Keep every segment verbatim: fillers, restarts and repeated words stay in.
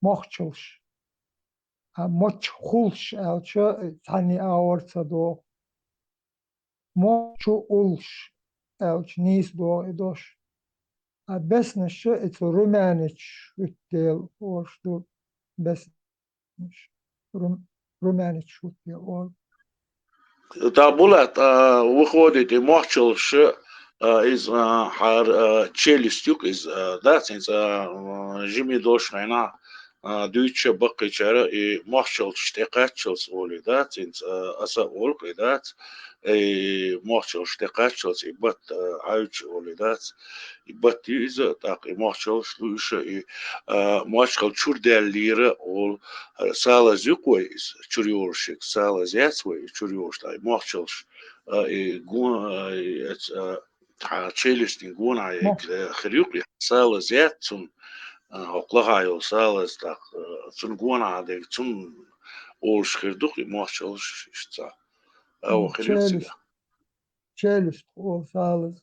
мохчалш. А мочхулш аьлча, цхьанне а орца догӀу. Мочулш аьлча, нийса догӀу и дош. А беснаш, и цу румяничаш хӀуьтту дела орш ду беснаш. Рум-, румяничаш хӀуьтту дела олу. ТӀаккха, Булат, а, выходит, и мохчалш, а, иза, а, хьара, а, челюсть ю-кх иза, а, дац, хӀинца, а, жима долуш хьайна, а, дуьйцуша баккхийчара и мохчалш тӀекхаччалц олий дац, хӀинца, а, аса а олу-кх и дац, и мохчалш тӀекхаччалц и батт, а, Ӏаьвча олий дац. И батт ю иза, тӀаккха и мохчалш ду иша, и, а, мочхал чур даьллера олу, а, салаз ю-кх вай иза, чур йолуш ерг салаз яц вай, и чур йолуш, тӀаккха и мохчалш, а, и гон, а, и, а, тӀаккха челюстин гонахь ерг, э, хир ю-кх и, салаз яц цунна, а, хӀокху лахахь йолу салаз, тӀаккха, а, цунна гонахь дерг, цунна олуш хир ду-кх и мохчалш иштта. М, хир ю-кх цига. Челюсть. Челюсть олу салаз.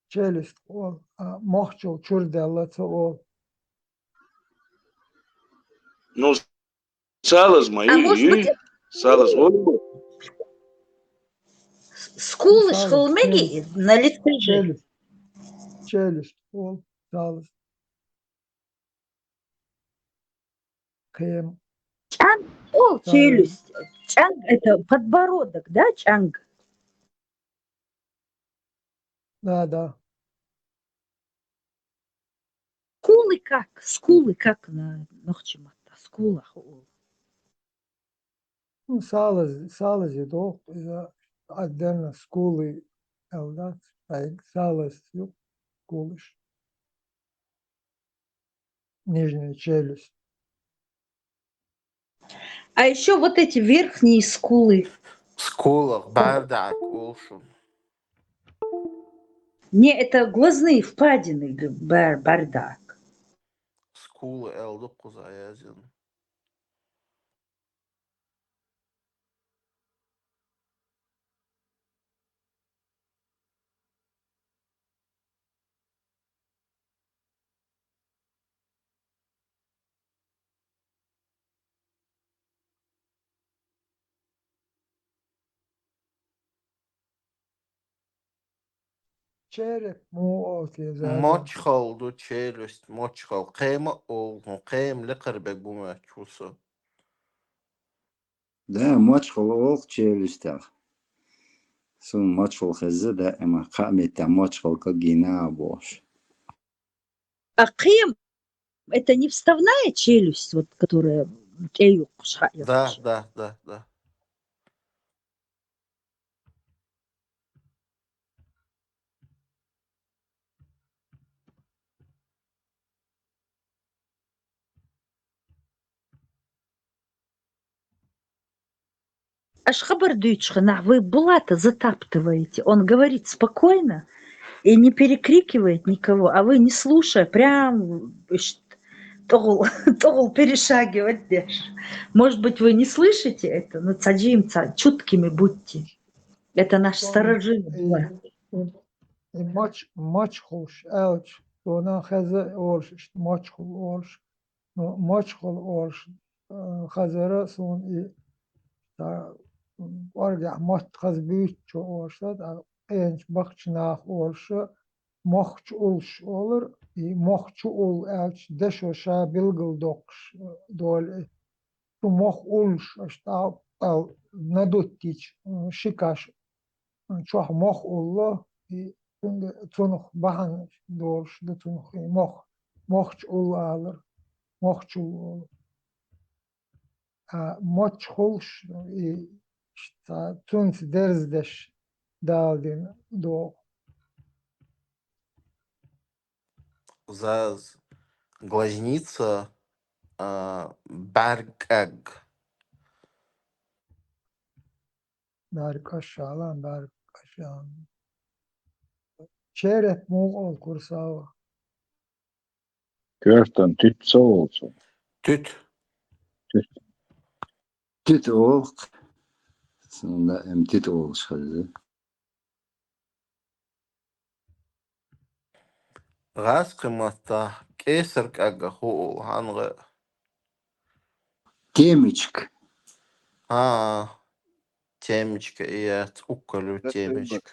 Челюсть олу, а мохчал чур даьлла ца олу. Ну, салаз ма ю, может быть, салаз олу. Скулыш хила мегий на лице же. Челюсть. Челюсть олу салаз. Кхем. ЧӀанг, о, челюсть. ЧӀанг — это подбородок, да, чӀанг? Да, да. Скулы как? Скулы как на нохчийн маттахь? Скула хӀу олу? Ну, салаз, салаз ю доху, иза отдельно скулы аьлла дац, ай, салаз ю, скулыш. Нижняя челюсть. А ещё вот эти верхние скулы. Скулах бӀаьрдак олу шуна. Не, это глазные впадины, г-, бӀаьр-, бӀаьрдак. Скулы аьлла ду кхуза язйина. Череп муха олу те, Заза? Мочхал ду, челюсть, мочхал. Кхема а олу, хӀун, кхема лекхарберг бу моьттуш ву со. Да, мочхал олу челюстях. Суна мочхал хезна даима, кхаа меттехь мочхал кагийна а бохуш. А кхем — это не вставная челюсть, вот, которая тӀеюккъуш хьаэцаш? Да, да, да, да. Аш хабар дуьйцучу хенахь вы Булата затаптываете. Он говорит спокойно и не перекрикивает никого, а вы, не слушая, прям, ишт, тӀогӀул, тӀогӀул перешагивать деш. Может быть, вы не слышите это, но цхьа жимма цхьа чуткими будьте. Это наш сторожил Булат. И, и мач-, мачхуш аьлча, суна хеза олуш, ишт, мачхул олуш. Ну, мочхал олуш, э, хазара суна и, м, кӀоргехь мотт хаза буьйцучо олуш, ткъа къеначу баккхачу наха олуш, мохча уллуш олура, и мохча уллу аьлча, дешо ша билгалдоккхуш, э, долу и. Цу мох уллуш, аша тӀаккха надуттича, м, ши каш чохь мох улло, и цуьнга, цунах бахьана долуш ду цунах и мох, мохча уллу алар, мохчул олу. А мочхулш, и ца-, цунца дерзадеш Дала дина догӀу. Заз, глазница, а, бӀаьрг кӀаг. БӀаьрг кӀаж, шалан, бӀаьрг кӀаж. Череп муха олу, Курсава? Коьртан туьт ца олу цо? Туьт. Туьт. Туьт олу. Суна даим туьт олуш хеза. ГӀазкхийн маттахь кӀесар кӀаггах хӀу оал, хьанга? Темечка. А, темечка, и яц, уккалу темечка.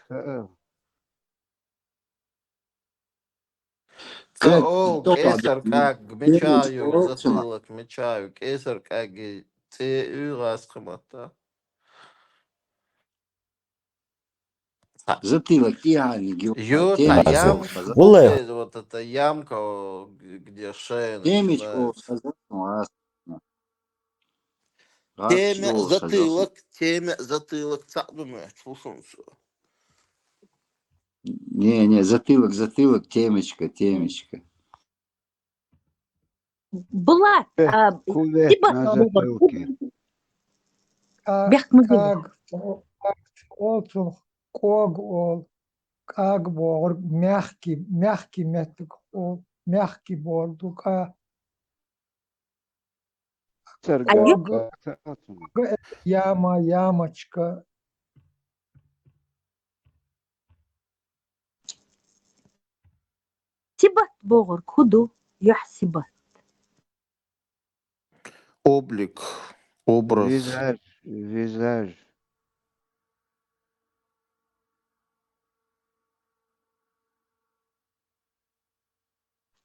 Ца оал, кӀесар кӀаг, мича ю, затылок мича ю, кӀесар кӀаги цӀе ю гӀаскхаматта. Затылок тӀехьаниг ю. Ю, та ямка, вот эта ямка, где шея. Темечка. Теме затылок, теме затылок, цаӀ ду моьтту, слушай. Не, не, затылок, затылок, темечка, темечка. Булат, а, Кулек на затылке. Бехк ма била. КӀаг, о, кӀаг, оал цунах, кӀог оал, кӀаг бохург мягкий, мягкий меттиг оал, мягкий бохург ду кӀа. Царга. Аю? КӀог, яма, ямочка. Сибат бохург хӀу ду, юхь сибат. Облик, образ. Визаж, визаж.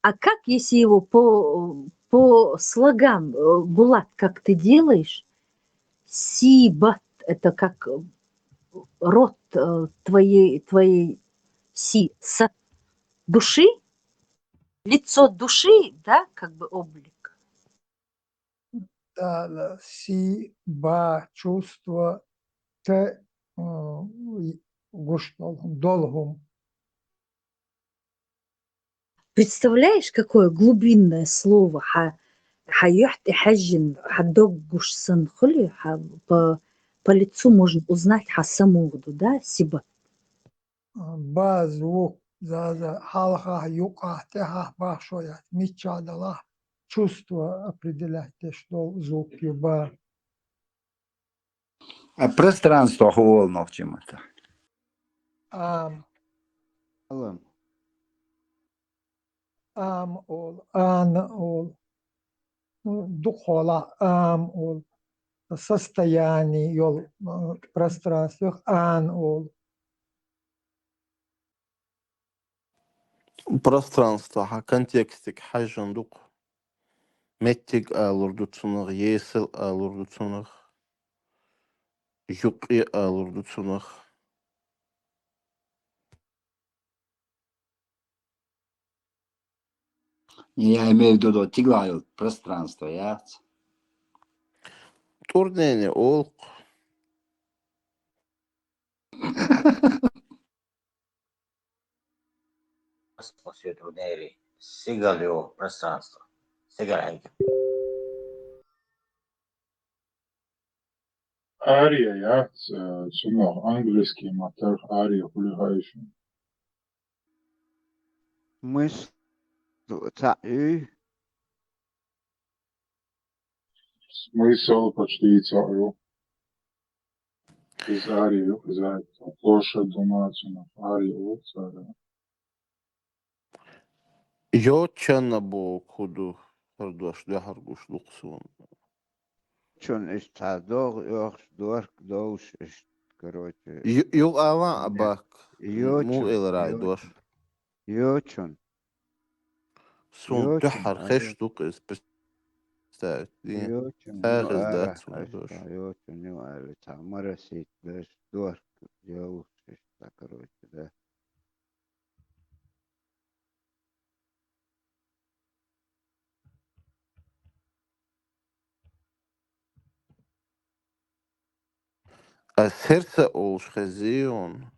А как, если его по, по слогам, э, Булат, как ты делаешь? Сибат, это как, э, рот, э, твоей, твоей си, с, души? Лицо души, да, как бы облик. Да, да, си, ба, чувство, т, м, гуш долу, долу хӀума. Представляешь, какое глубинное слово? Хьа, хьа юьхь тӀе хьаьжжина, хьа дог гуш санна хуьлий, хьа по, по лицу можно узнать, хьа са муха ду, да, сибат. Ба звук, за, за, хьалхахь, юккъехь, тӀехьахь бахьаш яц, миччахь далахь, чувство определять деш долу звук ю ба. А пространство хӀу олу нохчийн маттахь? Ам, Алан. ам олу, ан олу. Ну, дукхахьолахь ам олу. Состояние йолу, м, пространствех ан олу. Пространство хьан контекстиг хьаьжжина ду-кх. Меттиг алур ду цунах, есал алур ду цунах, юккъе алур ду цунах. Я имею в виду, тигалахь йолу пространство яц? ТӀурнене олу-кх. Космос ю тӀурнери, сигал ю пространство. Сигал хьегна. Ария яц, э, цунах английский маттахь ария хуьлу хаьий шуна? Смысл цхьаъ ю? Смысл почти цхьаъ ю. Иза ария ю, иза площадь ду ма цунах ария ю цара. Йочана бохург хӀу ду, хӀара дош дуьхьал гуш ду-кх суна. Чун иштта цхьа догӀа оьхуш, дорк довш иштта, короче. Ю-, юха ала а баккха. Йочун, муха элира хьайн дош? Йочун. Суна дуьххьара хезаш ду-кх иза, представить дийна. Йочун, цхьа а хезна дац суна дош. Йочун ю аьлла, цхьа моросить деш, дорк йовш иштта, короче, да. А сердце олуш хезий хьуна?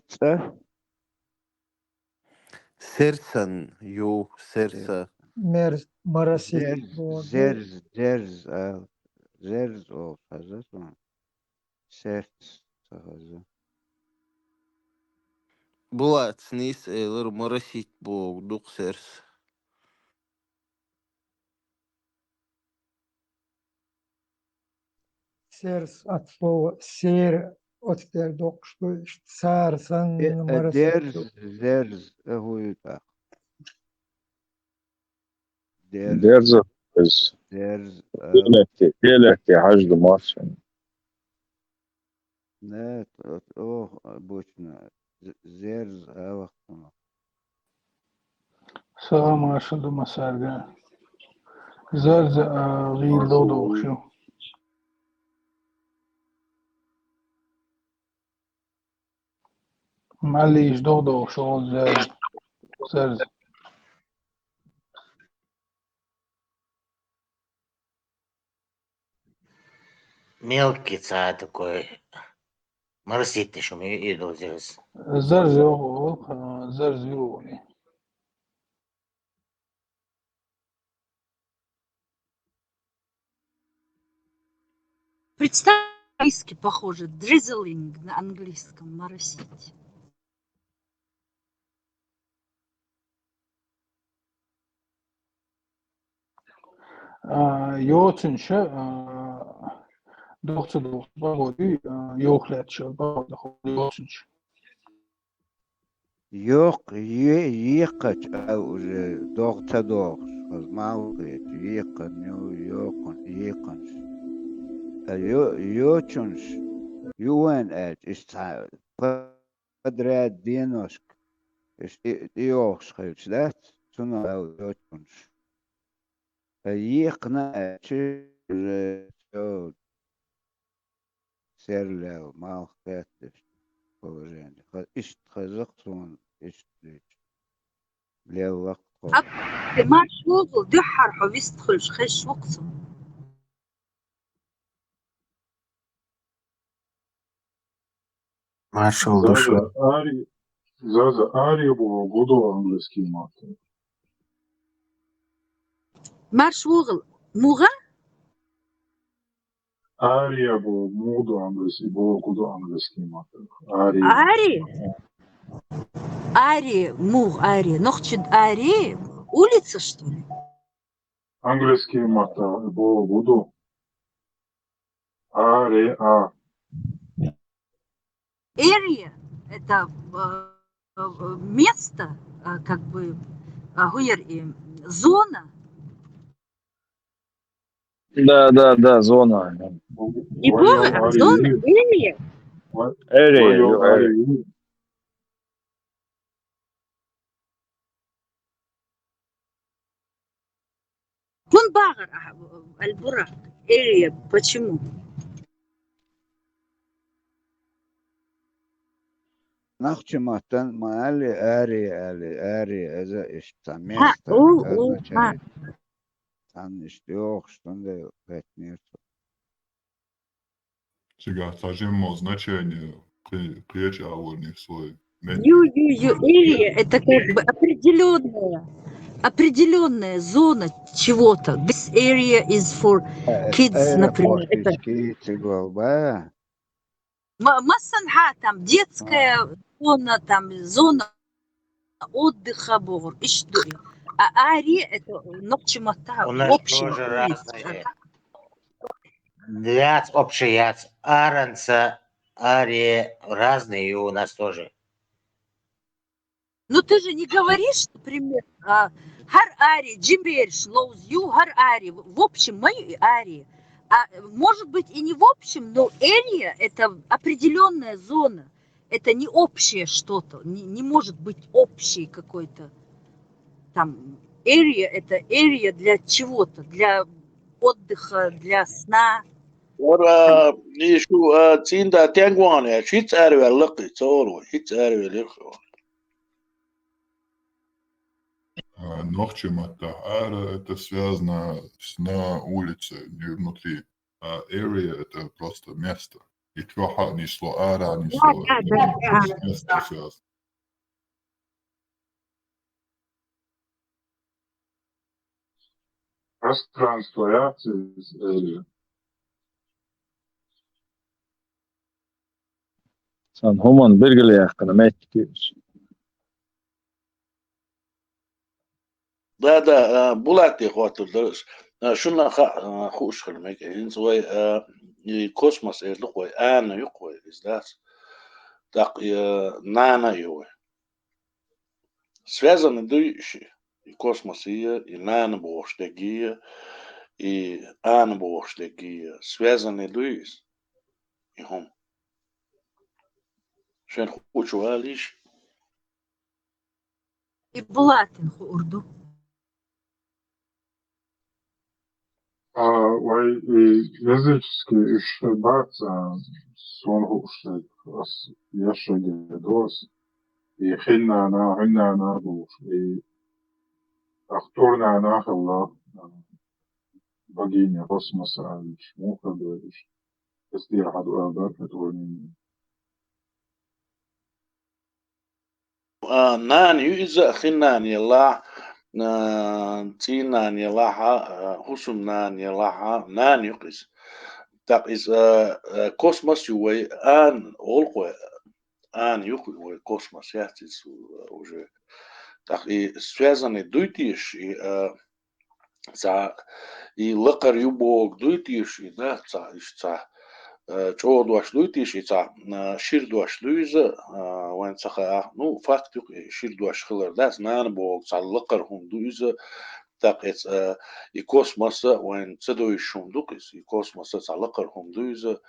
ЦӀа? Сердце ю, сердце. Мерз, моросить. Зерз, зерз, зерз, а, зерз олуш хеза суна. Сердце ца хеза. Булат, нийса элира, моросить бохург ду-кх сердце. Сердце от слова сер-, оцу тӀера доккхуш ду, иштта сара санна, э, э, мара дерз, санна. Дерз, э, хӀу ю тӀаккха? Дерз. Дерза, дерз. Дерз, э, диалекте, диалекте хьажа ду массанна. Нет, оц-, ох, обычно, з-, зерз, а, вахтана. Салам, марша ду массаьрга. Зерз, а, гӀийла догӀу дохуш ю. Мали иш догӀу дохуш ю зерз. Зерз. Мелкий цхьа такой. Моросить шума и, и дозирс. Зерз йогӀу, а, зерз йогӀу. Представь, похоже, drizzling на английском, моросить. А, йоцунча, а, дохца дохца погода, а, йохлетча погода йоцунча. Йокх-, е-, екхача а уже догӀа ца догӀуш, хаза малх хеташ, екханна ю, йокханна, екханаш. А йо-, йочунаш ю вайн аьлча, иштта цхьа подряд деношка, иштта тӀе-, тӀейогӀуш хилча дац, цунах а йочунаш. А екхна аьлча, уже всё. Серлаьлла, малх кхетташ положение. Ха-, иштта хаза-кх суна, иштта дуьйцу. Леллакх тхо. Ап-, марш вогӀал, дуьххьара хьо вист хуьлуш хезаш ву-кх со. Маршал ду шу. Заза, ари-, Заза, ари бу гудо английский маттахь. Марш вогӀал, муха? Ария бу муха ду английский, бу гудо английский маттахь. Ария. Ари? Ари, муха ари? Нохчид ари? Улица, что ли? Английский маттахь бу гудо. Ари, а. Area — это, э, э, место, э, как бы, э, гуер и зона. Да, да, да, зона. Не город, а зона, area. Area, area. ХӀунда бахара ахь, Аль-Бурак, area, почему? Нохчийн маттахь ма аьллий, ари аьллий, ари, иза иштта цхьа место, о, о, означает. Цхьанна иштта йохуш, цундела хӀоьттинера цо. Цигахь цхьа жимма значение кхе-, кхечу агӀорнех слой. Ю, ю, ю, area — это как бы определённая, определённая зона чего-то. This area is for kids, например. Это кийча гӀолба. Ма-, массанхьа там детская зона, там зона отдыха бохура, иштта ду. А ари — это нохчийн маттахь у нас общий тоже улица. Разные. Яц общий, яц. Аранца, ари разные у нас тоже. Ну ты же не говоришь, например, а, хӀара ари жимма бераш ловза ю, хӀара ари, в общем, ма ю и ари. А, может быть, и не в общем, но area — это определённая зона. Это не общее что-то, не, не может быть общей какой-то там area, это area для чего-то, для отдыха, для сна. Вара, и шу, а, цӀийнда тенг вахана, хӀинца араваьлла кхин, ца олу вай, хӀинца араваьлла кхин. А, нохчийн маттахь ара — это связано с на улице, не внутри. А area — это просто место. И чохь а несло, ара а несло. Да, да, да, да. С местом связано. Пространство, я, area. Сан хӀуманна билгалъяьккхина меттиг ю иза. Да, да, а, Булате хоттур дара аса. А, шуна хаа, а, хууш хила мега. ХӀинца вай, а, и космос эр ду-кх вай, ана ю-кх вай, иза дац. ТӀаккха и, э, нана ю вай. Связаны дуй ши, и космосий, и нана бохуш дегий, и ана бохуш дегий, связаны дуй иза, и хӀума. Шен хучу валийш? И Булатин хуур ду. А, вай, и языческий уьш бац, а, суна хууш дерг, ас ешшаге доас. И хиннана, хиннана бохуш, и ахтурнана хилла, а, богиня космоса аьлча, муха бевлаш. Эс тӀера хьадуьйла дар хӀетонийн. А, нана ю иза, хин нана елахь, а, цӀий нана елахь, а, хӀусам нана елахь, нана ю-кх иза. ТӀаккха иза, а, а, космос ю вай, ан, олу-кх вай, ан ю-кх вай, космос яц иза, а, уже. ТӀаккха и связанный дуй теша, и, а, цхьа и лакхара ю бохург дуй теша, и да, цхьа, иштта цхьа, э, чӀогӀа дош дуй теша, и цхьа, э, шира дош дуй иза, э, вайн ца хаьа. Ну, факт ю-кх, и шира дош хилар дац, нана бохург цхьа лакхара хӀума ду иза, тӀаккха эца, э, и космоса вайн ца довзуьйтуш хӀума ду-кх иза, и космоса цхьа лакхара хӀума ду иза,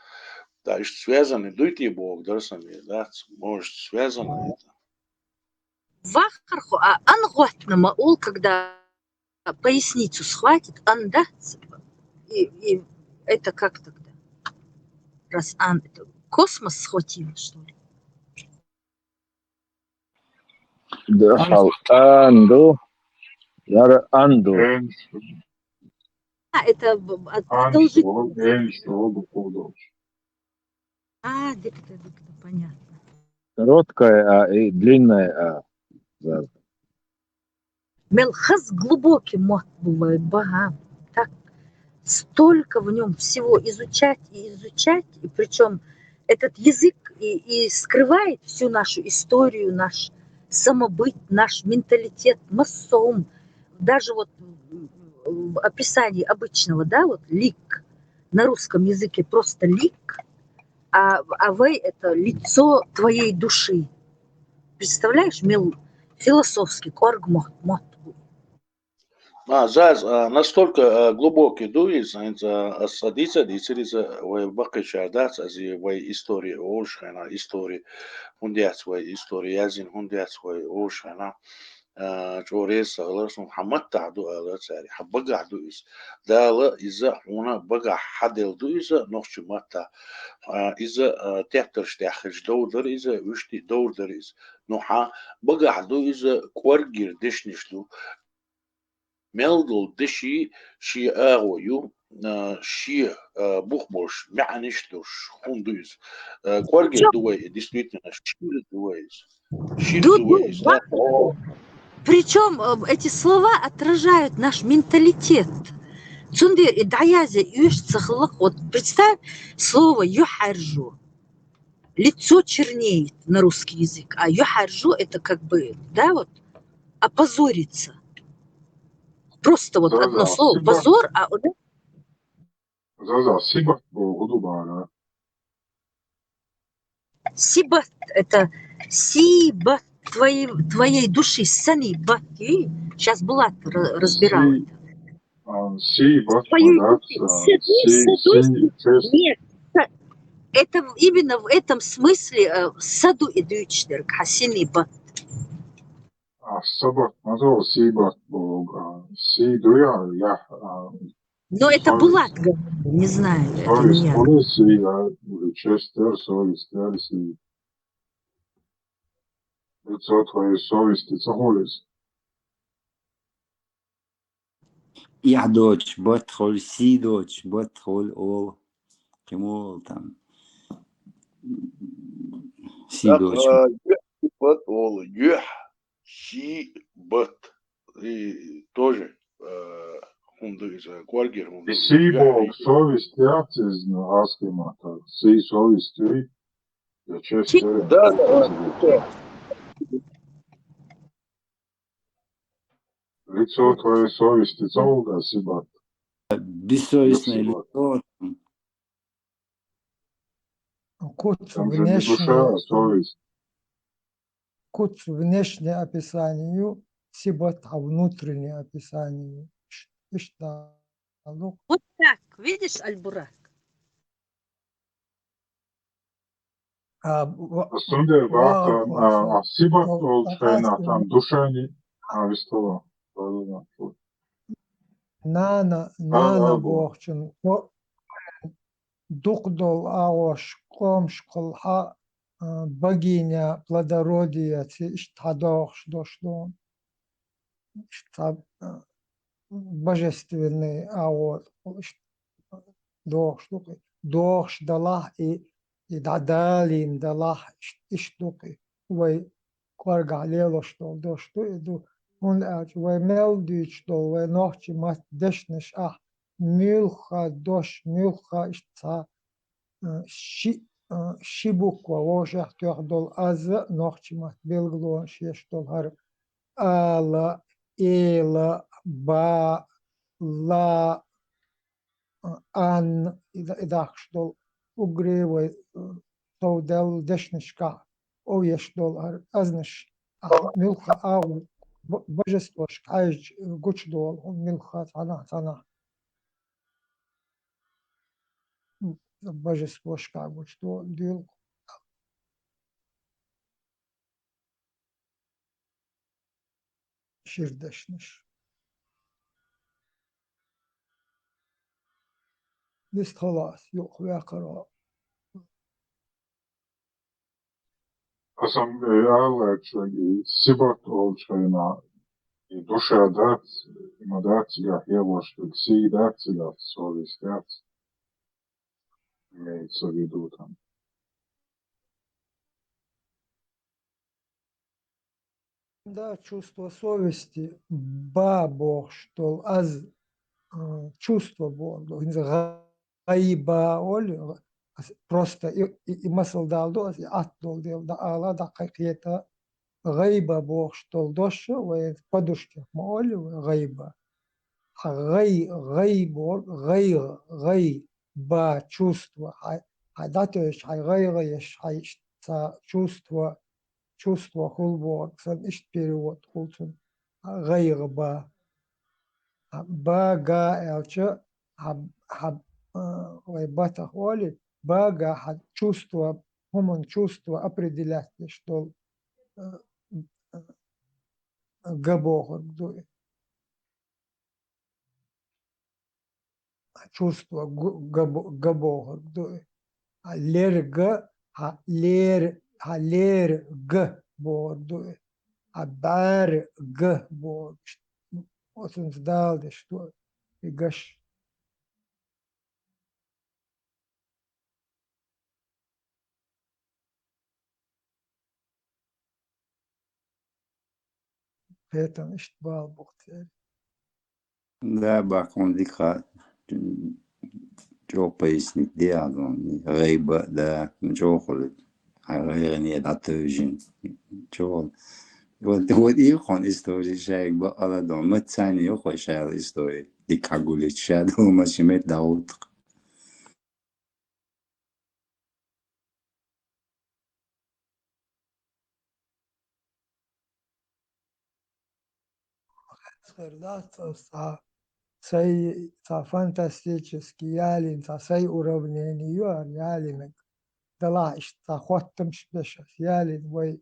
да, иштта связанный дуй те бохург дара сан, и дац, может, связанный это. Вахархо, а ан гӀоттана ма олу, когда поясницу схватит, ан, да? И, и это как тогда? Раз ан, это космос схватило, что ли? Да, хьал ан ду, яра ан ду. А, это б-, от-, ан одолжить. Что, эн что, букву дочь. А, дикта, дикта, понятно. Короткая а и длинная а. Зар. Мел хаза глубокий мотт бу вай баха. Так, столько в нём всего изучать и изучать, и причём этот язык и, и скрывает всю нашу историю, наш самобыт, наш менталитет, массовым. Даже вот в описании обычного, да, вот лик, на русском языке просто лик, а, а вай это лицо твоей души. Представляешь, мел философский кӀорга мотт, мотт бу. А, заз, а, настолько, а, глубокий ду иза, хӀинца, а, ас ца дийца, дийцира иза, вай баккхийчара дац, ас и вай история олуш хенахь, история, хӀунда яц вай история язйина, хӀунда яц вай олуш хенахь. А, чӀогӀа реза ца хилар суна, хьан маттахь ду, ала цара, хьан багахь ду иза. Дала иза хьуна багахь хьаделла ду иза, нохчийн маттахь. А, иза, а, тептарш тӀехь хилча довр дара иза, вуьшта а довр дара иза. Ну, хьан багахь ду иза, кӀорггера дешнаш ду. Мел долу деши шен агӀо ю, а, шен, а, бух болуш, маьӀнаш долуш хӀума ду иза. А, кӀоргера ду вай, действительно, шира ду вай иза. Шира ду вай иза, да? Причём, э, эти слова отражают наш менталитет. Цундела и дӀаязъян оьшуш ца хилла-кх. Вот представь слово «юьхьӀаьржо». Лицо чернеет на русский язык, а юьхьӀаьржо — это как бы, да, вот, опозориться. Просто вот одно слово — позор, а, да? Заза, сибат бохург ду бара. Сибат — это сибат твоей, твоей души, сани бат. И щас Булат ра-, разбирал это. А, сибат, твоей души. Садуй, садуй, садуй. Нет, са-, это в-, именно в этом смысле, э, саду и дуьйцуш дерг, хьан сини бат. А, сабат, ма зо, сибат бохург, а, си дуй, а, я, а, Но это совесть. Булат говорил, не знаю, это не я. Совесть хуьлу си, а, уже честер, совесть, я, си. Лицо твоей совести ца хуьлу иза. Эхь доцуш бат хуьлу, сий доцуш бат хуьлу олу. Кхин муха олу там? Сий доцуш. Так, а, юьхь бат олу, юьхь, сий бат. И тоже, а, хӀума ду иза, кӀоргера хӀума ду иза. И сий бохург совесть яц иза, ну, аскима так. Сий совесть ю, я честер. Да, да, да. Лицо твоей совести ца хуьлу, да, сибат. Бессовестное лицо. Куц там же не внешне, душа, а совесть. Куц внешне описание, сибат а внутреннее описание. Иш-, иштта лук. Вот так, видишь, Аль-Бурак? А, ва-, Астунде ва-, вахта, а, а, сибат а, олчхайна, а, там душани, а, вистала. Да, да, да. Нана, а, нана а, бо-, бохчун, о, дукъдол агъош, къомш кхулха, а, богиня плодородия, ци иштта дохш дош дон. Иштта, а, божественный агъо, иштта дохш дукъи. Дохш далахь и, и дӀадалин далахь, иш-, иш дукъи. Вай кӀоргахь лелош дол дош ду, и ду. ХӀунда аьлча вай мел дуьйцуш дол, вай нохчи мотт дешнаш ахь, муьлхха дош, муьлхха иштта цхьа, а, ши, а, ши буква вовшех тоьхна дол аз нохчи мотт белгалонаш еш дол хӀара ала, эла, ба, ла, ан, и да-, и дахкаш дол угре вай, э, совдел дешнашкахь овъеш дол ар-, азнаш, а, муьлхха агӀу б-, божествошка хьаьжча, э, гучадолу, хӀун муьлхха цхьанахь, цхьанахь. М, божествошка гучадолу, дуьлгу. Ширдешнаш. Дис халас, юкъ векхаро. Асан, э, аллачун, и сибат олчхайна, и душа дац, и ма дац, я хеваш, и сий дац, и дац, совесть дац. Имеется в виду там. Да, чувство совести, ба бохуш долу аз, а, чувство боху долу. ХӀинца гӀайба олу, ас просто и, и, и масал дала ду, ас и атта долу дела да ала, дӀакхайкхета. ГӀайба бохуш долу дош, вай подушка ма олу вай гӀайба. Хьан гӀай, гӀай боху, гӀайгӀа, гӀай, ба, чувство, хьан, хьан дӀатевжа, хьан гӀайгӀа еш, хьан иштта ца чувство, чувство хуьлу бохург санна, иштта перевод хуьлу цунна. ГӀайгӀа ба. Ба, га аьлча, хьан, хьан, а, вай батах оли, ба, га, хьан чувство, хӀуман чувство определять деш долу, а, га бохург ду и. Чувство гу-, га бо-, га бохург ду и. А лерга, хьан лер-, хьан лерга бохург ду и. А бӀаьрга бохург. Оцунца дала деш ду и гаш. Кхетам иштта бала бу-кх церан. Да, баккъалла дика ха-, чӀогӀа пояснить де а дон. ГӀайба, да, чӀогӀа хуьлу. Хьан гӀайгӀане дӀатевжина. ЧӀогӀа. Вот, вот и хьуна истори шайга баккъалла дон. Ма царна ю хой шайла истори. Дика хьагуллича ша ду, ма ши метта дӀагӀутту-кх. Хир дац аса цхьа сай, цхьа фантастический ялийна, цхьа сай уравнение ю ара ялийнарг. Далахь иштта цхьа хоттамаш беш аса ялийна вай,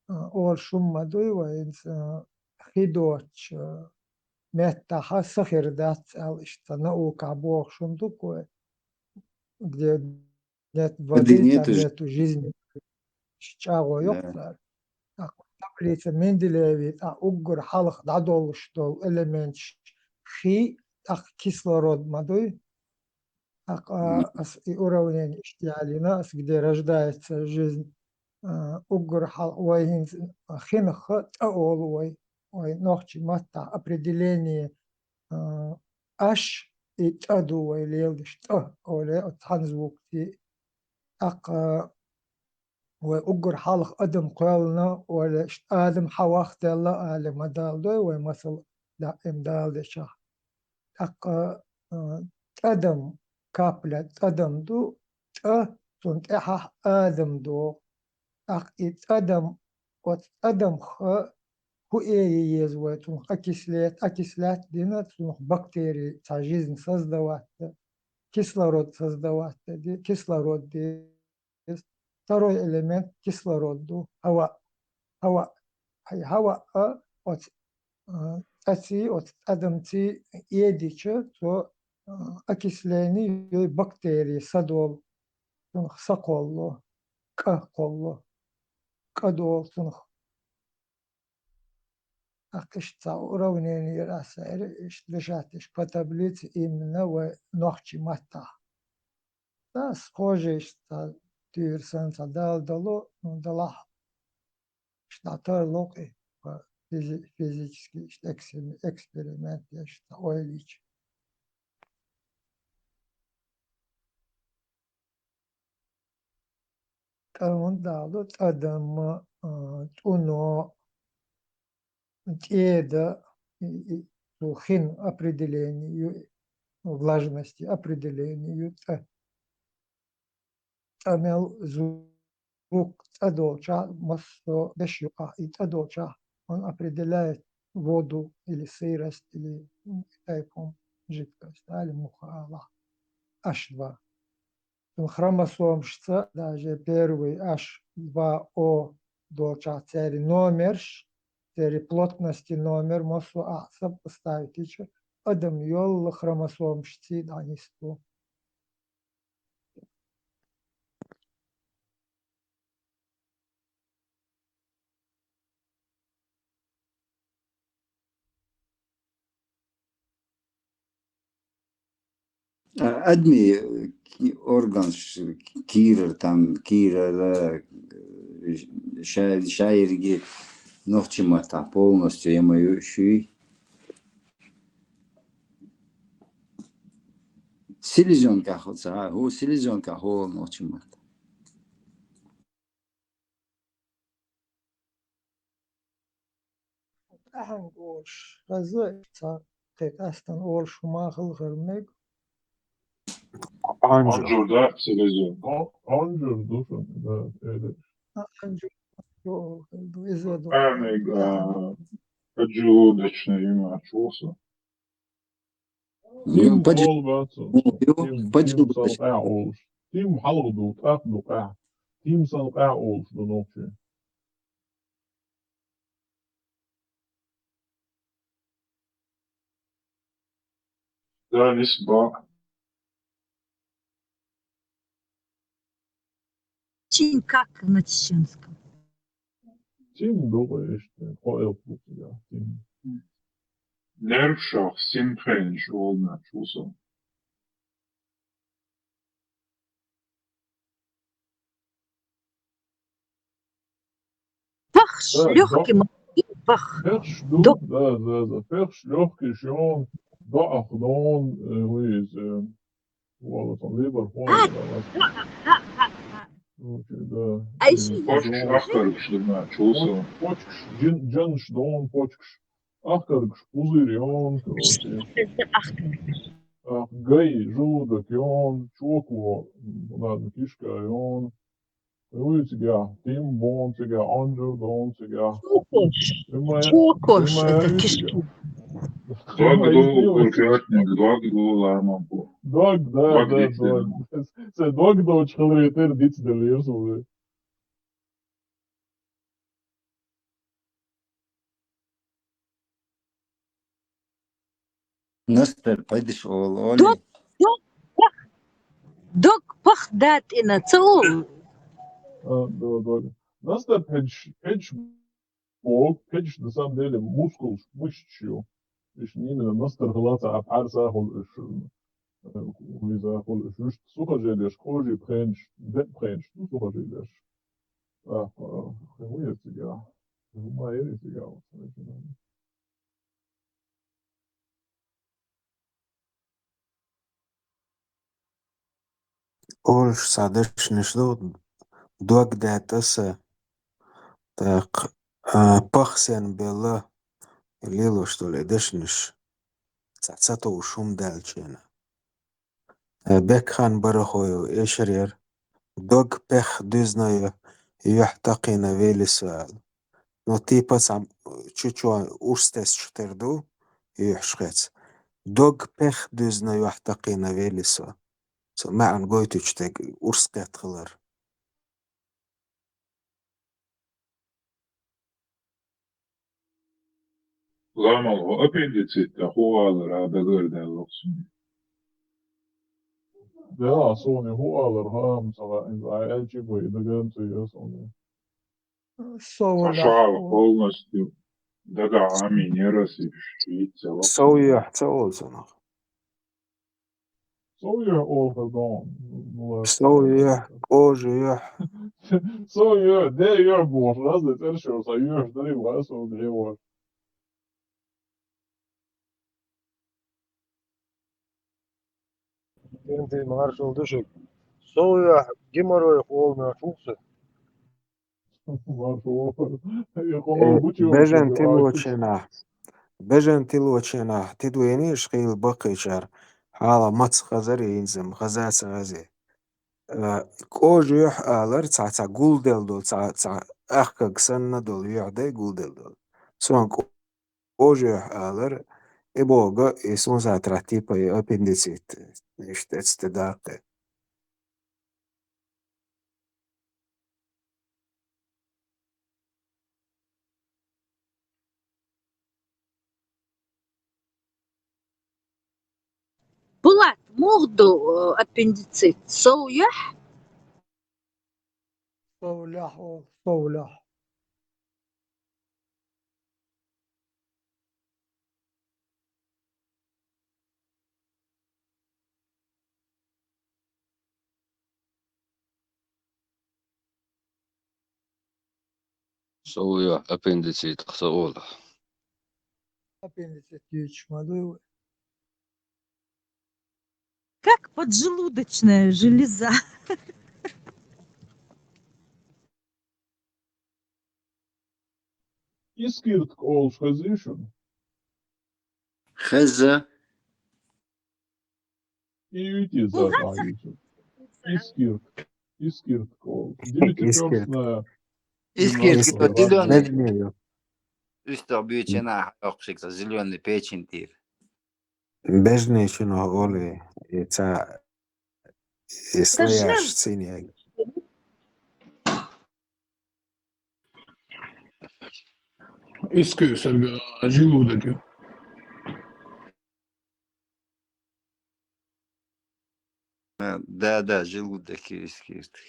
а, олуш хӀума ма дуй вай, хӀинца, а, хи доцучу, а, меттахьа са хир дац аьлла иштта наукахь бохуш хӀума ду-кх вай. Где нет воды, там нету жизни. ЧӀагӀо йоккхура. ТӀаккха таблица Менделеева, тӀаккха уггар хьалха дӀадолуш долу элементаш хи, тӀаккха кислород ма дуй. ТӀаккха ас и уравнение иштта ялийна, ас где рождается жизнь, а, уггар хьалха вай хӀинца хинах тӀа олу вай, вай нохчи маттахь определение, а, аш и тӀа ду вай леладеш, тӀа оле, оцу цхьана звукти. ТӀаккха вай уггар хьалха адам кхоьллина, оле, иштта адам хьавахделла, али ма дала дой вай масал даим дала дечахь. ТӀаккха, а, тӀадам, капля тӀадам ду, тӀа цунна тӀехьа Адам догӀу. ТӀаккха и тӀадам, оцу тӀадамха хӀу э еза вай, цунах окислет, окислят дина, цунах бактерии цхьа жизнь создавать дан, кислород создавать дан, кислород деза. Второй элемент кислород ду, хӀаваъ. ХӀаваъ. Хьай хӀаваъ оцу, а, тӀаций, оцу тӀадамций эдича, цо, а, окисление йой, бактерии садолу, цунах са кхолло, кӀа кхолло, кӀа долу цунах. ТӀаккха иштта цхьа уравнение яра аса, иштта дешат иш по таблице именно вай нохчийн маттахь. Да, схожий иштта туьйра санна цхьа дала дало, ну, далахь иштта тарло кхин, по физи-, физически иштта эксперим-, эксперимент я иштта ойла йича. ТӀадам дала, тӀадам, а, тӀуно, тӀеда, и, и, цу хин определение ю, влажности определение ю, тӀа-, тӀамел звук цӀа долчохь, массо а беш юкъахь и цӀа долчохь, он определяет воду или сырость, или, м, тайпу жидкость, да, или муха алахь, H два. Цуьнан хромосомашца, даже первый H два O долчохь церан номерш, церан плотности номер, массо а сопоставить йича, адам йолу хромосомашций дӀанисбо. А, адми, э, ки-, органш, кийрара, там, кийрара, э, ша-, шайерриге нохчийн маттахь полностью я ма ю шуьй. Селезенка хӀу ца, хӀу селезенка хӀу нохчийн маттахь. Ахьанга олуш, хаза ца, кхин къастан олуш хӀума хала хир мега. Анжур. Анжур, да, селезенка. А, анжур ду сан, да, эдеш. А, анжур, анжур ду, иза ду. Ахьанга, а, поджелудочная имя чуса. Тим Паж-, хьалха ду, Тим, Тим Паж-, Тим сан къаьхьа олуш. Тим хьалха ду, тӀаккха ду къаьхьа. Тим сан къаьхьа олуш ду нохчий. Да, нисба. Чин как на чеченском? Тим ду вай иштта, кхо элп бу цигахь, тим. Нервшах синпхенаш олу нах чу со. Пахш, да, лёгкий, да. Пах. Пехш ду, ду. Да, да, да. Пехш, лёгкий, шон, доӀах дон, э, вуьйз, э, Вала сан либар хьуна. А, да, да. Ну, чи, да. Ай, ши, почкаш, ахкаргаш ду ма, чу со. Почкаш, джин-, джанаш дон, почкаш. Ахкаргаш, пузырь ён, короче. Ахкаргаш. А, гай, желудок ён, чоко, м, ладно, кишка ён. Вуй цигахь, тим бон цигахь, анжур дон цигахь. Чокош. Чокош, это кишки. Дог ду, курчатник, дог ду, ламан бу. Дог, да, дог, да, дог. Се дог доцу хиларе тера диц делира суна. Настер, пхьидаш олу, олий? Дог, дог, дог, дог пах датӀина, ца олу? А, дог, дог. Настер, пхьидаш, пхьидаш боху, пхьидаш, на самом деле, мускулаш, мышцаш ю. Уьш именно настер хила ца, а пхьарса хуьлу уьш, э, виза хуьлу уьш. Уьш сухожилиеш, кожий пхенаш, декъ пхенаш ду сухожилиеш. А, а, хӀун яра цигахь? ХӀун яра цигахь? Олуш цхьа дешнаш ду, дог датӀа сан, тӀаккха, а, пах сенна белла, лелош долу и дешнаш, цхьа ца товш хӀума даьллачу хенахь. Э, бекхан барахой эшар яра, Дог пех дуьзна ю-, юьхь такхийна вели со аьлла. Ну, типа цхьа чуть-чуть урс тесачу тера ду, юьхьаш хец. Дог пех дуьзна юьхь такхийна вели со. Со маьӀна гойтучу тӀе урс кхетта хилар. Ламал, хӀу аппендицит тӀе хӀу алар а дагардаьлла суна. Да, суна хӀу алар хӀама ца хаьа, иза Ӏай аьлчи бай, дагарна ца йо суна. Сов Ца юьхь шал полностью дага Ӏамин яра сибш, йицца ва. Сов юьхь ца олу цунах. Сов юьхь олу хазон. Сов юьхь, кожа юьхь. Сов юьхь, де юьхь бохуш, разный цӀераш йолу сан юьхь дарий вай, сов де вай. Кентий, маршалла ду шуьга. Сов юьхь, геморрой олу мегаш ву-кх со. Маршалла. Э, бежан тилоченахь, бежан тилоченахь, тидвениш хила баккхийчара, хьала маца хазар йинзам, хаза ца хазе. Э, кожа юьхь алар, цхьа, цхьа гулделла долу, цхьа, цхьа ахкаг санна долу юьхь дай гулделла долу. Сон кожа юьхь алар, и бога, и сунсатрахь типа и аппендицит, иштта эцна тӀе даккхи. Булат, муха ду, э, аппендицит? Сов юьхь? Сов лаьхь олу, сов лаьхь. Сов юьхь, аппендицит, сов лаьхь. Аппендицит дуьйцуш ма дуй вай. Как поджелудочная железа. Искиртка олуш хезий шуна? Хеза. И витий сагӀа юьсу. Искиртка. Искиртка олуш. Дивитий Искиртка. Кёрсна. Искиртка, Искиртка. Зелёный. Медный. УьстагӀ буьйцина хьокхуш ца зелёный печень тир. Бежнечуьнах олу и ца, и слояш цӀинъяьлла. Искиртка, желудок. Да, да, желудок и искиртка.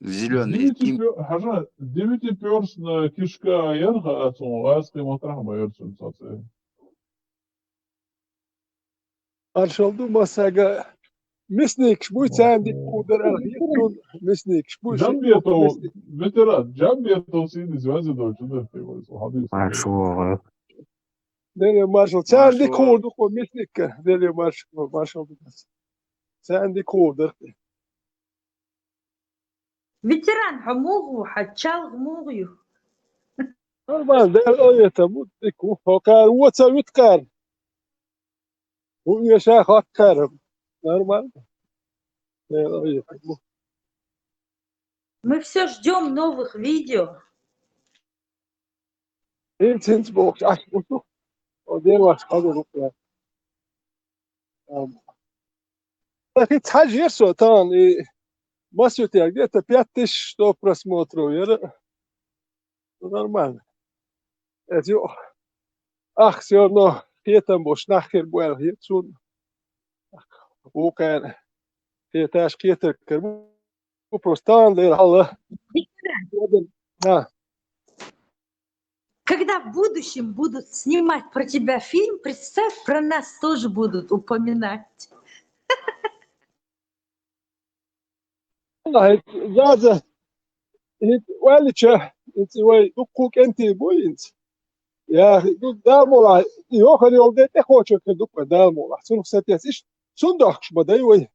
Зелёный. Дивитий ким- пё-, хьажа, дивитий пёрсна кишка яра хаьа цунна, гӀазкхийн маттахь ма яра цуьнан цхьа цӀе. Маршалла ду массаьрга. Мясникаш буй, царна дика хуур дара аьлла хета суна, мясникаш буй. Джамбетов, ветеран, Джамбетов сийна звезда долчу дара те вай, со хьан дийца. Маршалла. Дели маршалла. Царна дика хуур ду-кх мясникаш. Дели маршалла, маршалла ду. Царна дика хуур дара. Ветеран, хьо муха ву, хьан чалх муха ю? Нормально, Дала къинхетам бу, дика ву. Хьо кхара вон ца вуьту кхара. ХӀун эша хӀотта кхара. Нормально. Дала къинхетам бу. Мы всё ждём новых видео. ХӀинца, хӀинца бохуш, ахь бу шу. О, ден вац, хьо ду бу. Ам. Хи цхьа жер со тан, и масса ю тя, где-то пять тысяч сто просмотров яра. Ну, нормально. Это ю. Ах, всё равно, хетам бош нах хир бу аьлла хета суна. Вукхарна хеташ кхетар кара бу, просто тан дера хьалла. Да. Когда в будущем будут снимать про тебя фильм, представь, про нас тоже будут упоминать. Валлахьи, Заза, хӀинца ваьллача, хӀинца вай дуккха кӀентий бу хӀинца. Я, ду, Дала мукъалахь, и йохар йолу де тӀекхочур хир ду-кх вай, Дала мукъалахь. Цунах сатесна иштта, цунна дохкуш ма дай вай.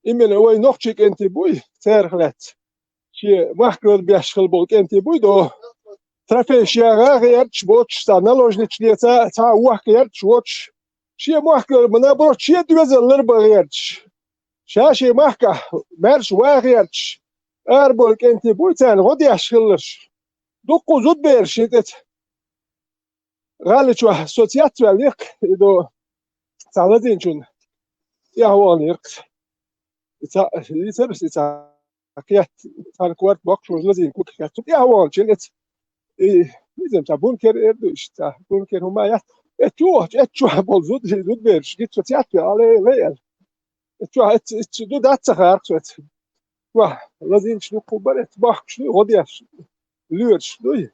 Именно вай нохчий кӀентий буй, царах лаьцна. Шен махкара беш хила болу кӀентий буй до. Трофей шен гӀа гӀерташ боцуш, цхьа наложница леца, цхьа вохка гӀерташ воцуш. Шен махкара, наоборот, шен доьзал лар бан гӀерташ. Ша шен махкахь маьрша вагӀерчаш араболу кӀентий буй царна гӀо деш хилларш. Дуккха зудбераш шен тӀе ца. ГӀали чохь со цецваьлла яхка, и до цхьа лазийначунна тӀаьхьа вахана яхка. И ца, и ца, и ца кхетта, цхьана корта боккхуш ву лазийна куьг кхетта. Цу тӀаьхьа вахана чен эца. И, иза цхьа бункер эр ду иштта, цхьа бункер хӀума яц. Эцу чу вахча, эцу чохь болу зуд-, зудбераш гита со цецваьлла, алле, ле, аьлла. Эцу чохь эцу, эцу ду дац ца хаьркхаш эцу. Ваха, лазийначу дуккха бара эцу бахкаш дуй, гӀо деш, лоьраш дуй.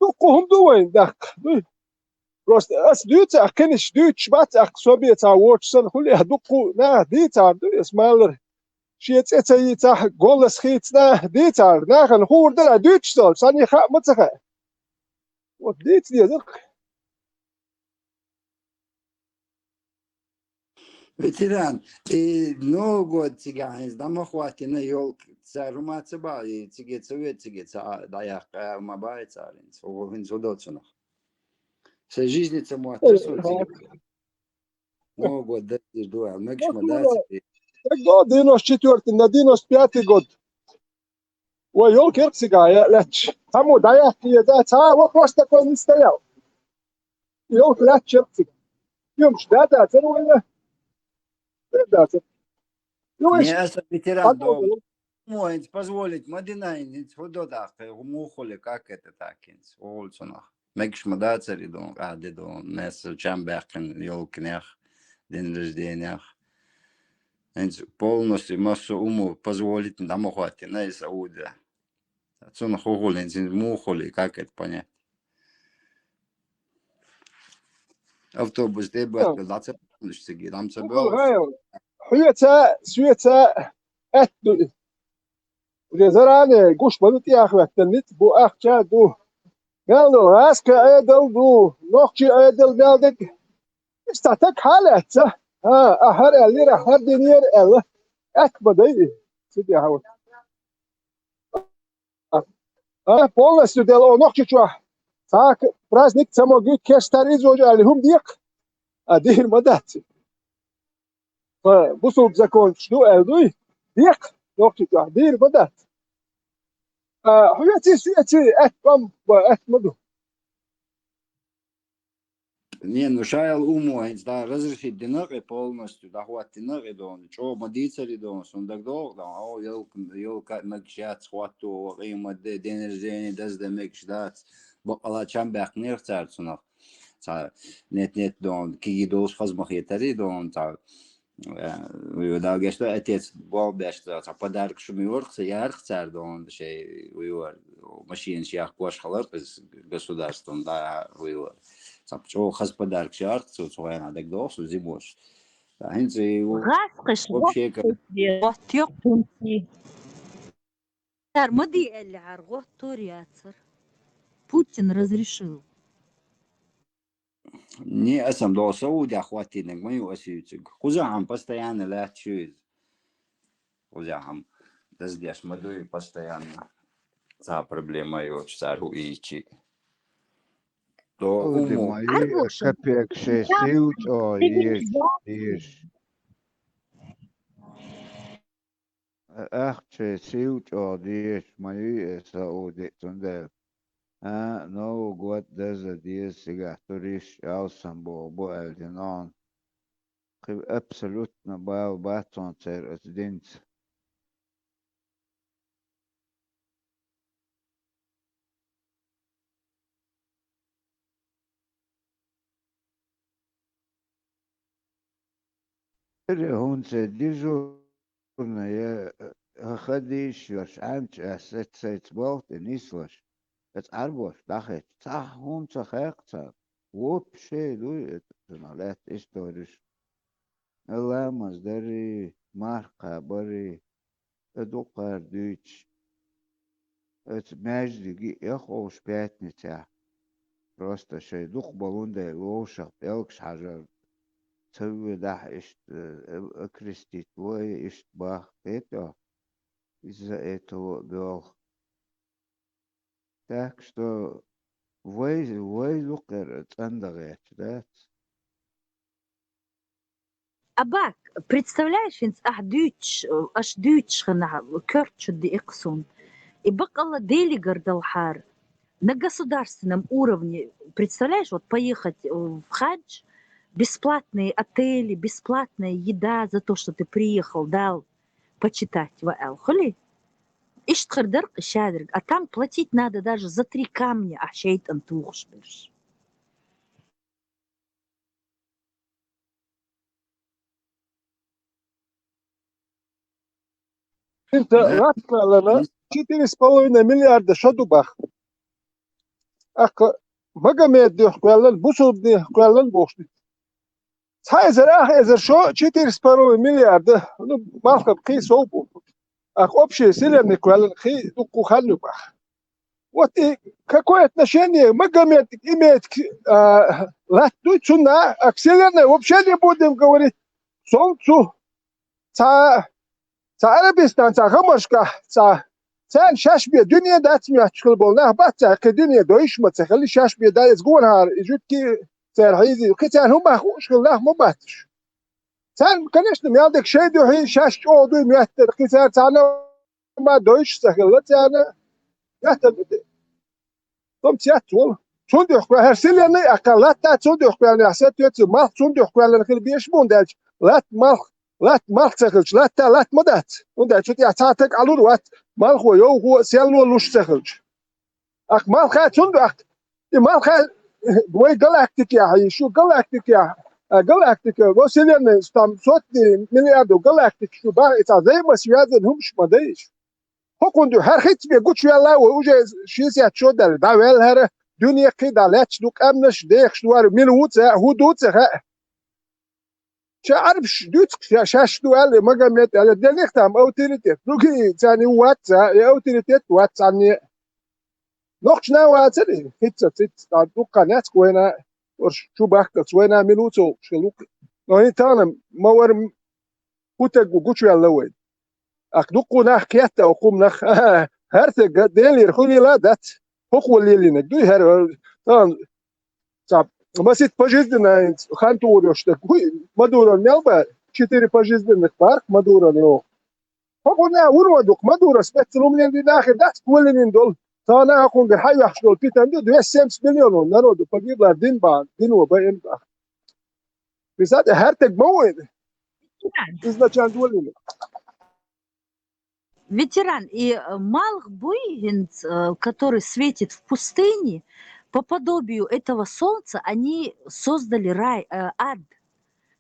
Дуккха хӀума ду вайн даккха, дуй. Просто ас дуьйцу ахь, кхинаш дуьйцуш бац ахь, со бен цхьа вочу санна, хӀулле дуккха наха дийцар дуй ас малар. Шен цӀе ца йийцахь, голлас хийца наха дийцар, нахана хуур дара дуьйцуш долу, санна хаьа ма ца хаьа. Вот дийца дезарх. Ветеран, и Новый год цигахь хӀинца дӀа ма хӀоттийна, ёлка цара хӀума ца баьхьа, и циге ца ве, циге ца дӀаяккха, ма баьхьа цара хӀинца. ХӀу-, хӀинца хӀу до цунах? Сан жизни ца моттара со цига. Новый год дазийр ду аьлла, мегаш ма дац. Как до девяносто четвёртый на девяносто пятый год. Вай, ёлка яра цигахь, я лаьтташ. Цхьаммо дӀаяккхий, я да, цхьа а вопрос такой не стоял. Ёлка лаьтташ яра цигахь. Юмаш да дацара вайна? Да дацара. Ю, не, аса ветеран дом. Мо, хӀинца позволить ма дина, хӀинца хӀу до даккха, хӀу муха хуьлу, как это так, хӀинца, хӀу хуьлу цунах. Мегаш ма дацара и дон, къаьхьа де дон, несса чам баьккхина ёлканех, день рождениях. ХӀинца полностью массо а уму позволить дӀа ма хӀоттийна и Саудия. Цунах хӀу хуьлу, хӀинца муха хуьлу, как это понять? Автобус тӀе а баттал, дӀа ца баьллаш цига, дӀа ма ца баьллаш. Хьоьца, соьца аьтта ду и. Уже заранее гуш бан тӀехьа хӀоьттина ницкъ бу, ахча а ду. Мел долу гӀазкхийн Ӏедал ду, нохчийн Ӏедал мел дерг. Иштта стаг хьалаьцна. А, ахьа хӀара аьллера, ахьа хӀара динера аьлла. Аьтта ма дай и. Цу тӀехь хьо. А, полностью дело Нохчийчохь. Цхьа праздник ца могуьйту, кестар иза вожа аьлла, хӀума декха. А, дийр ма дац. Ткъа бусулба законаш ду аьлла дуй? Декха, Нохчийчохь, дийр ма дац. А, хьоьций, соьций, аьтта ма, аьтта ма ду. Не, ну, ша аьлла, уммо хӀинца дӀа разрешить дина и полностью, дӀахӀоттийна и дон, чӀогӀа ма дийцара и дон, суна дагадогӀу дон, о, ёлка, ёлка мегаш яц хӀотто, о, къемат де, день рождения даздан мегаш дац, баккъала чам баьккхинера цара цунах. Цхьа нет-нет дон, кегий долуш хаза ма хетара и дон, цхьа Э, вуй вара, Дала гечдойла, отец болх беш, цхьа подарок шу ма йора-кх, ца яра-кх цара дон шайн, вуй вара, машинаш яккхош хилар-кх иза государствон, да, вуй вара. Цхьа чӀогӀа хаза подарок шу яра-кх цо, цу хенахь дагадогӀу суна зимош. Ткъа хӀинца и ву-, гӀазкхаша вообще гӀоттуьйту, гӀоттуьйту хӀинца. Цара ма де аьлла, хӀара гӀоттор яцара. Путин разрешил. Не, аса-м догӀу Саудехь хӀоттийнарг ма ю аса юьйцург. Кхузахь-м постоянно лаьтташ ю иза. Кхузахь-м даздеш ма дуй постоянно. Цхьа проблема йоцуш цара хӀу ийчи. ДогӀу Сауди уммо. Ма ю, капек шайн сил чӀогӀа езаш, езаш. Ахча сил чӀогӀа дезаш ма юй и Сауди, цундела. А, Новый год даза деза цигахь, туристаш алсам боху бу аьлла дина хьуна. Кхин абсолютно бала бац хьуна церан оцу динца. Ре хӀунца дежурная, ха дийш йош, Ӏаьмча ас сайца болх тӀе нислаш, аса Ӏарбош дӀахецча, цхьа хӀума ца хаьккха царна. Вообще дуй, это, цунах лаьтта историш. Ламаз дарий, марха кхабарий, а дукхара дуьйцуш, оцу маьждиге а ховш пятницехь. Просто шайн дукха болун дела вовшах пӀелгаш хьажар ца воьдахь иштта, э, окрестить лой иштта бахка, кхетий хьо? Из-за этого а боьлху. Так что вай, вай дукхара цӀандан гӀерташ дац. Абак, представляешь, хӀинца ахь дуьйцуш, аш дуьйцуш хана коьртачу диъ кху сун. И бакъалла Делигара далхьара. На государственном уровне, представляешь, вот поехать, э, в хадж, бесплатные отели, бесплатная еда за то, что ты приехал, Дала почитать ва аьлла. Хуьлий? Иштта хир дара-кх шадерг. А там платить надо даже за три камня, а шайтӀан тухуш берш. ХӀинца латта кхоьллина четыре с половиной миллиарда шо ду бах. Ахка Магомед дуьхьа кхоьллина, бусулба дуьхьа кхоьллина бохуш ду. Цхьа эзар, ах эзар шо четыре с половиной миллиарда, ну, малхам кхий сов бу. Ах общий вселенной кхоьллина кхий дуккха хан ю бах. Вот и какое отношение Магомед имеет к, а, латта дуй цунна, а к вселенной вообще не будем говорить. Солнцу, цхьа, цхьа Арабистан, цхьа гӀамаршкахь, цхьа, царна шаьш бен дуьне дац моьттуш хила болу нах бац цара, кхин дуьне дойуш ма ца хилла, шаьш бен дан иза гонахьара, и жуьгти цара хьийзий, кхин царна хӀумма хууш хила нах ма бац уьш. Царна, конечно, мел дерг шайн дуьхьий, шаьш чӀогӀа дуй моьттура, кхин цара царна ма дойуш ца хилла царна, яхтар бу те. Томца яц волу. Цунна дуьхьа кхоьллина, хӀара силенна а кхаьлла латта, цунна дуьхьа кхоьллина, ахь сатоьцу, малх цунна дуьхьа кхоьллина хила беша бу, хӀунда аьлча латта малх, латта малх ца хилча, латта латта ма дац. ХӀунда аьлча цу тӀехь цхьа таг Ӏалур вац, малхо, йовхо, селло луш ца хилча. Ахь малха цунна ду ахь. И малха вай галактикехь, и шу галактикехь, а, галактика, во вселенной, там сотни миллиардов галактик шу бах, и цхьа взаимосвязанный хӀумаш ма дай шу. ХӀокхунна дуьхьа хӀара хӀинца бен гучуваьлла вай, уже шестьдесят шо даьлла, дӀаваьлла хӀара, дуьне кхин дӀа лаьтташ ду, къаьмнаш дехаш ду хӀара, мила ву ца, хӀун ду ца хаьа. Ша Ӏарбаш дуьйцу ша-, шаьш ду аьлла, Магомед аьлла, делих там авторитет. Другие царна вац ца, и авторитет вац царна. Нохчна вацара и, хӀинца, хӀинца, цхьа дуккха нецк вайна, уьш чу бахкалц вайна мила ву ца хилла ву-кх. Но хӀинца тахана ма вара хӀун таг ву гучуваьлла вай. Ахь дуккха нах кхетта окху хӀуманах. ХӀара стаг Делера хӀун лела дац? ХӀокхо лелийнарг дуй хӀара? Тахана цхьа масийтта пожизненный хан тухур йолуш стаг вуй, Мадурон мел бара, четыре пожизненных бара-кх Мадурон йоху. ХӀокхунна ур ван ду-кх Мадурас, спецлумнен ди нахе дац, колинин долу. Тахана хӀокхунгара хьайоьхуш долу питан ду, двести семьдесят миллионов народу погибло, дин бан, дино бан бах. Иза тӀе хӀара стаг ма ву иза? Изначально долийна. Ветеран, и, э, малх буй хӀинца, э, который светит в пустыне, по подобию этого солнца они создали рай, э, ад.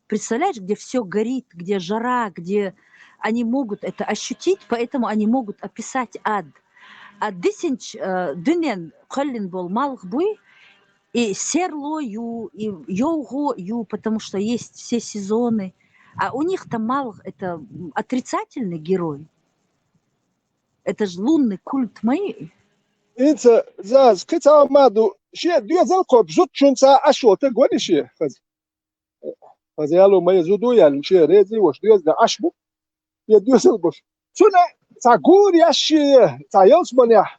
Представляешь, где всё горит, где жара, где они могут это ощутить, поэтому они могут описать ад. А дисинчу, э, дуьнен кхоьллина болу малх буй, и серло ю, и йовхо ю, потому что есть все сезоны. А у них-то малх это, м, отрицательный герой. Это же лунный культ ма ю. ХӀинца заз кхин цхьа ма ду, шен доьзал кхобуш зудчунца Ӏаш волу стаг вара шен хаза. Хаза яло ма ю, зуда яьлла, шен реза волуш доьзал Ӏаш бу. Шен доьзал бу. Цуьнан цхьа гур еш шен, цхьа ялсаманехь,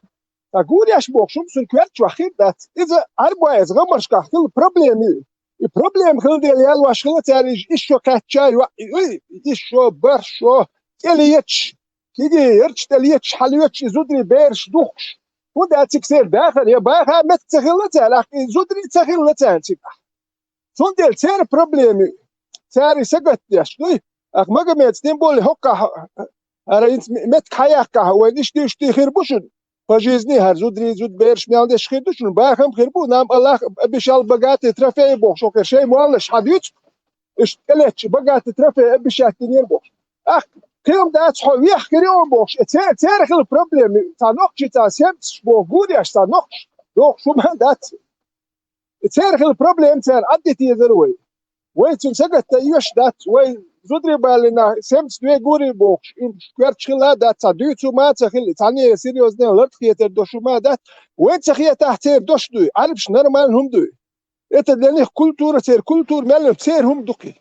цхьа гур еш бохуш хӀума цуьнан коьрта чохь хир дац. Иза Ӏарбой иза гӀамаршкахь хилла проблема ю. И проблема хилла дела ялош хилла цара иза, исс шо кхаьчча а йоӀ, и, и, исс шо, бархӀ шо, тӀелеташ, кегий ярташ тӀелеташ, хьалоьцуш и зударий бераш духкуш. ХӀунда аьлча цига церан дахар я баха меттиг ца хилла цара, ахь и зударий ца хилла царна цигахь. Цундела церан проблема ю. Цара и сагатдеш дуй. Ахь Магомедс тем более хӀоккхахь, хӀара хӀинца меттиг хьаяккхахь, вайн иштта-иштта хир бу шуна. По жизни хӀара зударий, зудбераш мел деш хир ду шуна, бахам хир бу, нам Аллах обещал богатые трофеи бохуш, окхир шайн моллаш хьан дуьйцу? Иштта тӀелетча богатый трофей обещать динера бохуш. Ахь, кхин дац хьо вех хир ю бохуш, э, церан, церан хилла проблема, цхьа нохчий, цхьа семцаш боху гур еш, цхьа нохчаш дохуш хӀума дац. И церан хилла проблема царна Ӏадда тезара вай. Вай цуьнан сагатдан оьшуш дац, вай зударий баллина, семцаш вегур ю бохуш, уьш коьрташ хилла а дац, цхьа дуьйцу ма ца хилла, цхьанне серьёзно лартӀахетар дош ма дац, вай ца хетахь церан дош дуй, Ӏарбаш нормально хӀума дуй. Это для них культура, церан культура мел ю, церан хӀума ду кхин.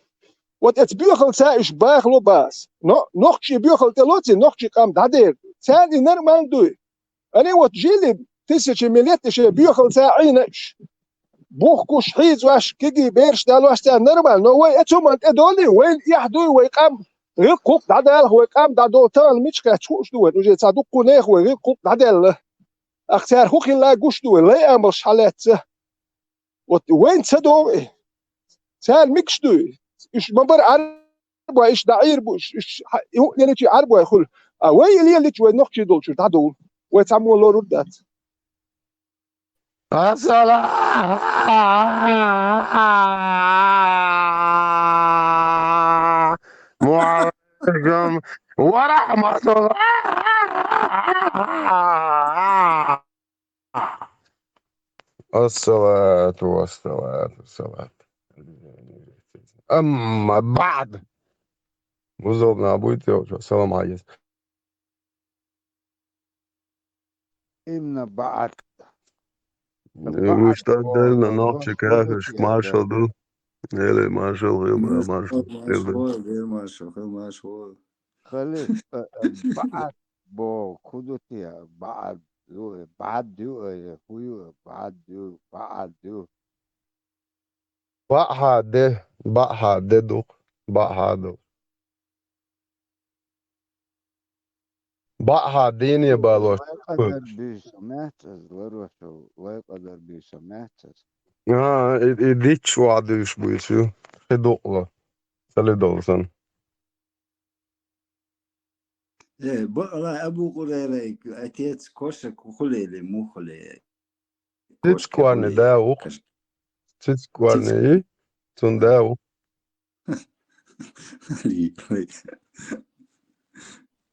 Вот эца боьхалца уьш бахало бац. Но нохчий боьхал тӀе лоций, нохчий къам дӀадер. Царна и нормально дуй. Они вот жили тысячами лет и шайн боьхалца Ӏийна уьш. бухкуш хьийзош, кегий бераш далош царна нормально, но вай оцу хӀуманна тӀедолий, вайна эхь дуй вай къам, гӀиллакх-хӀуллакх дӀадалахь вай къам, дӀадолу тахана мича кхаьчча хууш ду вайна, уже цхьа дуккха нехан вай гӀиллакх-хӀуллакх дӀадаьлла. Ахь цара хӀун хилла гуш ду вай, лай амалш хьалаьцна. Вот вайна ца догӀу и. Цара мегаш дуй? Уьш ма бара Ӏарбой, уьш дӀаӀийр бу, уьш, уьш хьа-, и хӀуъа леличи Ӏарбой хуьлу. А вай и леличи вай нохчий долчуьра дӀадовла. Вай цхьаммо лорур дац. Ассаламу алейкум ва рахматуллах. Ассалату вассалату вассалату. Амма баъд. Бузулба нах буй те, салам хьайза. Имна баъд. Э, баъд уж так бо-, дайна бо-, нохчий бо-, кафеш бо-, маршал ду. Эли маршал, хил маршал, хил. Маршал, хил маршал. Халиф, э, э, баъд бо-, кудутия, баъд ю, э, баъд ю, э, ху ю, э, баъд ю, баъд ю. Баъхьа де, баъхьа де дукх, баъхьа ду. Баъхьа дийне балош. Лай къадар буьйса мехцаз, ларошал, лай къадар буьйса мехцаз. А, и, и дичча ваӀ дуьйш буьйса ю. Хи дукъла. Цали долу сан. Э, бакъала Абу Къурайрай отец Кошак хуле или мухуле? Циц Кошке Корни хуле. Да ву. Циц Корни и? Цун да ву.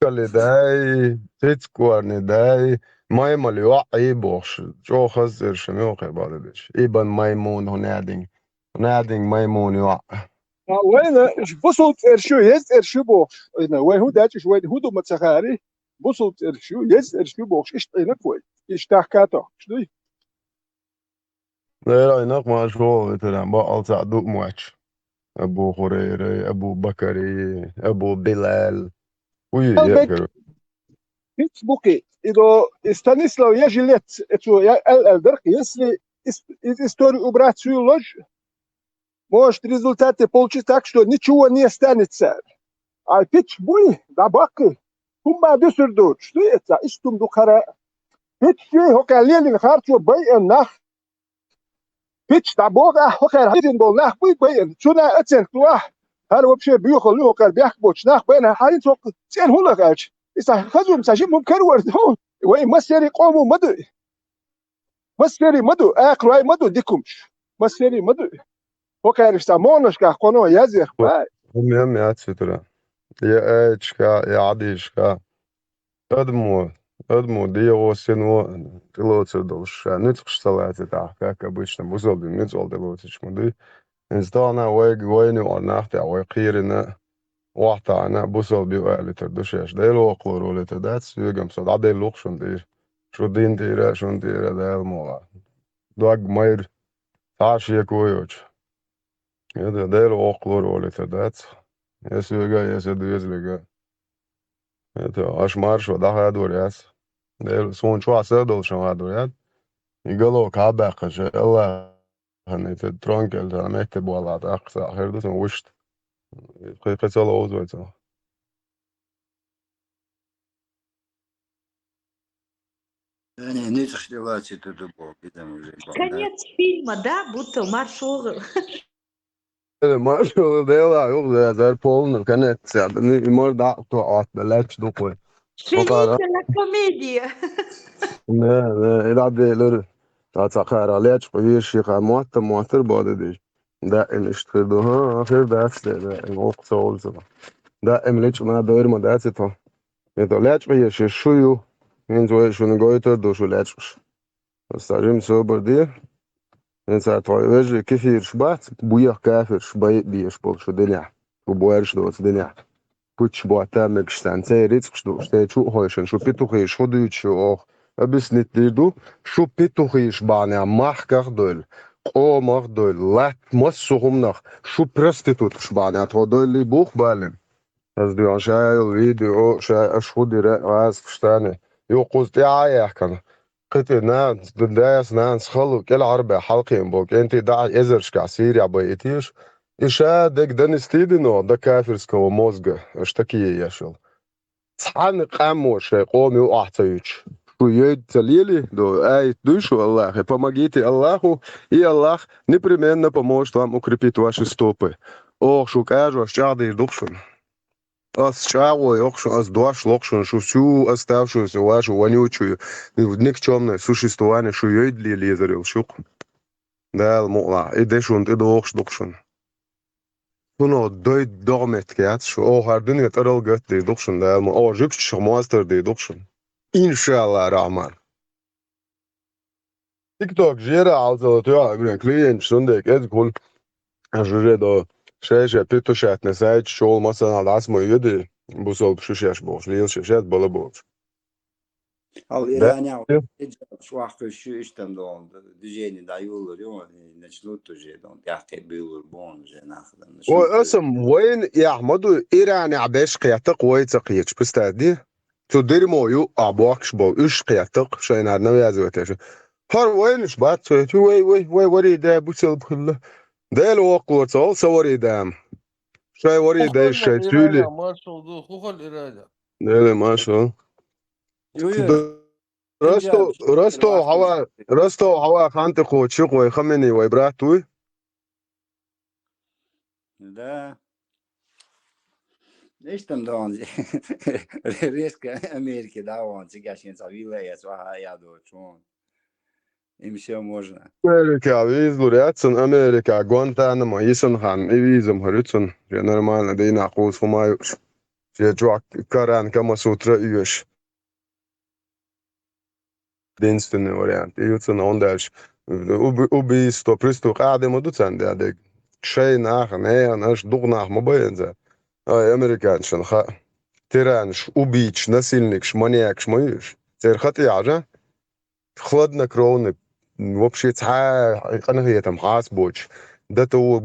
Кали дай, Циц Корни дай, Маймал йоӀ и бохуш, чӀогӀа хаза цӀераш ю муьлххе бала деш. Ибн Маймун хӀу надинг. Надинг Маймун йоӀ. А вайна уьш бусулба цӀераш ю, еза цӀераш ю бохуш. Вайна вай хӀун даьча уьш вайна хӀун ду ма ца хаьри? Бусулба цӀераш ю, еза цӀераш ю бохуш, иштта Ӏийнарг вай. Иштта тахка тохкуш дуй? Лера Ӏийнарг маршо витаран, бакъал цхьаъ ду моьттуш. Абу Хурайрай, Абу Бакарий, Абу Билал. Уй, Албек. Якар. Фицбуке, и до, и Станислав Яжилец, э, цо я-, ал-, ал дарх, если ис-, из историю убрать, всю ложь, может в результате получиться так, что ничего не останется. А пич буй, да бакы, хумма дюсюр дуч, что это, истум ду хара. Пич ши, хока лелин харчо бай, э, нах. Пич дӀабогӀахь, хӀокхара хьийзина болу нах буй байина. Цуьнан оценка лохь, хӀара вообще боьхалла ю хӀокхара бехк боцуш нах байина, хьан хӀинца хӀокху цӀена хӀун лаха аьлча? Иза хазум ца жимма хӀума каравар ду. Вай массерийн къомо ма ду и. Массерийн ма ду, акхарой ма ду дика хӀумаш. Массерийн ма ду и. ХӀокхаьраш цхьа могӀанашкахь кхоно язъярх бай. ХӀума яц витара. Я аяташкахь, я хьадисашкахь. Адамо, адамо дегӀо, сино тӀелоцур долуш, ша нуьцкъаш ца лацийта, как обычно, бусалба дин нуьцкъала тӀелоцуьйтуш ма дуй. ХӀинца тахана вайга, вайна юкъара нах тӀехь вай кхийрина, охьатаӀана, бусалба ю алийтар ду шаьш. Дела воккхалур волуьйтур дац, соьгам со дӀаделла ву-кх шуна тӀера. Шу дин тӀера, шуна тӀера Дала мукъ лахь. Дог майра, цхьа а шеко йоцуш. ХӀета Дела воккхалур волуьйтур дац. Я соьга, я сан доьзалга. ХӀета аша маршо дӀахадор яц. Дела, суна чохь са а долуш хадор яц. И гало кхьа а баьккхича, Аллахьан и тӀе тронг кӀел тана метте болла тӀаккха цхьаъ хир ду сан вуьшта. Кхин, кхин ца ловза вай цунах. Ани, нуьцкъаш тӀелацийта ду боху, кхидам уже бахьана. Конец фильма, да, будто маршо. Э, маршо, дела, юха, да, дар полный конец, я, да, ни, и мар да, то, а, да, лаьтташ ду кхой. Finita la commedia. Да, да, и да, да, лер. Та ца кхара лечкъа вешиха мотта, моттар бода деш. Даим иштта хир ду, хӀа, хир дац те, даим воккха ца волу ца. Даим лечкъа ма дойр ма дац и тхо. И тхо лечкъа еш шу ю, хӀинца вай шуна гойтур ду шу лечкъаш. Аса жима собар де. ХӀинца тхо вежарий кефираш бац, буех кафираш бай беш болу шу динехь, шу боьраш доцу динехь. Пуьташ ботта мегаш царна, церан рицкъаш дууш, церан чу а хойшина, шу петухеш хӀун дуьйцуш ю оха? Объяснить дийр ду, шу петухеш бахьанехь махках а дойлу, къомах а дойлу, латта массо а хӀуманах, шу проституткаш бахьанехь тхо дойллий бух балина? Аса дуьхьал ша йолу видео, ша аша хӀун дира гӀазкхаштане, юхкуза тӀаьхьа а яьккхина. кхетий нанас, дас нанас хало кӀел Ӏарбаьхьа хьалкхиъна болу кӀентий дӀа а эзаршкахь Сирехь байъийтийша, и ша дерг донести дина до кафирского мозга, аша такие еш йолу. Цхьана къамо шайн къома юкъахь ца юьтуш, шу йойда ца лелий, до аят дуй шу Аллахе: «Помогите Аллаху, и Аллах непременно поможет вам укрепить ваши стопы». Оха шу кӀажош чӀагӀдийр ду-кх шуна. Ас чӀагӀо йо-кх шуна, ас дош ло-кх шуна, шу су, ас тав шу, ас вашу вонючую, никчёмное существование шу йойда лелийзар йолуш ю-кх. Дала мукъалахь, и де шуна тӀедогӀуш ду-кх шуна. Шуна дойд догӀметтиг яц шу, оха хӀара дуьне тӀарал гатдийр ду-кх шуна, Дала ма, оха жуьгташах мостар дийр ду-кх шуна. Иншалла рахьман. ТикТок жера алзала тоьхьа, блин, клиенташ цундела кӀезиг хуьлу. Жуьре до шай-шай петушатне сайта чугӀула масанал дӀасмо йоьдий, бусалба шу шаьш бохуш, лела шаьш яц бала бохуш. Хьал Да. Иранехь хиджаб чохь кхуьссуш ю, иштта догӀу движение дӀаюллур ю, начнут уже догӀу тӀаьхье буьйлур бу уже нах. Ой, аса вайна эхь ма ду, Иранехь беш кхетта-кх вай ца кхеташ, представь ди. Цу дерьмо ю а бохкуш болу, уьш кхетта-кх шайна навязывать еш. ХӀара вайнаш бац, вай, вай, вай, вай, вари да, бусалба хилла. Дела воккхалора ца олу, сан вари дама. Шайн вари дайша шайн цуьйли. Маршал ду, хӀухал ирада. Дела маршал. Ю, ю. Д-, Ростов, Ростов хьава, Ростов хьава хан тӀе кхочуш вай Хаменеи вай брат вуй? Да. Иштта догӀу. Резко Америке дӀа а вахана, цигахь шен цхьа вилла а эца, ваха а ядо чун. Им всё можно. Америка визлур яц цунна, Америка Гуантанамо йисина хан, и виза ма хир ю цунна. Шен нормально дийнахь кхуза хӀума а юуш. Шен чохь Коран, Камасутра а оьшуш. Единственный вариант. И ю цунна хӀунда аьлча, уби-, убийство, преступ-, къахьде ма ду царна дерг. Шайн нах, нехан, аша дукха нах ма байина цара. Ай, американцашна хаьа. Тиранаш, убийцаш, насильникаш, маньякаш ма ю уьш. Церан хатӀе хьажа, хладнокровный, вообще цхьа а къинхетам хьаца боцуш, до того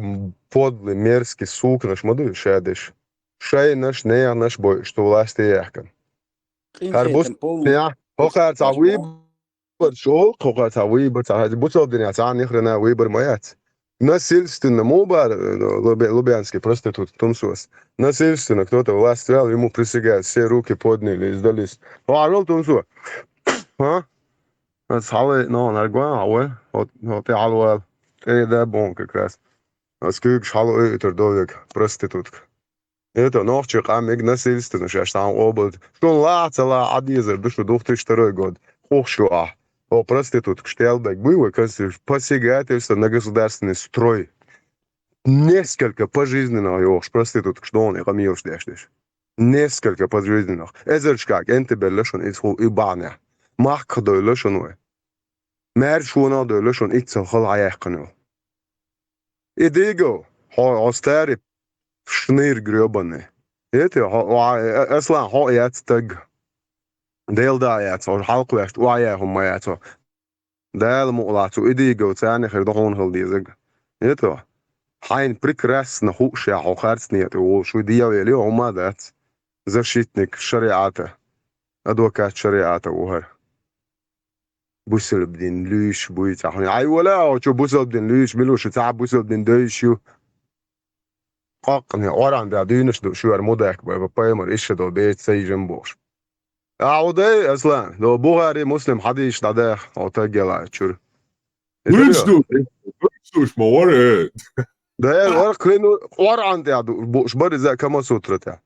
подлый, мерзкий суканаш ма ду уьш ша деш. Шайнаш, неханаш бойуш, ту власти яхкана. ХӀара бус-, хӀокхара цхьа выборш олу, хӀокхара цхьа выбор, цхьа хӀара бусалба динехь цхьа ни хрена выбор ма яц. Насильственно ма бара, э, лубя-, лубянский проститутка Тумсос. Насильственно кто-то власть взял, ему присягают, все руки подняли и сдались. Хьо хьажал, Тумсо? А? Ас хьалай, но, наргван, хьо вай? ХӀо, хӀо тӀе хьалавала. ТӀе да бон как раз. Ас куьйгаш хьала оьйтур довег, проститутка. Это нохчий къам мега насильственно шаьш цхьаьна къобалдина. Шуна лаахь ца лаахь Ӏан дезар ду шу две тысячи второй год. Къух шу ахь. О, проституткаш телбаг буй вай конституци. Посягательство на государственный строй. Несколько пожизненных йохуш проституткаш дона и къамелаш деш деш. Несколько пожизненных. Эзаршка кӀентий белла шуна иза хӀу и бахьанехь. Махках девлла шуна вай. Маьрша вонах а девлла шуна иццал хала хьаяьккхина йолу. И дийгал, хьо, хьо старый шныр грёбаный. Эти, хьо, хьо, э, Аслан, хьо а яц стаг. Дела да а яц, хьо хьалкхаваьшна охьаяьхна ма яц хьо. Дала мукъалахь цу и дийгал царна хир ду хьуна хила дезаг. Эти, хьайна прекрасно хууш яхь хьо харц некъа тӀе волуш, вуй дегӀ вели, хӀума а дац. Защитник шариӀата, адвокат шариӀата ву хӀара. Бусалба дин луьйш буй цхьа хьуна. Хьай вала а, хьо чу бусалба дин луьйш мила ву шу, цхьа бусалба дин девзаш ю. Къаккъане, Къуръан тӀехь дуьйнаш ду, шуьра мудак бай, ба пайхамар иша до беца ца йижам бохуш. Ахьа дай, Аслан, до Бухари, Муслим хьадийсаш дӀадаха, хьо таг яла чуьра. Луьйш ду, луьйш ду, ма вара. Да, вара кхин Къуръан тӀехь ду, бу-, бара иза Камасутра тӀехь.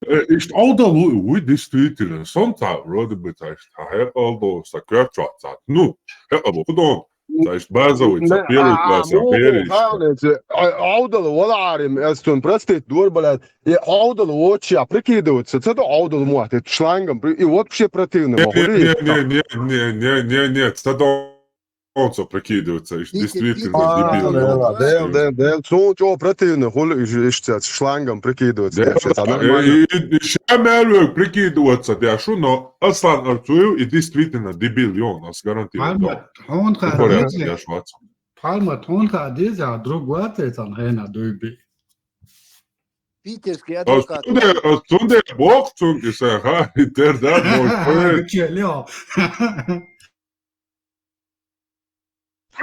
Э, иштта Ӏовдал ву, вуй, действительно. Сон цхьа, вроде бы, цхьа иштта хьекъал долу, сан коьртачохь цхьа. Ну, хьекъал бу, хӀун ду? Цхьа иштта базовый, цхьа первый класс, берий иштта. Ӏовдал вала Ӏарим, ас цунна простить дора, блядь. И Ӏовдал воцчехь прикидываться ца до Ӏовдал мотт, и шлангом при-, и вообще противно ма хуьлий. Не-не-не, ца до Оцо прикидываться, иш действительно дебил. Дел, дел, дел. Цунна чӀогӀа противно хуьлу иш, иш цец шлангом прикидываться. Дел, нормально. И, и, и ша мел вевг прикидываться деш ву, но Аслан Арцуев и действительно дебил ю, ас гарантирую. Пальма, хьуна хаа деза. Пальма, хьуна хаа деза, друг вац, цан хена дуйби. Питерский адвокат. Цундела, цундела боху цунга и сан, ха, и тера да, боху. Чё, Лео?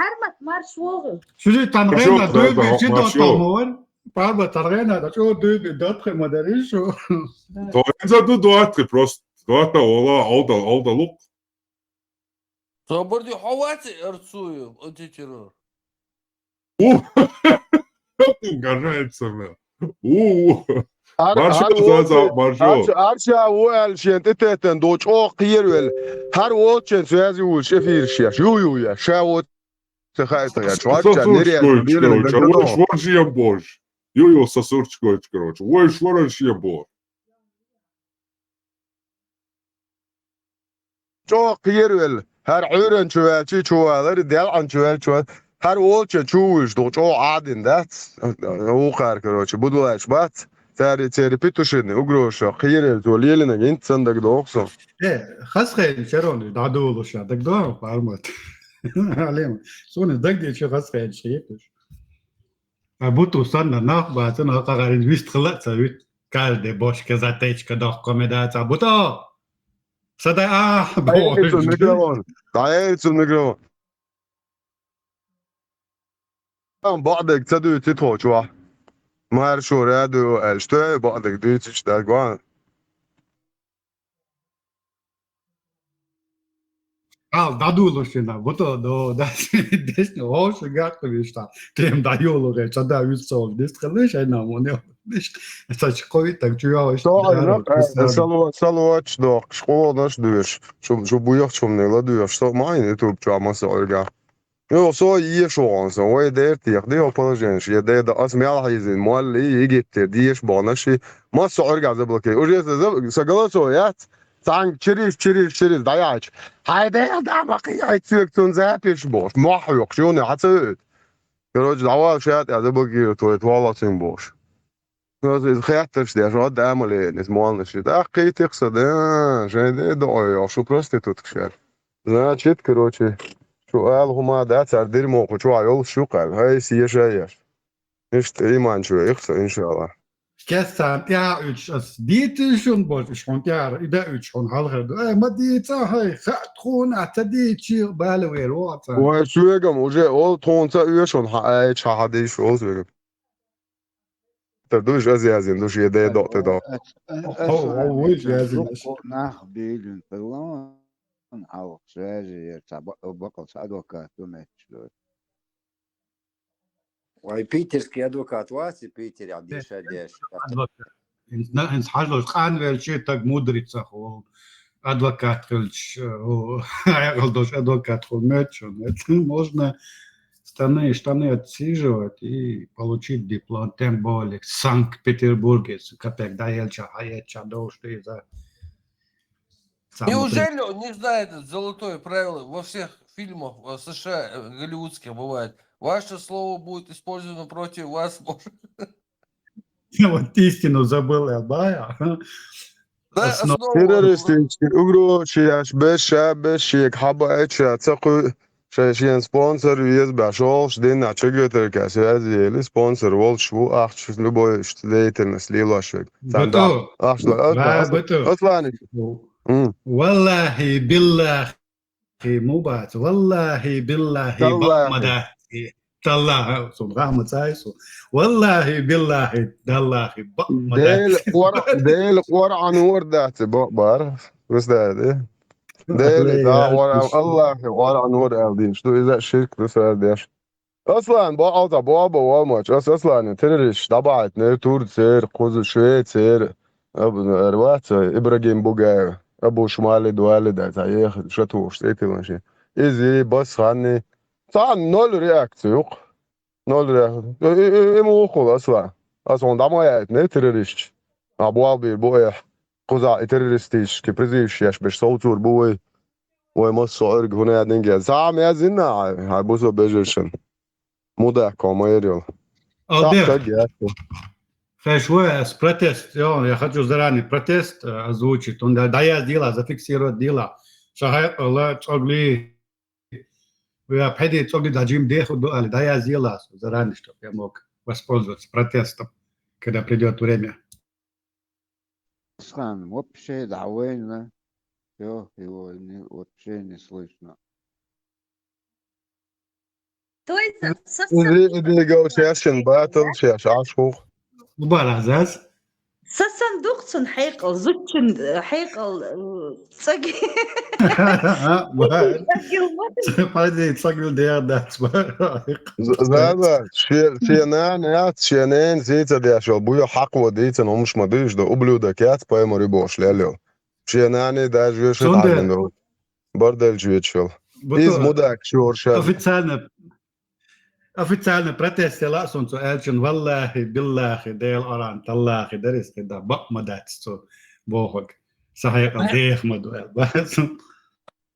Армат марш вогӀу. Шузи тангена Маршо, дойби да, чи маршо. Дота мовар. Парба тангена да чо дойби дотхи мадари шу. То инза ду дуатхи просто. Дуата ола, олда, олда лук. Соборди хавати арцую, антитеррор. У. Гажается мне. У. Ар- Маршо, ар за, за, волчен- маршо. ар ша- ар ша ву аьлла шен тӀе теттан до чӀогӀа кхервелла. ХӀар волчен связи вулш эфир шеш. Ю, ю, я. Ша вот се хайта я. Чвак ча, нереально, Сосурчкой, нереально, короче. Ой, швар шием бож. Ю, ю, сосурчкой, короче. Ой, швар шием бож. ЧӀогӀа кхервелла. ХӀар Ӏуьйран чу ваьлчи чу валари, делӀан чу ваьлчи чу валари. ХӀар волчен чу вуьш ду, чӀогӀа Ӏадин дац. Вукхар, короче, будулач бац. Цари, цари петушини, угроза, кхерел, цо лелина, гинт сан даг доху со. Э, хасхайна чарони дӀадолуша, даг до, Пармат. Алем, суна даг де чи хасхайна шиетуш. А буту санна нах бацан, а кагар вист хала ца вит. Каждый бошка затечка дох комеда ца буто. Сада, а, ДӀаэцу микрофон. ДӀаэцу микрофон. Там баъдег ца дуьйци тхо чохь. Маршо радио аьлла, что баъдег дуьйцуш даг ван. Ал дадулушина, буто до, да, десни, ош гаккули ста. Тем да йолу ге, ца да вист сол, дис хала шайна моне. Ца чи кой так чу я, Со айна, э, салва-, салвач дохкуш, къонаш дуьш. Шу, шу буйох чумнела дуьш. Со майн YouTube чу маса ойга. Йо, со ешугӀан сан, вай дер тех, дио положение, я дер да, ас мел хьийзин, молли, Египтер, деш бонаш, масса Ӏурга заблокировать. Уже са, са, са голосовой яц, цанг чириш, чириш, чириш, даяч. Хай дер да, ма кхи, хай цуьк цун запиш бош, мох юк, шуна, хьаца. Короче, давай шат, я заблокировать, твой, твой лацин бош. Иза хеттарш деш, вот да, амале, нес молнаш. Да, кхи тих са, да, шай де, да, ой, шу проститутка шер. Значит, короче, шу ала хӀума дац, ар дирмо кху чу йолуш шу кхаьл. Хай, сеша еш. Иштта иман чу вех со, иншалла. Кессан тӀаьхьа уьдуш ас дийцина шун божуш, хьун тӀаьхьа, и да уьдуш хьун хьалхар ду. Ай, ма дийца, хай, хат хун, а ца дийчи, бала вер, ваца. Вай, шуьгам уже ол тхуна ца оьшун хьан айча хьан хьадийш ол шуьгам. Тар душ аз язин, душ я дей докъ, докъ. Хо, хо, вуй, язин. Нах билин, пилон, хьалх, связи, я ца ба-, бакъал ца адвокат, ду меч, ду. Вай питерский адвокат вац, и Питере деш, деш. Адвокат. Инс, на, инс хьажлош, къан велчи, так мудрица хул. Адвокат хилч, э, о, хьекъал дош адвокат хул, меч, меч. Можно штаны, штаны отсиживать и получить диплом, тем более в Санкт-Петербурге, с-, капек, да, елча, хаеча, да, уж ты за. Самое Неужели он не знает это золотое правило? Во всех фильмах э, США, э, голливудских бывает. Ваше слово будет использовано против вас. Может. Вот истину забыл, я, да, я. Да, Основа. основа. Террористический угроза, я ж беша, бешик, хаба, эча, цакуй, шай, шен спонсор, вез, башолш, дин, а чего только связи, или спонсор, волш, ву, ахч, любой, что деятельность, лилошек. Санда. Быту. Ахш, ла, Да, Аслан, быту. Аслан. М. Валлахи, биллахи, мубац. Валлахи, биллахи, Таллахи. бакъмадахи. Таллахи, субхану цайсу. Валлахи, биллахи, таллахи, бакъмадахи. Дел Къур-, Дел Къуръан вар дац, бо-, бар. Вистади. Дел, Аллай, да, аль Къуръан, куш. Аллах, Къуръан вар алдин. Что из-за ширк, вистади. Аслан, бо алта, бо, бо, валмач. Ас-, Аслан, террорист, дабайт, не Турцер, Кузу, Швейцер, Аб-, Арваца, Ибрагим Бугаев, Абу Шмали, Дуали, да, та, ех, шатуш, эти ланши. Изи, бас, ханни. Та, ноль реакция, юк. Ноль реакция. И, и, и, и, мухул, Аслан. Ас он дамаят, не террорист. А бу алби, бу, э, куза, и террористический призывщик, я ж беш соуцур, бу, ой. Вай масса Ӏуьрга хӀун яьдинге. Сам яздина, хьай бусо бежишин. Мудак, ма ярил. Албер, Так, так, я. хеш вай, ас протест, я, я хочу заранее протест, э, озвучить. Он да, да, я сделал, зафиксировать дела. Шахай, ла, цогли. Я пхеди цогли да джим деху до, али, да, я сделал, заранее, чтоб я мог воспользоваться протестом, когда придёт время. Аслан, вообще довольно. Все, его не, вообще не слышно. То есть, са сан Иди, иди, гов, шаьшшинна батал, шаьш Ӏаш хух. Убар аз аз. Са сан дукха цун хьекъал, зудчун, э, хьекъал, э, цаги. Бай. Цагил ма. Пайди цагил дер дац, бай. З-, Заза, ше-, шен нана яц, шен нана сийца деш йол, буй хьакъ во дийцан, хӀумаш ма дуьйш, да ублюдок яц, паймари бош лел йол. Шен нана даже вешет Цунда хьажин дол. Бардалча вечал. Бу Из то мудак шорша. Официально, официально протест яла сон цо аьлчун, валлахи, биллахи, Дела аран, таллахи, дарис да, бакъ ма дац цо бохаг. Сахьекъал Э? Дех ма ду аьл. Бац.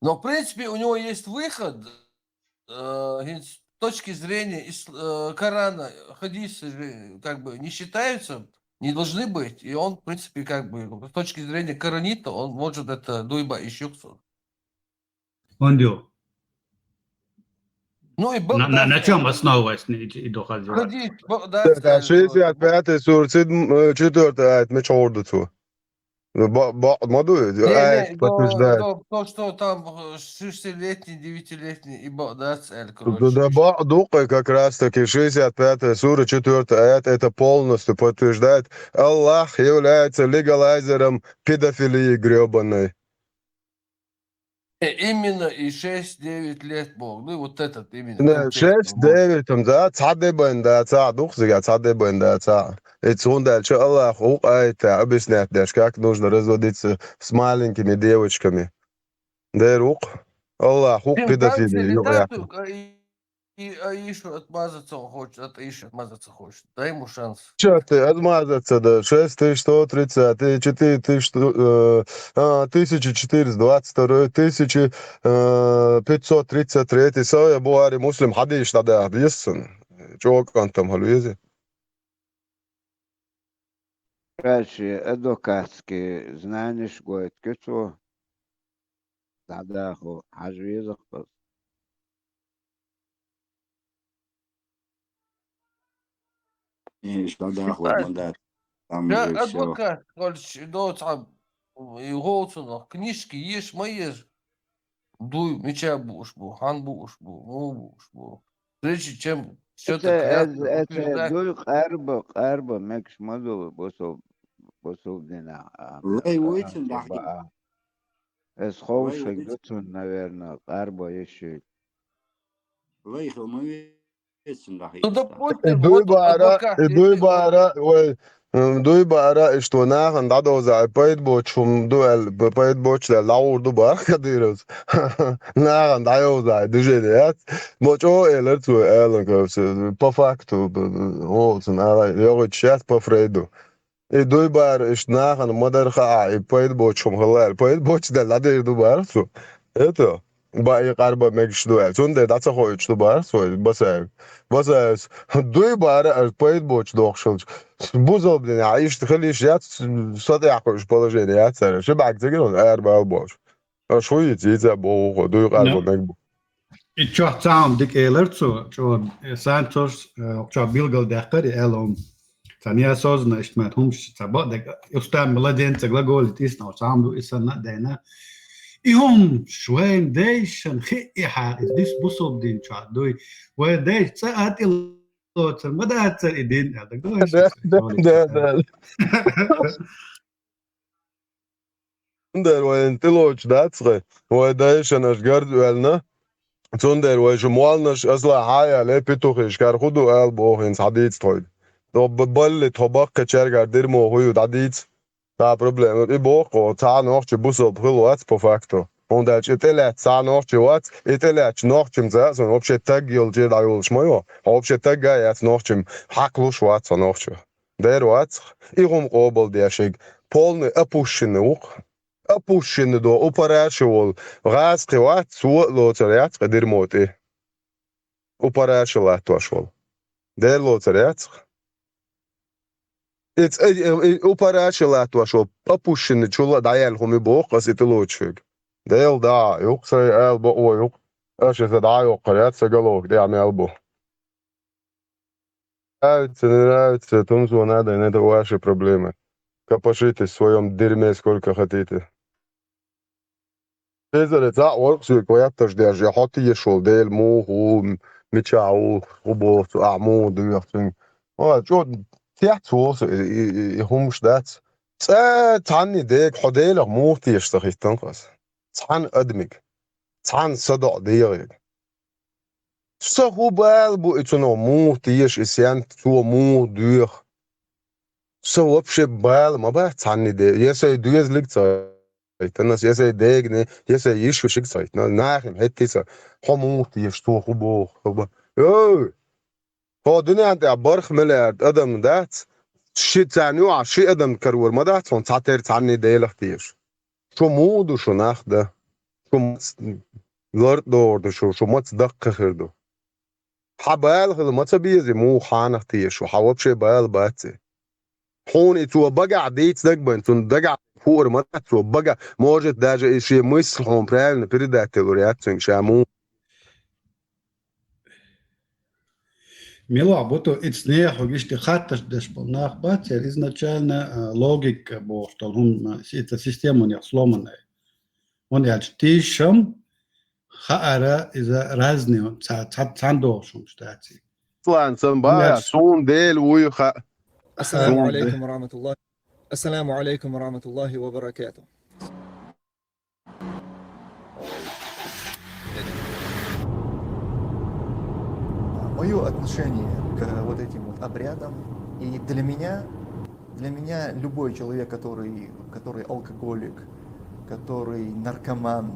Но, в принципе, у него есть выход. Э, с точки зрения ис-, э, Корана, хадисы же как бы не считаются, не должны быть. И он, в принципе, как бы, с точки зрения Коранита, он может это дуйба и щуксу. Он дю. Ну и бо-, На, на, да, на чем основываясь не иди, иду хадис? Хадис, бо-, да, Так, а э, шестьдесят пятый сура, седьм-, э, четвёртый аят, меч ордуцу. Ба-, ба-, ма ду, Не, аят не, до, подтверждает. До, то, что там, э, шестилетний, девятилетний, и бо-, да, цель, Да, короче. Да, ба-, дукха как раз таки шестьдесят пятая сура, четвёртый аят, это полностью подтверждает. Аллах является легалайзером педофилии грёбаной. Э, именно и шесть-девять лет мог. Ну, вот этот именно Не, конкретно, шесть вот. Девять там, да, цхьа де бен, да, цхьа духзига, цхьа де бен, да, цхьа. И цун дальше Аллах у айта объяснять дашь, как нужно разводиться с маленькими девочками. Дер ук. Аллах ук Ты педофилия, дальше не ю так, я. Только и, и Аишу отмазаться он хочет, от Аиши отмазаться хочет. Дай ему шанс. Чё ты, отмазаться, да, шесть тысяч сто тридцать, и четыре тысячи, э, а, тысяча четыреста двадцать второй, тысяча, э, пятьсот тридцать третий, Сахих Бухари, Муслим, хадиш, да, да, объяснен. Чё он там, Халвизи? Короче, адвокатские знаниеш гойту кицо. ДӀадахо, хьажа веза-кх. Иштта дӀадахо, Ши ма дац. Там Ша уже всё. Адвокат, короче, доцу хьан, и гӀо цунах, книжки еш ма еш. Дуй, мича бууш бу, хьан бууш бу, муха бууш бу. Прежде чем что-то Это, кратко это, это утверждать. Дуй къарба, къарба, мекаш ма ду, бусул-, бусул дина, а, Лай а, вуйцун а, дахьи. А. Эс ховшиг Лай вуйцун. Дуцун, наверное, къарба еши. Лай хил ма вуйцун дахьи. Ну, допустим, И дуй вот бара, адвокат, и дуй если бара, ой, М, дуй бара, иштта вай нахана дӀадовза, пайда боцу хӀума ду аьлла, б-, пайда боцу аьлла, дӀагӀур ду бара Кадыровс. Нахана дӀайовза, движение яц. Мо чӀогӀа элар цо, аьлла, по факту, б-, б-, оцун ала, йогӀуьйтуш яц по Фрейду. И дуй бара, иштта нахана ма дара хаа, и пайда боцу хӀума хилла аьлла, пайда боцу аьлла, дӀадийр ду бара цо. Это? Баи къарба мегаш ду аьлла. Цундела дӀа ца хоуьйтуш ду бара со, Басаев. Басаевс, дуй бара, аш пайда боцу дохуш хилча. Бузалба дина, иштта хила йиш яц, со тӀехь кхуьуш положение яц цара. Ши бӀаьрг ца гира, ара бала бош. Аш хуйица, йица боху хо, дуй къарба Ну. Мег бу. И чохь цхьа хӀума дика элар цо, чӀогӀа, э, сан цо, э, чохь билгалдаьккхар, и аьлла хӀума. Цхьа неосознанно иштта ма хӀумаш ца бакъдерг, устан младенца глаголит, иштта цхьа хӀума ду, и санна а дайна. И хӀума вайн дайшан хиъ и хьа, и дис бусалба дин чохь дуй. Вайн дайша цӀа а тӀе лоцар, ма дацар и дин, аьлла, даг Да, да, да, да. Цундела вайна тӀелоцуш дац хай, вай дайшан аша гарз оьллина. Цундела вай шу молланаш асла хьаяьлла, петухиш кара хӀун ду ала боху хӀинца хьадийца тхойга. Тхо б-, балли тхо баккхачаьргара дирмо хӀун ю дӀадийца. Цхьа проблема. И боху, цхьа нохчи бусалба хила вац по факту. ХӀунда аьлча и тӀелаьцна цхьа нохчи вац, и тӀелаьцначу нохчимца а сан вообще таг йолче дӀайолуш ма йо. Хьо вообще таг а яц нохчим, хьакхалуш вац хьо нохчо. Дера вац, и хӀума къобалдеш шега. Полный опущенный ву-кх. Опущенный до, упараша волу. ГӀазкхи вац, цо а лоцур яц кхидир мотӀи. Упараша латтош волу. Дера лоцур яц-кх. И ц-, и, и, и упараша латтош волу, опущенный чул а дӀаяьлла хӀума боху ас и тӀелоцуш шега. Дела да, юкъ сайн ала бакъо юкъ. Аша сан дӀа а йоккхур яц, сан галовка тӀехь мел бу. Нравится, не нравится, тумсо надо, это ваши проблемы. Копошитесь в своём дерьме сколько хотите. Эзаре цхьаъ вара-кх соьга хаттарш деш, я хьо тешаш волу Дела муха ву, мичахь ву, хӀун боху цо, ахь муха доьху цуьнга. Ой, чӀогӀа цецволу со и, и, и, и хӀумаш дац. ЦӀа цхьанний дега хьо Делах муха теша ца хӀиттина-кх аса? Цхьана адамиг, цхьана садоӀу дегӀега. Сан хӀун бала бу и цунах муха теша, и сенца цо муха доьху? Сан вообще бала ма бац цхьанний де-, я сайн доьзалиг ца хӀиттина аса, я сайн дегане, я сайн йиш-вешиг ца хӀиттина, нахе-м хӀетте а ца, хьо муха теша, цо хӀун боху, хӀун ба-, ой! Хьо дуьнен тӀехь барх миллиард адам дац, ши царна юкъахь ши адам карор ма дац хьуна цхьатерра цхьанний Делах теша. Шу муха ду шу нах дан? Шу маца лартӀа догӀур ду шу, шу маца даккхий хир ду? Хьан бала хила ма ца беза муха хьанах теша шу, хьан вообще бала бац и. Хьуна и цо багахь дийцинарг бен, цунна дагахь хуур ма дац цо бага-, может, даже и шен мысль хьуна правильно передать делур яц цуьнга ша муха. Мила ваха бу ту, и цу нехан хьуьгу иштта хаттарш деш болу нах бац, церан изначально, а, логика бохуш долу хӀума, а, си-, эта система у них сломанная. ХӀунда аьлча тийшам хаара иза разный, ца-, ца-, цхьаьна долуш хӀумаш дац и. Аслан, сан хӀунда бахьа, аьлча суна Дела вуй хаьа. السلام عليكم ورحمة الله. السلام عليكم ورحمة الله وبركاته. Мое отношение к вот этим вот обрядам. И для меня, для меня любой человек, который, который алкоголик, который наркоман,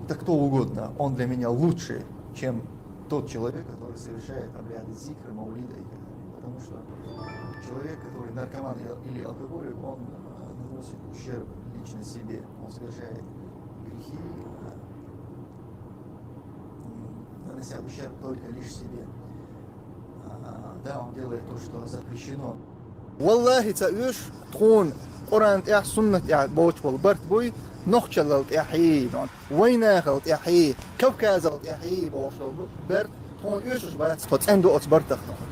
да кто угодно, он для меня лучше, чем тот человек, который совершает обряды зикра, маулида и так далее. Потому что человек, который наркоман или, или алкоголик, он, э, наносит ущерб лично себе. Он совершает грехи, э, м, нанося ущерб только лишь себе. А, да, он делает то, что запрещено. Валлахи, ца уьш тхуна Къуръан тӀехь, суннат тӀехь боцуш болу барт буй, нохчаллал тӀехьий, вайнахал тӀехьий, Кавказал тӀехьий бохуш болу барт тхуна оьшуш бац, тхо цӀена ду оцу бартах тхуна.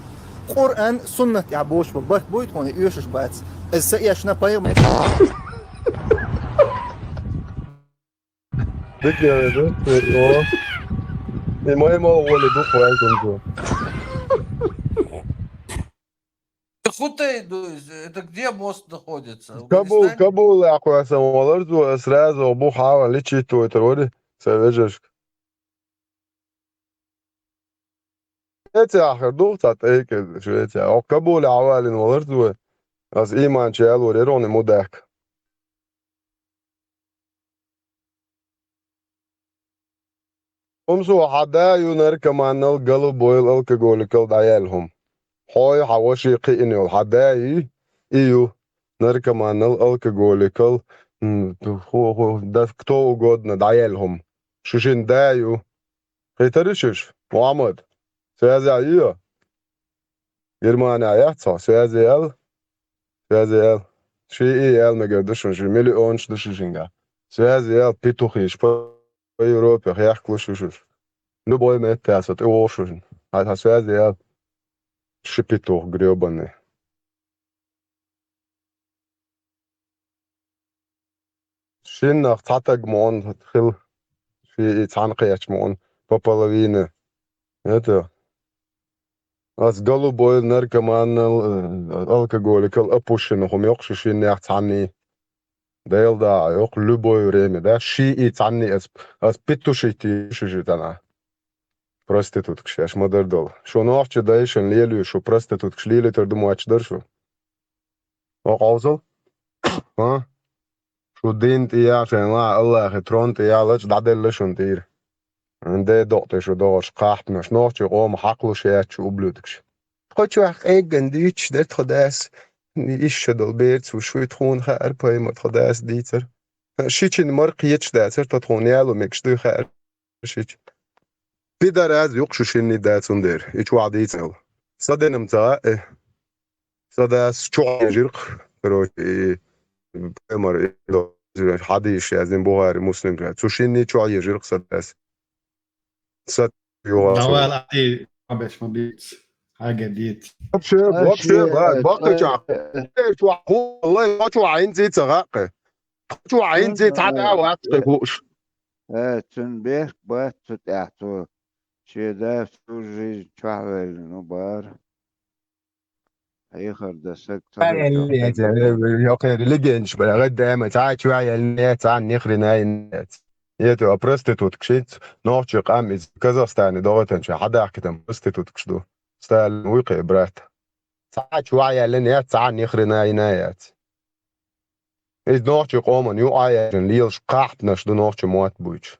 Къуръан, суннат тӀехь боцуш болу барт буй, тхуна оьшуш бац. Иза са эшна пайхамар. Дика яра ду, о. И май мал воли ду хвай кунту. Хутей ду, это где мост находится? Кабул, Афганистане? Кабул, ахуй сан валар зу, сразу бу хава личи той трори, са вежешка. Швеция ахир ду, ца тайка Швеция. О, Кабуле хьавалин валар зу. Ас иман чалур ерони мудак. Умсо хьан да ю наркоманнал, голубойл, алкоголикал дӀаяьлла хӀума. Хьой хьан ваши кхиъна йолу хьан да ю, и ю наркоманнал, алкоголикал, м, ху-, ху-, да кто угодно дӀаяьлла хӀума. Шу шин да ю. Кхетарий шуьш, Мухьаммад? Связь ю? Германия яц хьо, связи ял? Связи ял. Ши и ял мегар ду шуна, ши миллионаш ду шу шинга. Связи ял, петухиш, по, по Европе хехкалуш ю шуш. Любой метте аса тӀе вохуш шуна. Хьан, хьан связи ял? Ши петух грёбаный. Шиннах цхьа таг муьн хила, ши и цхьаьна кхеча муьн, по половине. Это, ас голубой наркоманнал, э, алкоголикал опущенных хӀума йоккхуш шиннех цхьанний. Дела да, йоккха любое время, да, ши и цхьанний ас, ас петушить йиш ю ши тана. Проституткаш еш ма дар долу. Шу нохча дайшан лелуьйш, шу проституткаш лелийтар ду моч дар шу. О, къовсал? А? Шу дин тӀе яхь, шайн ла Аллахи трон тӀе яхь лача дӀаделла шун тӀера. Де докъ тӀе шу догӀуш кхахьпанаш, нохчий къома хьакхалуш яц шу ублюдкаш. Тхо чохь къеган дуьйцуш дара тхо дас, ишша долу берца ву шуй тхуна хаьара пайма тхо дас дийцар. Шичина мара кхеташ дацар, тхо тхуна яло мегаш дуй хаьара. Шича. Пидараз юкъ шу шинний дац цундела. И чохь дийцина йолу. Са денам ца хаьа, э. Са дас чохь ежиркх, короче, и, паймар, и, хьадийш яздина Бухари, Муслим, цу шинний чохь ежиркх са дас. Са югӀа. Давай, Али, беш ма бийц. Хьаге дийц. Вообще, вообще, ба-, баккхача. Э, э, э. Чохь ху-, лай, чохь хӀинца ца хаьа. Чохь хӀинца цхьа да вац тхе хууш. Э, цуьнан бехк бац цу тӀехь, цо Шен да всю жизнь чохь ваьллина бара. Хьехар дан саг ца Цхьа хилча, яьлла яц, э, йокхеран легендаш бара, гӀаддаьма, цхьа а чохь яьлла яц, цхьа а нихрена йина яц. Ето, а проституткаш, ицца нохчийн къам иза Казахстане догӀитанчу хьадахкийтина проституткаш ду. Сталин вуй кхин брат. Цхьа а чохь яьлла яц, цхьа а нихрена йина яц. Иза нохчийн къоман юкъа а яьлча лелаш кхахьпанаш ду нохчийн мотт буьйцуш.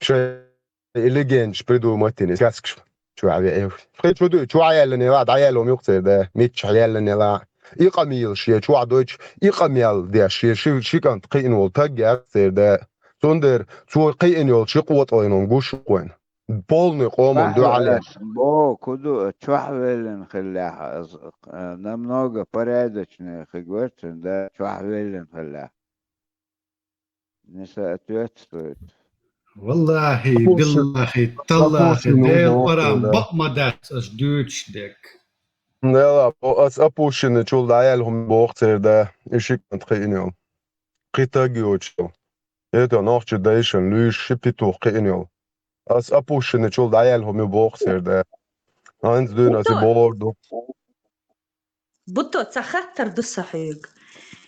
Шайн и легендаш придумать йина, и сказкаш чохь веа. Кхин чу ду, чохь яьллина ела, дӀаяьлла хӀума юкъа церан да, миччахь яьллина ела. И къамелаш шен чохь дойтуш, и къамел деш, шен ши, ши кӀант кхиъна волу таг яц церан да. Цундела цо кхиъна йолу ши къотӀалла йина хӀума гуш ву вайна. Полный къоман дуьхьал яц. Бо, ку ду, чохь ваьллина хиллехь, аз, э, намного порядочнее хиг ваьццина да, чохь ваьллина хиллехь. Не соответствует. Валлахи, биллахи, таллахи, Дела парам бакъ ма дац аш дуьйцуш дерг. Дела, ас опущенный чул дӀаяьлла хӀума боху церан да, и ши кӀант кхиъна йолу. Кхин таг йоцуш йолу. Ето нохчийн дайшна луьйш ши петух кхиъна йолу. Ас опущенный чул дӀаяьлла хӀума боху церан да. ХӀинца дуьйна аса бохур ду. Бутто, цхьа хаттар ду сан хьоьга.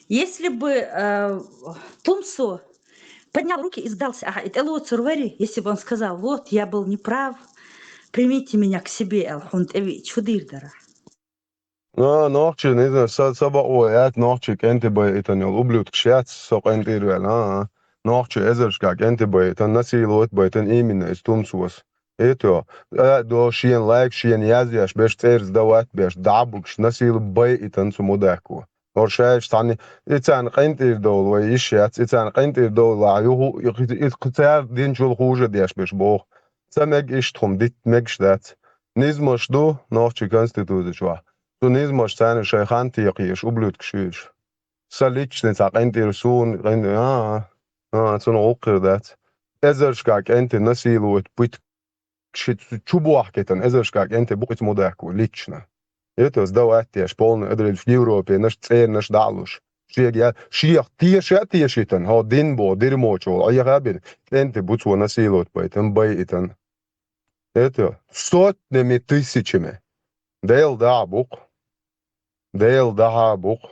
Если бы э, Тумсо поднял руки и сдался, ага, и тӀелоцур вари, если бы он сказал: «Вот, я был неправ, примите меня к себе», аьлла, хьуна тӀевиъча, хӀун дийр дара? А, нохчийн, не знаю, са, са бакъо яц, нохчийн кӀентий байитина йолу ублюдкаш яц, со къинтӀера ваьлла, а, а. Нохчийн эзаршкахь кӀентий байитина, насиловать байтина именно иза Тумсос. Ето, а, до шена лайк, шена язъеш, беш цӀерца дават беш, дӀабугаш, насилу байитина цу мудако. ХӀора шайша цхьаьна, и царна къинтӀера довла вай йиш яц, и царна къинтӀера довла юху, и, и, и цара динчул хужа деш беш боху. Ца мега иштта хӀума дитта мегаш дац. Низмаш ду нохчийн конституци чохь. Цу низмаш царна шайн хан текхъеш, ублюдкаш ю уьш. Сан личный цхьа къинтӀера суна, къин-, а, а, а, цунах гӀуллакх хир дац. Эзаршкахь кӀентий насиловать, пытка, ши-, чу бохкийтина, эзаршкахь кӀентий бу-кх иза мудако лично. Ето, сдавать деш, полный адрес Европе, наш цӀернаш дӀа а луш. Шега я, шех теша а тешийтина, хьо дин бо, дерьмо чу волу, Ӏеха а бина, кӀентий бу цо насиловать байтина, байитина. Ето, сотнями тысячами. Дела дахьа бу-кх. Дела дахьа бу-кх.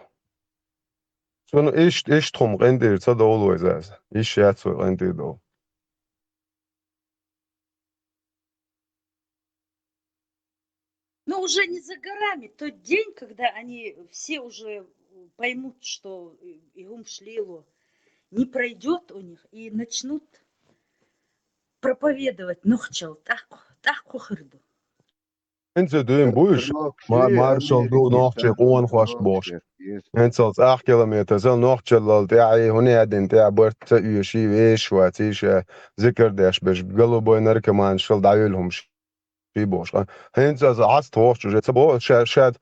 Цунна иштта, иштта хӀума къинтӀера ца довла вай заза. Йиш яц вай къинтӀера довла. Но уже не за горами тот день, когда они все уже поймут, что и хӀумаш лело не пройдёт у них, и начнут проповедовать нохчалла, тӀаккха, тӀаккха хир ду. ХӀинца дуьйна буйш, ма-, маршалла ду нохчийн къонахошка бохуш. ХӀинцалц ах километр, сан нохчаллал тӀаьхье, хӀунда аьлла дина тӀаьхьа барт ца оьший, вешаш вац, иша, зикар деш беш, голубой наркоманашал дӀаюьлу хӀумаш. Ши бохуш, а? ХӀинца аса Ӏаста вохчу уже ца боху, ша, ша,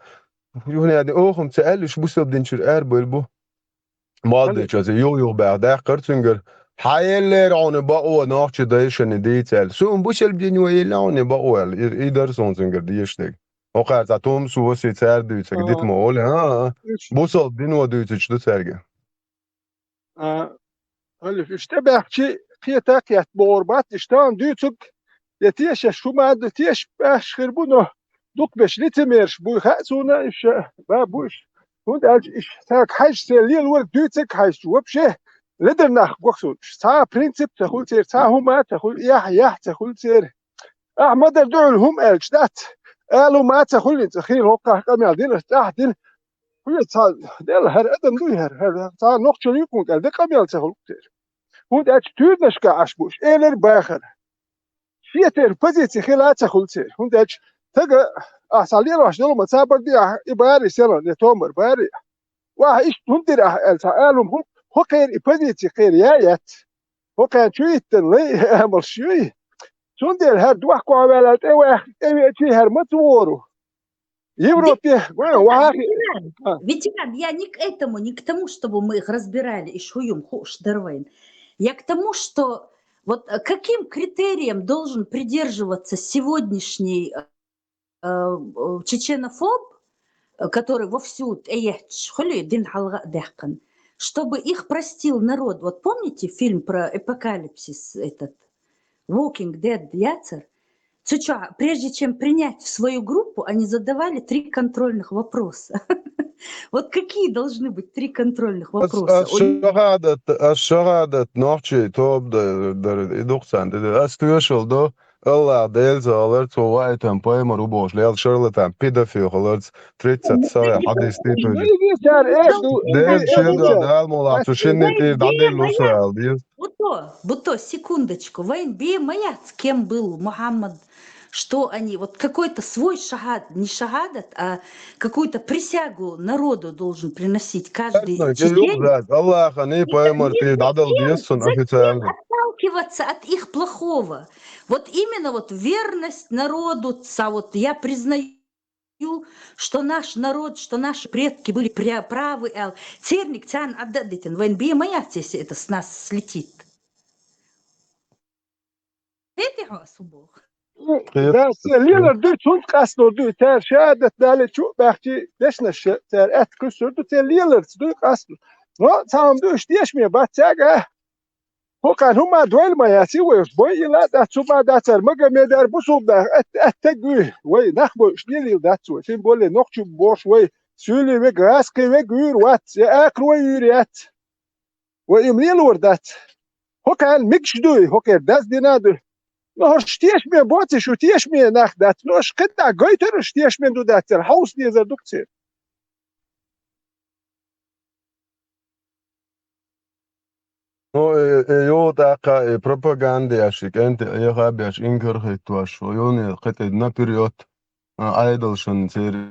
юхне аьлла, охум ца аьлла, уьш бусалба динчуьра арабевлла бу. Молодец, аса юх-юх баьхна даьккхира цуьнгара. Хьан еллера хьуна бакъо нохчийн дайшна дийца аьлла. Суна бусалба дино елла хьуна бакъо аьлла. И, и дара суна цуьнгара дезаш дерг. ХӀокхара цхьа Тумсо, Васи цара дуьйцург дита ма олу, а, а. Бусалба дино дуьйцуш ду цаьрга. А, Алиф, уьш тӀебаьхчи, кхета а кхетта бохур бац, уьш тахана дуьйцург, я тешаш хӀума а ду, тешаш баьхча хир бу, но дукхахберш лицемерш буй хаьа суна, уьш ба бу уьш. ХӀунда аьлча уьш цаьрга хьаьжча, церан лелорг дуьйцург хьаьжча, вообще ледара нах го-кх суна уьш. Цхьа а принцип ца хуьлу церан, цхьа а хӀума а ца хуьлу, эхь, яхь ца хуьлу церан. Ахьа ма-дарра дуьхьал хӀума аьлча дац. Ала хӀума а ца хуьлу, цкъа хийла хӀокхахь къамел дина, ас тӀаьхьа дина. Хьоьца цхьа, Дела, хӀара адам дуй хӀара, хӀара цхьа нохчалла юкъа кӀел де къамел ца хуьлу церан. ХӀунда аьлча туьйранашка Ӏаш бу уьш, элира бахара. Шен терра позици хила а ца хуьлу церан. ХӀунда аьлча стага, ахьа цхьа лелош долу ма ца бар де ахьа, и барий селан, я томар барий. Ва ахьа иштта хӀунда дира ахьа аьлла цхьа ала хӀума хуьлу, хӀокхеран и позици кхеран я а яц. ХӀокхарна чу йиттина лай а амалш юй. Цундела хӀара дохко а ваьлла тӀе ваьхна, тӀе веачий хӀара ма ца вору. Европе, гой, вахьа хи-, а. Ветеран, я не к этому, не к тому, чтобы мы их разбирали, и шуюм хуш дарвайн. Я к тому, что вот э, каким критериям должен придерживаться сегодняшний э, э, чеченофоб, э, который вовсю тӀеетташ хуьлий дин хьалха а даьккхина, чтобы их простил народ. Вот помните фильм про апокалипсис этот? Walking Dead яцара? Ты что, прежде чем принять в свою группу, они задавали три контрольных вопроса. Вот какие должны быть три контрольных Аз, вопроса? аз шахадат, аз шахадат нохчий тоба да, да, идуксан, да, аз тюшал до, Аллах Дел залар, цо вайтам пайма рубош, лел шарлатан, педофил халарц, тридцать сара, хадис типа. Цар эш ду, Дел эш ду. шеда, дал мола, цу шинни тир, да, дел лусал, дил. Буто, буто, секундочку. Вайн бе маяц, кем был Мухаммад, что они, вот какой-то свой шахад, не шахадат, а какую-то присягу народу должен приносить каждый Ну, чеченец. Аллаха не пайма тир, да, дал дил сон официально. Отталкиваться от их плохого. Вот именно вот верность народу, ца, вот я признаю, что наш народ, что наши предки были пря- правы, эл, церник цан аддадитен, вайн бе маяц, если это с нас слетит. Эти хо субох. Да, се лилар ду, цунт къасло ду, цар шахадат дали чу бахчи, дешнаш, цар эт кусур ду, се лилар ду, къасло. Но, цам ду, иштеш ме, бацага. Хокан хума дуэл маяц, вай, бой ила да, цуба да, цар Магомедар бусул да, эт, эт, тегу, вай, нах бой, иштелил да, цу, тем более, нохчу бош, вай, сюли ве, гас ке ве, гур, ват, я, акрой, юрят. Ва им лелор дац. Хокан микш дуй, хокер дас дина дуй. Но хош теш ме боци, шу теш ме нах дац. Но хош кыта гойтер, хош теш ме ду дац, цер хаус не задукци. Ну, э, э, ё, така, э, пропаганда яшик, энти, э, хаб яш, инкер хит ваш, ё, не, кыт, э, наперёд, а, айдол шын цери,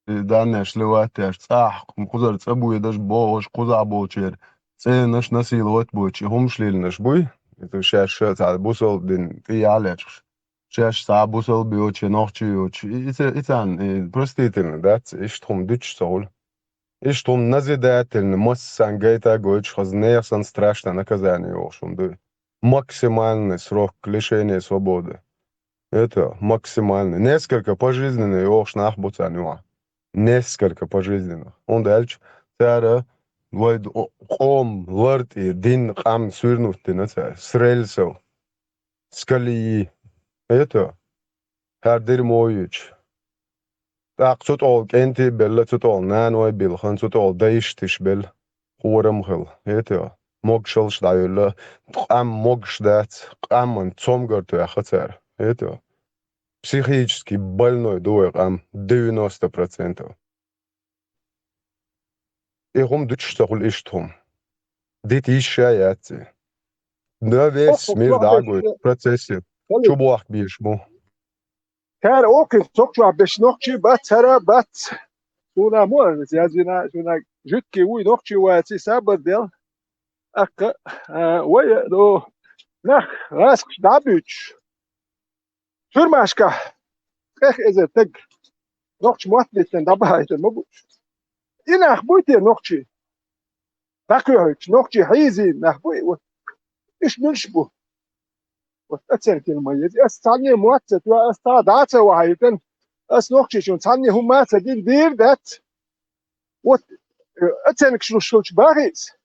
даннеш леват яш, цах, кузар цабуй, даш бош, куза болчер, ценаш насиловать буй, чи хумшлилнаш буй, это шаш, шаш, ца, бусол дин, ти ялячш. Шаш, ца, бусол биочи, нохчи, ючи. И, и, и, цан, и, простительно, да, ц-, ишт хум дучи согул. Ишт хум назидательно, массан гайта гойч, хаз неясан страшное наказание, в общем, да. Максимальный срок лишения свободы. Это максимальный. Несколько пожизненный, ох, шнах буцан юа. Несколько пожизненных. Он дальше, цара, вай, о, ком, ларти, дин, кам, свернуть, ты на царь, с рельсов, с колеи. Это, хар дерьмоюч. Так, цу тол кенти белла, цу тол нан вай билхан, цу тол дайш тиш бел. Хурамхыл. Это, могшалш даюлла, кам могш дац, кам ман цомгар туяха цар. Это, психически больной дуй кам, девяносто процентов. И хум дучи согул ишт хум. Дит ища яци. Да весь мир дагой в процессе. Чубуах биш му. Кар окин сокчуа беш нохчи бац, хара бац. Суна муан, я зина, суна жутки уй нохчи уа ци сабар дел. Акка, а, вай, ну, нах, раск, дабюч. Тюрмашка. Кех эзе тег. Нохчи муат битен, дабайтен, могуч. И нах буйте нохчи. Такой нохчи хизи, нах буй, вот. Иш мюнш бу. Вот, оценкин мои. Эс цанне муатца, туа эс та даца вахайтен. Эс нохчи чун цанне хумаца дин дир дат. Вот, э, оценк шуш шуш багис.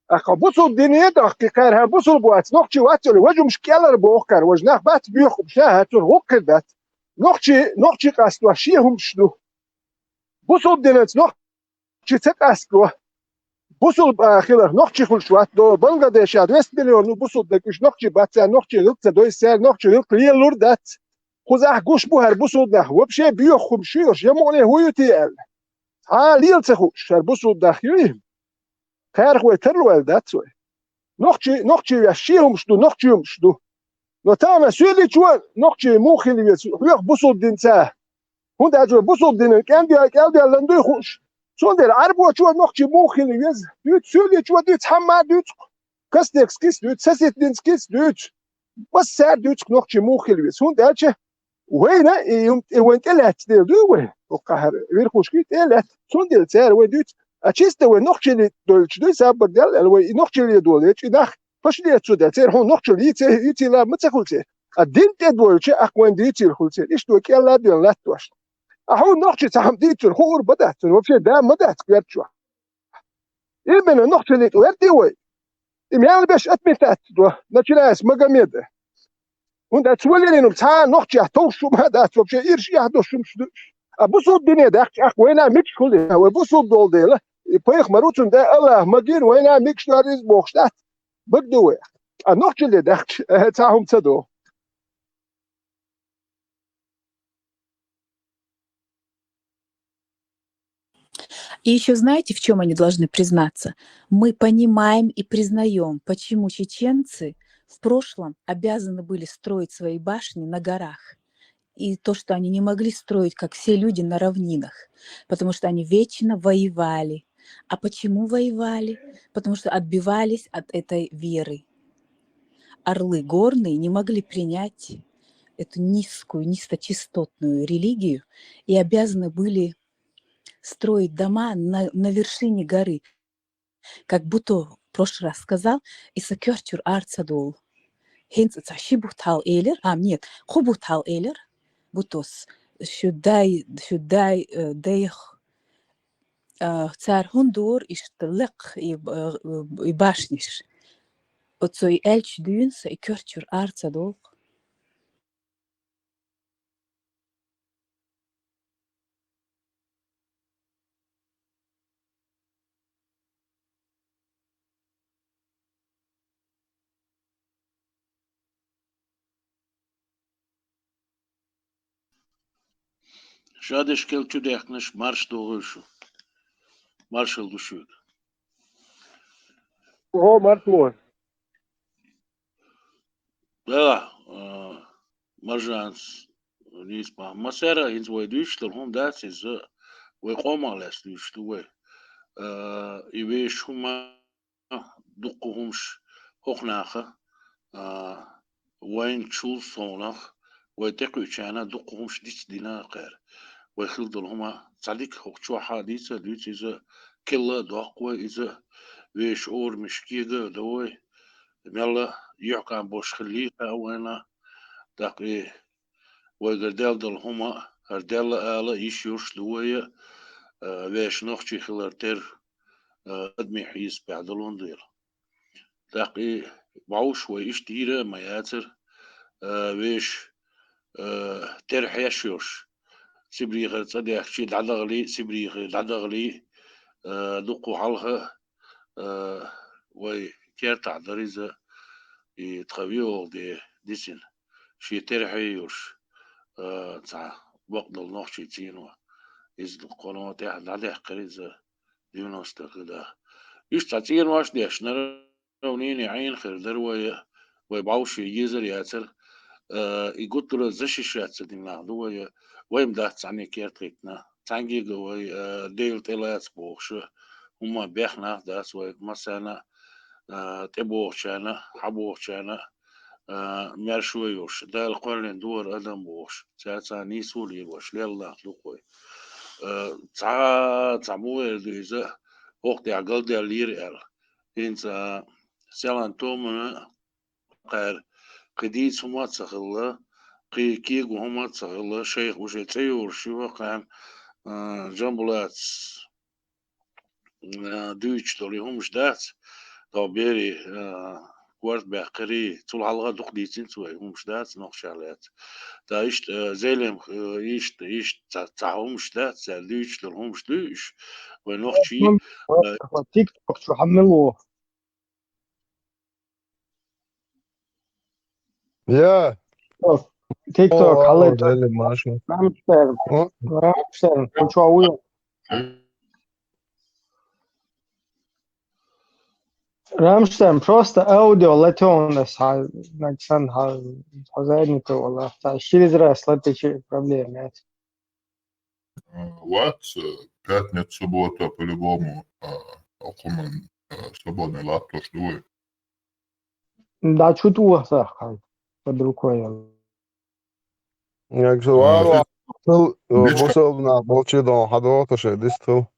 Аха бусул дине дахки кар ха бусул буац. Нохчи вацули, важум шкелар бохкар, важ нах бац бюхум ша хатур гуккар дат. Нохчи, нохчи кастуа ши хумш ду. Бусул динец нох чи ца кастуа. Бусул, а, хилар нохчи хулш ват до Бангладеша двести миллион бусул дакуш нохчи баца, нохчи гылца дойса, нохчи гыл клиелур дац. Хузах гуш бухар бусул дах. Вообще бюхум шуйош, ямоне хуюти эл. Ха лил ца хуш, шар бусул дах юй. Кар хуй тарлуэл дац вай. Нохчи, нохчи вяш ши хумш ду, нохчи хумш ду. Но тама сюли чуа нохчи мухили вец, хуях бусул динца. Хунда аджур бусул динен кӀелдиа, кӀелдиа ландуй хуш. Цундер арбуа чуа нохчи мухили вез. Дуц сюли чуа дуц хамма дуц. Кастекскис дуц, саситдинскис дуц. Бассар дуц нохчи мухили вез. Хунда ача вайна и юм, и вайн кӀелац дер дуй вай. О, кахар, верхушки кӀелац. Цундер цар вай дуц. А чисто вай нохчили дольч дуй сабар дел, эл вай и нохчили дол, и нах. Пошли отсюда, цер хун нохчу лице, ицила мыцехулце. А дин те дольче, а кван дицил хулце. Ишто кела ден латтуаш. А хун нохчи цахам дицил, хур бадат, вообще да мадат кверчуа. Именно нохчи лит верти вой. Им ял беш отметать до, начиная с Магомеда. ХӀунда аьлча цо лелийна цхьа а нохчех товш хӀума дац, вообще ирча яхь долуш хӀумаш ду уьш. А бусулба дине даьккхича, тӀаккха вайна мегаш хул, вай бусулба долу дела, и пайхамар ву цунна, да, Аллах магийна, вайна мегаш дар иза бохуш дац. Бага ду вай. А нохчалле даьккхича, цхьа хӀума ца до. И еще знаете, в чем они должны признаться? Мы понимаем и признаем, почему чеченцы в прошлом обязаны были строить свои башни на горах. И то, что они не могли строить, как все люди, на равнинах, потому что они вечно воевали. А почему воевали? Потому что отбивались от этой веры. Орлы горные не могли принять эту низкую, низкочастотную религию и обязаны были строить дома на, на вершине горы. Как Буто в прошлый раз сказал, и са коьртачуьра ара ца долу. ХӀинца цхьа ши бутт хьалха элира, а, нет, кху бутт хьалха элира Бутос, шу дай, шу дай, э, дайх, а, цара хӀунда дора иштта лекха и, э, и башниш? Оцо и аьлча дуьйна са и коьртачуьра ара ца долу. Ша деш кел чу дехкнаш, марш догӀуй шу. Маршалла ду шуьга. О, марш ло. Да, а, Маржанс, нийса бахьа. Массара а хӀинца вай дуьйцуш долу хӀума дац иза, вай къомах лаьцна дуьйцуш ду вай. А, и вешан хӀума, дуккха хӀумаш хӀокху наха, а, вайначул совнах, вай тӀекхуьучарна дуккха хӀумаш дицдина кхара. Вай хила долу хӀума цхьа дика хӀокху чохь а дийца а дуьйцу иза, килла а доккху вай иза, вешан орамаш кега а до вай, мелла юьхькӀам болуш хилла а вайна, тӀаккха и вайгара даьлла долу хӀума, хӀара даьлла ала а йиш йолуш ду вай, а, вешан нохчий хилар тера, а, адамийн хьесапехь долун дела. ТӀаккха и бӀовш вай иштта йийр а ма яцара, а, вешан, а, тера хьеш йолуш, Сибрехара цӀа даьхкича дӀадахалий, Сибрехе дӀадахалий, а, дуккха хьалха, а, вай кертахь дара иза, и тхан виолгӀа де дисина. Шен тера хье йолуш, а, цхьа бакъдолу нохчий цӀено. Иза кхунна тӀехь дӀадаьккхира иза девяностых годах. Уьш цхьа цӀенош дешнара, равнина Ӏийна хир дара вай, вай бӀовше езар яцара, а, и гуттара а защищаться дина нах ду вай, вай-м дац цхьаьна керта хӀиттина. Цхьаьнгге а вай, а, Дела тӀелаца бохуш, хӀумма бехна нах дац вай, массарна, а, тӀебогӀучарна, хьабогӀучарна, а, маьрша йолуш, Дала кхоьллина дора адам бохуш, цаьрца нийсо лелош, лелла нах ду-кх вай. А, цхьа, цхьа муха эр ду иза, хӀокху тӀехь галдаьллера аьлла. ХӀинца Селан Томана кхара кхин дийца хӀума а ца хилла, кхин кего хӀума а ца хилла, шайх уже цӀе йолуш ю кхарна, а, Джамбулатс, а, дуьйцуш долу и хӀумаш дац, тхо бери, а, корта баьккхирий, цул хьалха дукха дийцинца вай, хӀумаш дац нохчех лаьцна. Ткъа иштта, а, Зелим, а, иштта, иштта ца, ца хӀумаш дац, цара дуьйцуш долу хӀумаш дуьйш, вай нохчий, а, тикток чу хьан мила ву? Я. ТикТок, о, хьалайта. Дели, маша. Рамштайн. О. Рамштайн, хьо чохь вуй? Рамштайн, просто аудио латёнас, хьа, нагсан, хьа, хьо задников вала. Та через раз латичи проблема нет. А, вац, э, пятница, суббота, по-любому, а, окхуман, э, свободный латтош ду вай. Да, чу тӀе вахсахь, под рукой. Як же, а, варвар, э, бусалба нах болчу дон, хьадо, то ше дисту.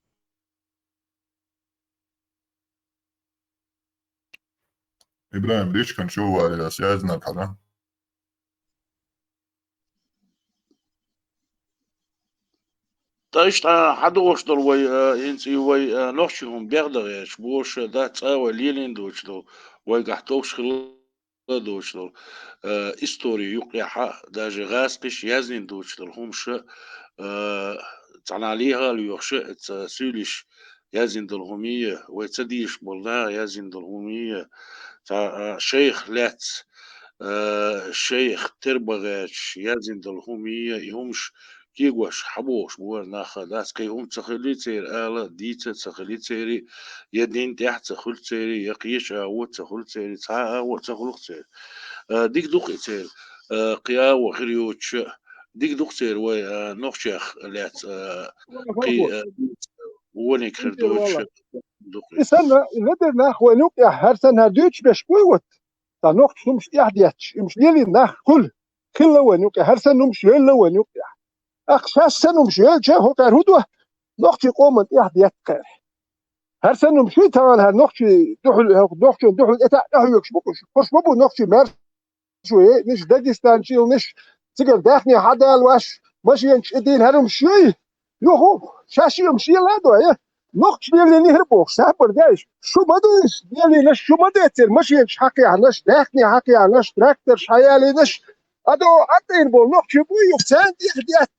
Ибрахим, личкан чу варя, связь наб хьара. Ткъа иштта хьан догӀуш долу вай, а, хӀинца и вай, а, нохчий хӀума бехдагӀерчу боша, дац цкъа вай лелийна доцуш долу, вайгахь товш хилла доцуш долу, э, истори юкъехьа, даже гӀазкхаша яздина доцуш долу хӀумаша, э, цхьана лехьа а лоьхуша, ца суьйлиш яздина долу хӀумия, вай ца дийш болу наха яздина долу хӀумия, цхьа, а, шайх лаьцна, а, шайх тера бан гӀерташ яздина долу хӀумия, и хӀумаш кегош хьабохуш бу хӀара нах, дац, кхин хӀума ца хилли церан ала, дийца ца хилли церан, я дин тӀехь ца хуьлу церан, я кхечу агӀо ца хуьлу церан, цхьа а агӀо ца хуьлу церан. А, дика ду-кх и церан, а, кхин агӀо хир йоцуша, дика ду-кх церан вай, а, нохчех лаьцна, а, кхин, а, вониг хир доцуша ду-кх И иза. санна, и ледара нах вайн юкъехь, хӀара санна хӀара дуьйцуш беш буй вот? Сан нохча хӀумаш тӀехь детташ, уьш лелийна нах хуьлу. Хилла вайн юкъехь, хӀара санна хӀумаш лелла вайн юкъехь. Ахь шаьш санна хӀумаш лелча, хӀокхара хӀун до? Нохчийн къоман тӀехь детта кхара. ХӀара санна хӀумаш хуьй тахана хӀара нохчийн дуьхьал, нохчийн дуьхьал тӀе таӀ тӀехьоьгуш бу-кх уьш. ХӀорш ма бу нохчийн маьрша ву, э, ниш Дагестан чӀилниш, цигара даьхни хьадалош, машенаш и дийна хӀара хӀумаш юй. Юха, шаьш хӀумаш лела а дой, э? Нохча лелийна хӀара бохуш, сапар даьш. Шу ма ду иза, лелийнаш шу ма децира, машенаш хьакхехьнаш, даьхни хьакхехьнаш, тракторш хьаялийнаш. Ада, ӀатӀийна болу нохчий буй юха, царна тӀехь детта.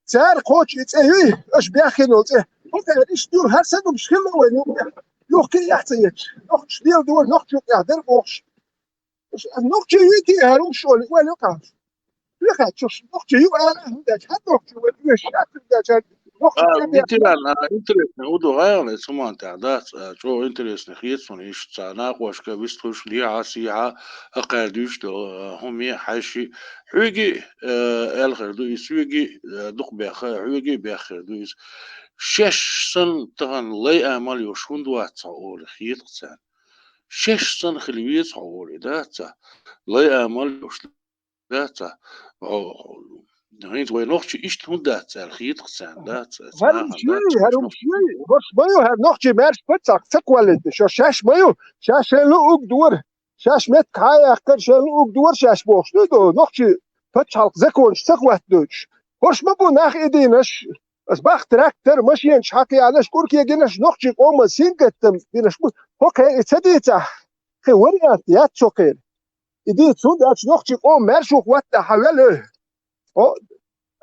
Цара кхочу и цӀе юй, аша беххина волу цӀе. ХӀокхара иштта ю, хӀара санна хӀумаш хилла вайн юкъехь. Юха кхин а эхь ца етташ. Нохчаш лела дора, нохча юкъехь дара бохуш. Нохчий юй те хӀара хӀумаш олий, ойла кхаьчна. Вехаччуш, нохчий ю ала, хӀунда аьлча хӀара нохчий вай, вешан аьтту даьлча, нохчий А, тӀе бехна. Ветеран, а, интересный, Удо гӀайгӀана эцу хӀуманна тӀехь дац, а, чӀогӀа интересный хета суна иштта цхьа накъошка вистхуьлуш, лехьа, сехьа, хӀокхара дуьйцуш долу, а, хӀума, хьаьшший. Хьоьга, а, аьлла хир ду, и соьга, а, дукха бехха, хьоьга бехха хир ду иза. Шаьш санна тахана лай амал йолуш хӀунда вац хьо олий, хета-кх царна. Шаьш санна хила веза хьо олий, дац цхьа? Лай амал йолуш, дац цхьа? Хьо, хьо, хьо, хӀинца вай нохчий иштта хӀунда дац аьлла, хета-кх царна, дац цхьа? ХӀара хӀумаш юй, хӀара хӀумаш юй. ХӀорш ма ю, хӀара нохчий маьрша пачхьалкх ца кхоллийтина, шо шаьш ма ю, шаьш шайн луъург дора. Шаьш меттиг хьа а яьккхира, шайн луъург дора шаьш бохуш дуй до, нохчий пачхьалкх законаш ца хӀоттадойтуш. ХӀорш ма бу нах и дийнаш, аса бах трактор, машенаш хьакхеанаш, кӀур кегинаш, нохчий къоман сингаттам динаш бу. ХӀокхе и ца дийцахь, кхин вариант яц хӀокхеран. И дийца хӀунда аьлча нохчий къоман маьршо хӀоттахь хьан велла? О,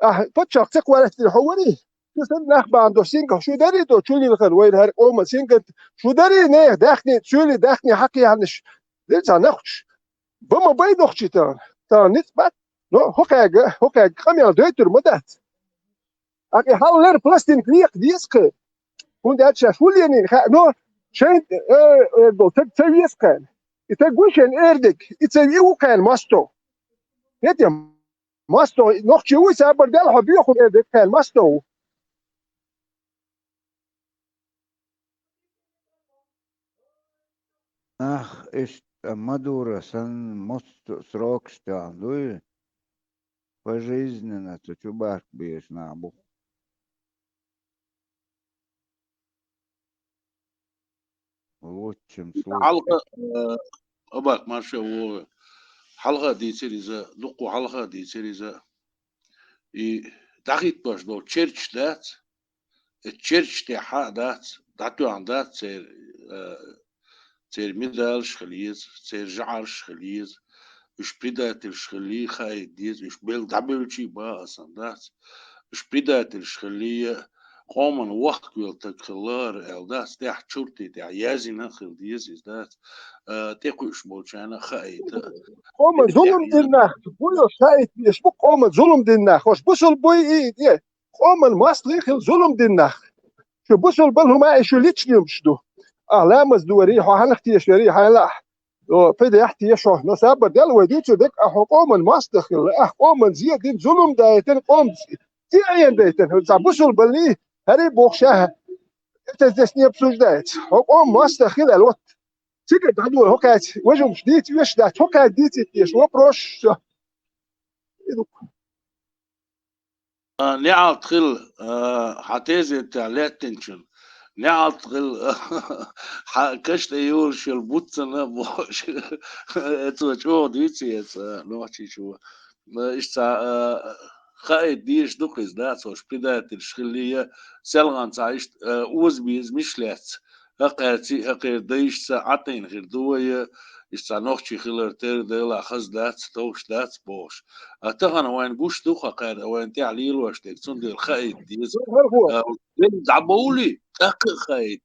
ахь паччахь ца кхоьртира хьо варий? Шу санна нах бахьана долу сингат шу дарий до, чу лилхар вайна хӀара къоман сингат шу дарий, нехан даьхни, суьйлийн даьхни хьакхехьнаш? Дира цхьа нохчаш. Ба ма бай нохчий тахана. Тахана ницкъ бац. Но хӀокхаьга, хӀокхаьга къамел дойтур ма дац. Акъ и хьаллара пластинка векха деза кхы. ХӀунда аьлча шаьш ву ленийна хаьа, но шайн, э, эр долу таг ца веза кхарна. И таг ву шайн эр дерг, и ца ву кхарна масто. ХӀетем. Масто, нохчий вуй, сабар дел хьо боьху эр дерг кхел масто ву. Ах, иштта Мадуро санна мосту срокаш тӀехь дуй, пожизненно цу чубарх беш нах бу. Лучшем случае. Хьалха, э, Абак марша вогӀу. Хьалха дийцира иза, дуккха хьалха дийцира иза. И дӀахӀиттош долу черч дац. И черч тӀехь хьа а дац, дӀатоьхна дац церан, э, церан медалаш хила еза, церан жӀараш хила еза. Уьш предательш хилли хаийта деза, уьш бел дӀабевлчий бан а сан дац. Уьш предательш хилли, къоман вахкавелла таг хилла хӀара аьлла дац, тӀехь чуртий тӀехь яздина а хила деза иза дац, а, тӀекхуьуш болчарна а хаийта. Къоман зулам дина нах, буйо хаийта дезаш бу къоман зулам дина нах, хӀорш бусул буй и, и, къоман мостагӀий хила зулам дина нах. Шу бусул бала хӀума и шу личный юмаш ду. А, ламаз дори, хьо хьанах тешари, хьайла ахь. О, пхи дехьа теша, но сабар дел вай дуьйцу дерг, а хьо къоман мостагӀа хилла, ахь къоман зе дина, зулам дайтина, къоман зе Ӏен дайтина, хӀара цхьа бусул балли, хӀари бохуш ахьа. Это здесь не обсуждается. Хьо къоман мостагӀа хилла, вот. Цига дӀадора, хӀокхаьча, важумаш дийца веш дац, хӀокхаьча дийцийта дезаш вопрос, всё. И ду. А, неӀалт хила, а, хьан тезетехь лаьттинчун. НеӀалт хила, хьан каш тӀе йолуш йолу буц санна бохуш. Эцо чӀогӀа дуьйцу эца, а, нохчийчо. А, иштта, а, хаийта дезаш ду-кх иза, дац, хӀорш предательш хилли, селхана цхьа иштта, а, озабезамаш лаьцна. ХӀокхаьрций, хӀокхеран дайшца Ӏатийна хир ду вай, Иштта нохчий хилар тера делахь хаза дац, товш дац бохуш. А тахана вайн гуш ду хьа кхаьрда, вайн тӀехь лелош дерг, цундела хаийта деза. ХӀара гӀо. А, дӀабовли, тӀаккха а хаийта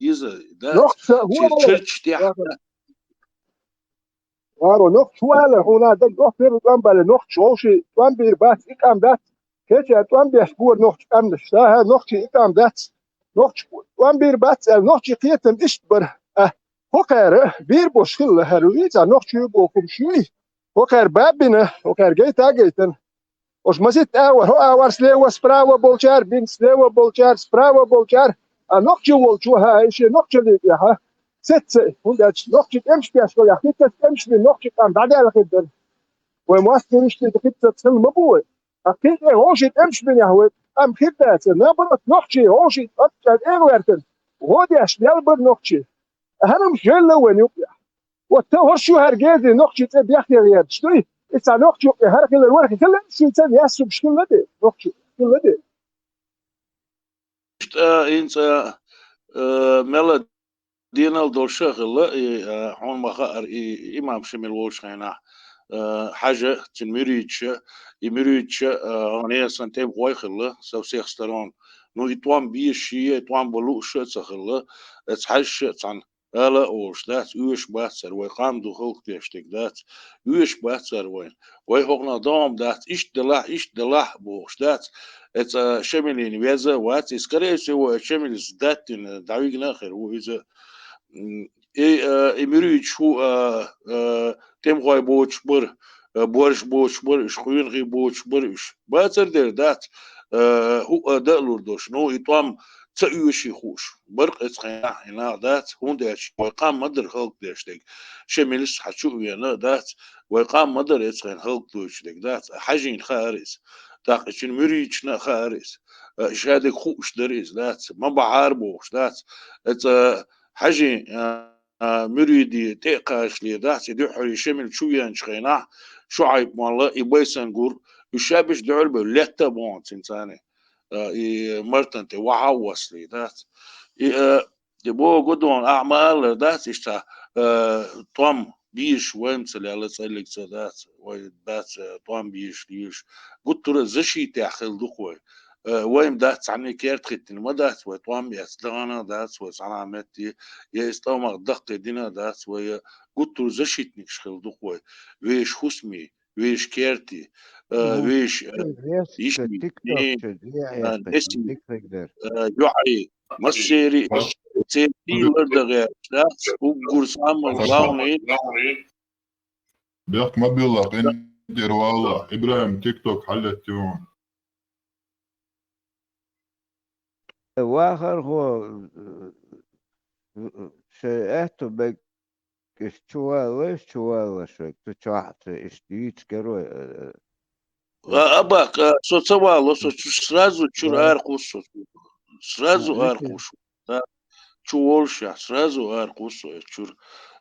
деза. Дац. Нохча Шер хӀума черташ тӀехь. Варо, нохча хӀума аьлла, хьуна даг дохпер тӀом бале, нохча вовши тӀом бийр бац, икъам дац. Кеча тӀом беш бора нохча къамнаш. Ша, хӀа, нохчи икъам дац. Нохча тӀом бийр бац аьлла, нохчи кхетам иштта бара. А, хӀокхара бийр бош хилла хӀара вуй, цхьа нохчий боху хӀума шуй. ХӀокхара бабина, хӀокхара гайта а гайтина. Ош масит а вара, хӀо а вара слева, справа болчар, бин слева болчар, справа болчар. А нохча волчу, хӀа, и шен нохча лига, хӀа. Сеца, хӀунда аьлча нохча тӀемаш беш хилла, хица тӀемаш бин нохча къам дӀадаьлла хир дара. Вай мостагӀий иштта хица хила ма бу вай. А кхин тӀе вовши тӀемаш бинехь вай къам хир дац, наоборот, нохчий вовши тӀом чӀагӀ эгӀаваьртина. ГӀо деш мел бара нохчий. ХӀара-м желла вайн юкъехь. Вот та хӀорш ю хӀара гези нохчий цӀе бехке гӀерташ дуй? И цхьа нохчий юкъе хӀара хилар вара хилла, шуьца яссугаш хилла де, нохчий хилла де. Иштта, хӀинца, э, мела денал долуш а хилла, и, э, хьуна ма хаъара, и имам Шемил волчу хенахь, э, хьажа, цуьнан муьрийдаш а, и муьрийдаш а, э, нехан тӀемахой хилла, со всех сторон. Ну, и тӀом бийш шиъ, и тӀом бан лууш а ца хилла, эца хьаьжаш а цхьаьна. Ала а олуш дац, оьшуш бац цара, вай къам ду халкъ деш дерг дац, оьшуш бац цара вайна. Вай хӀокхунах догӀма дац, иштта делахь, иштта делахь бохуш дац. Эца Шемилина веза а вац, и, скорее всего, эца Шемилис даьттина дӀавигна а хир ву иза. М, и, а, и муьрийдаш хӀу, а, а, тӀемахой боцуш бара, а, борш боцуш бара, уьш къонахий боцуш бара уьш. Бацар дер дац, а, хӀу а дан а лур долуш. Ну, и тӀом ца оьший хууш. Баркъ эцхьенахь и нах дац, хӀунда аьлча вай къам ма дара халкъ деш дерг. Шемилис хьан чу а вена а дац, вай къам ма дара эцхьенан халкъ дуьйцуш дерг дац. Хьажийна хаьара иза. ТӀаккха и цуьнан муьрийдашна а хаьара иза. А, ша дерг хууш дара иза дац. Ма бахьара бохуш дац. Эца хьажийн, а, а, муьрийдий тӀе а кхачале дац, и дуьххьара Шемил чу веанчу хенахь, ШуӀайб-молла, и Байсангур, уьш шабиш дуьхьал бевлла, летта а бохьун цуьнан царна, а, и Мартан тӀе вахьа а воссале дац. И, а, и боху гудон, ахьа ма-аллара дац, иштта, а, тӀом бийш вайма ца лелла цӀаллиг ца дац, вай дац, а, тӀом бийш лийш. Гуттара а защитехь хила ду-кх вай. Э, вайн дац цхьанне керта хӀиттина ма дац, вай тӀом эцна дахана а дац, вай цхьана а метте, я иза тӀамах даккхий дина а дац, вай, э, гуттара защитникаш хила ду-кх вай, вешан хӀусамий, вешан кертий, э, вешан, э, йишний, э, несий, э, йоӀий, массерий, церан тӀе лардан гӀерташ дац, уггар самый главный. Бехк ма билла, къинтӀера валла, ИбрахӀим, TikTok хьаллеттий хьуна. Вахархо, шайн аьтту бегга иштта чу валлалаш, чу валлалаш вай, цу чохь а ца иштта дийца герой, э, э, А, Абак, а, со ца вало, со чу-, сразу чуьра Да. ара кхуссу со. Сразу А, ара итт. кхуссу. Да. Чу волушехь, сразу ара кхуссу со эцу чуьра.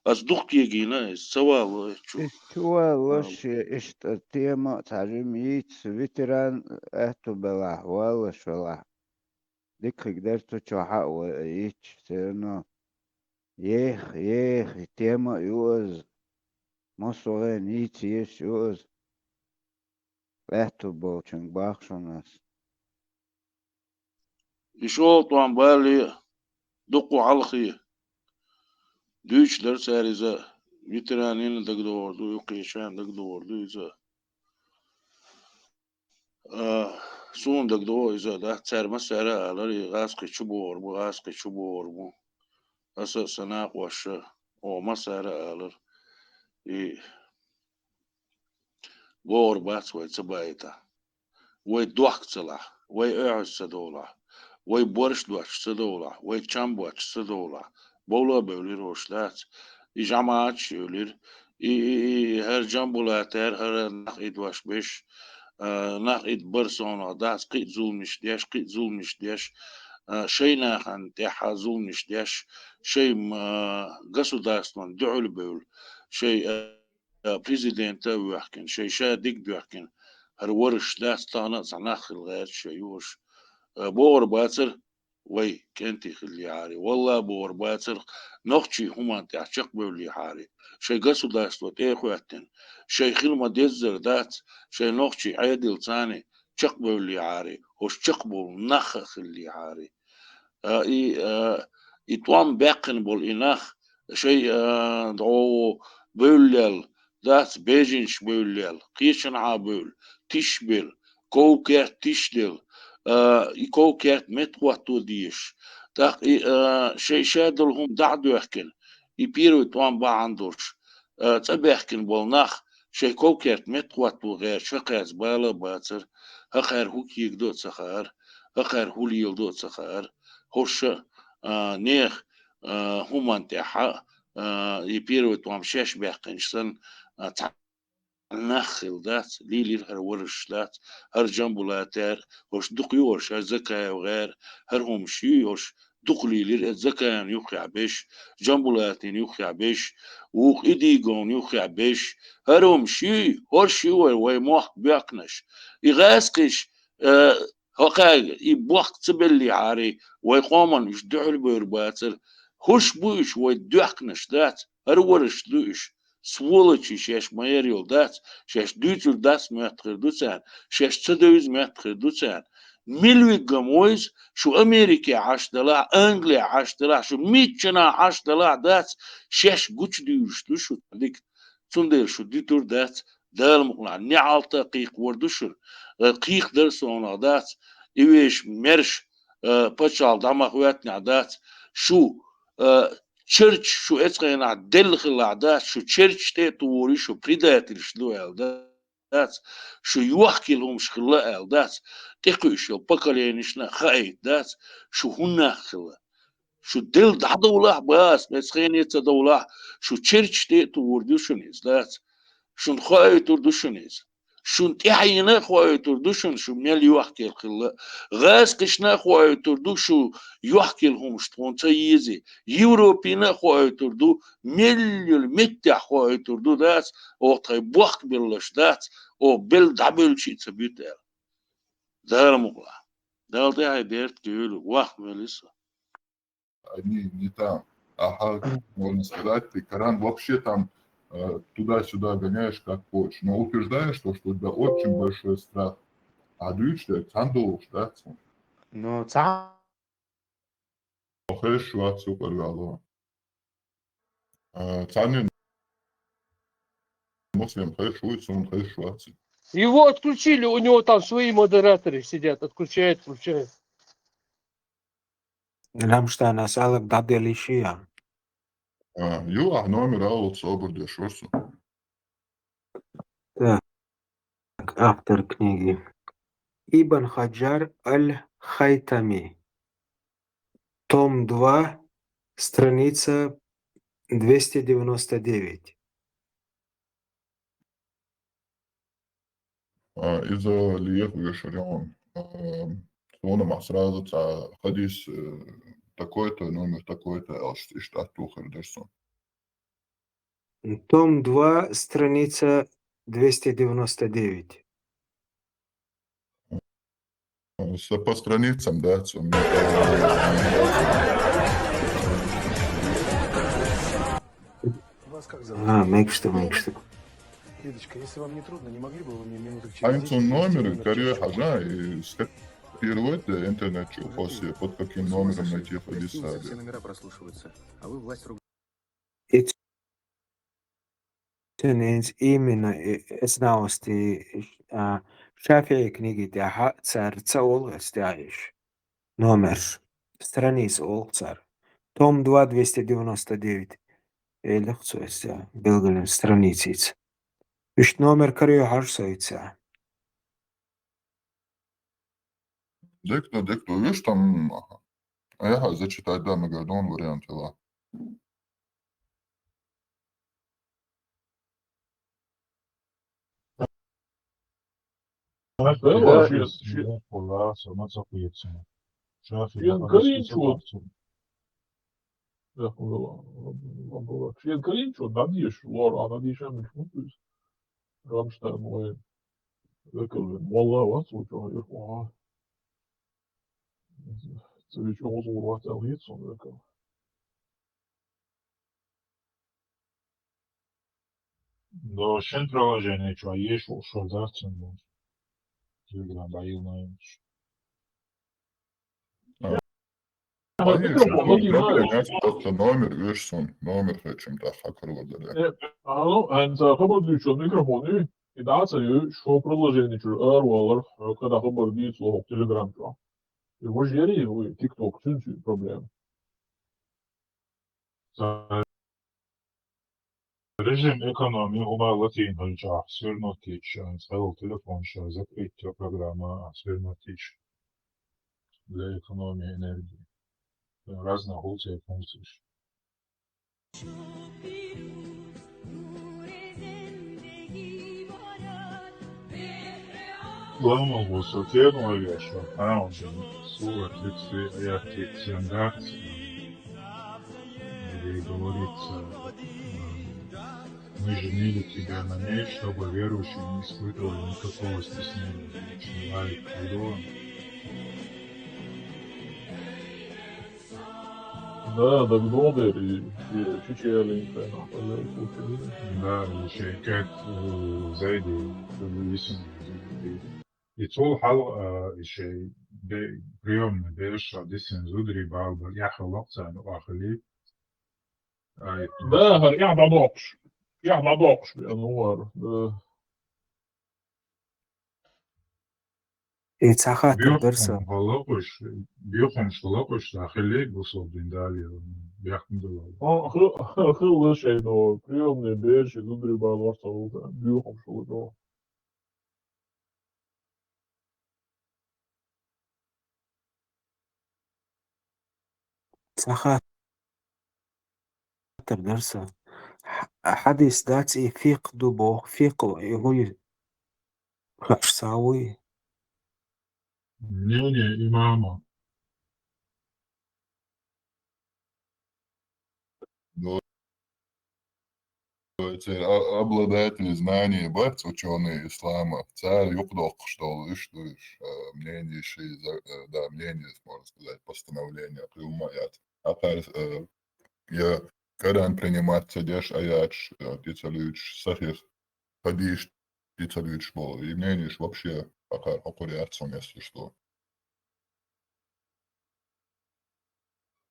Ас дукха кегийна, ас ца вало эцу чу. Иштта чу валлалаш, А. иштта тема а цхьа жима йийца, ветеран аьтту белахь, валлалаш велахь. Дика хиг дара цу чохь а вай йийцча, все равно. Ех, ех, и тема а ю ас. Массо а гӀен йийца езаш ю ас. Аьтту болчуьнга боху шуна ас. И шолгӀа тӀом балале а, дуккха хьалхе. Дуьйцуш дара цара иза, ветеранийн дагадогӀур ду, юккъерчарна дагадогӀур ду иза. А, суна дагадогӀу иза, да, цара массара а алара, и гӀазкхи чу богӀур бу, гӀазкхи чу богӀур бу. Аса а, сан накъоша а, оха массара а алара. И богӀур бац вай ца баийтахь. Вай дохка ца лахь, вай оьгӀаз ца довлахь, вай борш доцуш ца довлахь, вай чам боцуш ца довлахь, бовла а бевлира ош дац. И жамаӀаташ а евлира, и, и, и, и хӀара Джамбулатера, хӀара нах идваш беш, а, нах ид бар совнах дац, кхин а зуламаш деш, кхин а зуламаш деш, а, шайн нахана тӀехьа зуламаш деш, шайн, а, государстван дуьхьал бевлла, шайн, а, а, президента а воьхкина, шайн ша диг доьхкина, хӀара вараш дац, тахана а цхьа нах хила гӀерташ шайн юхаш. А, богӀур бацара, вай кӀентий хиллехьара, валлахӀи бохур бацара, нохчий хӀуманна тӀехь чекхбевллехьара, шайн государство тӀе а хӀоьттина, шайн хила ма-деззара дац, шайн нохчий Ӏедалца чекхбевллехьара, хӀорш чекхбовла нах а хиллехьара. А, и, а, и тӀом баьккхина болу и нах, шайн, а, дӀо бевллел, дац, беженцаш бевллел, кхечанхьа бевлла, тиш белла, ков-керт тиш делла, а, и ков-керт меттахӀотто дезаш. ТӀаккха и, а, шайн ша долу хӀума дӀа а доьхкина, и первый тӀом бахьана долуш, а, цӀа баьхкина болу нах, шайн ков-керт меттахӀотто гӀерташ, хӀокхаьрца бала а бацара, хӀокхара хӀу кегадо а ца хаьара, хӀокхара хӀу леладо а ца хаьара, хӀорш а, а, нехан, а, хӀуманна тӀехь а, а, и первый тӀом шаьш баьккхинчу санна, а, цхьа нах хилла дац, лелийра хӀара вараш дац, хӀара Джамбулат гӀерта, хӀорш дукха ю хӀорш, хӀара Закаев гӀерта, хӀара хӀумаш ю хӀорш, дукха лелийра, иза Закаевна юххехь берш, Джамбулатина юххехь берш, вукху Идиговна юххехь берш, хӀара хӀумаш ю, хӀорш ю вай, вай мохк боьхкинарш. И гӀазкхиш, а, хӀокхаьрга и бохк ца беллехьара, вай къоман уьш дуьхьал бевр бацара. ХӀорш бу уьш вай доьхкинарш дац, хӀара вараш ду уьш. Сволочи шаьш ма-ярра йолу дац, шаьш дуьйцур дац моьтту хир ду царна, шаьш ца девза моьтту хир ду царна. Мила виггам вайза, шу Америке Ӏаш далахь, Англия Ӏаш далахь, шу миччанхьа Ӏаш далахь дац, шаьш гучудуьйлуш ду шу дика. Цундела шу дуьтур дац, Дала мукъалахь, неӀалт а кхайкхор ду шуна, э, кхайкхадара совнах дац, и вешан мерш, э, пачхьалкх дӀа ма хӀоьттинехь дац, шу, э, чергаш шу эцхенахь делла хилахь дац, шу чергаш тӀе а тухур ю, шу предательш ду аьлла дац, шу йохкийла хӀумаш хилла аьлла дац, тӀекхуьуш йолу поколенишна а хаийта дац, шу хӀун нах хилла. Шу делла дӀадовлахь, бац, эцхене ца довлахь, шу чергаш тӀе а тухур ду шуна иза, дац. Шуна хоуьйтур ду шуна иза. Шуна тӀаьхьенна а хоуьйтур ду шуна, шу мел йохкийла хилла. ГӀазкхишна а хоуьйтур ду, шу йохкийла хӀумаш тхуна ца езий. Европина а хоуьйтур ду, мел йолу меттехь хоуьйтур ду, дац, оха тхайн бохк белларш дац, оха белла дӀабевлча а ца буьту аьлла. Дала мукъалахь. Дала тӀаьхье беркате йойла, ваха мел ю со. Они не там. Ага, можно сказать, ты Коран вообще там, э, туда-сюда гоняешь, как хочешь, но утверждаешь то, что у тебя очень большой страх. А дуьйцуш дерг цхьаьна долуш дац? Ну, цхьа- Хезаш вац, супер вало. А, царнин Муслим хезаш вуй, суна хезаш вац. Его отключили, у него там свои модераторы сидят, отключают, включают. Рамштайн, ас алаг дӀаделлий шиа? А, ю, ахь номер аллал собар деш вара со. Так, автор книги. Ибн Хаджар аль-Хайтами. Том два, страница двести девяносто девять. А, иза леха вешар ян. А, суна ма сразу ца хадис, э, такой-то, номер такой-то, аьлла, иштта тӀе тухур дара со. Том два, страница двести девяносто девять. С-, по страницам, да, цо м-, Вас как зовут? А, мегаш ду, мегаш ду. Лидочка, если вам не трудно, не могли бы вы мне минуток через Хьайн десять цун номер, привести номер каре чашечки? Хьажа, и скопировать, э, интернет чу, после, под каким номером найти хадис. Все номера прослушиваются, а вы власть рук- Иццин именно, э, эснаусти, а, ШафиӀи книги тӀехь цара ца олу эс тӀехь иш. Номер. Страница олу цара. Том два, двести девяносто девять. Элих цо эс тӀехь билгалвина страницица. Иштта номер каре хьажа со ица. Декна, декна, видишь, там, ага. А я зачитать, да, Магадан вариант, ла. Шен карийначо, шен карийначо дӀадеша лора, а дӀадешан мегаш ма ду иза. Рамштайн вайн векал вен. Валла, вац ву чохь, юха. Вича гӀозгӀур вац аьлла хета суна векал. Да, шин приложение чу еш волуш вара дац цуьнан боху. Телеграм баьлла йолуш. А, Ай, конечно, микрофон, номер, ай, просто номер, веш суна, номер хӀоьттина тӀаккха карор дара. Э, алло, хӀинца хабар дуьйцучу микрофон ю, и дац а ю, шо приложение чуьра аравалар, хьо кхидӀа хабар дийцало хӀокху Telegram чохь. И важа яри, вуй, TikTok, цуьнца ю проблема. Режим экономии хӀума латийна хьуьлчахь свернуть йича, цхьайолу телефон ша закрыть йо программа, а свернуть йича для экономии энергии. Разные хӀума церан функцеш. Ламал бу со тернойвеш вара, хьан ву сура тикси аятти сен дац. Где говорится, м, мы женили тебя на ней, чтобы верующие не испытывали никакого стеснения. Лайк, видео. Да, дагадогӀу дера, и, и чу чӀалин хенахь, хьалха кучу. Да, и шайн кӀант, э, Зайди, Зайди, и, и цул хьалха, э, и шайн бе-, приёмный бераш а дисина зударий бала бара, эхь хилла царна охьахилий. Ай, да, хӀара эхь дӀадоккхуш. Эхь дӀадоккхуш бен, ну, хӀара, да. И цхьа хаттар дара сан. Бехамхо лакхуш, бехамхо лакхуш, сан хилли бусалба дин дале, бехкам дале. О, хи-, хилла шайна, приёмный бераш, зударий бала варца волу, бехамхо лакхуш. Цхьа хаттар дара сан. Хьа-, хьадис дац и фикъхӀ ду боху, фикъхӀ и хӀун ю? Хууш ца вуй? Мнение имама. Но церан а-, обладатели знаний бац, учёные ислама, цара юкъадоккхуш долу уьш ду уьш, а, мнение ши за-, а, да, мнение, можно сказать, постановление, кхин хӀума яц. Акхар, а, я Коран принимать ца деш, аяташ, а, тӀе ца луьйчуш, сахих хьадисаш тӀе ца луьйчуш болу. И мнениеш вообще акхар хьокхур яц, хьо место что.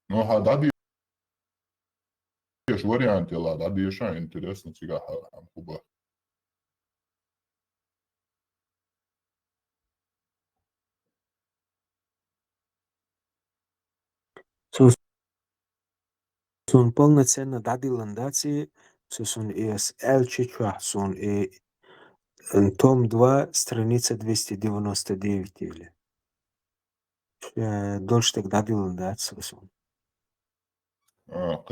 Ну, хьан дӀадийша вариант ела, дӀадийша, интересно, цигахь хьан хӀун бан. Цо суна полноценно дӀадиллина дац и, цо суна и ас аьллачу чохь суна и, м, том два, страница двести девяносто девять или. Э, долуш дерг дӀадиллина дац цо суна. А,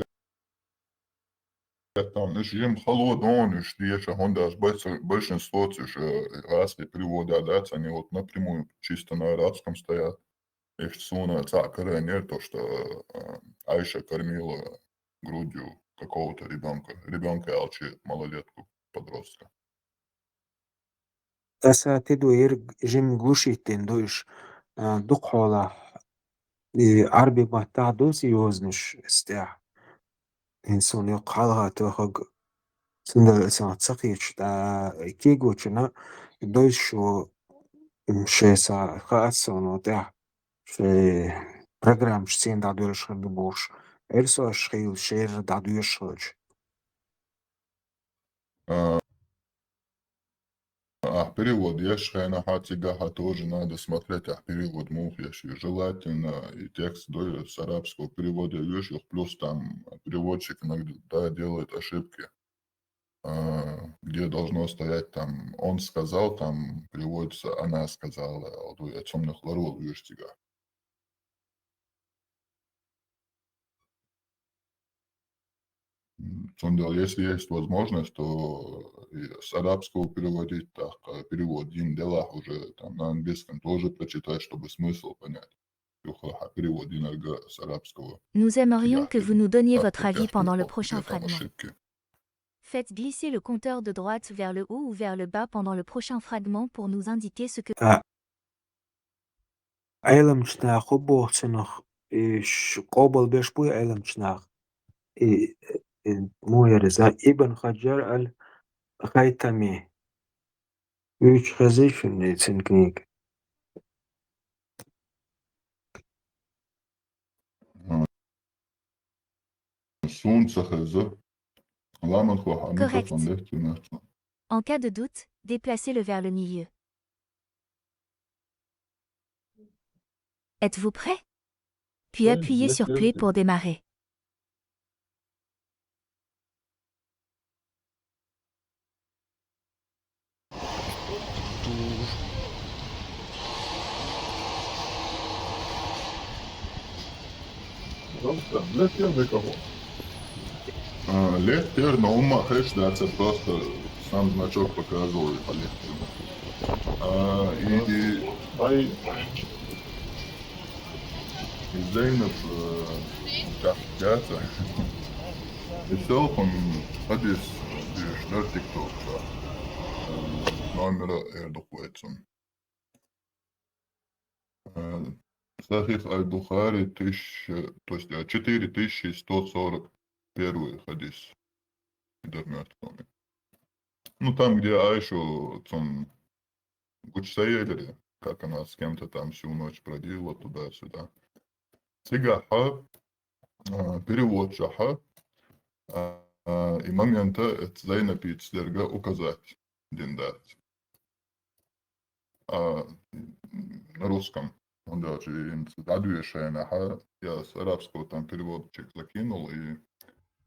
кхетта, уьш жима хало дона, уьш деша, хӀунда аьлча бай-, большинство цуьш, э, гӀазкхи перевода дац, они вот напрямую чисто на арабском стоят. Иштта суна цхьаъ карайнера то, что, э, Айша кормила грудью какого-то ребёнка. Ребёнка аьлча, малолетку, подростка. Аса тидо ерг жимма глушить дина ду уьш, а, дукха хьолахь, и Ӏарби маттахь ду сан йозанаш стехь. ХӀинца суна йоккха хьалха тоьхаг, цундела аса ца кхеташ, тӀа кегочунна дойзуш ву, м, шайн са хаац суна тӀехь, шайн программаш сен дӀадоьллуш хир ду бохуш, эрсош хийла шера дӀадоьшуш хилча. А, ахь перевод еш хенахь, цигахь тоже надо смотреть, ахь перевод муха еш ю. Желательно и текст до-, с арабского перевода еш ю, плюс там переводчик иногда делает ошибки. А, где должно стоять там «он сказал», там переводится «она сказала», а вот я цомнах ларвал еш цигахь. М, цундела, если есть возможность, то и с арабского переводить, так, э, перевод йина делахь уже там на английском тоже прочитать, чтобы смысл понять. Юха хьан перевод йинарг с арабского. Nous aimerions que vous nous donniez votre avis pendant le prochain fragment. Faites glisser le compteur de droite vers le haut ou vers le bas pendant le prochain fragment pour nous indiquer ce que А, Ӏеламчу наха хӀун боху цунах, и ш-, къобалбеш буй Ӏеламчу нах. И, и, муха яра иза? Ибн Хаджар аль-Хайтами. Вуьйцуш хезий шуна и цуьнан книга? Суна ца хеза. Ламан хьо хьан Correct. Микрофон лехкина. En cas de doute, déplacez-le vers le milieu. Êtes-vous prêt ? Puis appuyez sur play pour démarrer. Просто для первого кого? А, лехтер, но ума хеш, да, это просто сам значок показывал, и полегче. А, и, и, ай, и Зейнаб, э, да, да, это. И селфон, хадис, деш, да, тикток, да. Э, номера, я духуэцун. Э, Сахих аль-Бухари, тысяча, то есть, э, четыре тысячи сто сорок первый хадис. Дермят, помню. Ну, там, где Айшу цун гучсаели, как она с кем-то там всю ночь бродила туда-сюда. Цигахьа, а, переводчахьа, а, а, и момента это Зейнапица дерга указать дин дац. А, на русском. Он даже и дӀадвешайна хьа, я с арабского там переводчик закинул, и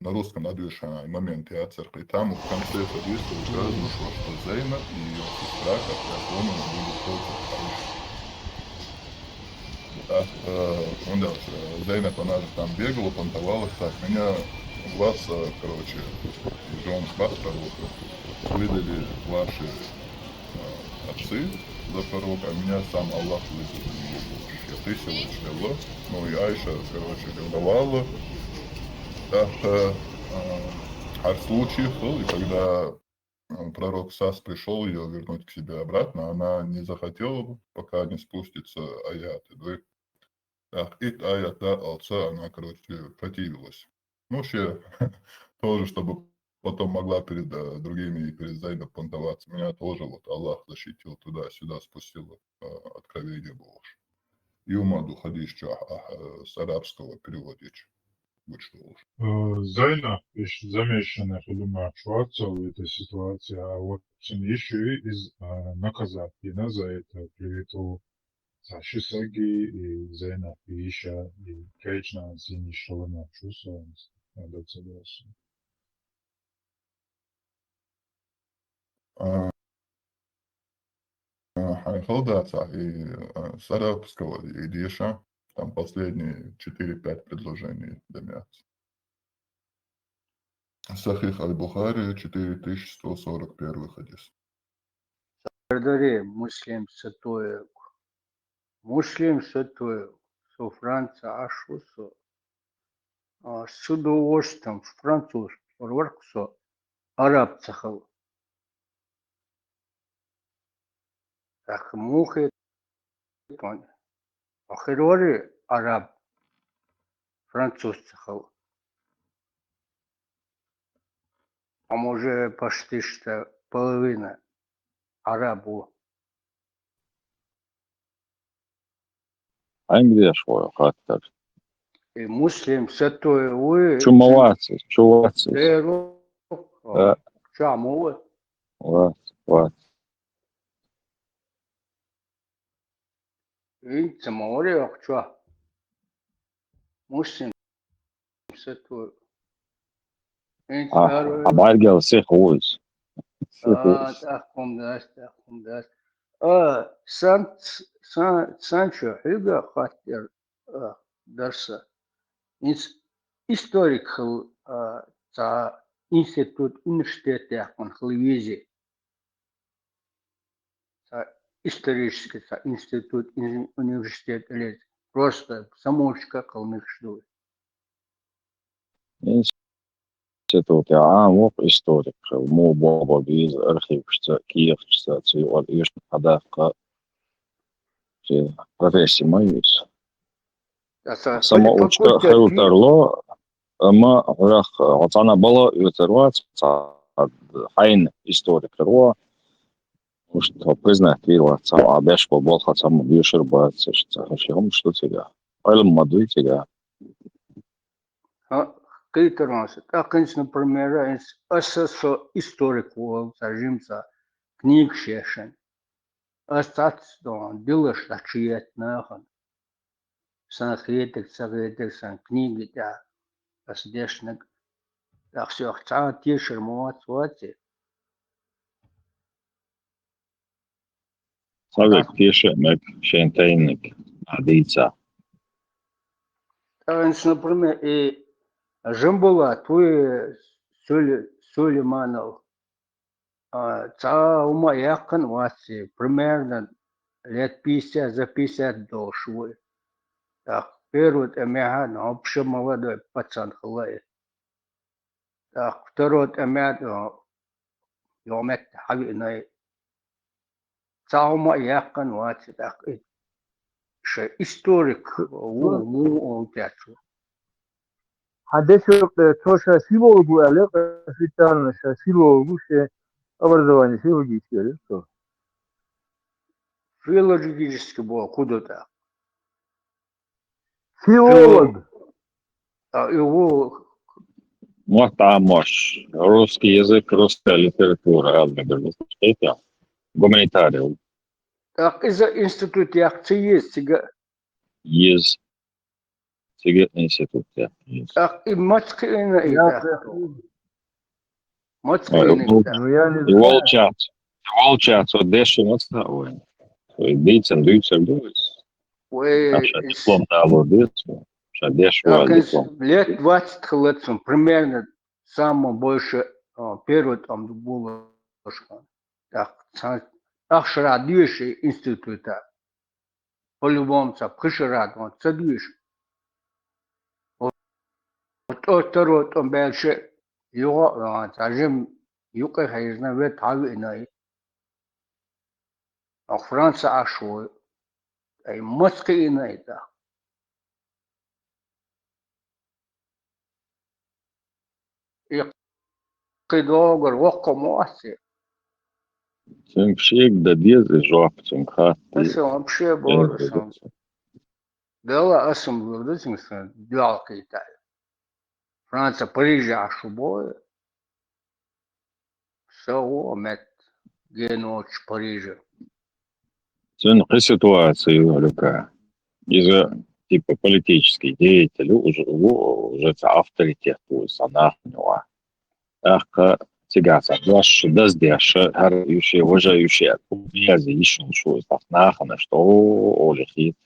на русском дӀадвешайна, и момент я церкви. И там в конце хадиса указано, что, что Зейнаб и её сестра, как я понял, были против Аиши. Так, э, он дальше. Зейнаб, она же там бегала, понтовалась. Так, меня вас, э, короче, жен вас, короче, выдали ваши, э, отцы за пророка, а меня сам Аллах выдал. Я тысяча человек. Ну и Айша, короче, ревновала. Так, э, э, а в случае был, и когда, э, пророк Сас пришел ее вернуть к себе обратно, она не захотела, пока не спустится аят. И вы Так, ит аят да алца, она, короче, противилась. Ну, вообще, тоже, чтобы потом могла перед, э, другими и перед Зейнаб понтоваться. Меня тоже вот Аллах защитил, туда-сюда спустил, э, откровение было уж. И умаду хадис чё, а, а, с арабского переводить. Будь что уж. Э, Зейнаб, ещё замешанная, я думаю, в этой ситуации, а вот ещё и из, э, наказать, и на за это привлекло Саша Саги и Зейнаб, и Иша, и Кайчна, Зини, Шалана, Чуса, Адацадаса. А, а, хьайхалдацахь, и, а, с арабского, и деша, там последние четыре-пять предложений дэмятся. Сахих аль-Бухари, четыре тысячи сто сорок первый хадис. Сардари, Муслим сатуев. Муслим сатуев. Со Франция ашву со. А, с удовольствием француз варварк со. Араб цахал. Так, мухе тон. Ахир вари араб, француз цахал. А может, почти что половина арабу. Англи школа хаттар. И Муслим сатуев. Чу ма вац, чу вац. Э. Ча ма вац. Вац, вац. Винца ма вари охча. Муслим сатуев. Винца а, а баргал сих уйз. А, тахкум дас, тахкум дас. А, сан, сан, сан чу хьуьга хаттар, а, дарса. Инс-, историк хил, а, ца институт, университет яхкун хил визи. Ца исторический, ца институт, ин-, университет или просто самоучка калмыкш дуй. Институт я ам вок историк, му бобо биз архившца, киевшца, ца юар иш хадакка, ца профессия ма юс. Самоучка хила тарлу, амма гӀурах цхьана бала оьцур вац, цхьа хьайна историк ва. Уж тхо признать вир вац, цхьа а беш бо болх цхьа ма дешар бац, ца хӀама шу цига. Ӏилма ма дуй цига. Хьа, кхетар вац. ТӀаккха, например, ас, аса со историк вол, ца жимца книгаш ешан. Ас цац дон, дилаш дачует нахана. Сан хетаг, ца хетаг, сан книги тӀа ас дешнаг. ТӀаккха сох цхьа тешар ма вац, вац и? Ца век теша мег шен тайниг а дийца. ТӀаккха, например, и Жамбулат вуй, Суле-, Сулейманов. А, цхьа хӀума яьккхина вац и, примерно лет пятьдесят, за пятьдесят долуш вуй. ТӀаккха первый тӀамехьа, ну, вообще молодой пацан хила и. ТӀаккха второй тӀамехьа, ну, йо метта хьавиъна и. Цхьа хӀума а яьккхина вац и, тӀаккха и ша историк ву, ву, ву, ву, тӀаьцу. Хьан дешо, э, цо ша филолог ву аьлла, официально ша филолог ву, шен образование филологическое аьлла цо. Филологический бо, куда-то. Филолог. А, и ву. Мотт Ӏамош, русский язык, русская литература, аьлла мегар ду, это, гуманитарий. ТӀаккха иза институт яккха ца еза цига? Еза. Цига институт яккха еза. ТӀаккха и маца кхиъна и тӀаккха? Маца кхиъна и тӀаккха? Ну, я не знаю. И волчац, и волчац, вот деша маца вайн. Вай дийцан дуьйцар ду вайс. Вай ша диплом дало деза, ша деш вай диплом. Лет двадцать хилла цун, примерно, самое больше, а, первый там булаш. ТӀаккха цхьа, тӀаккха шара доьши института. По-любому ца пхи шара дон ца доьши. ТӀо таро тӀом баьлча юха а, цхьа жим юкъе хьежна вет хьавиъна и. Ах Франца Ӏаш ву. Ай, маца кхиъна и тӀаккха? И кхидогар воккха мо аьлла. Цуьнга шега дан деза и жоп, цуьнга хатта. Аса вообще бора сан. Дала аса ма лур ду цуьнга сан дуьхьал кхийта. Франца Париже Ӏаш ву бой. Ша ву метта геночу Париже. Цуьнан кхин ситуация ю, Люка. Иза, типа, политический деятель ву, уже, ву, уже цхьа авторитет ву, цхьа нахана ван. ТӀаккха цигахь цхьа дош даздеш, хӀара ю шен, важа ю шен, баьзе йиш йолуш ву, цхьа нахана, что олий хета.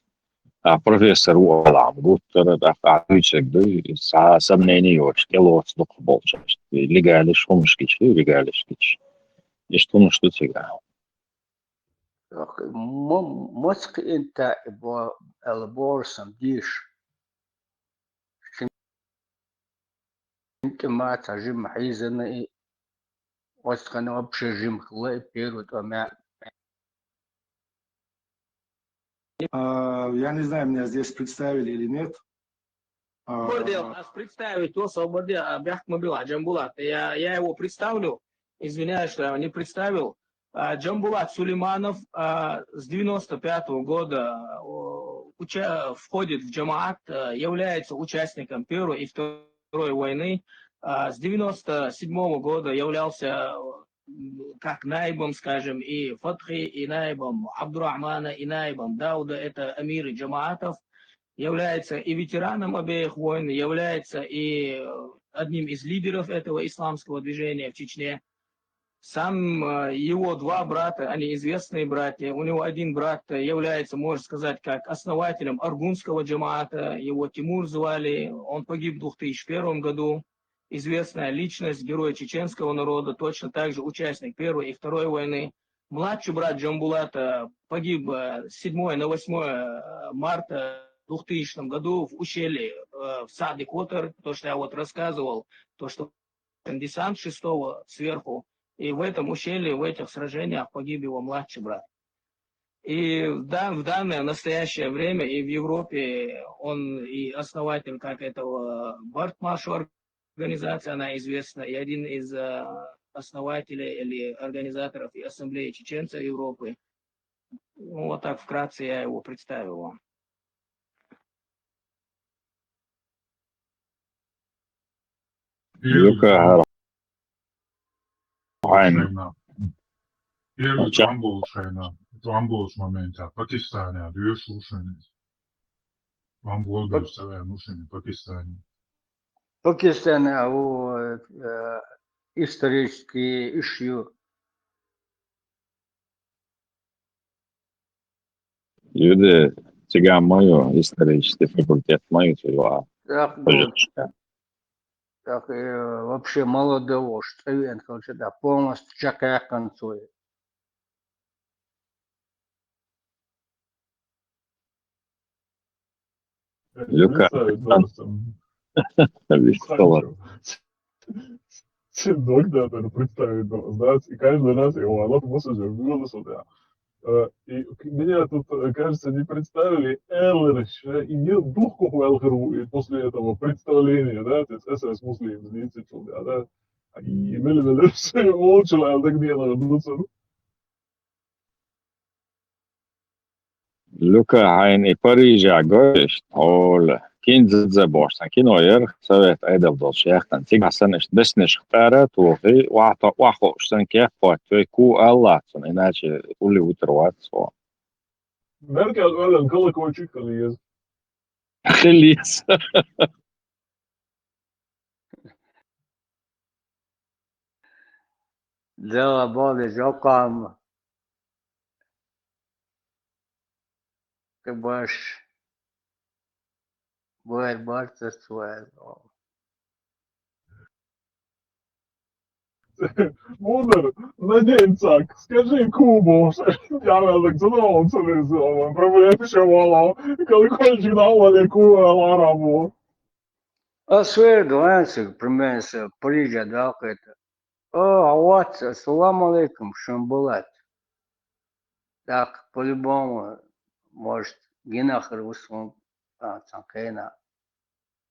А профессор ву алахьа гуттара, тӀаккха ахь дуьйцург ду, цхьа сомнение йоцуш, тӀелоцу дукхахболчаьрга, легалиш хӀумаш гича, легалиш гича. Иштта хӀумаш ду цигахь. Ма-, маца кхиъна и бо-, аьлла бора сан деша. Шин тӀе ма цхьа жима хьийзана и, оцу хана вообще жима хилла и первый тӀом. А, я не знаю, меня здесь представили или нет. А, Бордел, ас представить, то, что Бордел, а, бяхк ма била, Джамбулат. Я, я его представлю. Извиняюсь, что я его не представил. А, Джамбулат Сулейманов, а, с девяносто пятого года, о, уча-, входит в джамаат, а, является участником Первой и Второй войны. А, с девяносто седьмого года являлся, м, как наибом, скажем, и Фатхи, и наибом Абдурахмана, и наибом Дауда. Это амиры джамаатов. Является и ветераном обеих войн, является и, э, одним из лидеров этого исламского движения в Чечне. Сам, э, его два брата, они известные братья. У него один брат, э, является, можно сказать, как основателем аргунского джамаата. Его Тимур звали. Он погиб в двух тысячи первом году. Известная личность, герой чеченского народа, точно так же участник Первой и Второй войны. Младший брат Джамбулата погиб, э, с седьмого на восьмое марта в двухтысячном году в ущелье, э, в Сади Котор, то, что я вот рассказывал, то, что десант шестого сверху, и в этом ущелье, в этих сражениях погиб его младший брат. И в дан-, в данное, в настоящее время и в Европе он и основатель как этого Барт Маршал организации, она известна, и один из, э, основателей или организаторов и Ассамблеи чеченцев Европы. Ну, вот так вкратце я его представил вам. Юка, Пакистане. Шайна. Первый Ча- Рамбов Шайна. Рамбов момента. Пакистане, а две слушания. Рамбов Пак- Шайна, Пакистане. Пакистане, а у, э, исторический ишью. Юде циган маю, исторический факультет маю, циган. Так, ну, так, э, вообще молодого, что я хочу, да, полностью чакаякан свой. Люка. Представить просто. Весело. Хорошо. Синдок, да, надо представить, да, знаете, и каждый раз его, а вот, вот уже вывел сюда. Э, и к-, меня тут, э, кажется, не представили Элриш, э, и не дух кого Элхеру, и после этого представления, да, то есть эс эс Муслим, знаете, что, да, да. И мили, мили, все, он человек, так не надо, ну, Люка, хьайна и Парижа гой, иштта хьола. Кинза бохуш цхьа кино яра, совет Ӏедал долчу яхтан. Цигахь санна иштта деснеш хтара, тухий, вахьа-, ваххуш санна кехат хӀоттаве, ку аьлла цунна, иначе улли вутар вац цо. Меркел оьллина колокольчик хила еза. Хила еза. Дела боли жокам. Ты будешь, будешь бороться с своим. Мудар, надень так, скажи Кубу, я так задумался, проблема еще мало, колокольчик на вале Куба, Ларабу. А сфер дуанцы, примерно, Парижа, да, это. О, а вот, ассаламу алейкум, шун булат. Так, по-любому, может, гинахр усун, а, цанкена,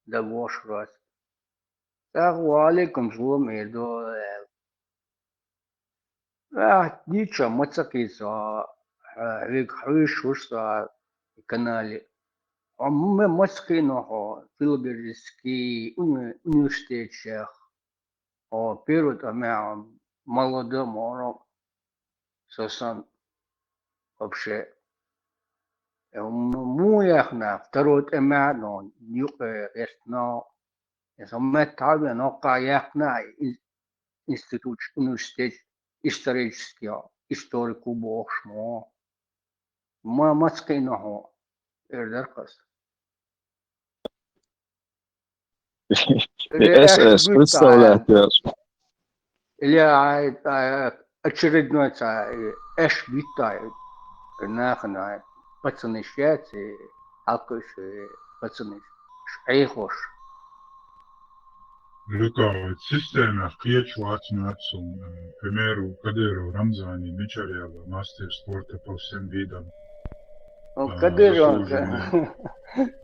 да вошрос. Так, ва алейкум салам, и до, э, А, ничего, мацакица, а, век хьуьйш вуш са канале. А м-, мацкина хьо, филологический уни-, университет шех. О, первый тӀамехь молодой моро, со сан вообще. Э, м-, муха яхна, второй тӀамехь, но, юкъе гӀертано, э, со меттахь вен, но кхаъ яхна, и институт, университет исторический, историку бохуш мо. Ма, мацкина хьо, эр дара кхас. Эс, эс, представляю. Или, а, а, очередной ца, э, эш виттай. Нахана пацанаш яц, и хьалкхуьйсу пацанаш, Ӏехош. Люка, система кхечу вац нацун, э, примеру, Кадыров Рамзани мичара яла мастер спорта по всем видам. О, а, Кадыров, заслуженный,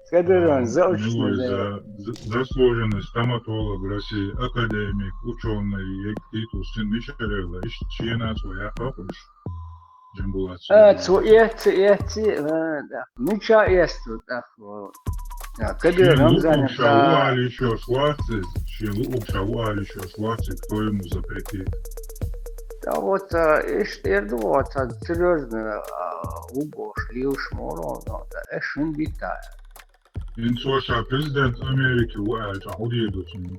Кадыров, а, заочный, ну, да. За-, за-, заслуженный стоматолог России, академик, учёный, ек титул син мичара яла, иш чена цо яхахуш. Джамбулат. А, цо эцци, эцци, а, да. Мича эцци, так, о. Да, Кадыр Рамзан, шен луъугӀуш вац иза, шен луъугӀуш вац иза, кто ему запретит? Да вот, а, иштта эр ду, вот, а, серьёзно, а, ву бохуш, лелаш моро, но, да, эш хӀун бита. Ин цо ша президент Америки ву аьлча, хӀун дийр ду цунна?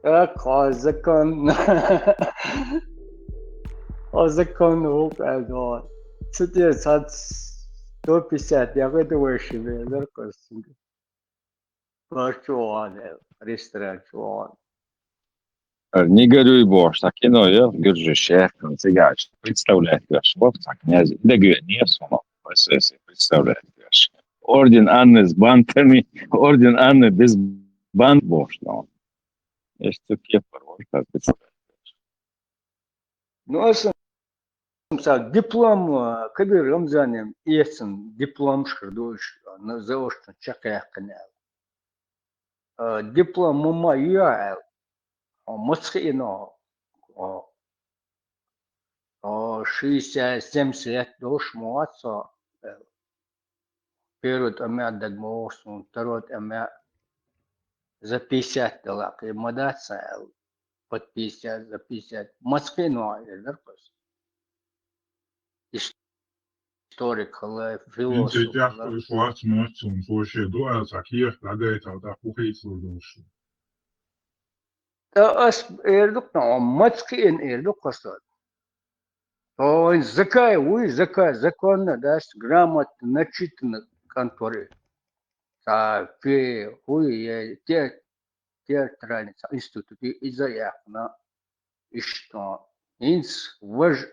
Так, хьо закон. Хьо закон ву, аьлла. Цу тӀе цхьацца сто пятьдесят якъа ду вайши везар кхассинга. Барчу ван, ресторан чу ван. Не горюй, бохуш, цхьа кино я, гуьржи шехкан, цигахь представлять веш, вот, цхьа князь, дагве, не суно, эс, эс, представлять веш. Орден Анны с бантами, орден Анны без бант, бохуш, но. Эш цу кепара вара, как бы, ну, а с-, Масала, диплом, а, Кабир Рамзанов эцна дипломаш хир ду уж, а, на заочно чакхъяьккхина аьлла. А, диплом ма ма ю аьлла. А, маца хиъна, а, а, шестьдесят, семьдесят долуш ма вац со, аьлла. Первый тӀамехь дага ма вогӀу суна, второй тӀамехь за пятьдесят дала кхин ма дац сан аьлла. Под пятьдесят, за пятьдесят. Маца хиъна эр дара-кх ас. Историк хила, философ хила. ХӀинца и тӀехь вац моьтту суна, цо шен дуьхьал цхьа кехат дӀагайтахь, тӀаккха хӀун хийцалур долуш ду? ТӀаккха ас эр ду-кх, хьо маца хиъна эр ду-кх ас. Хьо вайн закай вуй, закай, законно дац, грамотно, начитанно кӀант вара. Цхьа фи-, хӀуй, е те-, театральный цхьа институт ю, иза а яьккхина, иштта. ХӀинца важа,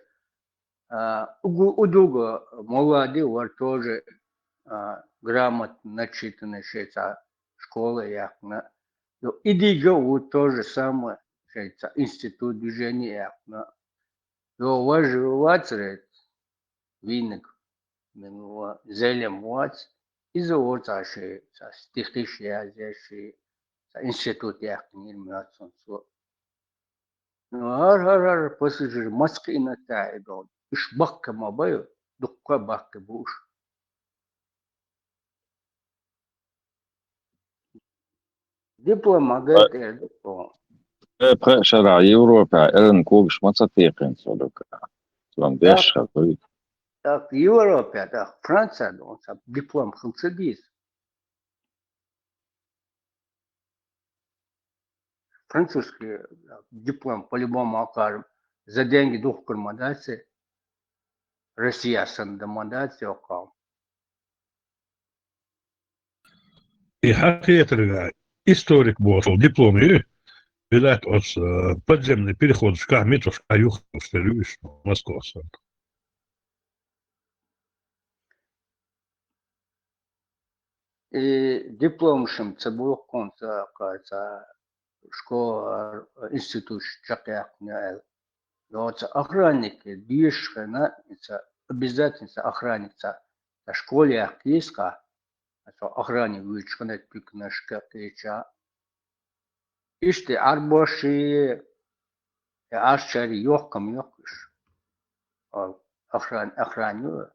а, угу-, удуга молодой вара тоже, а, грамотно, начитанный, шен цхьа школа а яьккхина. Ну, и дийга а ву то же самое, шен цхьа институт движения а яьккхина. Йо, важа вацара, вийнаг, мила ва, Зелим вац, иза вацахь шен цхьа стихиш язъеш, шен цхьа институт яьккхинера моьтту суна цо. Ну, хӀара, хӀара, хӀара пассажир маца кхиъна тӀехь и долу. Уьш баккхий ма бай, дуккха а баккхий бу уьш. Диплом ма гайта эр ду тхо. Э, пхи шарахь Европа, эрна когаш ма ца текхина со дукха. Сон деш хазуй. Так, Европа, так, Франция, ну, ца диплом хила ца деза. Французский, э, диплом по-любому акхар за деньги духкур ма дац, Россия санна дан ма дац, йоккхал. И хьан хетарга, историк бохуш диплом ю, вилат оцу, э, подземный переходашкахь, метрошкахь юхалуш дерг ю уьш Москвахь санна. И дипломашам ца бохкунца, кхаца школа, институт чекхъяьккхина аьлла. Йоца охранник дешаш хина, ца обязательно ца охранник ца, ца школа яьккхийскха, ца охранник вуьйчу хина туькнашка кхеча. Иштта Ӏарбоши, я Ӏарчари йохкам йоккхуш. Охран-, охран ю.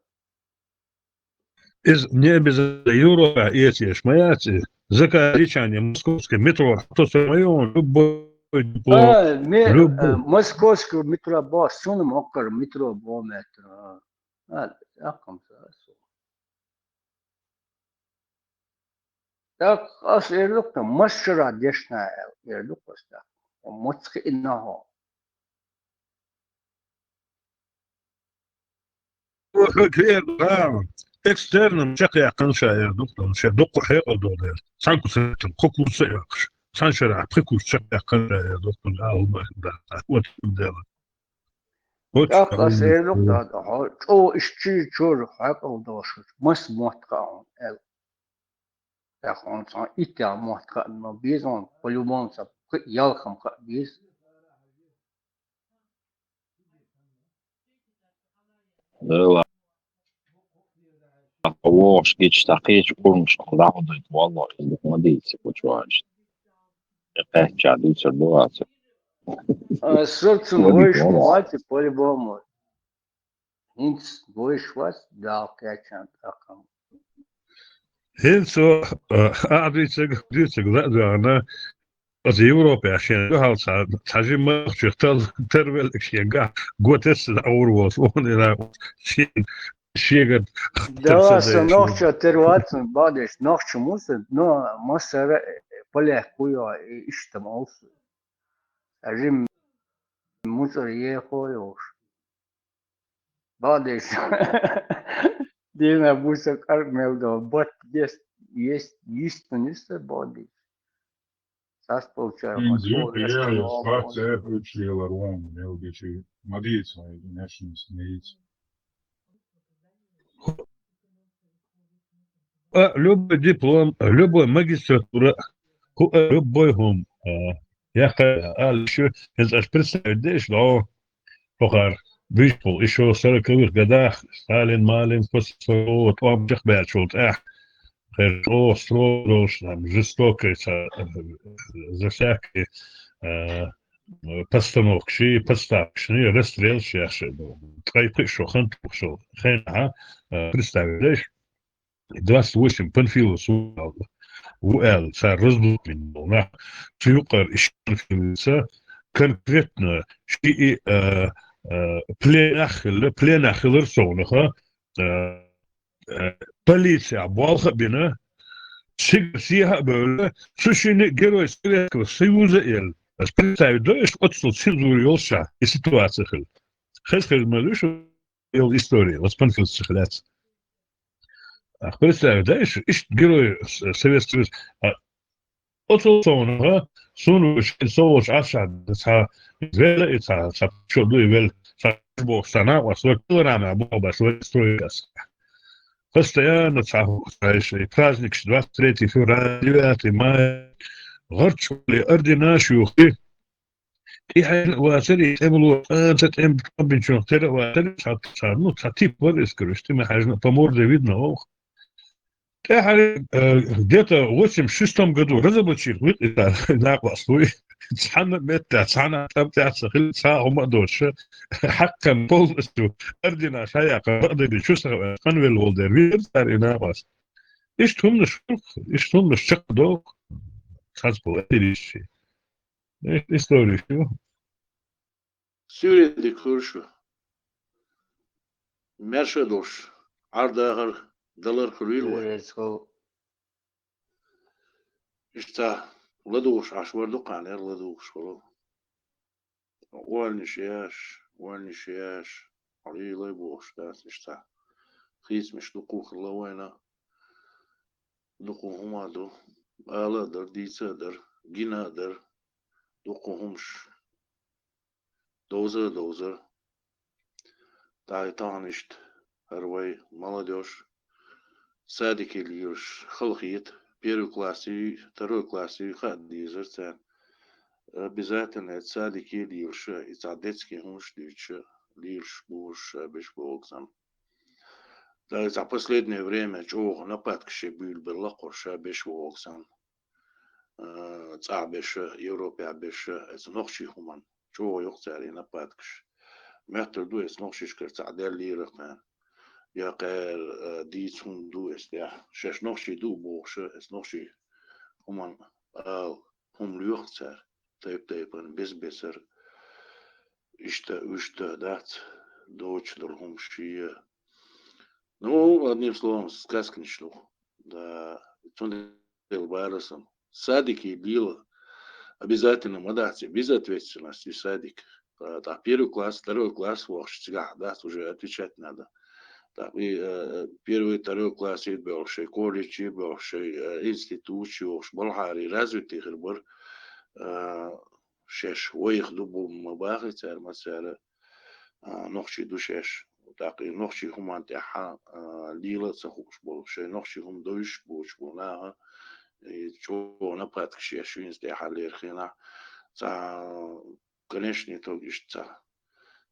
Иза не обязательно Европа эцеш ма яц и. Закаричане московский метро, хьо со ма йогӀу, любой диплом, а, ме-, любой. А, московский метро бо, суна моккара метро бо метро. А, а, акхам са, а, со. Так, ас эр ду-кх, масшара дешна аьлла, эр ду-кх ас так. Маца хиъна хьо. Охьа кхер, а, экстерном чекхъяьккхина ша эр ду-кх, ша дуккха хьекъал долу дела. Цхьана курсехь, кху курс а йоккхуш, цхьана шарахь пхи курс чекхъяьккхина ша эр ду-кх, а, хӀума дан, вот дела. Вот. ТӀаккха ас эр ду-кх, хьо чӀогӀа иштта чуьра хьекъал долуш, маса мотт хаьа хьуна аьлла. ТӀаккха хьуна цхьа иттех мотт хаьа, но беза хьуна, по-любому ца кхин ялхам хаьа беза. Дела. ВогӀуш гича, цхьа кхечу къурнаш дӀахьудайта, валлахӀи, иза ма дийца, кхучу ваьжна. И кхаьчча дуьйцур ду аса. А, сацун вайш ма вац, по-любому. ХӀинца вайш вац, Дала кхечан тӀаккха. ХӀинца, а, а, дуьйцург, дуьйцург ла а доьгӀна, оцу Европехь шен дуьхьал цхьа, цхьа жимма нохчех тал-, тарвелларг шен гахь го тесна дӀагӀур волуш, вон ина шен, шегара. Да, сан нохчо тера вац, бадеш, нохчо муса, но массара, э, полякхо йо, и иштта ма олу. Цхьа жимма муцӀар ехо йолуш. Бадеш. Дина буса кӀар мел до, бат есть, есть, есть, не с тобой. Сас получаю. Ин зипа я, я спас, я включила ром, мел бичи. Мадиц, мой, конечно, смеется. А, любой диплом, любой магистратура, ку-, а, любой хӀума, а, я ха-, а, ещё, я аж представить, да, что, похар. Вишпул, ещё в сороковых годах, Сталин, Малин, после своего тӀом чекхбаьлчул тӀехь, хӀара чӀогӀа строго долуш, там, жестокая цхьа, э, за всякие, э, постановкаши, подставкаши, расстрелаш яхаш, ткъе пхи шо хан тухучу хенахь, э, представляешь, двадцать восемь панфиловцев ву аьлла, цара раздулбина болу нах, цу юкъара иштта панфиловца конкретно ши и, э, э, пленах хилла, пленах хилар совнаха, э, э, полицехь болх а бина, сигара сехьа а бевлла, цу шинна Герой Советского Союза а елла. Ас представить до, аш оццул цензура йолуш и ситуация хилла. Хеза хеза ма ду шу йолу история, оцу панфиловцех лаьцна. Ах, представь, да, иш-, иштта герой С-, Советского Союза. А, оцу совнаха, суна шен со волчу Ӏаш цхьа велла и цхьа, цхьа чо ду и велла, цхьа боху, цхьа накъост, вай килограммехь боху, бац, вай стройкас. Постоянно цхьа, цхьа и праздникаш, двадцать третье февраля, девятое мая, гӀарч вали орденаш юхи, тӀехьаьжна а вацара и тӀемало, цкъа а тӀем-, тӀембинчунах тера а вацара, цхьа, цхьа, ну, цхьа тип вара иза, короче, тӀе ма хьаьжна, по морде видно оха. ТӀаьхьара, э, где-то в восемьдесят шестом году разоблачили ву и цара, накъост вуй. Цхьана а меттехь, цхьана а тӀам тӀехь ца хилла, цхьа а хӀума а доцуша, хьакхана полностью орденаш хьаяккха, бакъдерриг чу ца хаа, къанвелла волу дерг вира цара и накъост. Иштта хӀуманаш хуьлу, иштта хӀуманаш чекхдоху, цхьацца болу историйчий. История шу. Суьйре дика хуьлу шу. Маьрша а долуш, Ӏар-дахар далар хуьлийла вай. Суьйре дика хуьлу. Иштта ладугӀуш Ӏаш вара дукха хан яра ладугӀуш волу. Ойланаш еш, ойланаш еш, хьо лелай бохуш дац иштта. Хийцамаш дукха хилла вайна. Дукха хӀума а ду. Ала а дара, дийца а дара, гина а дара. Дукха хӀумаш довза а довзара. ТӀаккха и тахана иштта хӀара вай молодёжь, садике лелаш халахета, первый классе, второй классе хаа дезара царна. Обязательно это садике лелаш, и цхьа детский хӀумаш дуьйцуш лелаш бу ша беш боху санна. ТӀаккха и цхьа последнее время чӀогӀа нападкаш буьйлабелла кхо ша беш боху санна. Э, цӀахь беша, Европехь беша, эца нохчий хӀуманна чӀогӀа йоккха цара и нападкаш. Моьттур ду эца нохчишкара цхьаъ деллера кхарна. Я кхара, э, дийца хӀума ду эца тӀехь. Шаьш нохчий ду бохуша, эца нохчий хӀуманна ала хӀума лоьху цара. Тайп-тайпана, беза-безара. Иштта, уьшта дац, доцуш долу хӀума шен. Ну, одним словом, сказканаш ду. Да, цундела бара сан. Садике лела обязательно ма дац, безответственность и садик. А, так, первый класс, второй класс вахча цигахь дац, уже отвечать надо. Так, и, э, первый, второй класс и бохуш, и колледж и бохуш, и, э, институт и бохуш, балхьари развитый хир бара, э, шаьш вайх ду бу ма бахи цара, ма цара, а, нохчий ду шаьш. ТӀаккха и нохчий хӀуманна тӀехьа, а, лела а ца хууш болу, шайн нохчий хӀума довзуш боцуш болу наха, и чӀогӀа нападкаш еш винца тӀехьа лерхинахь, цхьа, конечно, итог иштта цхьа.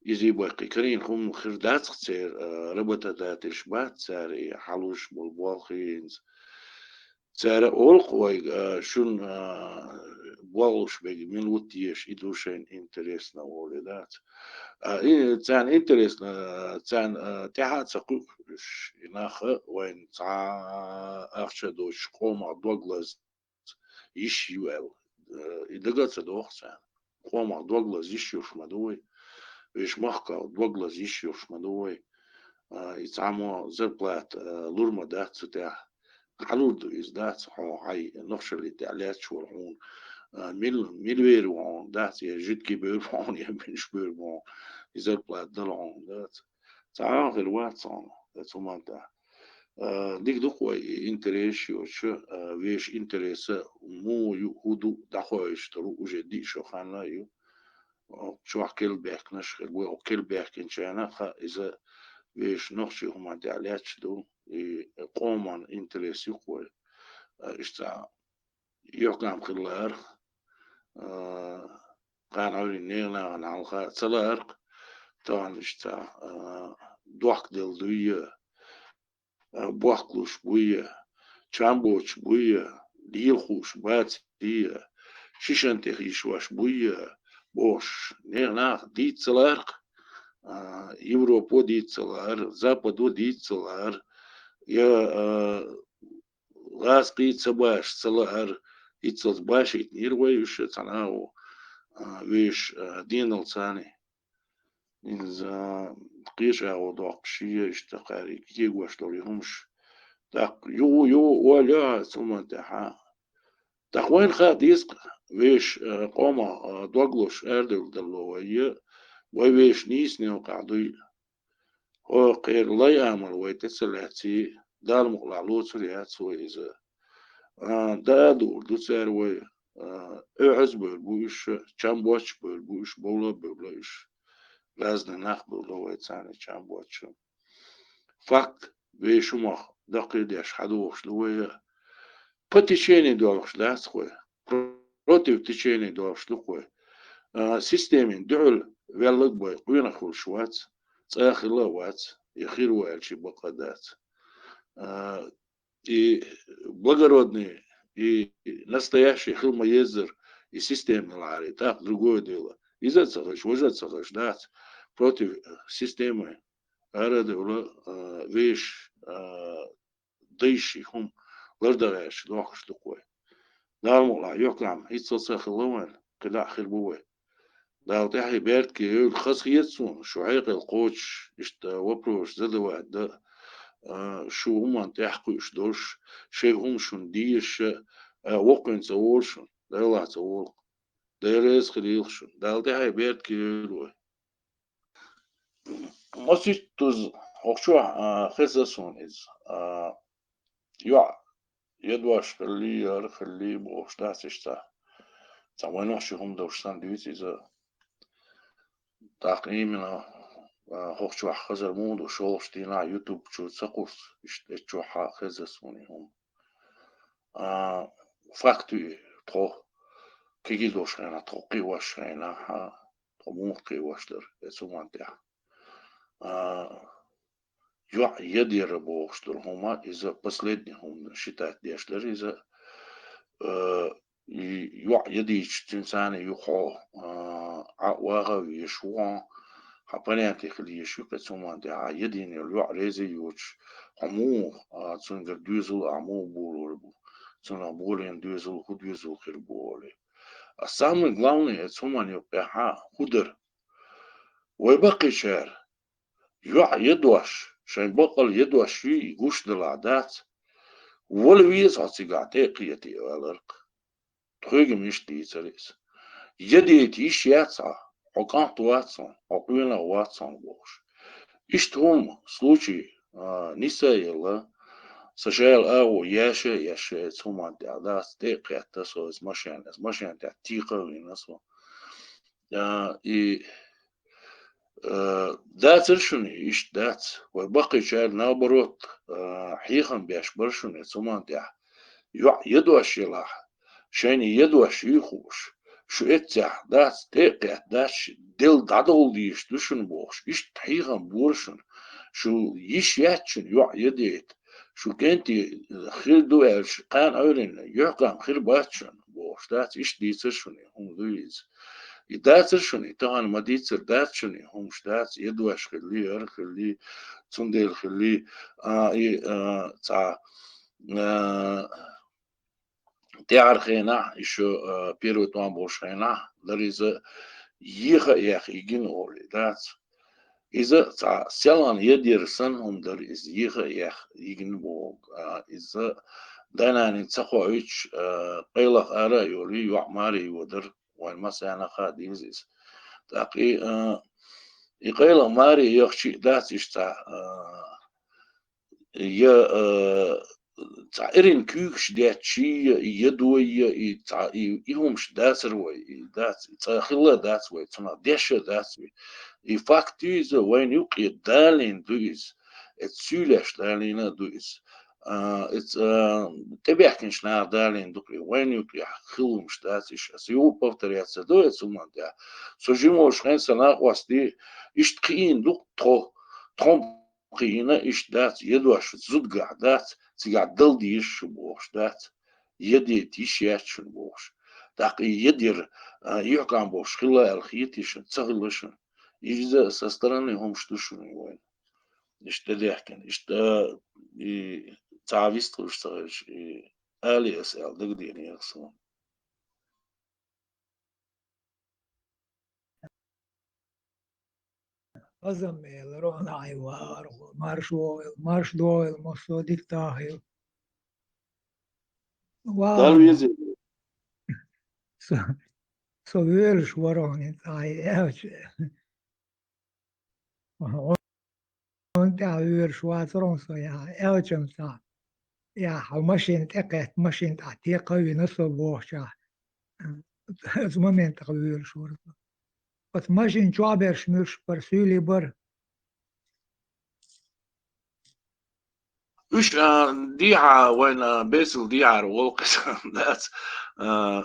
Иза и баккхий карийна хӀума хир дац-кх церан, а, работодательш бац цара и хьалуш болу болх хӀинца. Цара олу-кх вайга, а, шуна, а, болх луш берг мила ву теша, и ду шайна интересно олий дац. А, и, царна интересно, а, царна, а, тӀаьхьа а ца кхуьуш, и нах а вайна цхьа ахча а доцуш къомах дог лаза йиш ю аьлла. А, и дага а ца доху царна. Къомах дог лаза йиш йолуш ма ду вай. Вешан махках дог лаза йиш йолуш ма ду вай. А, и цхьаммо зарплата, а, лур ма дац цу тӀехь. Хьалур ду иза дац, хьо хьайн нохчаллин тӀехь лаьтташ вара хьуна. А, мил-, мила вер ву хьуна, дац, я жидкий бер ву хьуна, я милаш бер ву хьуна. И зарплата дала хьуна, дац. Цхьа а хир вац хьуна, оцу хӀуманна тӀехь. А, дика ду-кх вай и интерес йоцуш, а, вешан интереса муха ю, хӀун ду, дӀахоуьйтуш долу уже диъ шо хан а ю. Оха чохь кхел баьхкинарш хир бу, оха кхел баьхкинчарна хаьа иза вешан нохчийн хӀуманна тӀехь лаьтташ ду, и къоман интерес ю-кх вай. А, иштта цхьа юьхькӀам хила лаьара, а, кхана Ӏуьйрриг нехан нахана хьалха ца лаьара-кх, тахана иштта, а, дохкаделла дуй, а, бохкалуш буй, чам боцуш буй, лелахуш баций, шишан тӀе хийшош буй, бохуш, не нах дийца ца лаьара-кх, а, Европо дийца ца лаьара, Западо дийца ца лаьара, я, а, гӀазкхий ца баша ца лаьара, иццалц башийтинера вай уьш цхьана агӀо, а, вешан, а, деналла царна. Иза кхечу агӀо доккхуш, иштта кхаьрий кегош долу и хӀумаш. ТӀаккха юха, юха ойла йо хьан цу хӀуманна тӀехь. ТӀаккха вайна хаа деза-кх вешан, а, къомах, а, дог лозуш арадевлла далло вай, я вай вешан нийса нелкъахь дуй. ХӀокхеран лай амал вай тӀе ца лаьций, Дала мукъалахь лоцур яц вай иза. А, да а дуур ду цара вай, а, оьгӀаз а бевлла бу уьш, чам боцуш а бевлла бу уьш, бовла а бевлла уьш. Разный нах бевлла вай царна чам боцуш. Факт, вешан хӀумах даккхийдеш хьадохуш ду вай. По течению долуш дац-кх вай. Против течения долуш ду-кх вай. А, системин дуьхьал велларг бай къонах хуьлуш вац, цкъа а хилла а вац, я хир ву аьлча бакъ а дац. А, и благородный, и настоящий хила ма-еззара, и система лаьрий, так, другое дело. Иза а ца хезаш, важа а ца хезаш дац. Против системы ара а девлла, а, вешан, а, дайший хӀума лардан гӀерташ дохкуш ду-кх вай. Дала мукъалахь, юьхькӀам, хӀинццалц а хилла вайн, кхидӀа а хир бу вай. Дала тӀаьхье беркате йойла, хазахета суна, шу хьекъал кхочуш, иштта вопросаш задавать дан, а, шу хӀуманна тӀаьхьакхуьуш долуш, шайн хӀума шуна дезаш, а, воккхийна ца волу шуна, Дала ца волу. Дела реза хилийла шуна. Дала тӀаьхье беркате йойла вай. Маситтаза хӀокху чохь, а, хеза суна иза. А, йоӀ, я дош хилли, я ара хилли бохуш дац иштта. Цхьа вайнах ши хӀума долуш санна дуьйцу иза. ТӀаккха именно, а, хӀокху чохь хазар муха ду, шолгӀачу дийнахь YouTube чу ца кхуссу, иштта эцу чохь хеза суна и хӀума. А, факт ю и, тхо кегий долуш хенахь, тхо кхиош хенахь, а, тхо муха кхиош дара, эцу хӀуманна тӀехь. А, йоӀ яд яра бохуш долу хӀума, иза последний хӀума считать деш дара иза. Э, и йоӀ ядийча, цуьнан царна юха хьо, а, Ӏа ваха а везаш ву хьо, хьан понятие хила езаш ю кхин цу хӀуманна тӀехь, а, ядийна йолу йоӀ реза йоцуш, хьо муха, а, цуьнгара доьзал а муха болор бу, цунах болийна доьзал хӀун доьзал хир бу олий. А самое главное, эцу хӀуманна юккъехь хӀун дара? Вай баккхийчара, йоӀ ядош, шайн баккъал ядош юй и гуш далахь дац, вала веза хьо цигахь тӀе а кхетий, олар-кх. Тхоьга-м иштта дийцара иза. Ядийта йиш яц хьан, хьо кӀант вац хьуна, хьо къонах вац хьуна бохуш. Иштта хӀума, случай, а, нис а елла, сан шайла агӀо еш а еш, эцу хӀуманна тӀехь дац, тӀе а кхетта со иза машен, иза машен тӀехь текха а вина со. А, и, а, дацара шуна и, иштта дац. Вай баккхийчара, наоборот, а, хьехам беш бара шуна эцу хӀуманна тӀехь. ЙоӀ ядош елахь, шайна ядош юй хууш, шу эццехь дац, тӀе а кхетта дац, делла дӀадовла дезаш ду шуна бохуш, иштта хьехам бора шуна. Шу йиш яц шуна йоӀ ядийта, шу кӀентий хир ду аьлча, кхана Ӏуьйранна юьхькӀам хир бац шуна бохуш дац, иштта дийцара шуна и хӀума дуй иза. И дацара шуна и, тахана ма-дийццара дац шуна и хӀумаш дац, ядош хилли, ара хилли, цундела хилли, а, и, а, цхьа, а, тӀаьхьара хенахь, ишо, а, первый тӀом болуш хенахь, дара иза еха а еха йигина олий дац. Иза цхьа селхана яд яра санна хӀума дара иза, еха а еха йигина боху. А, иза дай-наной ца хоуьйтуш, а, къайлаха ара а йолий, йоӀ маре йодара, вайн массарна а хаа деза иза. ТӀаккха и, а, и къайлаха маре яхча а дац иштта цхьа, а, я, а, цхьа эрна куьйгаш детташ, я, я дой, я, и цхьа, и, и хӀумаш дацара вай, и дац, и цкъа хилла а дац вай, цунах деш а дац вай. И факт ю иза, вайна юккъе далийна ду иза. Эцу суьйлеш далийна а ду иза. А, эц-, а, тӀебаьхкинчу наха далийна ду-кх и, вайна юкъехь хила хӀумнаш дац иштта. Аса юха повторяться ду эцу хӀуманна тӀехь. Со жима волуш хенахь сан накъостий, иштта кхиийна ду-кх тхо, тхо-м кхиийна, иштта дац, я дош зудгахь дац, цигахь дала дезаш шу бохуш дац, я дета йиш яц шуна бохуш. ТӀаккха и я дера, а, юьхькӀам болуш хилла аьлла хетий шуна, ца хилла шуна. Иза со стороны хӀумнаш ду шуна вайна. Иштта тӀедаьхкина, иштта, и, цхьа вистхуьлуш ца хилча, и, алий аса аьлла, дагадеанера суна. Азам элира, хьайн вахархо, марш вогӀийла, марш догӀийла, массо а дика дахийла. Вау. Дала везийла. Со, со воьлуш вара хьуна хӀинца, хьайн аьлча. Хьуна тӀехь воьлуш вацара хьуна со, я, аьлча-м ца. Я, хьо машина тӀе кхетта, машина тӀехь текха а вина со бохучохь, оцу моментах воьлуш вара со. Оцу машина чохь берш муьлш бара, суьйлий бара. Уьш, а, дехьа вайна бесал дехьара волу кхин дац, а,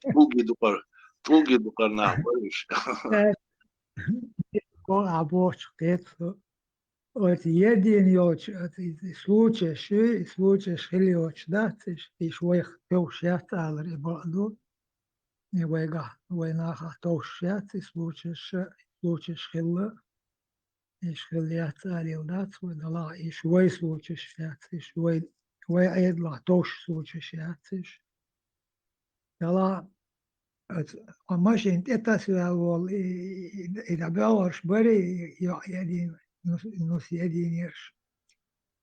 тӀулге дукъар-, тӀулге дукъар нах бара уьш. Кхо а бохучу кхетта со. Оцу едина йолчу, оцу и случайш ю, и случайш хила йоцуш дац, иш, иш вайх товш яц алар и бакъ ду. И вайгахь, вай нахахь товш яц, и случайш, случайш хилла. Иш хилла яц алийла дац вай, далахь иш вай случайш яц, иш вай, вай Ӏедалахь товш случайш яц иш. Далахь, оцу, хьо машина тӀе тасаваьлла волу, и, и, и, и дӀабоьлхурш бара, и, и, йоӀ едина, нус, нус единерш.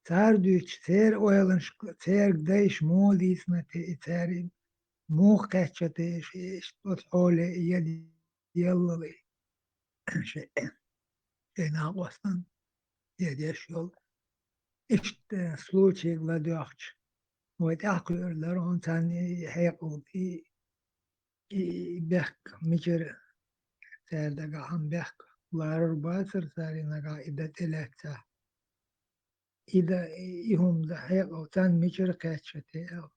Цара дуьйцуш, церан ойланаш, церан дайша муха дийцина те, и цара и муха кхаьчна те, и, и, оцу хьоле и еда еллале. Шайн, шайн накъостан едеш йолу. Иштта случайга ладоьгӀча, вай тӀаьхьакхуьур дара хьуна царна и хьекъал, и, и бехк мичара цара дагахь хьан бехк ларур бацара цара и нагахь и дан тӀелаьццахь. И дан, и хӀума дан хьекъал царна мичара кхаьчна те аьлла.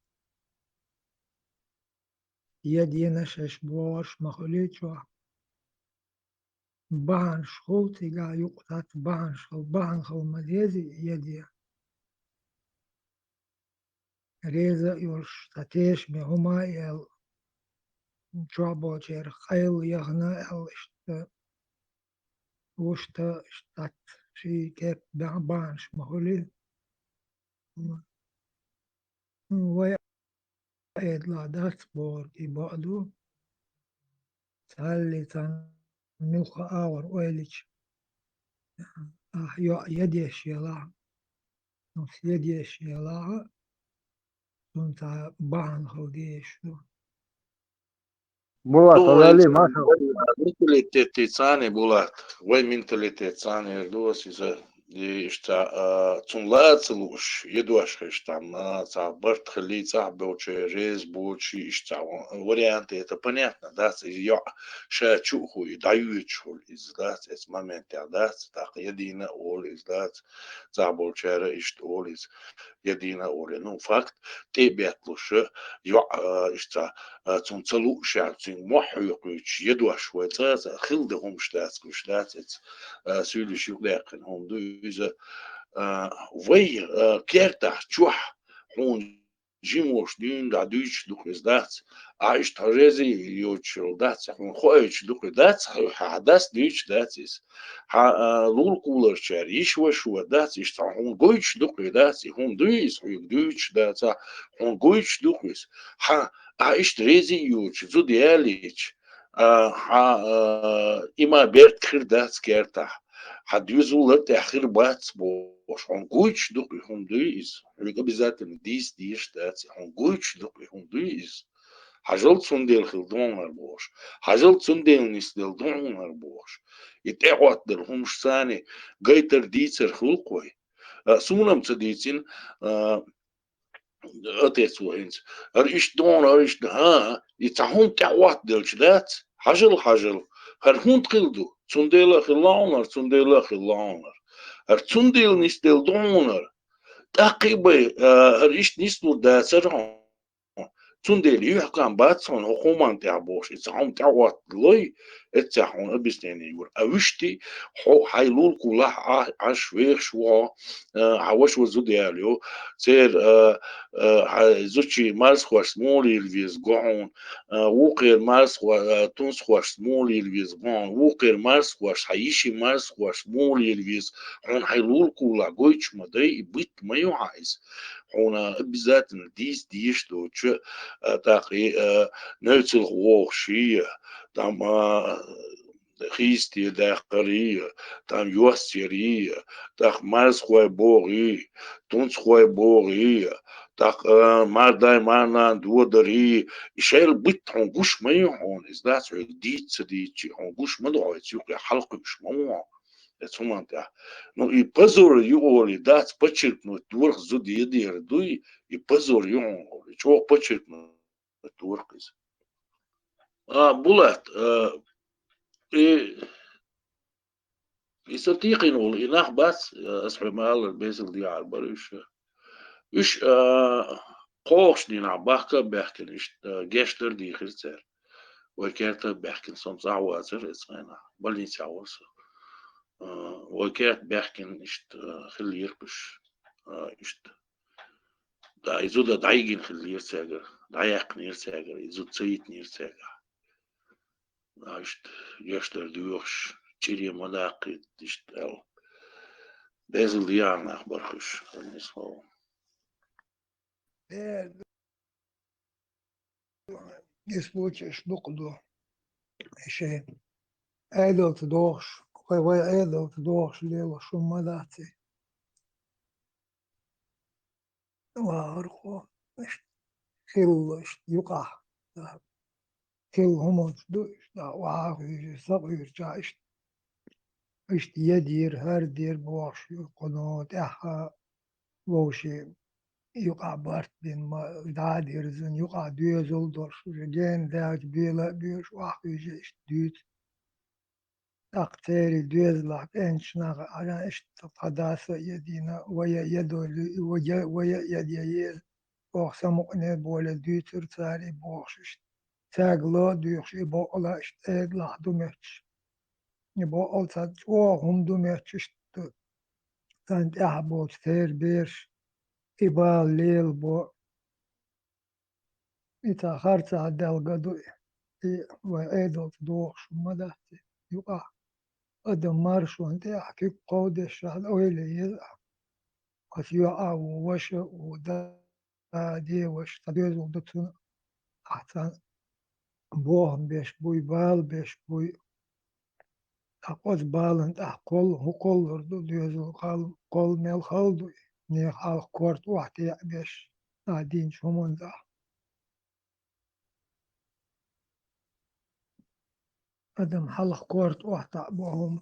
Я дена шаьш бохурш ма хуьлий чохь. Бахьанаш хуьлу цигахь юкъа цхьацца бахьанаш хуьлу, бахьана хила ма дезий я де. Реза а йолуш, цхьа тешаме хӀума а аьлла, чохь болчерах къайла яхана аьлла иштта, вуьшта иштта цхьацца ши кеп бан-, бахьанаш ма хуьлий. Вай Ӏедалахь дац бохург и бакъ ду. Цхьалли цхьана муьлхха агӀор ойлича, ахь йоӀ я деш елахь, нус я деш елахь, цунна цхьа бахьана хила дезаш ду. Булат, ну, вай Алали, маша. Менталитет цхьаьна, Булат, вай менталитет цхьаьна эр ду ас иза, и иштта, а, цунна ла а ца лууш, едош хиш там, а, цхьа барт хилий цӀахь болчу, реза болчу, иштта цхьа вариант, это понятно, дац, и йоӀ ша чу а хуй, дӀаюьйцуш хуьлу иза, дац, эцу моментехь, дац, тӀаккха я дийна а олу иза, дац, цӀахь болчара иштта олу иза. Я дийна а олий. Ну, факт, тӀе а бетталуш, йоӀ, а, иштта, а, цунна ца лууш, цуьнга мохь хьоькхуьйтуш, едош вай цкъа а хила дан хӀумаш дац, гуш дац, эца, а, суьйлиш юкъадаьккхина хӀума ду иза. А, вай, а, кертахь чохь хьуна жима волуш дуьйна дӀа дуьйцуш ду-кх иза, дац? Ахь иштта хьо реза йоцуш йолу дац, хьуна хоуьйтуш ду-кх иза, дац? Хьо, хьан дас дуьйцуш дац иза? Хьан, а, лулахуларчара йиш-вашо дац, иштта хьуна гойтуш ду-кх иза, дац? И хӀума дуй иза, хьоьга дуьйцуш дац, а, хьуна гойтуш ду-кх иза. Хьан, ахь иштта реза йоцуш зуда ялийча, а, хьан, а, и ма беркат хир дац кертахь. Хьан доьзалан тӀехь хир бац бохуш, хьуна гойтуш ду-кх и хӀума дуй иза? Хьоьга обязательно дийца дезаш дац, хьуна гойтуш ду-кх и хӀума дуй иза? Хьажал, цундела хила ду хьуна хӀара бохуш. Хьажал, цундела нисделла ду хьуна хӀара бохуш. И тӀехӀоттаделла хӀумаш царна гайтар дийцар хуьлу-кх вай. А, суна-м ца дийцина, а, отец ву хӀинца. ХӀара иштта ду хьуна, хӀара иштта ду, хӀан, и цхьа хӀума тӀехӀоттаделча дац? Хьажал, хьажал. ХӀара хӀунда хила ду? Цундела а хилла хьуна хӀара, цундела а хилла хьуна хӀара. ХӀара цундела нисделла ду хьуна хӀара. ТӀаккха а бай, а, хӀара иштта нислур дацара хьуна. Цундела юьхькам бац хьуна хӀокху хӀуманна тӀехь бохуш, и цхьа хӀума тӀехӀотталой, эццехь хьуна объяснение йора. А вуьшти хьо хьайн лулкулахь Ӏа-, Ӏаш вехаш ву хьо, а, хьан ваша зуда яьлла ю, церан, а, а, хьан зудчий марзхошца муха лела веза го хьуна, а, вукхеран марзхо-, а, тунсхошца муха лела веза го хьуна, вукхеран марзхошца, хьан йишин марзхошца муха лела веза, хьуна хьайн лулкулахь гойтуш ма дай, и битта ма ю хьан иза. Хьуна обязательно дийца дезаш доцуш, а, тӀаккха и, а, невцалх вогӀуш и, там, а, хийсте даьккхар и, там, йоссаяр и, тӀаккха марзхой богӀу и, тунсхой богӀу и, тӀаккха, а, мардай-марнана додари, и шайла битта хьуна гуш ма ю хьуна, иза дац хьоьга дийца ца дийцча, хьуна гуш ма ду хьо, иза юкъе хьалакхуьуш ма ву хьо. Эцу хӀуманна тӀехь. Ну, и позор ю олий дац, подчеркнуть дорах зуда ядер дуй, и позор ю хьуна олий. ЧӀогӀа подчеркнуть дорах иза. А, Булат, а, и, и са тӀекхийна волу, и нах бац, а, аса хьоьга ма-аллара, безам дехьара бара уьш. Уьш, а, кхоалгӀачу дийнахь бахка а баьхкина иштта, а, гечдар дийхира цара. Вай керта а баьхкина, со-м цӀахь вацара эцу хенахь, больницехь вара со. А, вай керта баьхкина иштта, а, хиллера-кх уьш, а, иштта. Да, и зуда дӀайигина хиллера цаьргара, дӀаяьккхинера цаьргара, и зуда ца йитинера цаьргахь. А, иштта, гечдар доьхуш, чӀире ма даккхийта, иштта аьлла. Безам дехьара нах бара-кх уьш, хӀара нисвала. Э, и случайш дукха ду. И шайн Ӏедалца дохуш, вай, вай Ӏедалца дохуш лелош хӀума ма дац и. Вахархо, иштта, хилла, иштта, юкъахь, да. Хилла хӀуманаш ду, иштта, охьа а хуьйжий, са а хуьйжича, иштта, иштта, я дийр, хӀара дийр бохуш ю, кхуьнан тӀаьхьа вовшийн юкъахь барт бина ма, дӀа а дирзина, юкъахь доьзал долуш, уже гена даьлча бела а боьлуш, охьа а хуьйжий, иштта дуьйцу. ТӀаккха церан доьзалехь кӀенташ нах, Ӏа, иштта тхан дас а ядийна, вай а ядойлу, и вай а, вай а яде еза, оха самукъане боле дуьйцура цара и бохуш иштта. Цаьрга ло а дуьйхуш, и бокъала иштта Ӏедалахь ду моьттуш. И бокъала цхьа чӀогӀа хӀума ду моьттуш иштта. Царна тӀаьхьа болчу церан бераш и бала лелабо. И цхьа харцахьа делга ду и, и вай Ӏедалца дохуш хӀума дац и юкъахь. Адам маршонна тӀехь куьг кховдеш шахьа ойла еза. Аса йоӀа а ву, ваша а ву, да, да, де ваша, цхьа доьзал ду цунна, ахь царна бохам беш буй, бала беш буй. ТӀаккха оцу баланна тӀехь кхолла, хӀун кхоллар ду, доьзал кхолла, кхолла мел хала ду и, нехан хьалха корта охьатаьӀа беш, ахь динчу хӀуманна тӀехь. Адам хьалха корта охьатаьӀа бо хӀума,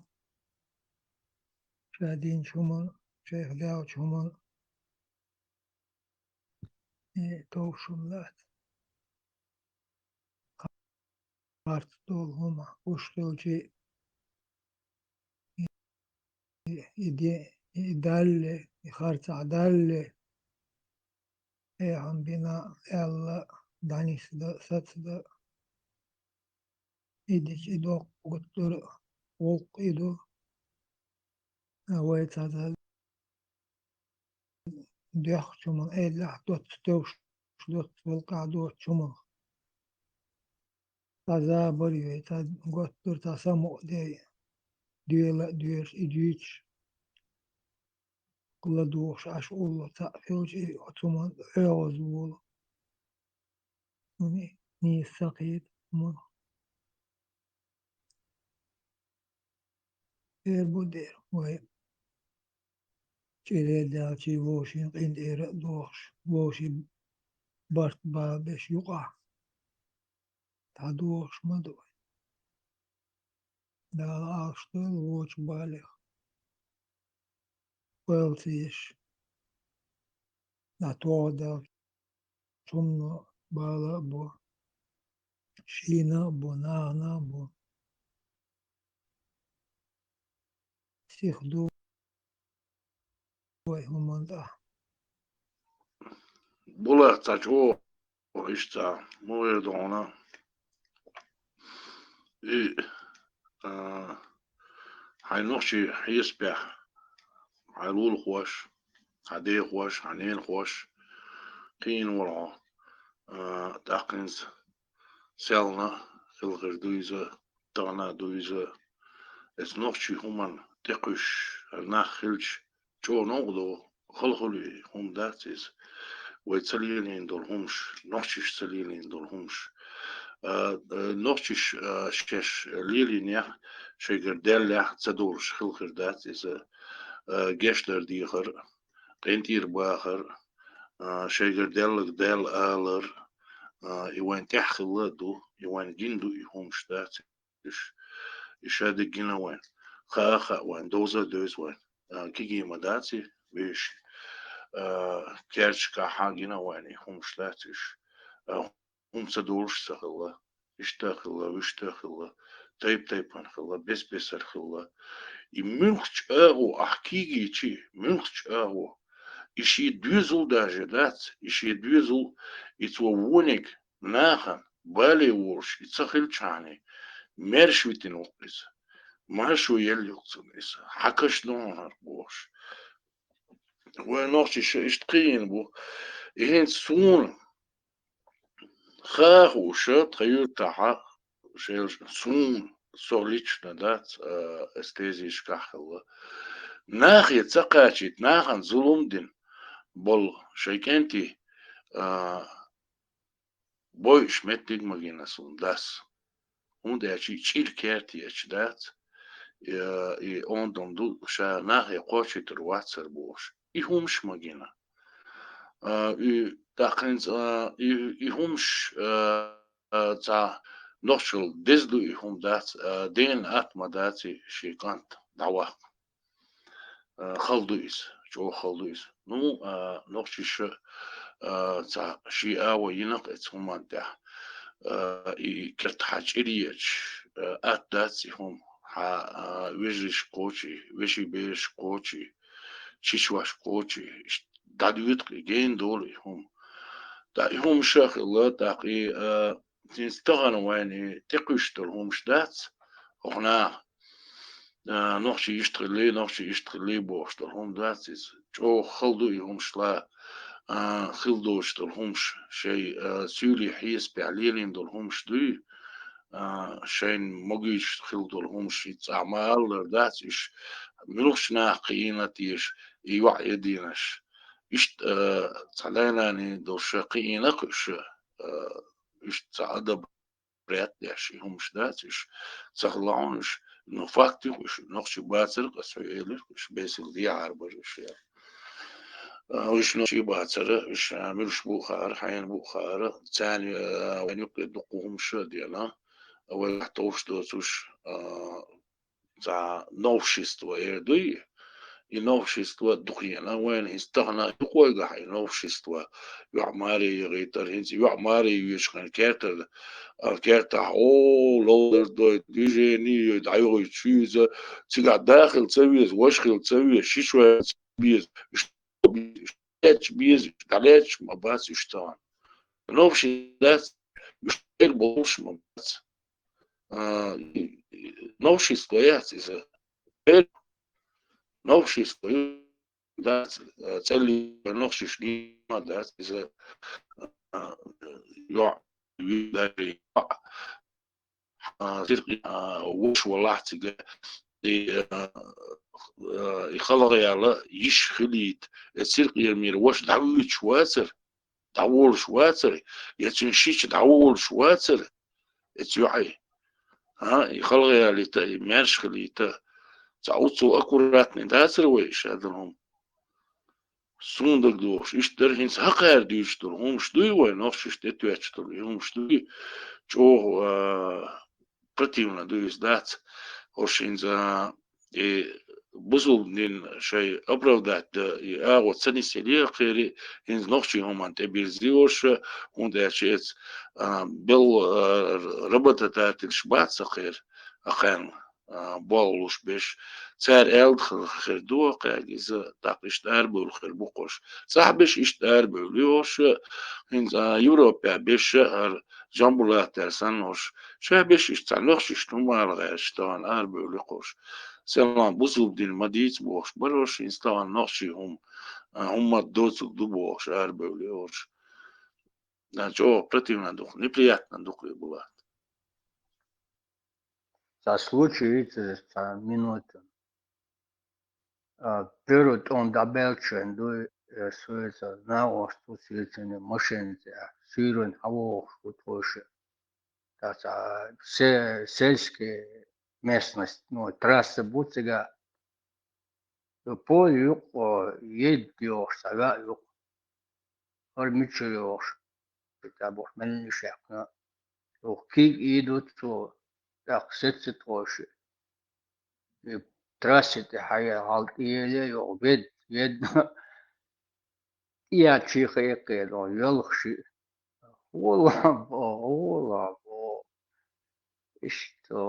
ша динчу хӀуманна, шайх даьллачу хӀуманна. И товш хӀума дац. Харц долу хӀума гуш хилчий, и, и де, и далле, и харцахь далле, эхьан бина аьлла, дӀанисда, сацда. И дича и доккха гуттара а гӀуллакх и ду. Вай цхьа доьхначу хӀуманна, Ӏедалехь доцца тевш доцца, валкъахь доцучу хӀуманах. Цхьа забар йой, цхьа готтар, цхьа самукъадей, доьла а доьшуш, и дуьйцуш, ладугӀуш Ӏаш улло цхьаъ хилча, и оцу хӀуманна хьоьгӀаз волу. Хьуна нийса ца кхета хӀуманах. Эр бу дера вай. ЧӀире а даьлчий, вовшийн къинтӀера а дохуш, вовшийн барт бала беш юкъахь дӀадохуш ма ду вай. Дала Ӏалашдойла вочу балех. Ойла ца еш, дӀатоха даьлча, цунна бала а бо, шийна а бо, нахана а бо. Сиха ду вай хӀуманна тӀехь. Булат, цхьа чӀогӀа иштта цхьа мугӀера догӀана. И, а, хьайн нохчий хьесапехь, хьайн лулахош, хьан дехош, хьан ненахош кхиийна вара хьо. А, тӀаккха хӀинца селхана хила хир ду иза, тахана а ду иза. Эцу нохчий хӀуманна тӀекхуьссуш нах хилча, чӀогӀа новкъа ду, хала хуьлу и хӀума дац иза. Вай ца лелийна долу хӀумаш, нохчаша ца лелийна долу хӀумаш. А, а, нохчаша, а, шаьш лелийнехь, шайгара даьллехь ца долуш хила хир дац иза. А, гечдар дехар, къинтӀера бахар, а, шайгара даьлларг Далла алар, а, и вайн тӀехь хилла а ду, и вайн гина ду и хӀумаш дац. Уьш, и ша дерг гина вайн. Хаа а хаьа вайн, довза а девза вайн. А, кегий ма дац и вешан. А, керташкахь а гина вайн и хӀумаш дац уьш. А, хӀума ца долуш ца хилла. Иштта а хилла, вуьшта а хилла, тайп-тайпана хилла, бес-бесара хилла. И муьлххачу агӀо ахь кегийчи, муьлххачу агӀо. И шен доьзал даже дац, и шен доьзал, и цо вониг нахана бале волуш и ца хилчахьана, маьрша витина ву-кх иза. Маршо елла ю-кх цунна иза. Хьан каш ду хьуна хӀара бохуш. Вай нохчаша иштта кхиийна бу. И хӀинца суна хаа хууш, тхан юьртахьа, шел-, суна, со лично дац, а, эстезийшкахь хилла. Нахе ца кхачийта, нахана зулам дина болу шайн кӀентий, а, бойуш меттиг ма гина суна дас. ХӀунда аьлча и чӀир керта ечу дац, э, и ондам ду, ша нахе кхочуьйтур вацар бохуш. И хӀумаш ма гина. А, и, тӀаккха хӀинца, а, и, и хӀумаш, а, а, цхьа нохчалла деза ду и хӀума дац, а, дена атта ма дац и шен кӀант дӀаваккха. А, хала ду иза, чӀогӀа хала ду иза. Ну, а, нохчаша, а, цхьа шен агӀо йина-кх эцу хӀуманна тӀехь. А, и керта хьан чӀир ечу, а, атта дац и хӀума. Хьан, а, вежаршка кхочий, вешин берашка кхочий, чичвашка кхочий, иштта дӀадоьду-кх и, гена долу и хӀума. ТӀаккха и хӀумаш а хилла, тӀаккха и, а, хӀинца тахана вайна и тӀекхуьссуш долу хӀумаш дац, хӀокху наха. А, нохчий иштта хилли, нохчий иштта хилли бохуш долу хӀума дац иза. ЧӀогӀа хала ду и хӀумаш ла, а, хила доцуш долу хӀумаш, шайн, а, суьйлий хьесапехь лелийна долу хӀумаш дуй, а, шайна могуьйтуш хила долу хӀумаш, и цӀахь ма-аллара дац уьш, муьлххачу наха кхиийна теша, и йоӀ единаш. Иштта, а, цхьа дай-наний долуш кхиийна-кх уьш, а, иштта цхьа адаб ряд деш, и хӀумаш дац уьш, ца хилла хьуна уьш, ну, факт ю-кх уьш, нохчий бацара-кх, аса хьоьга элира-кх уьш, бесила дехьара бара уьш яра. А, уьш нохчий бацара, уьш, а, муьлш бу а хаара, хьенан бу а хаара, царна, а, вайн юккъе дуккха хӀумаш а деана, вай товш доцуш, а, цхьа новшество эр дуй, и новшество дукхаена вайна, хӀинца тахана юкъойгахь и новшество. ЙоӀ маре яхийтар, хӀинца йоӀ маре йоьшуш хенахь кертара, а, кертахь, о, ловзар дой, движение йой, дӀайохуьйту шуьйза, цигахь да хила ца веза, ваша хила ца веза, ши чу ваьлла ца беза, уьш беза, уьш дӀалаьцча ма бац уьш тахана. Новшество дац, уьш хӀара болуш ма бац. А, и, и, новшество яц иза. Э, новшество ю-, дац, а, цӀелли новшиш нима дац иза, а, йоӀ, даже йоӀ, а, сиркъи, а, вуш валахь цига, и, а, а, и халагъа яла йиш хилийта, э, сиркъера мера ваша дӀавуьйцуш вацар, дӀаволуш вацара, я цуьнан шича дӀаволуш вацара, эца йоӀе. А, и халагъа ялийта, и маьрша хилийта. Цхьа оццул аккуратный дацара вай, шадолу хӀума. Суна дагадогӀуш, иштта дара хӀинца хӀокхара дуьйцуш долу хӀумаш дуй вай, нохчашна тӀетоьттуш долу и хӀумаш дуй, чӀогӀа, а, противно ду иза дац. ХӀорш хӀинца, и бусулба дин шайн оправдать дан, и агӀо ца нисъеле а кхери, хӀинца нохчий хӀуманна тӀебирзи уьш, хӀунда аьлча эца, а, бел, а, работодательш бац сан кхера, а, кхаьнна. а, боллуш беш. Цара аьлла хир ду кхаьга иза, тӀаккха иштта арабевлла хир бу-кх уж. Цхьа беш иштта арабевлла ю уж, хӀинца, а, Европехь беш а, хӀара Жамбулат аьлла санна уж. Ша беш иштта цхьа нохчашна хӀума ала гӀерташ тахана арабевлла ю-кх уж. Селхан бусалба дин ма дийца бохуш бара уж, хӀинца тахана нохчий хӀума, а, хӀумма доцург ду бохуш арабевлла ю уж. Да, чӀогӀа противно ду-кх, неприятно ду-кх и, Булат. Цхьа случай йицар цхьа минута. А, первый тӀом дӀабаьлча шайна дуй, э, со иза нагӀошца ву, со цуьнан машина тӀехь, суьйранна хьавогӀуш ву тхо шиъ. Цхьа се-, сельский местность, ну, трасса бу цигахь. Поле юкъа, э, едда йогӀуш цхьа ваьӀ юкъа. ХӀара мичара йогӀуш? Ша боху, меллаша яьккхина. Юха кийга ийдо цо, тӀаккха сеца тхо шиъ. И трассе тӀе хьаелла, хьал тӀееле, юха ведда, ведда. ТӀеяьлча ха эккхийла, йоьлхуш шиъ. ГӀолахь бо, гӀолахь бо. Иштта,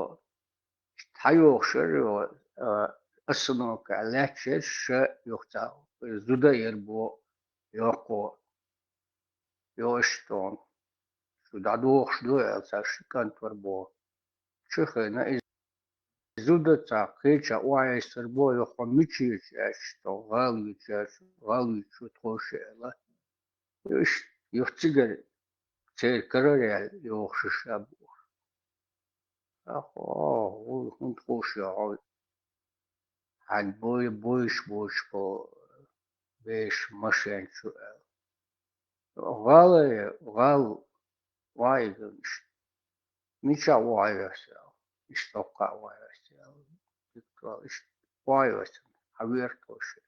иштта хьайогӀуш яра, а, остановка лаьтташ яра, ша юха цхьа зуда яра бо, йоккхо. Йо, иштта, шу дӀадохуш ду аьлла, цхьа ши кӀант вара бо. Чу хиъна, и зуда цхьа кхечахь охьаэцар бо, юха мича ечу аьлча, тхо гӀала юьтуш, гӀала юьтуш ву тхо шиъ аьлла. Иштта, юха цигара церан карара яьлла йогӀуш ю ша бохуш. Ахо, хӀунда хууш ю хьо? Хьан бой-, бойш боцуш бо беш машен чу аьлла. ГӀала, гӀала, вай, иштта. Мичахь ву хьо весел? Иштта хӀоккхахь ву хьо весел. Иштта ву хьо весел. Хьан вер тхо шиъ?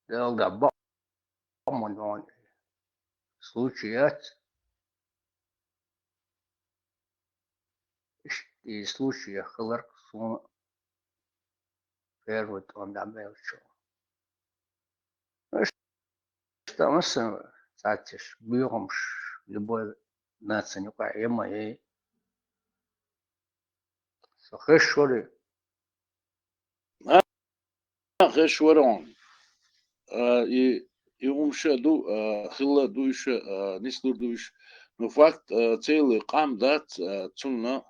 Делла да бакъ ма дон. Случай яц. Иштта и случай хиларх суна первый тӀом дӀабелча. Иштта массо а цхьаьццаш боьхамаш любой нацин юкъахь я ма яй. Со хезаш вара. А, хезаш вара хьуна. А, и, и хӀума ша ду, а, хилла ду уьш, а, нислур ду уьш. Ну, факт, а, целый къам дац, а, цунна,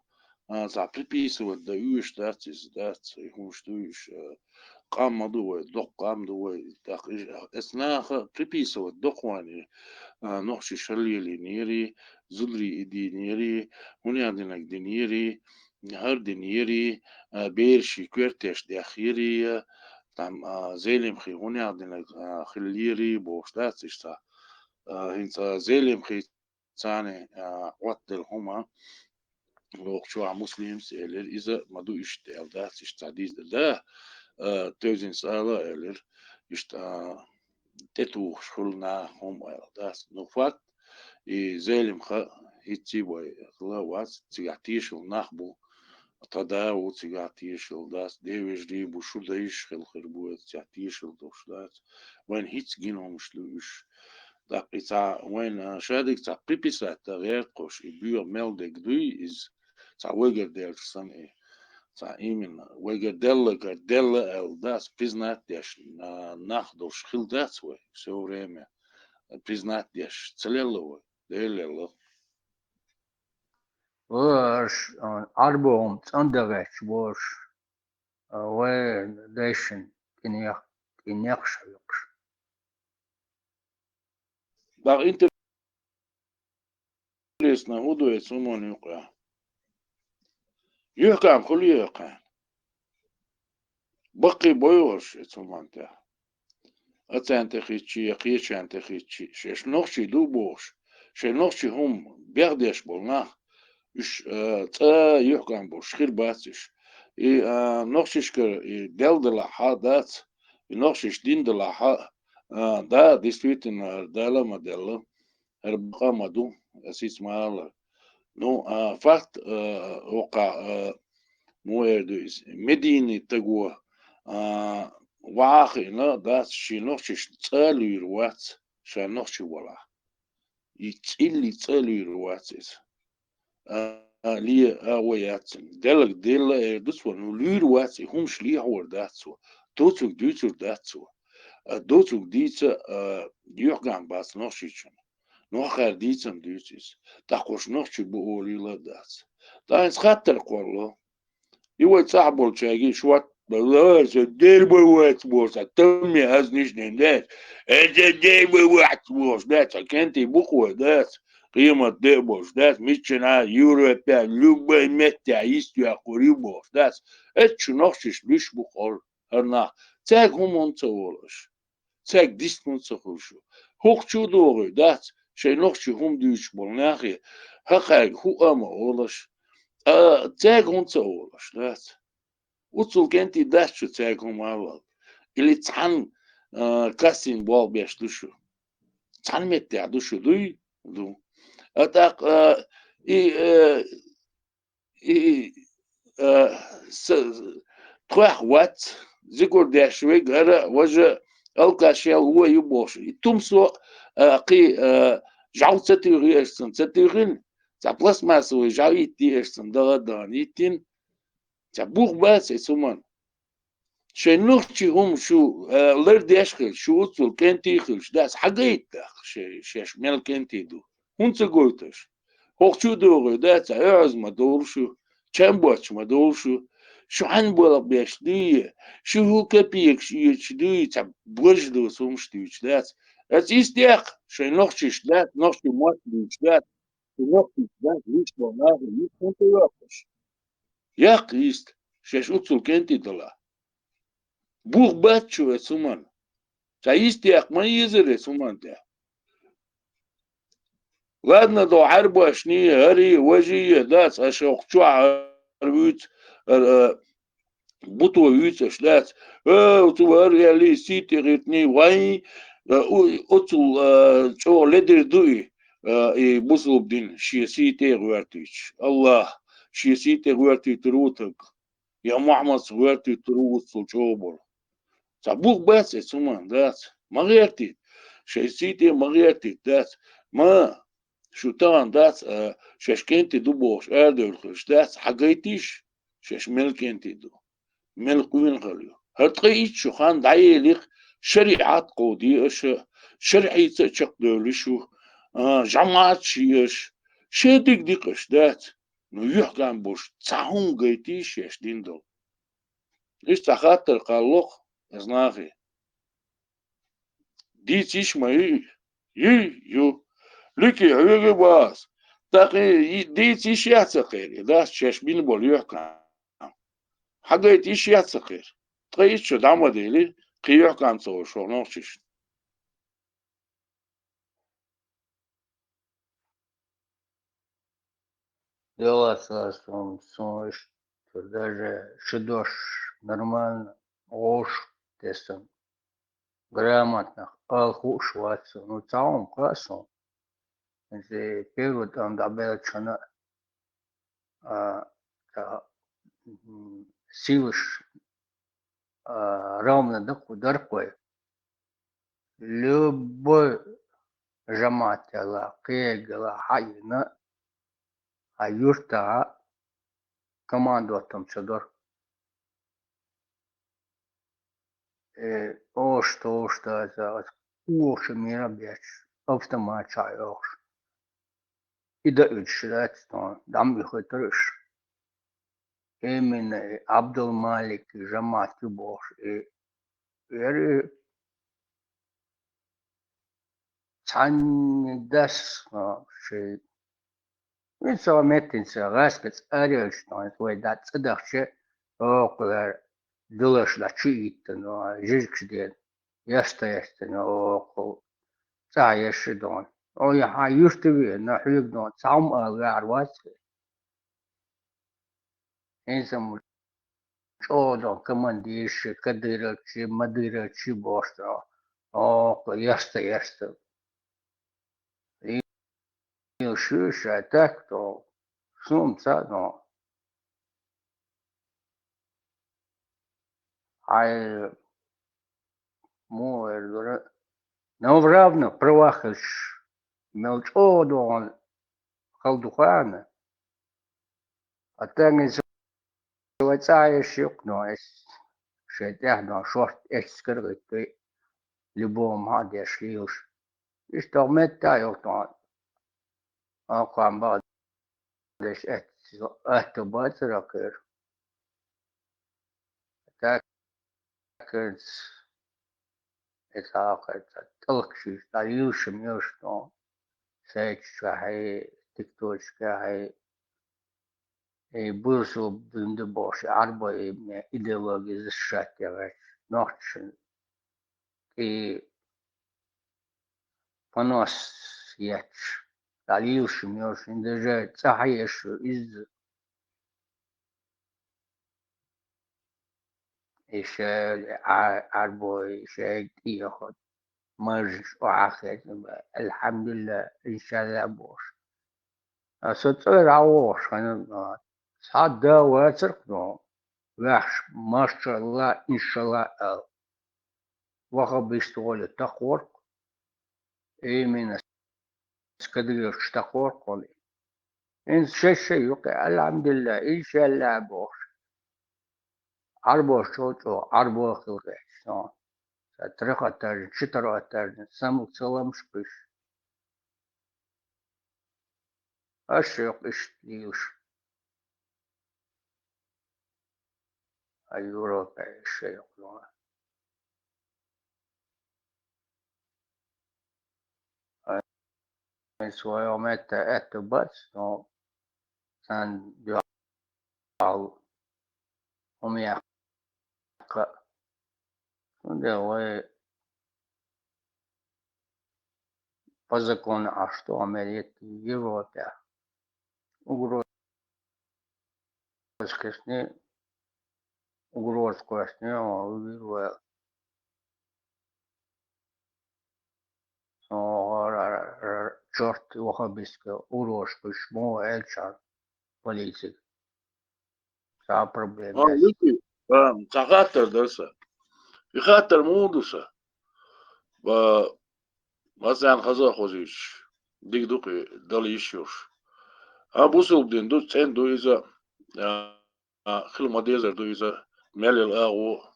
а, цхьа приписывать дан оьшуш дац иза, дац, и хӀумаш ду уьш, а, къам ма ду вай, доккха къам ду вай. ТӀаккха и, а, эцу наха приписывать до-кх вайна, а, нохчий шарлелийнера, зударий и дийнера, хӀунех динарг динера, хӀара динера, а, бераший коьртеш дехъера, там, а, Зелимхи хӀунех динарг, а, хиллера, бохуш дац иштта. А, хӀинца Зелимхи царна, а, Ӏоттаделла хӀума, вокху чохь Муслимс элира, иза ма ду иштта аьлла дац, иштта цхьа дийца да, а, Тевзинс ала элира, иштта, а, тӀетухуш хуьлу наха хӀума аьлла дац. Ну, факт, и Зелимха хӀинцций вай хила вац, цигахь тешал нах бу, тхан да ву, цигахь тешал дац, девежарий бу, шун дайша хила хир бу, цигахь тешал долуш дац. Вайна хӀинцца гина хӀумаш ду уьш. ТӀаккха и цхьа вайна шадерг цхьа приписать дан гӀерта кхуш, и боьха мел дерг дуй иза, цхьа вайгара даьлча санна и. Цхьа именно вайгара делларг делла аьлла дац, признать деш, а, нах долуш хилла дац вай всё время. Признать деш ца лелла вай, Дела лелла. Ваш, а, Ӏарбо хӀума цӀан дагӀечча бохуш, а, вай дайшин тӀе нех-, тӀе некхаш хьоькхуш. ДӀа интерес-, интересно, хӀун ду эцу хӀуманна юкъа? Юьхькам хуьлу яхьа? Баккхий бойуш эцу хӀуманна тӀехь? Ацарна тӀе хиъча я кхечарна тӀе хиъча, шаьш нохчий ду бохуш, шайн нохчий хӀума бехдеш болу нах, уьш, а, цӀа юьхькам болуш хир бац уьш. И, а, нохчашкара и делла делахь хьа дац, и нохчаш дина делахь хьа, а, да, действительно, хӀара Дала а ма делла, хӀара бакъ а ма ду, ас хӀинца ма аллара. Ну, а, факт, а, воккхахь, а, муха эр ду иза, медийный таго, а, ваха а хиъна дац, шен нохчаш цӀа а луьйр вац, ша нохчи валахь. И цӀилли цӀа а луьйр вац иза. А, а, ле, а, вай яц. Делаг делла эр ду цо, ну, луьйр вац, и хӀумаш лехьор дац цо. Доцург дуьйцур дац цо. А, доцург дийца, а, юхь-гӀам бац нохчичун. Нохчар дийцам дуьйцу иза. ТӀаккха уж нохчий бу олийла а дац. ТӀаккха хӀинца хаттар кхоллало. И вай цӀахь болчаьрга шот, ларса дербай вац бохуш, тамме аз нишнен дац. Эза дербай вац бохуш, дац, а кентий букъо дац. Къемат де а болуш дац, миччана Европе, любой метте йистехур ю бохуш дац. Эццу нохчаш луьш бу кхолла, хӀара нах. Цаьрга хӀума хӀунда ца олу аша? Цаьрга дистхуна ца хуьлуш ю. ХӀокху чу а догӀур дац, шайн нохчий хӀума дуьйцуш болу нахе, хӀокхаьрга хӀуъа а ма олуш. А, цаьрга хӀунда ца олуш дац? Уцул кӀентий дац шу цаьрга хӀума а вала. Или цхьана, а, кассин болх беш ду шу. Цхьана меттехь ду шу, дуй? Ду. А тӀаккха, а, и, а, И, а, с-, тхох вац, зигур деш вега хӀара а, важа а, алкаш ял вон ю бохуш. И тумсо а, кхин, а, жӀов ца туьйхи аша цунна, ца туьйхина, цхьа пластмассовый жӀов йитти аша цунна, дала а дан йиттина. Цхьа бух бац и цу хӀуманна. Шайн нохчий хӀума шу, а, лардеш а хилча, шу уцул кӀентий а хилча, дац, хьагайта даккха шай-, шаьш мел кӀентий ду. ХӀунда ца гойту аша? ХӀокху чу а догӀур дац, цхьа оьгӀаз ма довлу шу, чам боцуш ма довлу шу, шу хьанна болх беш дуй, шу хӀун капекаш оьцуш дуй, цхьа божа доцу хӀумаш дуьйцуш дац. Аса йистехь, шайн нохчашна дац, нохчийн мотт дуьйцуш дац, шу нохчашна дац, вуьш боху нахе йист хӀунда ца йоккхуш? Яккха йист, шаьш уцул кӀентий дала. Бух бац шу эцу хӀуманна. Цхьа йист яккха ма езара эцу хӀуманна тӀехь. Ладно, до хьарбошний, хӀарий, важий, дац, аша хӀокху чохь хӀара вуьйцу, хӀара, а, буто вуьйцу аша, дац. Э, оцу хӀара ялий, сий тӀе гӀиртний, вайн, а, у-, оцул, а, чӀогӀа ледара ду и, а, и бусулба дин, шен сий тӀе а гӀоьртуьйтуш. Аллах, шен сий тӀе гӀоьртуьйтур ву таг. Я Мухьаммадс гӀоьртуьйтур ву уццул чӀогӀа болу. Цхьа бух бац эцу хӀуманна, дац. Ма гӀертийта. Шайн сий тӀе ма гӀертийта, дац. Ма, шу тахана дац, а, шаьш кӀентий ду бохуш арадевлла хилча, дац, хьагайтийша, шаьш мел кӀентий ду, мел къуьйнахалла ю. ХӀара ткъе итт шо хан дӀаелира, шариӀат кховдий аша, шарӀица а чекхдевлла шу, а, жамаӀат шиъ аша, шен диг дикъаш, дац. Ну, юьхькӀам болуш цхьа хӀума гайтийша шаьш дин долу. Иштта цхьа хаттар кхалло-кх иза нахе. Дийца йиш ма юй? Юй, ю. Луьки, хьоьга бахас. ТӀаккха и дийца йиш яц ца кхера, и дац шаьш бина болу юьхькӀам. Хьагайта йиш яц ца кхера. Ткъе итт шо дӀа ма дели, кхин юьхькӀам ца волуш хӀокху нохчашна. Делаца суна, суна иштта даже шу дош нормально гӀош тесам. Грамотных ала хууш вац суна. Ну, цхьа хӀума кхаъ суна. Иза первый тӀом дӀабеллачхьана, а, ца, м, силаш, а, ровно дакху дарх вай. Любой жамаӀат яла, кхерг яла хьаийна, хьан юьртахьа командовать ца дора. Э, ош, тош, да, за, оша мира беш, автомат ча ош. И да уьдуш дац, но дам и хой турш. Именно и Абдулмалик, и жамаӀат ю бохуш, и, и цхьанне дас, а, ши. Вин со меттинца гӀаскаца аревча, вай да цӀа дахча, окхуяр дулаш да чу иттан, жижигаш ден, яста ястан, окху цӀа яши дон. О, я хьан юрта ве, на хьоьга дон, цхьа хӀума ала веар вац. Инсам чӀогӀа дон командирши, кадыровчи, мадыровчи бохуш дон. Окху яста яста. Ил шу ша так то, сум ца но. Хьай, мо эр дура. Но в равных правах иш мел чӀогӀа догӀун хала ду хаьа. А тагин вай цӀа еш юкъ, но эс шай тӀехь, но шорт эццгар гӀитта, любому хьа а деш лелаш. Иштта метта йохтон. Акхам баъ деш эц-, атта бацара кхер. Так, кхерц, эс хьакхерц, тӀалкхаш, дӀа йилшим йош тон. Сайчу чохь, тикточкахь, и бусулба дин ду бохуш, и Ӏарбой и ме идеологи защищать яхаш, нохчашна и понос етташ, дӀа лелаш ма йолуш, хӀинца даже цӀа хьаеш ю иза. И шел Ӏа-, Ӏарбой, и шел тӀехьа маржаш охьахезна бан, алхьамдулиллахӀ, иншаллахӀ бохуш. Аса цӀера хьан вогӀуш хьан, схьа да вацарх но, ваьхьаш, машалла, иншалла аьлла. Вахабист воле такхорх, имина скадгерчу такхорх хьуна. ХӀинца шай-шай юкъе, алхьамдулиллахӀ, иншалла бохуш. Ӏарбош чӀогӀа чӀогӀа, Ӏарбо хила гӀерташ, сан трехэтажный, четырехэтажный, самлуг саламаш кхуьш. Аш йоккха иштта лелаш. А Европа иштта йоккха. Айн своего метта аьтту бац, но сан дуьхьал хӀума яккха. Цундела вай по закону Ӏаш ду Америка, Европа. Угроза кхесни, угроза кхоьссина, вуьйр вай. Со чорт вахабистка угроза кхуьссуш ма ву аьлла цхьа полицига. Цхьа проблема А, яц. Вики, а, цхьа хаттар дара сан. И хаттар муха ду сан? Ба, Масалан, хаза а хозуьйтуш, дика ду-кх и дала йиш йолуш. А бусулба дин ду, цӀена ду иза, а, а, хила ма-дезар ду иза, мел йолу агӀо.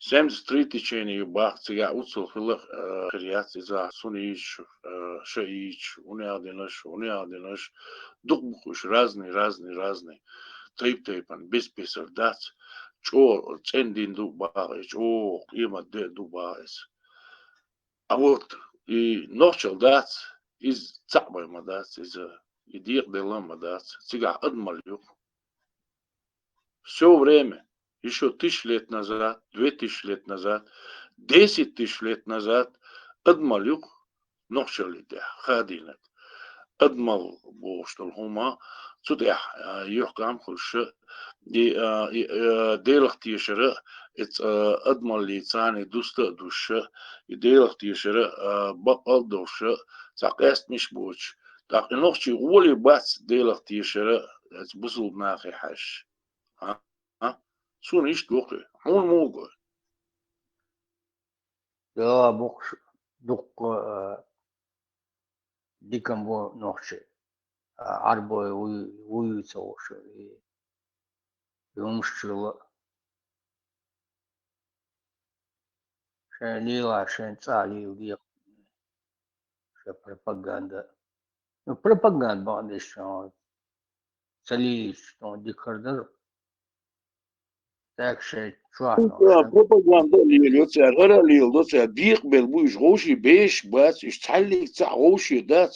Семьдесят три течение ю боху, цигахь уццул хила, а, хир яц иза, суна йийцича, а, ша йийцича, хӀунда аьлла динарш, хӀунда аьлла динарш, дукха бу-кх уьш разный, разный, разный. Тайп-тайпана, бес-бесара дац, чӀогӀа цӀена дин ду боху, чӀогӀа къемат де а ду боху иза. А вот и нохчалла дац, иза цхьаъ бен ма дац, иза и декъаделла а ма дац, цигахь адамалла ю-кх. Всё время, ещё тысяча лет назад, две тысячи лет назад, десять тысяч лет назад адамалла ю-кх нохчаллин тӀехь хадийнарг. Адамалла бохуш долу хӀума, цу тӀехь, а, юьхькӀам хуьлуш, и, а, и, а, Делах тешар а, и ц-, а, адамаллица царна и дуста а дуссуш, и Делах тешар а, а, баккъал а долуш, цхьа къаьстамаш боцуш, тӀаккха и нохчийн гӀоли бац Делах тешар а, оцу бусулба нахе хьаьжча. А? А? Суна иштта боху, хьуна муха го? Да, боккхуш, дуккха, а, диканна бу нохчий, а, Ӏарбой вуй, вуй ца хууш, и, и хӀумаш чуьра. Шайн лела, шайн цӀа лела декъа. Шайн пропаганда. Ну, пропаганда бакъдеш, а, ца лелийча, ну, дика хир дара. Так шайн чохь, ну, Ца шайн пропаганда а лелайо цара, хӀара а леладо цара, декъабелла бу, уьш вовшийн бешаш бац, уьш цхьаьллиг цхьаъ вовшийн дац,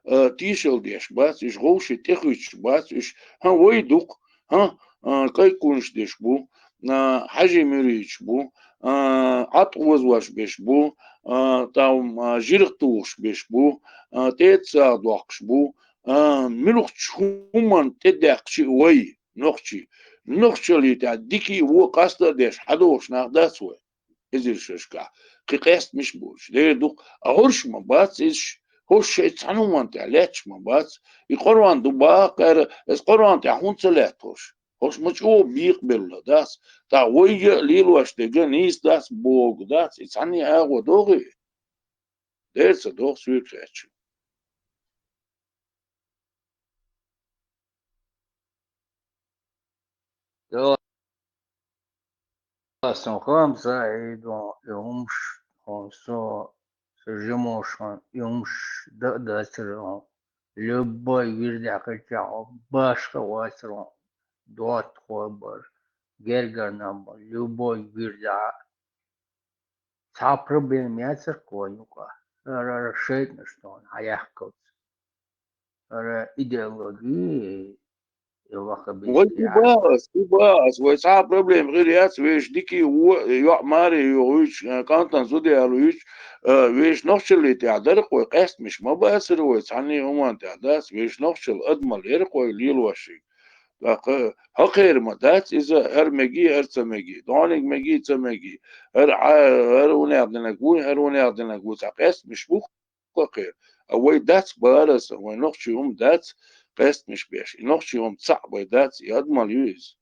а, тешалла деш бац, уьш вовшийн тӀехуьйцуш бац, уьш, хӀан, вай ду-кх, хӀан, а, кӀайкхунаш деш бу, а, хьажий-муьридаш бу, а, Ӏад озош беш бу, а, там, а, жирх тухуш беш бу, а, тӀе а сагӀа доккхуш бу, а, муьлххачу хӀуманна тӀедаьккхича а вай, нохчий, нохчаллин тӀехь дика а, вон а къаста а деш, хьадогӀуш нах дац вай. Эзар шерашкахь, кхин къаьстамаш а боцуш, дера ду-кх, а хӀорш ма бац иза, хӀорш шайн цхьана хӀуманна тӀехь лаьтташ ма бац. И Къуръан ду боху-кх ара, иза Къуръан тӀехь хӀунда ца лаьтта хӀорш? ХӀорш ма чӀогӀа бекъабелла дац, тӀаккха вайга а лелош дерг а нийса дац, богу дац, и цхьанне а агӀо догӀий? Дера ца догӀу соьга хаьттича. Сон хам са и дон, и хӀумаш, хьон со, со жимошхан, и хӀумаш да а дацар хьон. Любой вирдехь хилча хьо, башха вацар хьон. ДоттагӀа бар, гергара нах бар, любой вирдехь. Цхьа проблема яцар кхо юкъа. Ара, ара шайтӀанаш тхуна хьаяхкалц. Ара идеологи, и ваха Вай бийци хӀу яхь. Баьлас, хӀу баьлас, вай цхьа а проблема хир яц, вешан дикий во, йоӀ маре йохуьйтуш, э, кӀантана зуда ялуьйтуш, э, вешан нохчаллий тӀехь дара кхо, къаьстамаш ма бацара вай, цхьанний хӀуманна тӀехь дац, вешан нохчалла адамалла яра кхо лелош шиъ. ТӀаккха хӀокхеран ма дац иза, хӀара мегий, хӀара ца мегий, дӀониг мегий, ца мегий, хӀара Ӏа-, хӀара хӀунех динарг вуй, хӀара хӀунех динарг вуй, цхьа къаьстамаш бу кхо кхера. А вай дац бараса, вай нохчий хӀума дац, къаьстамаш беш. И нохчий хӀума цхьаъ вай дац, и адамалла ю иза.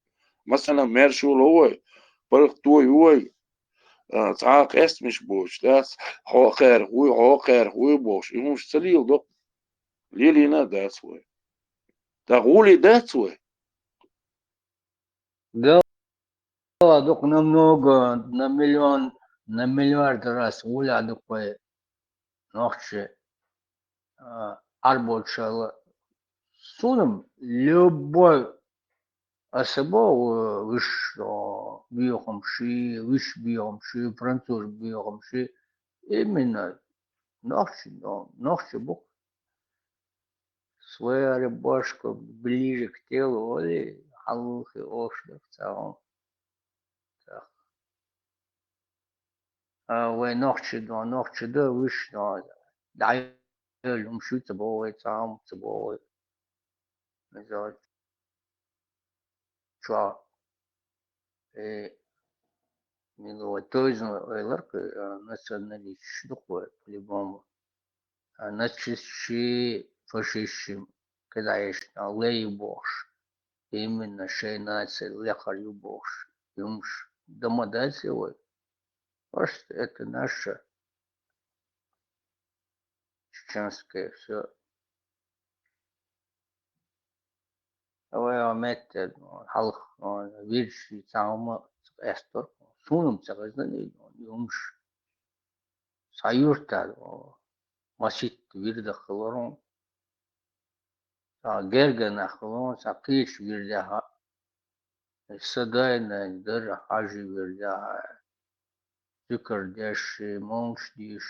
Масала, маьрша ло вай, паргӀато ю вай, а, цхьа а къаьстамаш боцуш дац, хьо кхаьрах вуй, хьо кхаьрах вуй бохуш, и хӀумаш ца леладо. Лелийна а дац вай. ТӀаккха гӀоле дац вай. Дела дукха намного, на миллион, на миллиард раз гӀоле дукха вай нохчий, а, Ӏарбочул. Суна-м любой аса боху, вуьш, о, боьхамаш, вуьш боьхамаш, француз боьхамаш, именно нохчий, но, нохчий бу-кх. Своя рубашка ближе к телу, оли, хьалхе ош дах цхьа хӀума. Цхьа. А вай нохчий дан, нохчий дан, вуьш дан. ДӀайолу хӀума шу ца боху вай, цхьа хӀума ца боху вай. Иза чохь, э, мила вай тойзан ойларх, э, националисташ ду-кх вай, по-любому. А нацистши, фашистши кхидӀа ешна лай ю бохуш, именно шайн наци лекхар ю бохуш, юмаш дан ма дац вай. Просто это наше чеченское всё. Вай а метта, ну, хьалха, ну, вирдаш цхьа хӀума ца къастор. Суна-м ца хезна, ну, юмаш. Цхьа юьртара, о, маситта вирдах хилар хьуна. Цхьа гергара нах хилар хьуна, цхьа кхечу вирдехь а. Сан дай-нанна дара хьажи вирдехь а. Зуькар деш, мунш деш.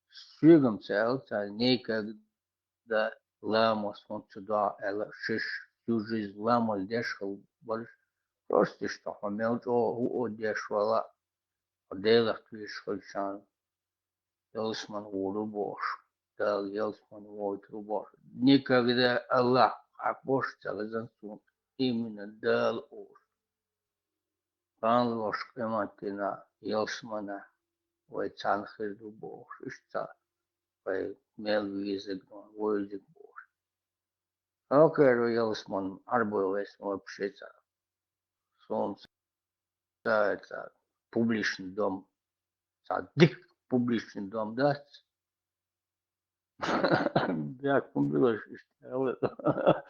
Соьга-м ца аьлла цара, никогда ламаз хӀунда ца до аьлла, шаьш всю жизнь ламаз деш хилла бараш. Просто иштта хьо мел чӀогӀа хӀуъу деш вала, хьо Делах тешаш хилчарна. Ялсамани гӀур ву бохуш, Дала ялсамани войтур ву бохуш. Никогда Аллах хьакхош ца хезна суна, именно Дала олуш. Кхана лош къематдийнахь, ялсаманехь вай цхьаьна хир ду бохуш, иштта вай мел везарг ду, вевзарг бохуш. Окей, ялсамани Ӏарбой вайсна вообще ца. Суна ца, ца публичный дом. Ца дика публичный дом дац. Бехк ма билалаш иштта аьлла.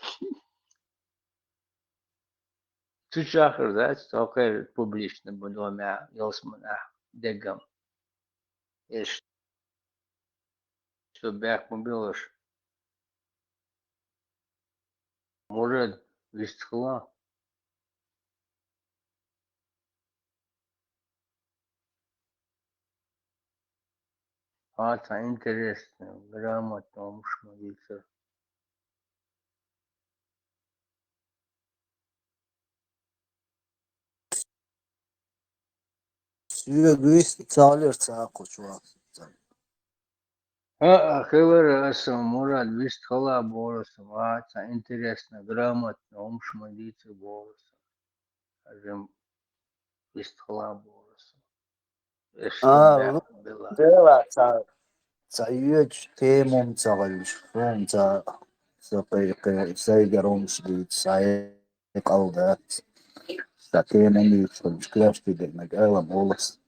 Цу чохь хир дац, окей, публичный домехь, ялсаманехь дегам. Эш. Со бехк ма билалаш. Мурад, вистхила. А, цхьа интересно, грамотно хӀумаш ма дийцар. Соьга вист ца хилира ца кхочу вахча. А, а, хилар аса, Мурад, вист хала бохура аса, ва, цхьа интересно, грамотно хӀумаш ма дийцар бохура аса. Хьажим вист хала бохура аса. Эш А, бехк ма била. Дела ца, ца йоьдуш тема ца хилча, хӀума ца, ца кхе-, кхе-, сайгара хӀумаш дийца, схьа кхалдац. Ца тема ма йоьдуш хилча, кхечу дерг нагахь ала молас.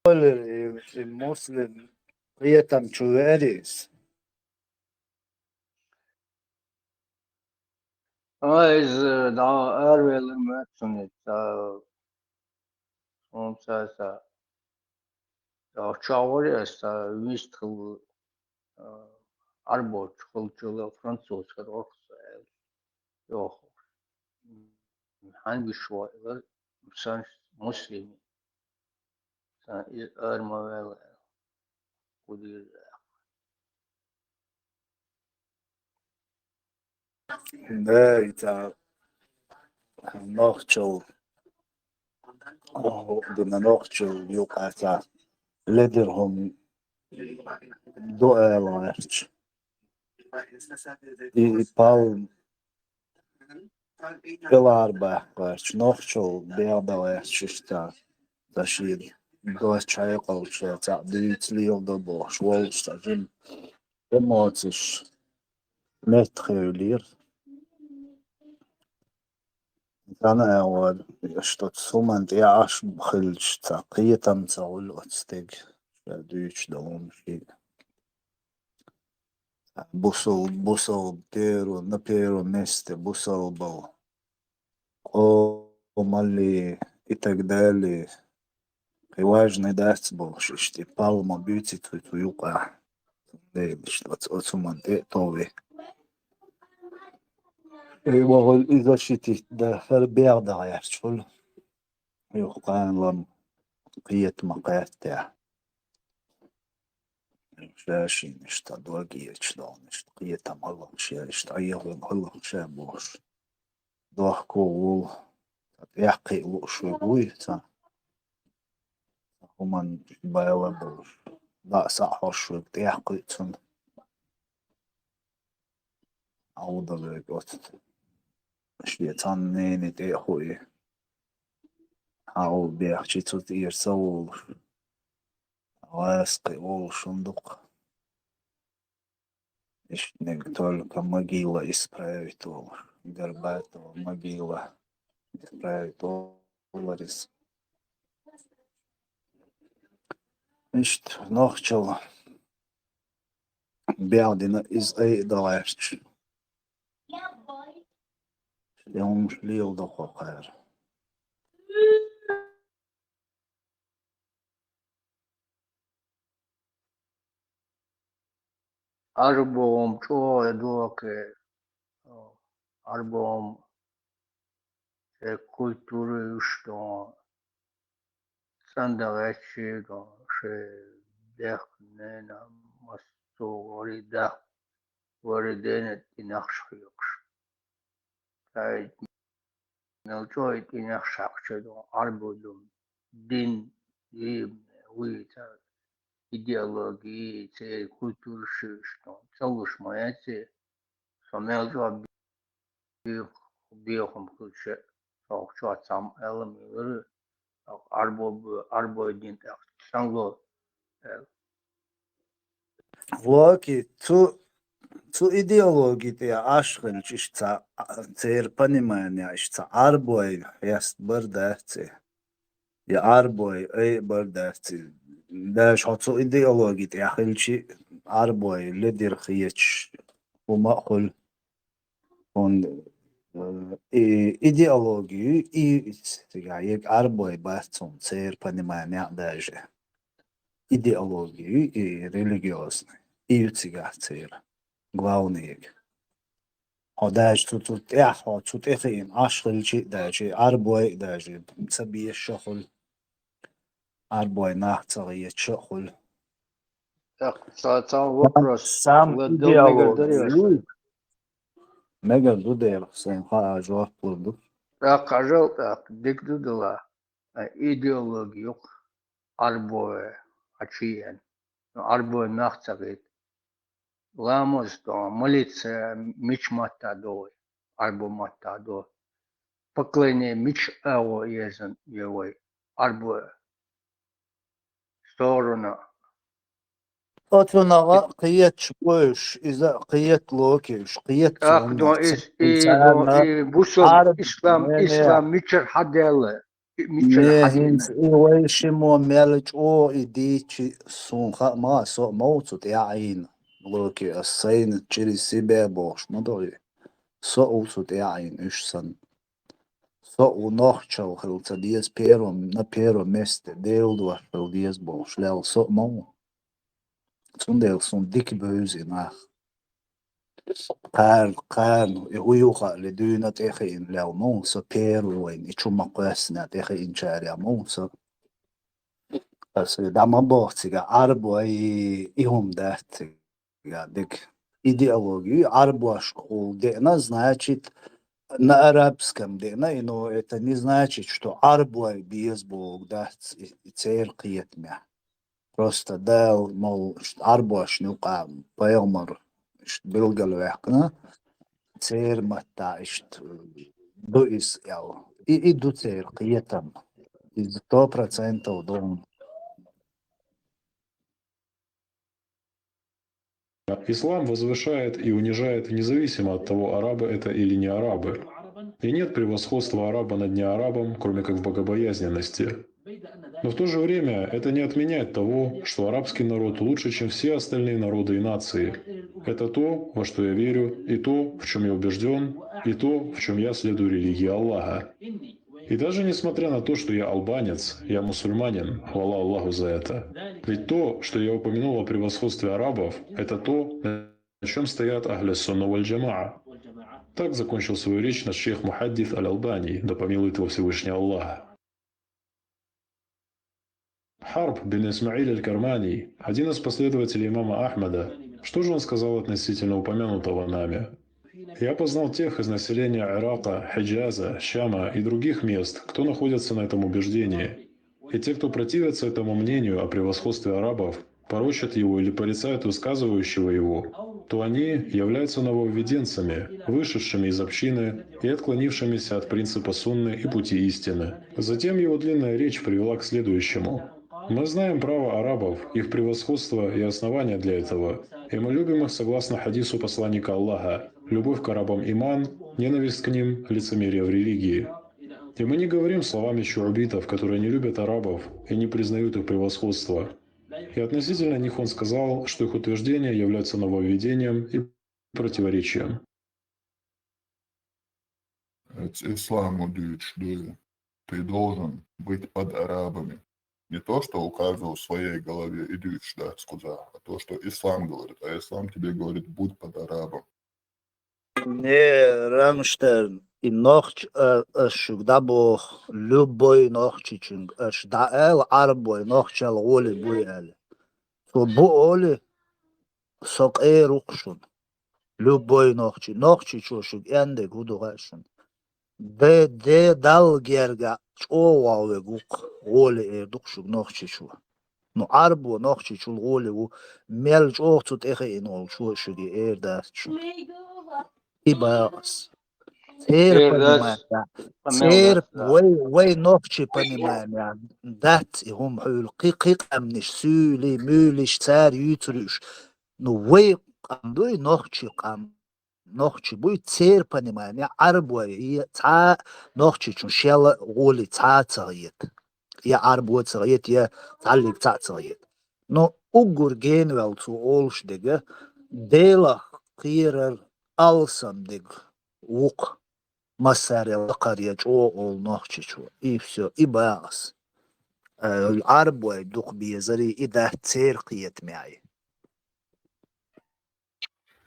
Спойлер, и, и муслим кхетам чу веара иза. А, иза, да, араваьлар ма цунна, ца, цунца, ца, ца, чагӀор аса, вист хил, а, Ӏарбочу хилчул француз хир вара со аьлла, йохуш. Хьан гуш ву аьлла, сан муслими. Сан иза ара ма ваьлла аьлла. Кху дийр а. Да, и ца нохчал, дина нохчал юкъа ца ледир хӀума ду аьлла гӀерташ. И, и пал пилар баьккхарчу нохчал бегӀ дан гӀерташ иштта. Ца шен доцчу хьекъалчу цхьаъ дуьйцу леладо бохуш волуш цхьа жима эмоцеш меттахевлира. Цхьана а вара, что цу хӀуманна тӀе Ӏаш хилча, цхьа кхетам ца хуьлу оцу стеган, ша дуьйцуш долу хӀума шиъ. Бусал-, бусалба первом, на первом месте бусалба, къомалли и так далее. Кхин важный дац бохуш, иштта палма буьйци цу, цу юкъахь. Цундела иштта оцу, оцу хӀуманна тӀе а тове. И вахуьлу и защитить дан, хӀара бегӀ дан гӀерташ хуьлу. Юха кхана лам кхета ма кхеттехь. Ша шина иштта дог ечу долу, иштта кхетам хӀаллакъ ша, иштта Ӏехалла хӀаллакъ ша бохуш. Дохко волу, тӀехкхиа лууш верг вуй, цхьа хӀуманна бала болуш, даа схьа хьош верг тӀехкхуьу цунна. Хьалда верг оцу. Шен цхьанна нене тӀе а хуий. Хьалда бехчи цу тӀера ца волуш. ГӀазкхи волуш хӀума ду-кх. Иштаниг только могила исправит волуш. Горбатова могила исправит волуш. Иштта нохчалла бегӀ дина иза айа дан гӀерташ. И хӀумаш леладо кху кхара. Ӏарбо хӀума чӀогӀа дохке, Ӏарбо хӀума шайн культура юьш ду, цӀан дан гӀерташ ду, шайн дехна ненан массо а гӀари даха, вари дена тӀе нахш хьоькхуш. Тай мел чӀогӀа тӀе нахш хьакхучу ду, Ӏарбо ду, дин, дин, вуй, цара идеологи, церан культура шуьйш ду, ца луш ма яц и, со мел чӀогӀа бехам хилча, со чохь цхьамма аьлла ма елара, Ӏарбо бу-, Ӏарбой дин тӀехь сан ло аьлла. Локи, цу, цу идеологи тӀе Ӏаш хилча, иштта цхьа, а, церан понимание, иштта цхьа Ӏарбой хьеста бар дац и. Я Ӏарбой айа бар дац и. Даже хьо цу идеологи тӀе хилчи, Ӏарбой ледира хеташ хӀума а хуьлу. ХӀунда, э, и идеологи ю и, цигахь ерг Ӏарбой бац хьуна, церан понимание а даже. Идеологи ю и религиозный. И ю цигахь церан главный ерг. Хьо даже цу, цу тӀехь, хьо цу тӀе хиъна Ӏаш хилчи а даже, Ӏарбой а даже ца безаш а хуьлу. Ӏарбой нах ца гӀеташ а хуьлу. ТӀаккха ца, цхьа вопрос. Сам ладдал мегар дарий идеологи аса? Мегар ду дера, сайн хаа жоп лур ду. ТӀаккха хьажал, тӀаккха дика ду дала. А идеологи юкъа Ӏарбой а чу еана. Ну, Ӏарбой нах ца гӀийта. Ламаз ду, молиться мича матта ду вай? Ӏарбо матта ду. Поклонение мича агӀо езан е вай? Ӏарбо сторону. Оцунах а кхеташ бу уьш, иза а кхета локи уьш, кхета ТӀаккха цунна. Ду иза, и, ду, и бусалба, ислам, не, не. Ислам мичара хьадаьлла? Мичара хьадина? Не, хӀинца и вай шимо мел чӀогӀа и дийчи, суна хаа ма, со а мовцу тӀаьхьийна. Локи ас сайна через себя бохуш ма ду и. Со а ву цу тӀехь Ӏийна уьш санна. Со а ву нохчалла хила ца деза первом, на первом месте, Делан дош хила деза бохуш лелла со а ма ву. Цундела суна дика бевза и нах. Кхарна, кхарна, и хӀун ю хаале, дуьйна тӀехиъна лелла ма ву со первый вайна, и чу ма кхоьссина тӀехиъначарех ма ву со. Аса дӀа ма боху цига, Ӏарбой и хӀума дац цига. Дика идеологи, Ӏарбошкахула деана, значит, на арабском деана, и, но это не значит, что Ӏарбой беза бохург дац и, и церан кхетамехь. Просто Дала мол, иштта Ӏарбошна юкъахь пайхамар иштта билгалваьккхина, церан маттахь иштта ду иза аьлла. И, и ду церан кхетам. Иза сто процентов ду. Ислам возвышает и унижает независимо от того, арабы это или не арабы. И нет превосходства араба над неарабом, кроме как в богобоязненности. Но в то же время это не отменяет того, что арабский народ лучше, чем все остальные народы и нации. Это то, во что я верю, и то, в чем я убежден, и то, в чем я следую религии Аллаха. И даже несмотря на то, что я албанец, я мусульманин, хвала Аллаху за это. Ведь то, что я упомянул о превосходстве арабов, это то, на чем стоят Ахля Сунна валь Джамаа. Так закончил свою речь наш шейх Мухаддис Аль-Албани, да помилует его Всевышний Аллах. Харб бин Исмаиль Аль-Кармани, один из последователей имама Ахмада, что же он сказал относительно упомянутого нами? Я познал тех из населения Ирака, Хиджаза, Шама и других мест, кто находится на этом убеждении. И те, кто противится этому мнению о превосходстве арабов, порочат его или порицают высказывающего его, то они являются нововведенцами, вышедшими из общины и отклонившимися от принципа сунны и пути истины. Затем его длинная речь привела к следующему. Мы знаем право арабов, их превосходство и основания для этого, и мы любим их согласно хадису посланника Аллаха: «Любовь к арабам иман, ненависть к ним — лицемерие в религии». И мы не говорим словами шуабитов, которые не любят арабов и не признают их превосходство. И относительно них он сказал, что их утверждения являются нововведением и противоречием. Эц исламу дуьйцуш дуй, ты должен быть под арабами. Не то, что у каждого в своей голове и дуьйцуш дац кхузахь, а то, что ислам говорит. А ислам тебе говорит: будь под арабом. Не, Рамштерн, и нохч, а, ас шуьга дӀабоху, любой нохчичуьнга, аш дӀаала Ӏарбой нохчалла гӀоле буй аьлла. Цо бу оле, со къера ву-кх шуна. Любой нохчи, нохчичо шуьга эндерг хӀун ду хаьа шуна? Де, де Далла герга чӀогӀа вогӀу верг ву-кх, гӀоле эр ду-кх шуьга нохчичо. Ну, Ӏарбо нохчичул гӀоле ву, мел чӀогӀа цу тӀехиъна волчо шуьга эр дац шуна. И бакъас. Церан понимание, церан вай, вай нохчи понимание дац и хӀума хьуьлу. Кхи, кхи къаьмнаш, суьйлий, муьйлиш, цара юьйцур ю уьш. Ну, вай къам дуй, нохчи къам. Нохчи буй, церан понимание, Ӏарбой, я цхьа нохчичун шел гӀоле цхьа а ца хета. Я Ӏарбо ца хета, я цхьаллиг цхьаъ ца хета. Но уггар генаваьлла цо олуш дерг, Делах кхерар алсам дерг ву-кх массаре лакхара я чӀогӀа олу нохчичо. И всё, и бакъас. Э, Ӏарбой дукха безари, и дац церан кхетамехь.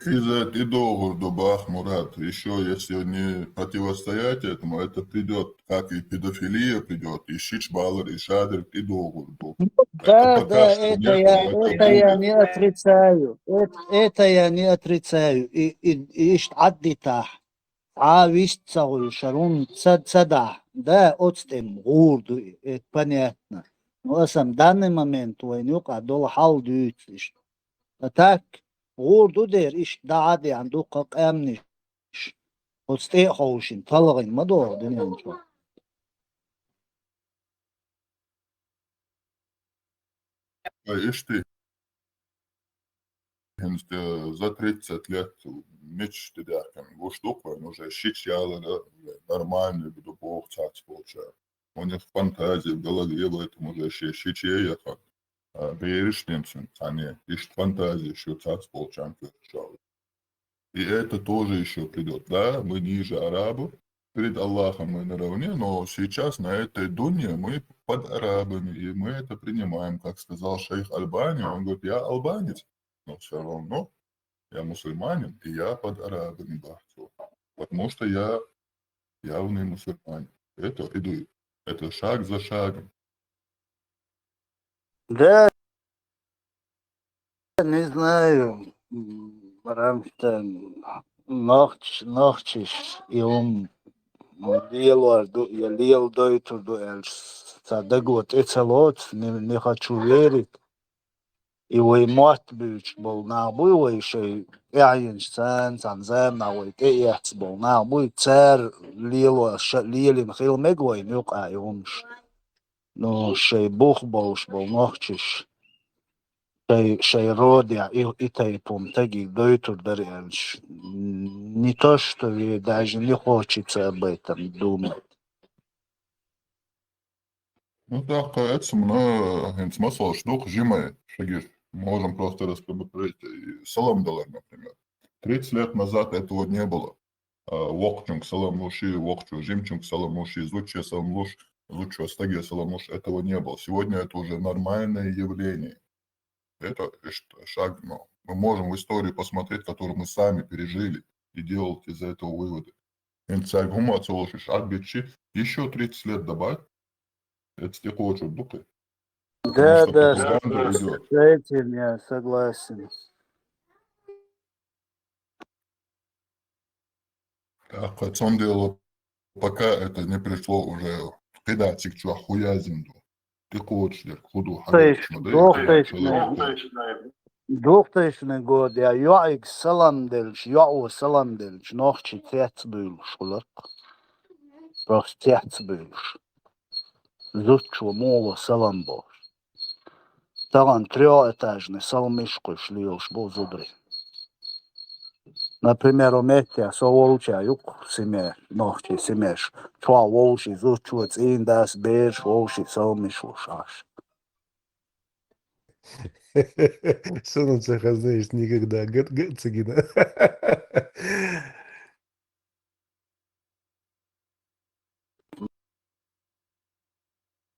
Иза тӀедогӀур ду бах, Мурат. Ещё если не противостоять этому, это придёт, как и педофилия придёт, и шича балар, и шадерг тӀедогӀур ду. Да, да, это я, это я не отрицаю. Это, это я не отрицаю. И, и, и иштта Ӏаддитахь, цхьа вист ца хуьлуш, хӀара хӀума ца, ца дахь, да, оцу тӀем гӀур ду, и, это понятно. Ну, асан данный момент вайна юкъахь долу хьал дуьйцу иштта. А так, гӀур ду дера, иштта дӀа а деана дуккха къаьмнаш, оцу тӀе а ховшина, талхийна ма догӀу дуьнен чохь. Ой, иштта. ХӀинца за тридцать лет мича тӀедаьхкина гуш ду-кх вайн, уже шича ялар нормальный ду боху цхьацца болчара. У них фантазия в голове в этом уже ши-, шича яхана. А бераш динцун цхьаьна, иштта фантазия шу цхьацца болчарна кхеташ. И это тоже еще придет, да? Мы ниже арабов, перед Аллахом мы наравне, но сейчас на этой дунье мы под арабами, и мы это принимаем, как сказал шейх Альбани, он говорит: «Я албанец, но все равно я мусульманин, и я под арабами, Бахтиёр, потому что я явный мусульманин». Это иду, это шаг за шагом. Да, не знаю, м, Рамштайн, нохч, нохчиш, и он лелор ду, я лел дойтур ду эльш. Са дагот, это лоц, не, не хочу верить. И вай мотт бюч бол нах буй, вай шей, я ин сан, сан зам на вай, те яц бол нах буй, цар лело, ша, лелин хил мег вай, нюк ай умш. Ну, шей бух болш бол нохчиш. Шей, шей роди, и, и тайпум таги дойтур дар эльш. Не то, что вы даже не хочется об этом думать. Ну, так, это мына, хинц масал шдух жимай, шагиш. Можем просто распределить, и салам далар, например. Тридцать лет назад этого не было. А, вокчунг салам луши, вокчу жимчунг салам луши, зуче салам луш, зучу стаге салам луш, этого не было. Сегодня это уже нормальное явление. Это ш-, шаг, ну, мы можем в историю посмотреть, которую мы сами пережили, и делать из этого выводы. Инцаг гума цолушиш арбичи, еще тридцать лет добавь, это стихочу духы. Да, Потому что да, пропаганда идет. С этим я согласен. Так, в том дело, пока это не пришло уже, когда цикчу хуязинду. Ты хочешь, худу То есть, хагачма, да, двух и тысяч человек двухтысячный год, я юаик салам дельч, юау салам дельч, нохчи тец бюлш, хулак. Просто тец бюлш. Зучу моло салам бош. Таган трёхэтажный салмиш куш лилш бу зудри. Например, у метя со волча юк симе, нохчи симеш. Чуа волчи зучу цин дас берш волчи салмиш лушаш. Сунуться, знаешь, никогда. Г-, г-, цигина.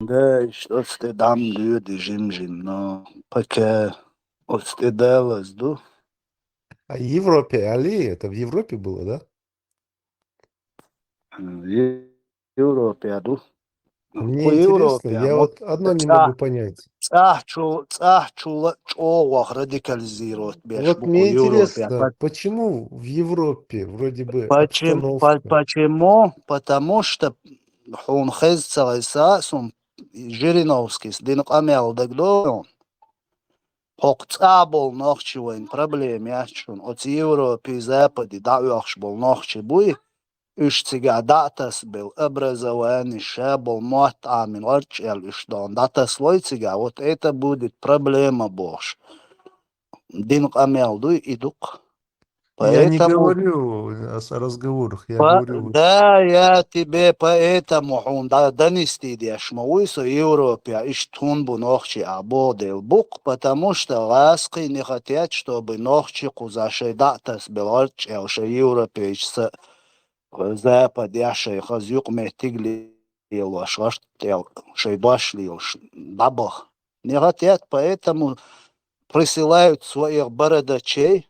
Да, что ж ты дам люди жим-жим, но пока остыдалась, ду. А в Европе, Али, это в Европе было, да? В Европе, ду. Мне интересно, я вот одно не могу понять. Цахчу, цахчу чо вах радикализировать беш. Вот мне интересно, почему в Европе вроде бы Почему? По- обстановка... Почему? Потому что хун хез цалайса сум Жириновский с дин къамял дагдо. Хок цабол нохчи вайн проблем яхчун. От Европе, Западе да уахш бол нохчи буй. Уж цига датас бел образование ша бол мот амин орч эл уж дон датас лой цига. Вот это будет проблема бош. Дин къамял дуй и дук. Я не Поэтому говорю о с- о разговорах, я По- говорю вот... Да, я тебе поэтому хун да донести деш ма уйсо Европе, иш тун бу нохчи а бодел бук, потому что ласки не хотят, чтобы нохчи куза шей датас бел орч эл шей Европе иш са Запад я шей хаз юк метиг лилош, аш тел шей баш лилош, дабах. Не хотят, поэтому присылают своих бородачей,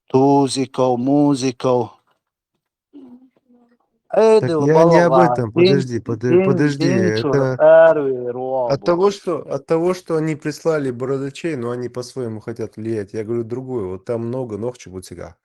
тузиков, музиков. Так я не об этом, подожди, подо- подожди, это от того, что, от того, что они прислали бородачей, но они по-своему хотят влиять. Я говорю другое, вот там много нохчи бутига.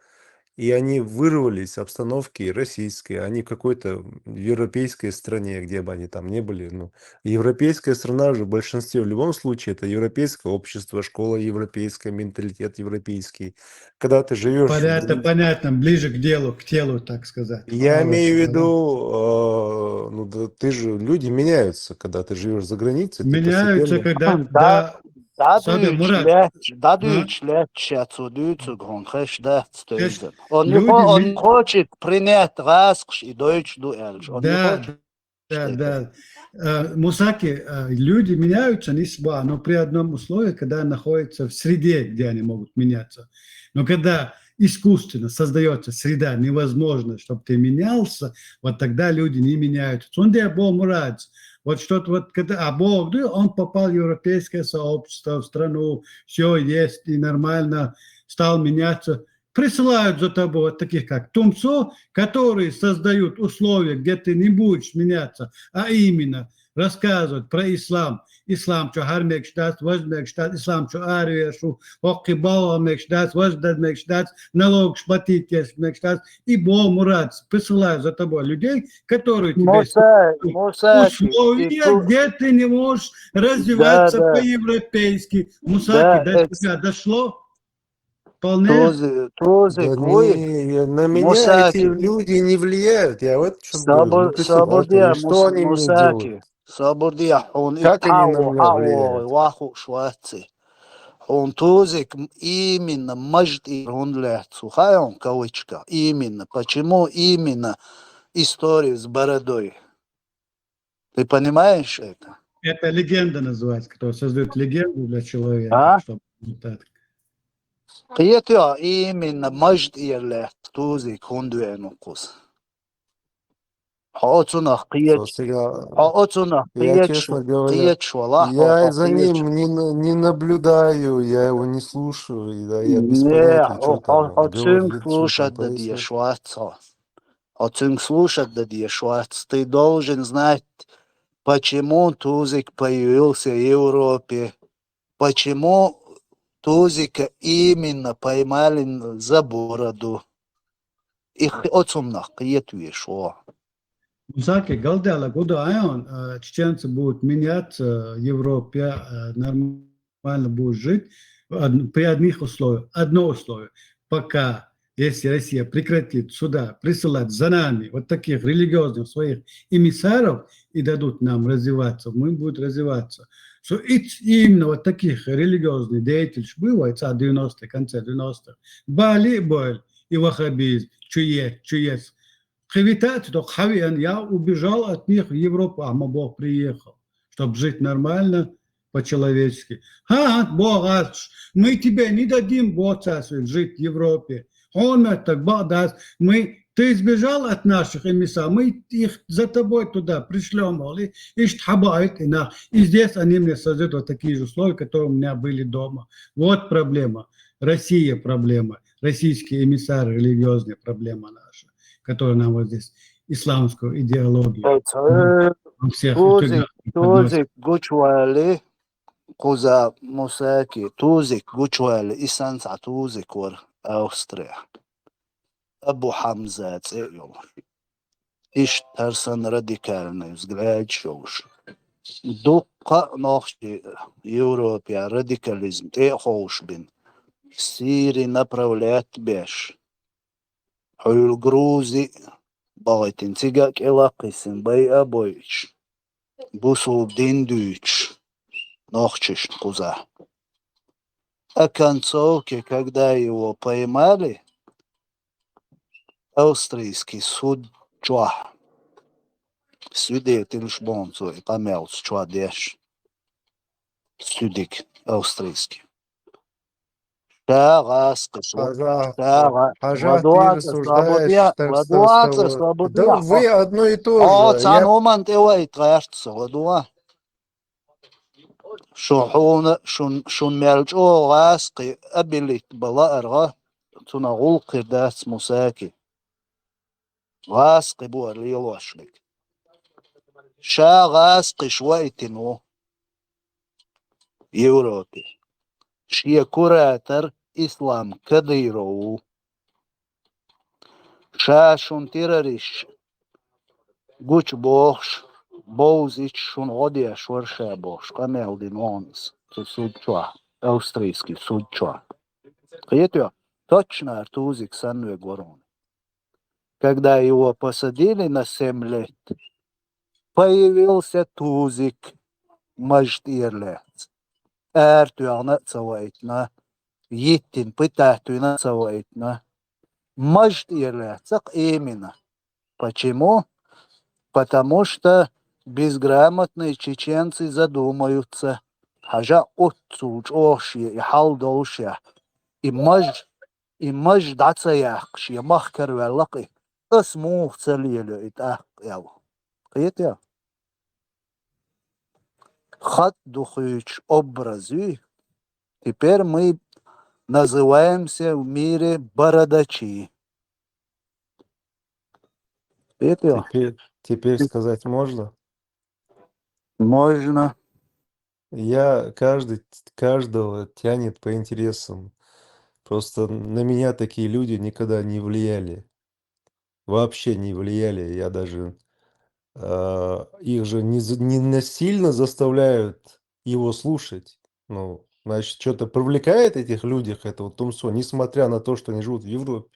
И они вырвались с обстановки российской, они в какой-то европейской стране, где бы они там ни были, ну, европейская страна же в большинстве, в любом случае, это европейское общество, школа европейская, менталитет европейский. Когда ты живешь... Понятно, понятно, ближе к делу, к телу, так сказать. Я имею в виду, э, ну, да, ты же, люди меняются, когда ты живешь за границей. Ты Меняются, постепенно- когда... Да, Да, Саби, дадуч Мурат, леч, а? дадуч леч, сейчас удуцу гонхеш да, Кеш, Он не люди хо- он мен- не хочет принять вас и дойч ду эльш. Он не Да, хочет. Да, да. Э, Мусаки, э, люди меняются, не сба, но при одном условии, когда находятся в среде, где они могут меняться. Но когда искусственно создаётся среда, невозможно, чтоб ты менялся, вот тогда люди не меняются. Цундела Бог мурадца. Вот что-то вот, когда, а Бог, да, он попал в европейское сообщество, в страну, всё есть и нормально, стал меняться. Присылают за тобой вот таких, как Тумсо, которые создают условия, где ты не будешь меняться, а именно рассказывать про ислам. Ислам чу хьар мегаш дац, важ мегаш дац, ислам чу аравеш ву, хӀокхи бала мегаш дац, важ дар мегаш дац, налогаш платить еш мегаш дац. И Бог мурадца, присылаю за тобой людей, которые тебе Муса, создают Мусаки, условия, и ту- где ты не можешь развиваться Да, да. по-европейски. Да, Мусаки, до это- тебя дошло? Вполне. Тузик, Тузик, Да вуй. не, на меня Мусаки. эти люди не влияют, я вот в чём говорю. Сабур, Ну ты сабур смотри, дия, что они мне Мусаки. делают? Сабур дия, хьуна Как они на итхьа меня хьа влияют? ваху шваци. Хьуна Тузик именно мажд ир хьуна лаьцу. Хайон кавычка. Именно. Почему именно история с бородой? Ты понимаешь это? Это легенда называется, кто создает легенду для человека, А? Чтобы вот так. Кхетий, именно мажд ир лаьцу Тузик хӀунда веана укхаза. Хьо оцунах кхеташ, Слушай, я, хьо оцунах я, кхеташ, честно говоря, кхеташ вала, хьо, я хьо за кхеташ. Ним не, на- не наблюдаю, я его не слушаю, и да, я без Не, понятия, хьо, что там хьо, хьо он цуьнга говорит, что слушать там дан дезаш происходит. вац хьо. Хьо цуьнга слушать дан дезаш вац. Ты должен знать, почему Тузик появился в Европе, почему Тузика именно поймали за бороду. И х- оцунах кхетавеш хьо. Мусаки, галдела гуда айон, э, чеченцы будут меняться, э, в Европе, э, нормально будут жить, од- при одних условиях. Одно условие. Пока, если Россия прекратит сюда присылать за нами вот таких религиозных своих эмиссаров и дадут нам развиваться, мы будем развиваться. So, итс именно вот таких религиозных деятелей бывает, а девяностые, конце девяностых. Бали боль и ваххабизм, чуе, чуес. Хивита цу док хьавиан, я убежал от них в Европу, а мы Бог приехал, чтобы жить нормально, по-человечески. Ха, Бог, аш, мы тебе не дадим, Бог, царь, жить в Европе. Он так, Бог даст, мы, ты избежал от наших эмиссаров, мы их за тобой туда пришлём, и ишт хабаит и на. И здесь они мне создают вот такие же условия, которые у меня были дома. Вот проблема. Россия проблема. Российские эмиссары религиозные проблема наша, которая нам вот здесь исламскую идеологию Эцхьа во всех Тузик, утюгах преподносит. Тузик гучвали, кхуза Мусаки, Тузик гучвали, и санца Тузик вар Австрия. Абу Хамза цӀе йолуш. Иштта хӀара санна радикальный взгляд йолуш. Дуккха а нохчий Европе радикализм тӀе а ховшабина. Сири направлять беш. Хьуьлла Грузи а бахийтина, цига а кӀелакхиссина, байа а бойуш. Бусул дин дуьйцуш нохчашна кхуза. А концовке, когда его поймали, австрийский суд чохь, свидетелаш боху цо и къамелца чохь деш. Суьдиг австрийский. Ша гӀаскхи, Хьажа, ша гӀа-, Хьажа, ты ладоцца, рассуждаешь свободия, так ладоцца, с того. свободия, Да вы одно и то О, же. цхьана Я хӀуманна тӀе вайта гӀерташ ца ладо. Шу хьуна, шун, шун мел чӀогӀа гӀаскхи абилит бала аргӀа, цунах гӀуллакх хир дац Мусаки. ГӀаскхи бу ара лелош мега. Ша гӀаскхиш вайтина ву Европе. Шен куратор Ислам Кадыров ву. Ша шун террористаш гучу бохуш, бовзича шуна гӀо деш вара ша бохуш, къамел дина вон иза цу суд чохь, австрийский суд чохь. Кхетоьху, точно ара Тузик санна вега вара хьуна. Когда его посадили на семь лет, появился Тузик, мажд эр лаьцна. Ара тоьхна а ца вайтина, йиттина пытать вина а ца вайтина. Мажд эр лаьцна-кх именно. Почему? Потому что безграмотные чеченцы задумаются. Хьажа оццул чӀогӀа шен и хьал долушехь. И маж и маж дӀа ца яьккхаш, я мах караваьлла-кх и. Ас муха ца лелайо и тӀаккха аьлла. Кхетий? Хатӏ духуьйтуш образ ю. Теперь мы называемся в мире бородачи. Кхетий? Теперь, теперь сказать можно? Можно. Я каждый, каждого тянет по интересам. Просто на меня такие люди никогда не влияли. Вообще не влияли. Я даже, а, их же не, за- не насильно заставляют его слушать. Ну, значит, что-то привлекает этих людях это вот тумсо, несмотря на то, что они живут в Европе.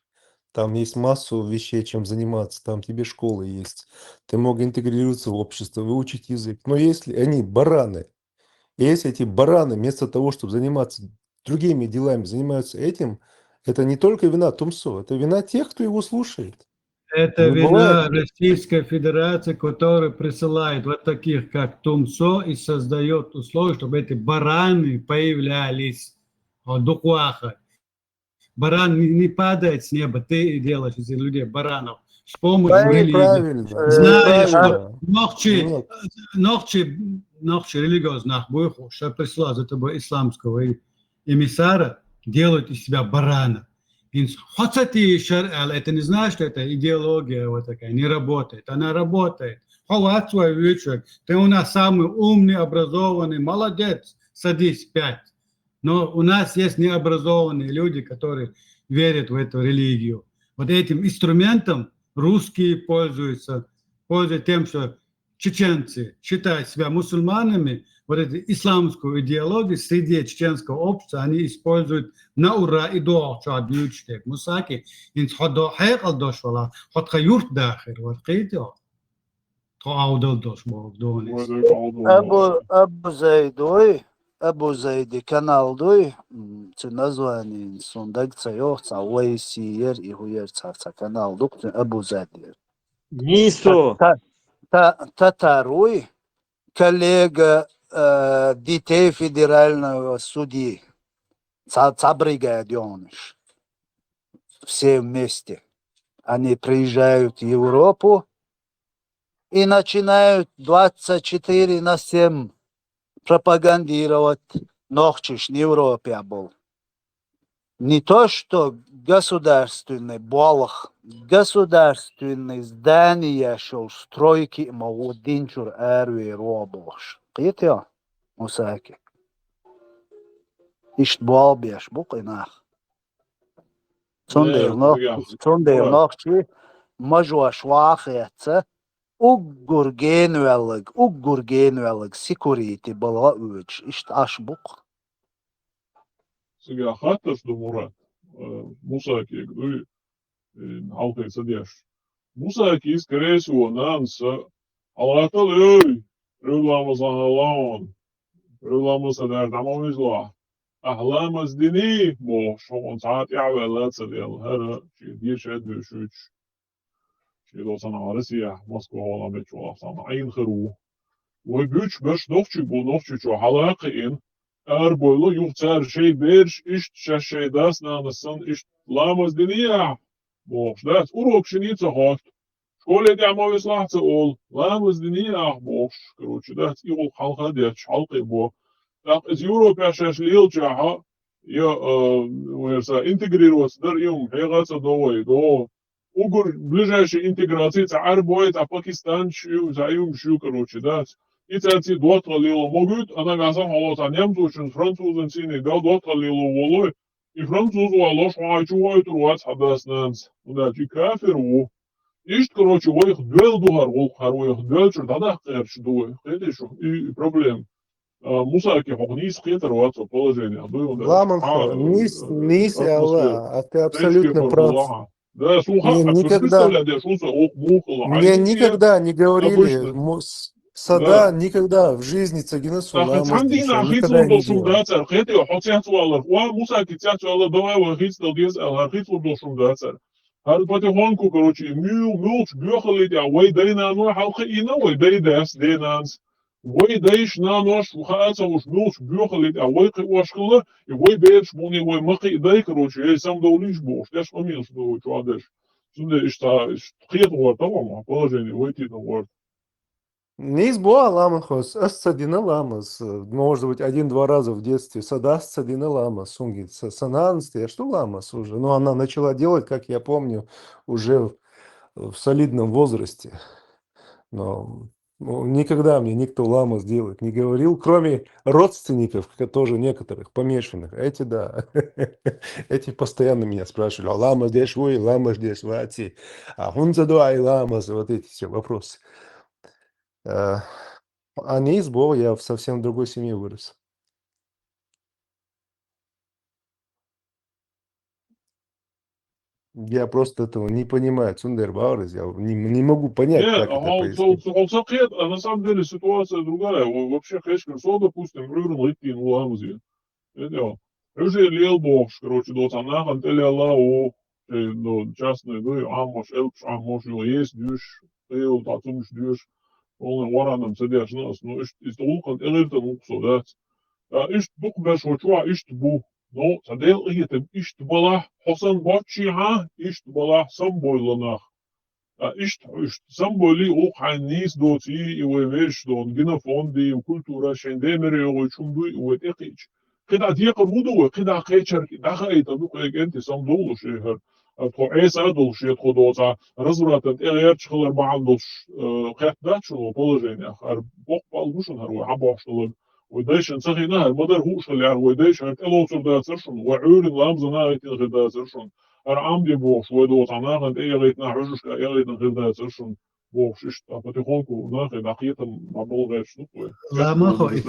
Там есть массу вещей, чем заниматься. Там тебе школы есть. Ты мог интегрироваться в общество, выучить язык. Но если они бараны, и если эти бараны вместо того, чтобы заниматься другими делами, занимаются этим, это не только вина тумсо, это вина тех, кто его слушает. Это Ну, вина бывает. Российской Федерации, которая присылает вот таких, как Тумсо, и создает условия, чтобы эти бараны появлялись. О, дукъваха. Баран не, не падает с неба, ты делаешь из людей баранов. С помощью Правильно, религии. Правильно. Знаешь, Правильно. что нохчи, Нет. нохчи, нохчи религиозных буйху, что прислал за тобой исламского и- эмиссара, делают из себя барана. Инс- хоть это и шар-, а это не значит, что эта идеология вот такая не работает. Она работает. Хават свой вечер. Ты у нас самый умный, образованный, молодец, садись пять. Но у нас есть необразованные люди, которые верят в эту религию. Вот этим инструментом русские пользуются, пользуются тем, что чеченцы, считая себя мусульманами, вот эту исламскую идеологию среди чеченского общества они используют на ура и до чуа дюйчтек. Мусаки, инц ходо хьекъал дош вала, хот ха юрт дахир, вот кхетё. Тхо аудал дош бог донис. Абу, Абу Зайд вай, Абу Зайди канал дуй, м, цу название сун даг ца йох, ца Вайси ер, и хуер ца, ца канал дук, цу Абу Зайд ер. Нисо. Та, та, татар уй, коллега, э, детей федерального судьи. Ца, ца бригадёныш. Все вместе. Они приезжают в Европу и начинают двадцать четыре на семь пропагандировать нохчиш в Европе был. Не то, что государственный болх, государственный здание шел стройки, ма вот динчур арве робош. Кхетё, Мусаки. Ишт болбеш бу къинах. Цундел Э, нох, я, цундел я. Нохчи, мажош вахеца, уггур генвеллаг, уггур генвеллаг, сикурити балга уч, ишт аш бук. Цига хатташ ду Мурат, э, Мусакига дуй, э, хьалхе ца деш. Мусаки, скорее всего, нанса, алгатал, эй, рюламазан алаун, рюламаза дар дамон изла. Ахламаз дини, бо, шо он цаат яхвелла ца дел, хара, чи деш эдве шуч. Ши досан Россия, Москва вала меч вала сан айн хыру. Вай буч беш нохчи бу нохчи чо хьалакхи ин. Ар бойло юх цар шей берш ишт ша шей дас нанасан ишт ламаз дини я. Бохш дац урок шини ца хот. Школе тя ма веслах ца ол. Ламаз дини я бохш. Короче, дац и ол хьалха дяч хьалкхи бо. Так из Европе шаш лил чаха. Я, э, верса интегрироваться дар им, хегаца довой, до. Угур ближайшей интеграции ца арбой, ца Пакистан, шу, ца юм шу, короче, да. И ца ци дот халило могут, она газа хало ца немцу, чин французен сини, да дот халило волой. И француз валош, ха чу вой тур вац хадас нанс. Да чи кафир ву. Ишт, короче, вой хдвел дугар, вол хар вой хдвел чур, да да кхерч дуй. Кхетиш, и проблем. А, Мусаки хох нис кхетар вац положение. Дуй, да. Ламан А, нис, э, нис, атмосфера. Алла, а ты абсолютно Эшки прав. пургулаха. Да, слуха, Не, а никогда. представляю, да, шуса, ох, мухала. Мне никогда не говорили, Обычно. му- с- сада Да. никогда в жизни ца гинасу Так, ламаз цхьан динча, дийнахь никогда хицлур не долшум делал. дацар, хетио, хьо цецвалар, ва Мусаки цецвала, давай вай хицдал деза, аьлар, хицлур долшум дацар. Хьар патефонку, короче, мюл, мюлч, бёхалли тя, вай дайнаной хьалха ина, вай дай дас, дайнанс. Вай дайша, наноша, хаа ца хууш, муьлхача боьхалла тӀехь вай кхиош хилла, и вай бераш буни вай ма кхиа дай, короче, эй, самадовлийша бохуш, деш къамелаш ду вай чохь деш. Цундела иштта, иштта кхета гӀорта ван, положение вай тита гӀорта. Нийса боху Ламахос, ас ца дина ламаз, может быть, один-два раза в детстве, сан дас ца дина ламаз, суна гина, са, сан нанас деш ду ламаз уже. Но она начала делать, как я помню, уже в, в солидном возрасте. Но, ну, никогда мне никто ламаз делать не говорил, кроме родственников, ко-, тоже некоторых помешанных. Эти, да. Эти постоянно меня спрашивали: «А ламаз деш вуй, ламаз деш ваций? А хӀунда ца до ай ламаз?» Вот эти все вопросы. Э, а не из Бога, я в совсем другой семье вырос. Я просто этого не понимаю, цундер баврис, я не, не могу понять, нет, как это происходит. Нет, а он, он, он, он сам кхет, а на самом деле ситуация другая. Во-, вообще, хешкар со, допустим, Ӏуьйранна гӀиттийна ву ламазе. Эдео. Хьуьжий лел бохуш, короче, доцу нахана тӀелелла ву, э, ну, частный дуй, Ӏамош, элпаш Ӏамош, ю, ес дуьш, хьева, тӀе цумаш дуьш, олан варанам ца дешна ас, ну, иштта, иштта гӀуллакхана тӀегӀиртан ву-кх со, дац. Ткъа иштта дукха беш ву чохь иштта бу. Ну, сан Делан къинхетам иштта балахь, хьо санна боцчехьа, иштта балахь, самабойла нах. Ткъа иштта, иштта самабойла, оха хьайна нийса доций, и вай вешаш дона, генофондий, культура, шайн ден мера йогӀуьйтуш хӀума дуй, и вай тӀекхиъча. КхидӀа декхар хӀун ду вай, кхидӀа кхечаьрга дахаийта ду, кхе кӀентий самадовлуш, э, хӀара. А тхо Ӏеса а долуш, я тхо доцу развратан тӀе гӀерташ хилар бахьана долуш, э, кхетта дац шуна вай положениех. ХӀара боккха бала бу шуна хӀара вай хьан бохуш долу. Вай дайшна ца хиъна, хӀара ма-дарра хууш хилла яра вай дайша, хӀара тӀелоцур дацара шуна, вай Ӏуьйранна ламазана а гӀиттина хир дацара шуна. ХӀара Ӏамде бохуш, вай доцу нахана тӀе эгӀийтина, хьуьжашка а эгӀийтина хир дацара шуна, бохуш иштта, а потихоньку нахе дӀакхетам, дӀаболгӀерташ ду вай. Ламахо, и,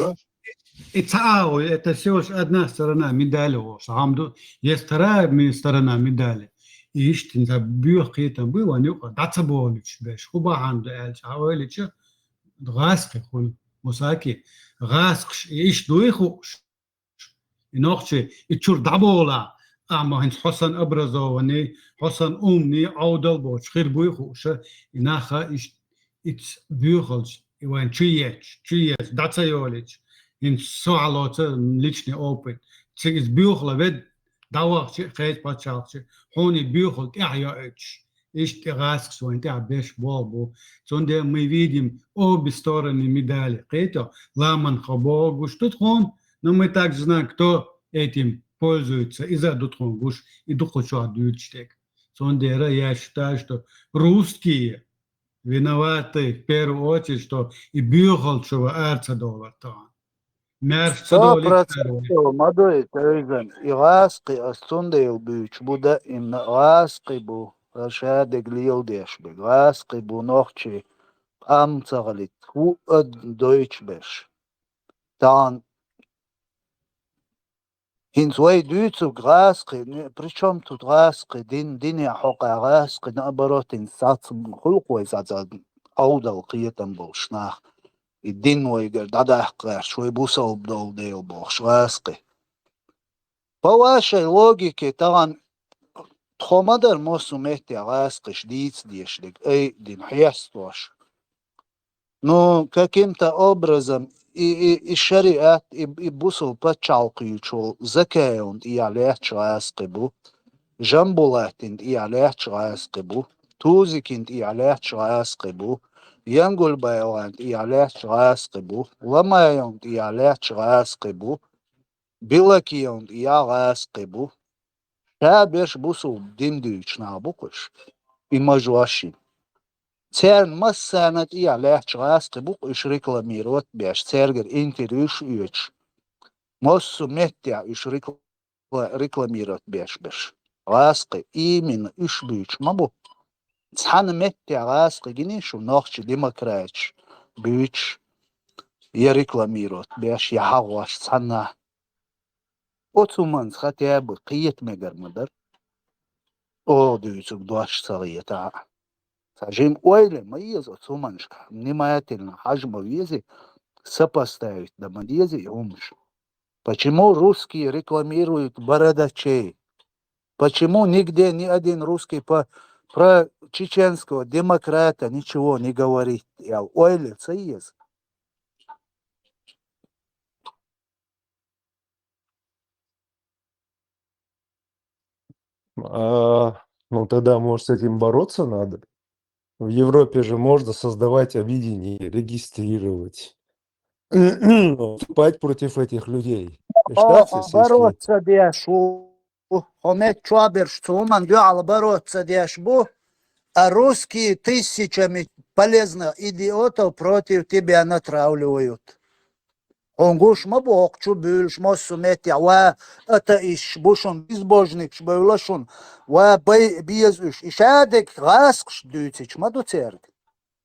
и ца а вай, это всего лишь одна сторона медали, вовш, хьамду, есть вторая ми-, сторона медали. И иштта, ца боьха кхетам буй, ван юкъа, дӀа ца бохуьйтуш беш, хӀун бахьана ду аьлча, хьан ойлича, гӀазкхи хуьлу, мусаки, гӀазкхаш, и иштта дуй хууш. И нохчий, и чуьра дӀаболахь, амма хӀинца хьо санна образованный, хьо санна умный, Ӏовдал боцуш хир буй хууша, и наха иштта, иц боьхалча, и вайн чу етташ, чу етташ, дӀа ца йолийча, хӀинца со хьалоца личный опыт. Цига иза боьхала вед, дӀавахча, кхечу пачхьалкхчу, хьуна и боьхала тӀаьхьа йоуьйтуш. Иштта тӀе гӀазкхаш вайн тӀехь беш болх бу. Цундела мы видим обе стороны медали. Кхетий, ламанхо боху гуш ду тхуна, но мы также знаем, кто этим пользуется. Иза ду тхуна гуш, и дукхачохь дуьйцуш дерг. Цундела я считаю, что русские виноваты в первую очередь, что и боьхалчу ва ара ца довлар тахана. Маьрша ца долу процентов ма дуй, Тайзан, и гӀазкхи ас цундела буьйцуш бу даимна, гӀазкхи бу, ша дерг леладеш берг, гӀазкхи бу нохчий, къам ца хилийта, хӀуъа а дойтуш берш. Тахана хӀинца вай дуьйцург гӀазкхи, не, при чём тут гӀазкхи, дин, дине хьокъехь гӀазкхи, наоборот, хӀинца цхьацца хуьлу-кх вай цхьацца Ӏовдал кхетам болуш нах. И дин вайгара дӀадаккха гӀерташ, вай бусалба долу дела бохуш гӀазкхи. По вашей логике, тахана тхо ма дара массо а метте гӀазкхиш дийца дешнарг, ай дина хьестош. Ну, каким-то образом и, и, и шариат, и, и бусалба пачхьалкх йолу Закаевна тӀехь лаьтташ гӀазкхи бу, Жамбулатина тӀехь лаьтташ гӀазкхи бу, Тузикина тӀехь лаьтташ гӀазкхи бу, Янгульбаевна тӀехь лаьтташ гӀазкхи бу, Ламаевна тӀехь лаьтташ гӀазкхи бу, Билакиевна тӀехь гӀазкхи бу. Ша берш бусалба дин дуьйцуш нах бу-кх уьш, и мажош йина. Церан массарна тӀехь лаьтташ гӀазкхи бу-кх уьш рекламировать беш, цаьргара интервьюш оьцуш. Массо а меттехь уьш рекла-, рекламировать беш берш. ГӀазкхи, именно уьш буьйцуш ма бу. Цхьана меттехь гӀазкхи гиний шу, нохчий демократаш буьйцуш, я рекламировать беш, я хьагӀош цхьанна. Оцу хӀуманца хотя бы кхета мегар ма дара. Оха дуьйцург дош ца хетахь. Цхьа жима ойла ма еза оцу хӀуманашка. Внимательно хьажа ма везий, сопоставить дан ма дезий хӀуманаш. Почему русские рекламируют бородачей? Почему нигде ни один русский по-, про чеченского демократа ничего не говорит? Аьлла ойла ца еза. А, ну тогда, может, с этим бороться надо? В Европе же можно создавать объединение, регистрировать, выступать против этих людей. Представьте себе. Бороться деш ву. Хьо мет чоберш цу хӀуман дуьхьал бороться деш бу. А русские тысячами полезных идиотов против тебя натравливают. Хьуна гуш ма бу, хӀокху чу буьйлуш массо а меттехь, ва атеисташ бу шуна, безбожникаш бевлла шуна, ва бай беза уьш. И шадерг гӀазкхаш дуьйцича ма ду церга.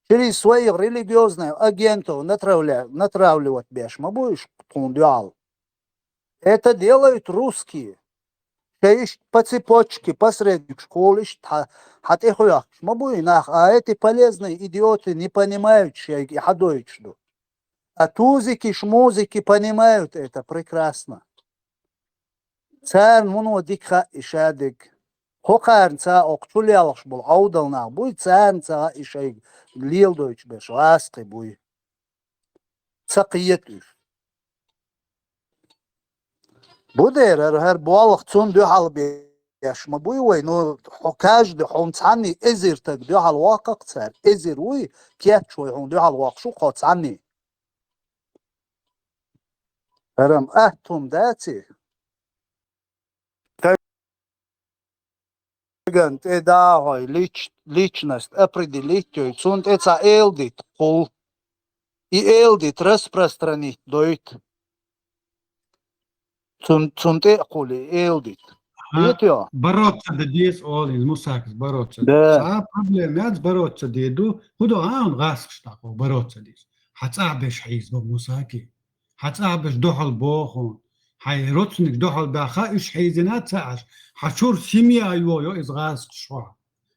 Через своих религиозных агентов натравля-, натравливать беш ма бу уьш тхуна дуьхьал. Это делают русские. Шайн иштта по цепочке посредникаш кхула иштта хьа, хьа тӀехьоьхкуш ма бу и нах, а эти полезные идиоты не понимают, шайга и хьадойтуш ду. А тузики, шмузики понимают это прекрасно. Царна вуно дика хаьа и шадерг. ХӀокхарна ца окху чу лелхаш болу Ӏовдал нах буй, царна ца хаьа и шайга леладойтуш берш гӀазкхий буй. Ца кхета уьш. Бу дера, хӀара, хӀара болх цунна дуьхьал беш ма буй вай, ну, хьо каждый, хьуна цхьанний эзар таг дуьхьал воккхакх цара, эзар вуй, кечвой хьуна дуьхьал воккхуш ву хьо цхьанний. ХӀара-м атта хӀума дац и? Стеган тӀе дахьой, лич-, личность определить йой, цунна тӀе цхьа эладита кхул. И эладита распространить дойту. Цун, цунна тӀе а кхули эладита. Хьетайо? Бороться де деза олу иза, Мусакас, бороться де. Да. Цхьа а проблема яц, бороться де ду. ХӀун до, а, хьуна гӀазкхаш дӀакхо бороться деза? Хьан цӀахь берш хьийзабо Мусаки? Хьан цӀахь берш дуьхьал боху? Хьайн родственникаш дуьхьал баьхна, уьш хьийзина ца Ӏаш? Хьан чуьра семья йо, йо иза гӀазкхаш хьо?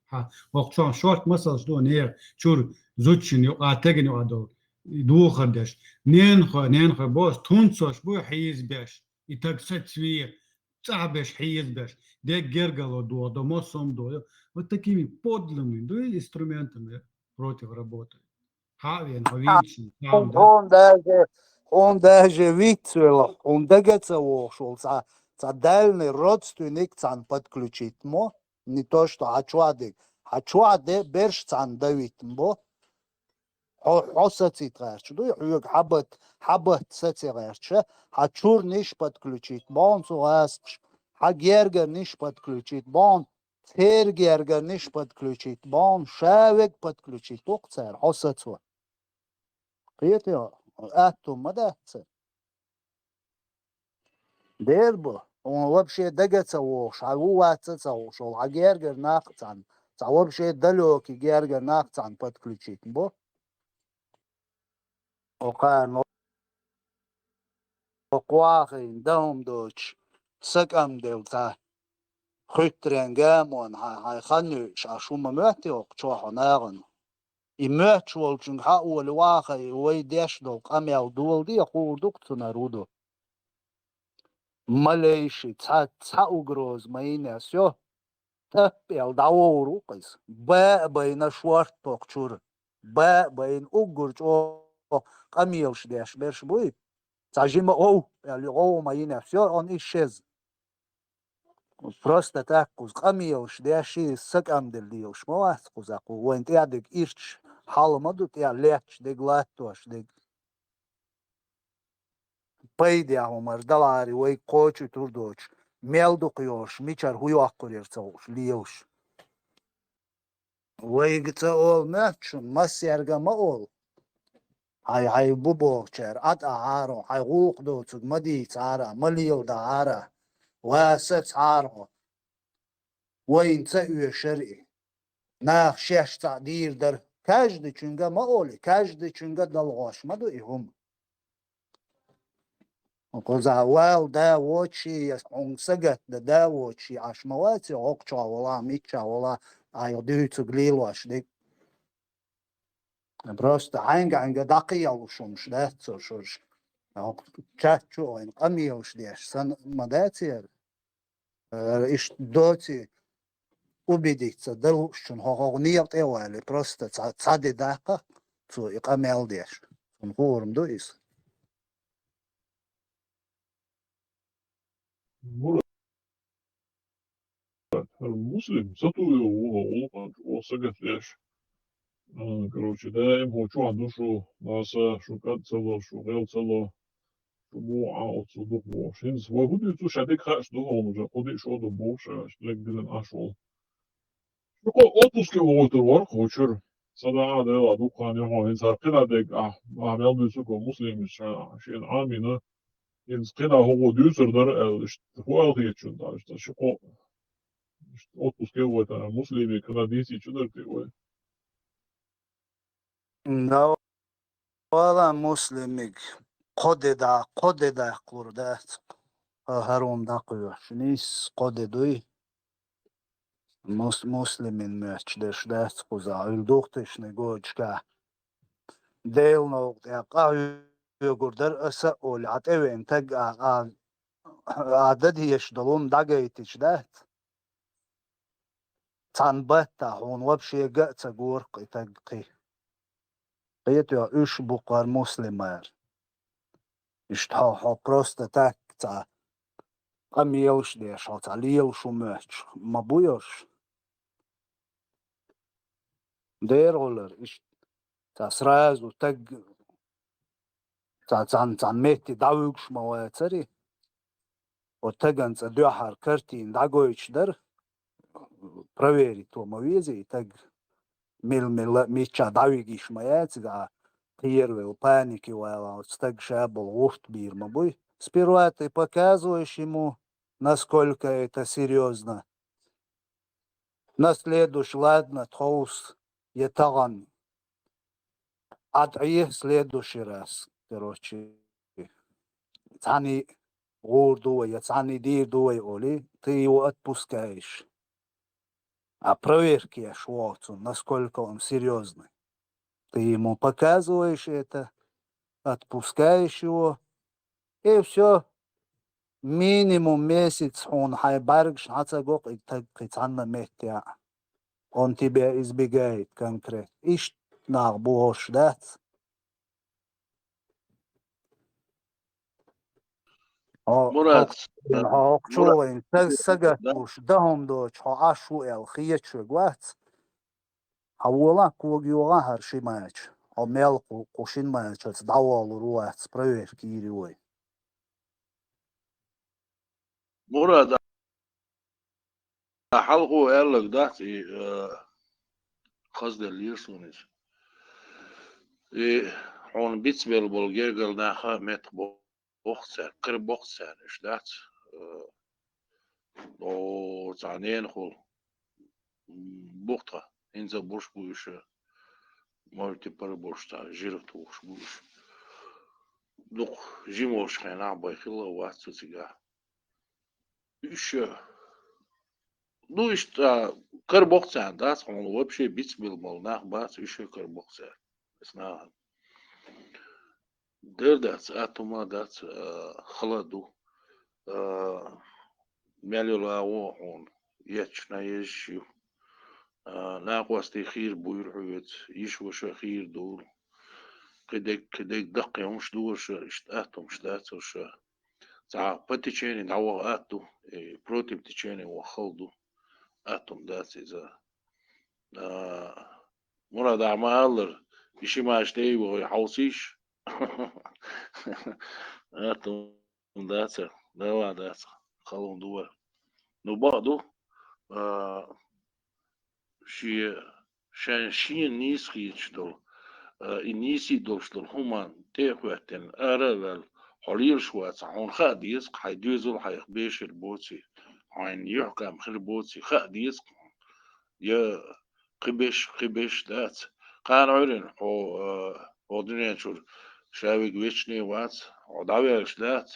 Хьан, хӀокху чохь шортта масалш ду нехан чуьра зудчун юкъа, теган юкъа долу духар деш. Ненахой, ненахой боху, тунцош бу хьийзабеш. И таг сацве, цӀахь берш хьийзабеш. Дегга гергарло дохадо, массо а хӀума дохадо. Вот такими подлыми, ду, инструментами против работы. Хьан а вен, хьо вийначун, хьан а вен. Хьуна даже, хьуна даже виц велахь, хьуна дага ца вогӀуш волу цхьа, цхьа дальный родственник цхьаьна подключить мо, не то что хьан чохь дерг. Хьан чохь де берш цхьаьна давитта бо. Хьо, хьо сацийта гӀерташ дуй, хьоьга хьан бат, хьан бат сацо гӀерташ, хьан чуьра ниш подключить боху цу гӀазкхаша, хьан гергара ниш подключить боху, церан гергара ниш подключить боху, ша верг подключить ву-кх цара, хьо сацо. Кхетий, атта хӀума ма дац цара. Дера бу, хьуна вообще дага ца вогӀуш, хьан ву вац ца хууш волу, хьан гергара нах а цхьаьна, цхьа вообще далёкий гергара нах а цхьаьна подключить бо. Окхарна окху вахийна дан хӀума доцуш, са кӀам делла цхьа хуьттаренна гамонна хьан, хьайн хан йойуш, Ӏаш хӀума моьттий окху чохь хьо нахана? И моьттуш волчуьнга хьан олий вахай, вай деш долу къамел доладе, хуур ду-кх цунна хӀун ду. Малейший, цхьа, цхьа угроза ма йина, всё. Таппел дӀавогӀур ву-кх иза. Ба а байна шорта токху чуьра. Ба а байна уггар чӀогӀа къамелаш деш берш буй. Цхьа жима ов, аьлла, гӀовгӀа ма йина, всё, он исчез. Просто так кхуза къамелаш деш, са кӀам делла лелаш ма вац кхуза, кху вайн тӀаьхьа дерг ирча хьал ма ду, тӀаьхьа лаьтташ дерг, латтош дерг. Пайдехь хӀумар даларе вайга кхочуьйтур доцуш, мел дукха йолуш, мичара хӀун йоккхур яра ца хууш, лелаш. Вайга ца олу моьтту шуна, массаьрга а ма олу. Хьайн, хьайн бу бохучара, Ӏад ахьара, хьайн гӀуллакх доцург ма дийцахьара, ма леладахьара, ва сацахьара хьо. Вайна ца оьшура и. Наха шаьш цхьаъ дийр дара. Каждыйчуьнга ма олий, каждыйчуьнга далгӀош ма ду и хӀума. Кхузахь вала да воций, я хьуна сагатдан да воций, Ӏаш ма вац, я хӀокху чохь вала, миччахь вала, айхьа дуьйцург лелош дерг. Просто хьаьнга-хьаьнга дӀакхелуш хӀумаш дац цо шуьш. ХӀокху чат чу вайн къамелаш деш санна ма дац яра. Э, иштта доций убедиться дан луучунна хьо хӀокху некъа тӀе а валий, просто цхьа, цхьа де даккха цо и къамел деш. Цунна хуур ма ду иза. Муслим, сатуйо вуха, улкъан чу сагатдеш. А, короче, даим хӀу чохь ду шу, наса, шу кӀад ца ло, шу гӀел ца ло, шу бу а оцу дукха бохуш. ХӀинца вай хӀу дуьйцу, ша дика хаьаш ду хьуна уже, кху диъ шо ду бохуш, ша дерг дилан Ӏаш волу. Шу кхо отпуске вогӀуьйтур вара кху чуьра. Сан дагӀа дела дукха хан яхьо, хӀинца хӀара кхина дерг ахь, ахь мел дуьйцу кху Муслимис ша, шена Ӏамийна, хӀинца кхина хӀугӀу дуьйцур дара аьлла, иштта хӀу аьлла хетачун, иштта ши кхо, иштта отпуске вогӀуьйтур Муслиме кхина дийцичу дара те вай. Да, вала Муслимиг кхо де да-, кхо де даккхалур дац. Ха-, хӀара хӀума дӀакхоьхьуш. Нийса кхо де дуй. Мус-, Муслимин моьттуш дерш дац кхузахь, уьлдух тешнай гойташкахь. Делан новкъа тӀехь къахьоьгур дара аса а олий, хьан тӀевеана таг а, а, а дан дезаш долу хӀума дӀагайтича дац? Цхьана баттахь хьуна вообще ган а ца гора-кх и таг кхин. Кхетий, уьш бу-кх хӀара Муслимара. Иштта хьо, хьо просто так цхьа къамелаш деш, хьо цхьа лелаш хӀу моьттуш ма бу йош. Дера гӀолара, иштта цхьа сразу таг цхьа, цхьана, цхьана метте дӀавуьгуш ма вацара. Оцу тагана цӀа дуьххьара картина дӀагойтуш дара. Проверить во ма веза и таг. Мила-мила миччахь дӀавигийш ма яц иза, а кхеравелла панике вала, оцу стага ша болу гӀурт бийр ма буй. Сперва ты показываешь ему, насколько это серьёзно. На следующий, ладно, тховса, я тахана. Ӏад Ӏе следующий раз, короче. Цхьаьний гӀур ду вай, я цхьаьний дийр ду вай олий, ты его отпускаешь. А проверка еш вогӀу цунна, насколько он серьёзный. Ты ему показываешь это, отпускаешь его, и всё. Минимум месяц хьуна хьайн бӀаьргаш хьан ца го-кх и таг кхин цхьанна меттехь. Он тебя избегает конкретно. Иштта нах бохуш дац. Хьо Мурат, хӀокху, хьо хӀокху чу Мурат, вайн са-, сагатдеш, дан хӀума доцуш, хьо Ӏаш ву аьлла хеташ верг вац. Хьан волахь, кога йогӀахь хӀара ши мача. Хьо мел кху, кху шина мачаца дӀаволалур ву вац, проверка йийр ю вай. Мурат, хьалхо аьлларг дац и, э, хазделлера суна иза. И хьуна бицбелла болу гергара нах а меттах бо-, боху цаьрга, кхера боху царна, уьш дац. Э, о, цхьа ненахула бу-кх тхан, хӀинца а буш бу уьш, может, и пара болуш цхьа жира тухуш бу уьш. Дукха жима волчу хенахь бай хилла а вац цу цигахь. Уьш, ну, иштта кара боккха царна дац, хьуна вообще бицбелла болу нах бац, уьш кара боккха царна. Эс нахана. Дер дац, атта хӀума дац, а, хала ду. А, мел йолу агӀо хьуна етташ, езаш ю. А, накъостий хийра буйла хьоьца, йиша-ваша хийра дуйла. Кхидерг, кхидерг даккхий хӀумаш ду аша, иштта атта хӀумаш дац аша. Цхьа по течению дӀаваха атта ду, и против течения ваха хала ду. Атта хӀума дац иза. А, Мурад, ахьа ма-аллара, и ши мача тӀе а вахе, хьовсийша. Атта хӀума дац, дала дац, хала хӀума ду вара. Ну, бакъ ду, а, шен, шен, шена нийса хеташ долу, а, и нийсий долуш долу хӀуманна тӀе а хӀоьттина, ара а ваьлла, хьо лелаш вацахь, хьуна хаа деза-кх, хьайн доьзал хьайх беш хир боций, хьайна юьхькӀам хир боций, хаа деза-кх хьуна. Я кхин беш, кхин беш дац. Кхана Ӏуьйранна хьо, а, хьо дуьнен чуьра ша верг вечный вац, хьо дӀаваьллаш дац,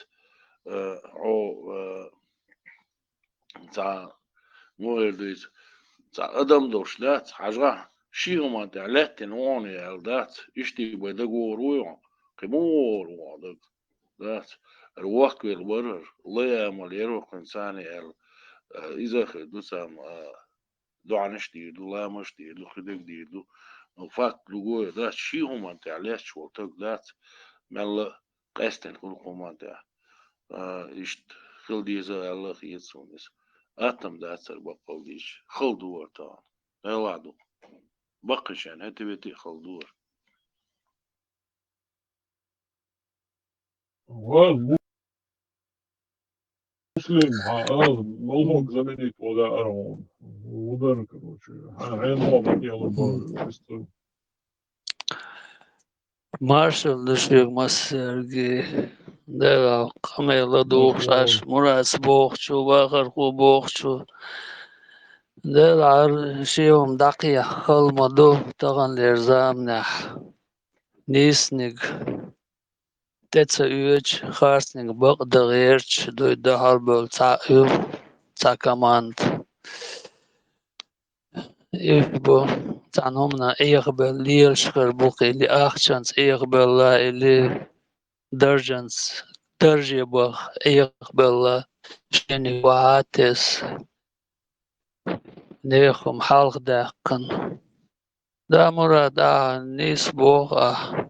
а, хьо, а, цхьа, муха эр ду иза, цхьа адам долуш дац, хьажахь, ши хӀуманна тӀехь лаьттина ву хьуна аьлла дац, иштта бен дагавогӀур вуй хьо, кхин муха вогӀур ву хьо дага? Дац. Ара воккхавелла вара, лай амал яра кхуьнан царна аьлла, а, иза а хир ду царна, а, доӀанаш а дийр ду, ламазаш а дийр ду, кхидерг а дийр ду. Ну, факт другой, дац, ши хӀуманна тӀехь лаьтташ волу таг дац, мелла а къаьстина хуьлу хӀуманна тӀехь. А, иштта хила деза аьлла а хета суна иза. Атта-м дацар баккъал дийша. Хала ду вара тахана. Делахь ду. Баккхийчарна хӀета-вета а хала ду вара. Ваз Муслим, хьан ала, молхок заменить вала ара хьуна. Удар, короче. Хьан хьен молхок яла бара. Маршал ду шуьга массерга. Дела къамел ладугӀуш, Мгм. Аш Мурас бохучу, вахархо бохучу. Дела Ӏар шен хӀума дӀакхехьа хала ма ду таханлера заманахь. Нийсаниг тӀе ца оьцуш, харцниг бакъ дан гӀерташ дуй дан хьалабевлла цхьаъ ю, цхьа команда. Уьш бу цхьана хӀуманах Ӏехабелла лелаш хир бу-кх или, ахчанца Ӏехабелла или, даржанца, дарже баха Ӏехабелла, шениг охьа а тесна, нехан хӀума хьалха даьккхина. Да, Мурад, ахьа нийса боху ахьа.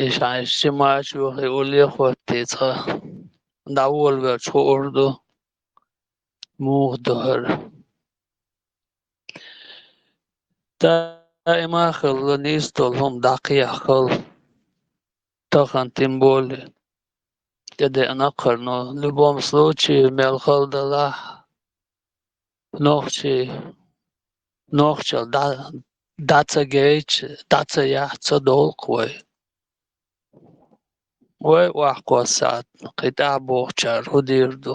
Иштта хьайн ши мачо хи улле а хӀоттий цкъа. ДӀаволавелча хуур ду, муха ду хӀара. Даима а хилла нийса долу хӀума дӀакхехьа хала. Тахана тем более тӀедеана а кхарна, в любом случае, мел хала далахь, нохчий, нохчалла дӀа, дӀа ца гайча, дӀа ца яхь ца довла-кх вай. Вай охьакхосса сахьт кхин тӀаьхьа бохучара хӀун дийр ду?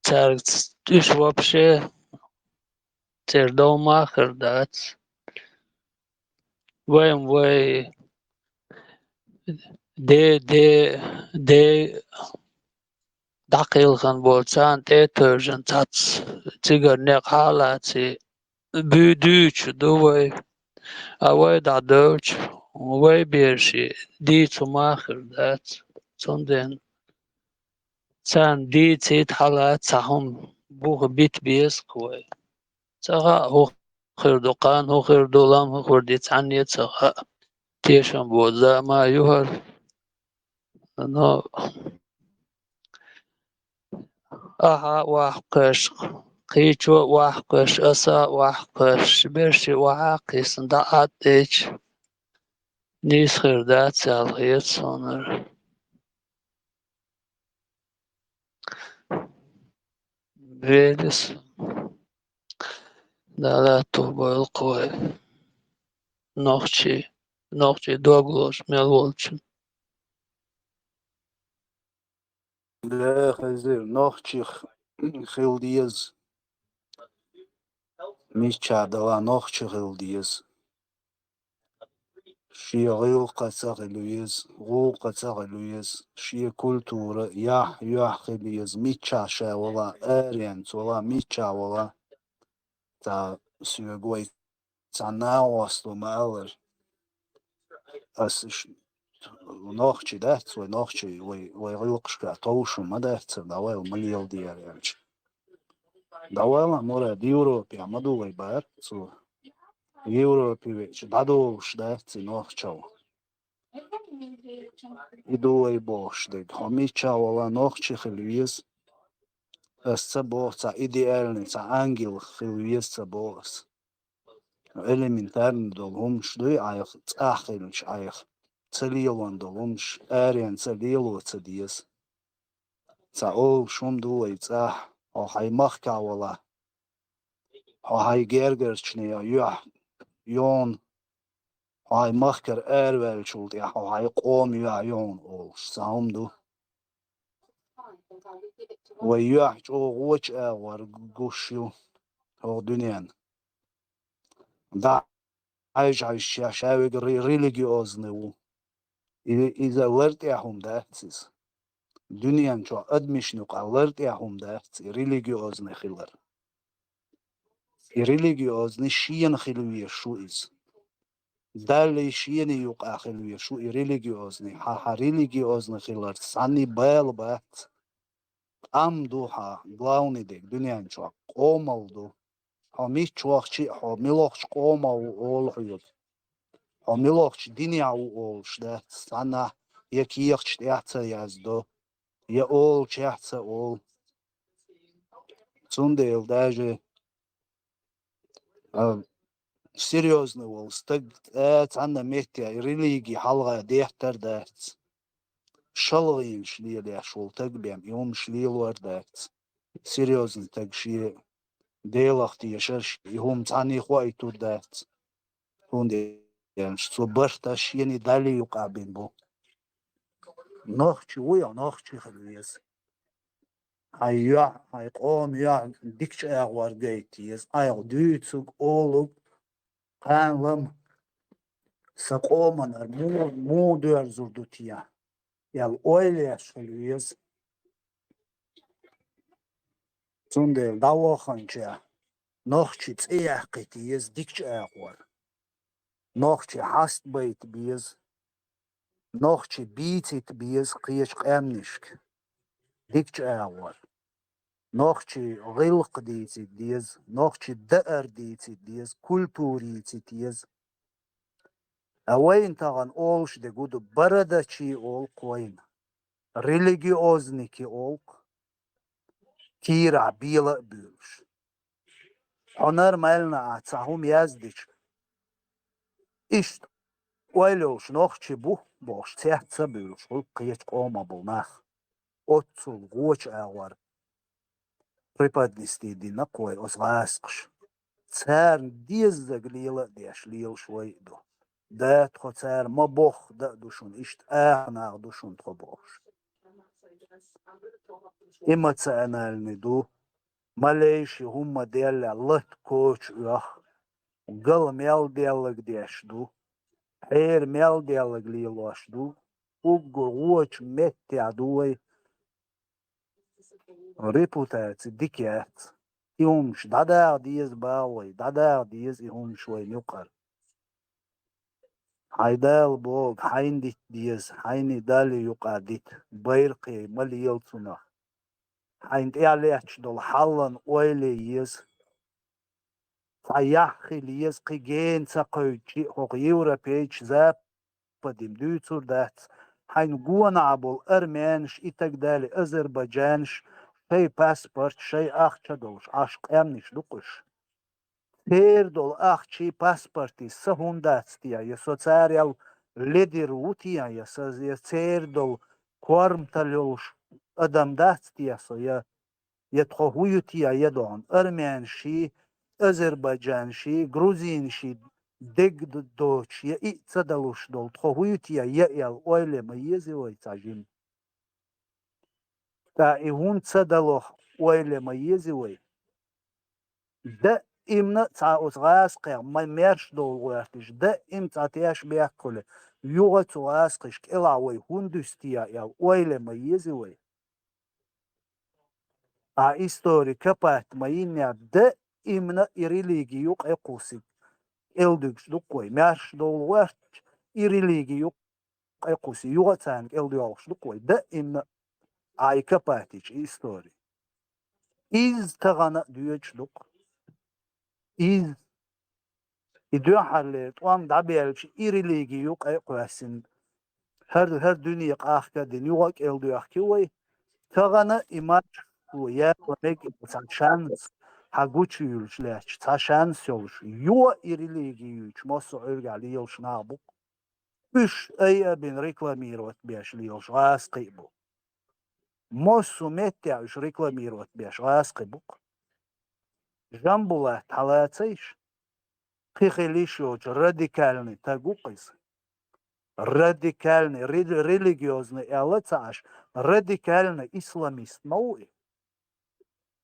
Цаьрга ц-, уьш вообще церан довма а хир дац. Вай-м вай де, де, де дӀакхелхина болу царна тӀе а тевжина цхьацца цигара некъ хьа а лаций, буьйцуш ду вай. А вай дӀадевлча, вай бераши дийца хӀума а хир дац. Цундела царна дийцийта хьала цхьа хӀума буха бита беза-кх вай. Ца хаьа, хӀун хир ду, кхана хӀун хир ду, лам хӀун хир ду, цхьанне а ца хаьа. Тешам боцу зама а ю хӀара. Но ахьа а охьакхуьйсу, кхечо а охьакхуьйсу, аса а охьакхуьйсу, бераши охьа а кхиссина, дӀа а тӀеэцча, нийса хир дац аьлла хета суна хӀара. Велис. Дала тух бойла-кх вай. Нохчий, нохчий дог лозуш мел волчун. Да, хезира, нохчий хила деза. Мичча а далахь, нохчий хила деза. Шен гӀиллакхаца хила веза, гӀуллакхаца хила веза, шен культура, яхь, юьхь хила еза, миччахь ша вала, аренца вала, миччахь вала. Цхьа соьга вай цхьа нахвост ву ма аллара. Ас ш-, нохчий дац, вай нохчий, вай, вай гӀиллакхашка товш ма дац, дӀавала ма леладера аьлча. ДӀавала, Мурад, Европе ма ду вай бара цо. Европе веача, дӀадолуш дац и нохчалла. И ду вай бохуш дерг. Хьо миччахь вала нохчий хила веза. Ас ца боху, цхьа идеальный, цхьа ангел хила веза ца боху ас. Элементарно долу хӀумаш дуй айхьа, цӀахь хилча айхьа. Ца лелон долу хӀумаш, аренца лело ца деза. Цхьа олуш хӀума ду вай цӀахь, хьо хьайн махкахь вала. Хьо хьайн гергарчане юьхь йона, хьо хьайн махкара араваьллачул тӀаьхьа хьо хьайн къоман юьхь йона олуш цхьа хӀума ду. Вай юьхь чӀогӀа вочу агӀор гуш ю хӀокху дуьненна. ДӀа хьаьжжа-хьаьжжа ша, ша вега ре-, религиозный ву. И, иза лар тӀехь хӀума дац иза. Дуьнен чохь адамашна юкъахь лар тӀехь хӀума дац и религиозный хилар. И религиозный шена хила везаш ву иза. Даллий шена юкъахь хила везаш ву и религиозный. Хьан, хьан религиозный хиларца цхьанний бала бац. Къам ду хьан, главный дерг дуьнен чохь, къомалла ду. Хьо мичча вахча а, хьо милохчу къомах ву олу хьоьга. Хьо милохчу динехь ву олуш дац, цхьаннахь я кехаташ тӀехь а ца яздо, я олучехь а ца олу. Цундела даже, а, серьёзный волу стаг, э, цхьанна метте религи хьалха деттар дац. ШалгӀенаш лелаеш волу таг бен и хӀумаш лелор дац. Серьёзный таг шен Делах тешаш, и хӀума цхьанна а хоуьйтур дац. ХӀунда аьлча цо барт шена Далла юкъа бина бу. Нохчи ву я, нохчи хила веза. Хьайн йоӀ, хьайн къоман йоӀ дикачу агӀор гайта еза. Айхьа дуьйцург, олург, кхана лама сан къоманара муха, муха доьрзур ду те, аьлла, ойла еш хила веза. Цундела дӀаваханча нохчи цӀе яккхийта еза дикачу агӀор. Нохчи хьаста байта беза. Нохчи бийцита беза кхечу къаьмнашка дикачу агӀор. Нохчи гӀиллакх дийцита деза, нохчи даар дийцита деза, культура йийцита еза. А вайна тахана олуш дерг хӀун ду, бородачи олу-кх вайна, религиозник олу-кх, кийрахь бела а буьйлуш. Хьо нормально а цхьа хӀума яздича, иштта ойла йолуш нохчи бу бохуш, цец ца буьйлуш хуьлу кхечу къомах болу нах. Оццул гӀочу агӀор преподнести дина-кх вай оцу гӀазкхаша. Царна деззарг лела а деш, лелаш вай а ду. Да, тхо цара ма бохху, да а ду шуна, иштта аха нах ду шуна тхо бохуш. Эмоциональный ду, малейший хӀумма делла лата коча оьху, гала мел деллаг деш ду, хьера мел деллаг лелош ду, уггар гӀочу меттехь ду вай. Репутаци дика яц. И хӀумаш дӀадаха деза боху вай, дӀадаха деза и хӀумаш вайна юкъара. Хьайн Дала бохург хьайна дита деза, хьайна Далла юкъа дита, байракх ма лела цунах. Хьайна тӀехь лаьтташ долу хьаллан ойла е еза. Цхьа яхь хила еза, кхин гена ца кхевдича а, хӀокху европейчу, западийн дуьйцур дац, хьайна гонахь болу армянаш и так далее, азербайджанаш, шайн паспорт, шайн ахча долуш Ӏаш къаьмнаш ду-кх уьш. Церан долу ахчий, паспортий сан хӀунда дац те, я со царел ледара ву те, я сан, я церан долу корматалла йолуш адам дац те со, я, я тхо хӀун ю те, я дохана армянаший, азербайджанаший, грузинаший дег д-, доцуш, я и ца далуш долу тхо хӀун ю те, я аьлла ойла е ма еза вай цхьа жимма. ТӀаккха и хӀунда ца далахь ойла е ма еза вай. Даимна а цхьа оцу гӀазкхех ма маьрша довла гӀоьртича, даимна цхьа тешнабехк хуьлу, юха цу гӀазкхашка кӀелахь вай хӀунда дуьсу те аьлла ойла е ма еза вай. А истори копать ма йиннехь, даимна и религи юкъе кхуссург кӀелдуьгуш ду-кх вай, маьрша довла гӀоьртича, и религи юкъе кхуссий, юха а царна кӀелдоьлхуш ду-кх вай, даимна а и копать йича и истори. Иза тахана а доьдуш ду-кх. Иза. И дуьххьарлера тӀом дӀабаьлча, и религи юкъе а кхоьссина, хӀара, хӀара дуьне къахка а дина, юха а кӀелдоьхкий вай. Тахана и маршо яла мега цхьа шанс, хьан гучуюьйлуш лаьтташ, цхьа шанс йолуш, юха а и религи юьйцуш, массо а Ӏуьйргахь лелаш нах бу-кх. Уьш айа а бина рекламировать беш лелаш гӀазкхий а бу. Массо а меттехь уьш рекламировать беш гӀазкхий бу-кх. Жамбулат хьалацийша? Кхин хила йиш йоцу радикальный таг ву-кх иза. Радикальный, ре-, религиозный аьлла ца Ӏаш, радикальный исламист ма ву и.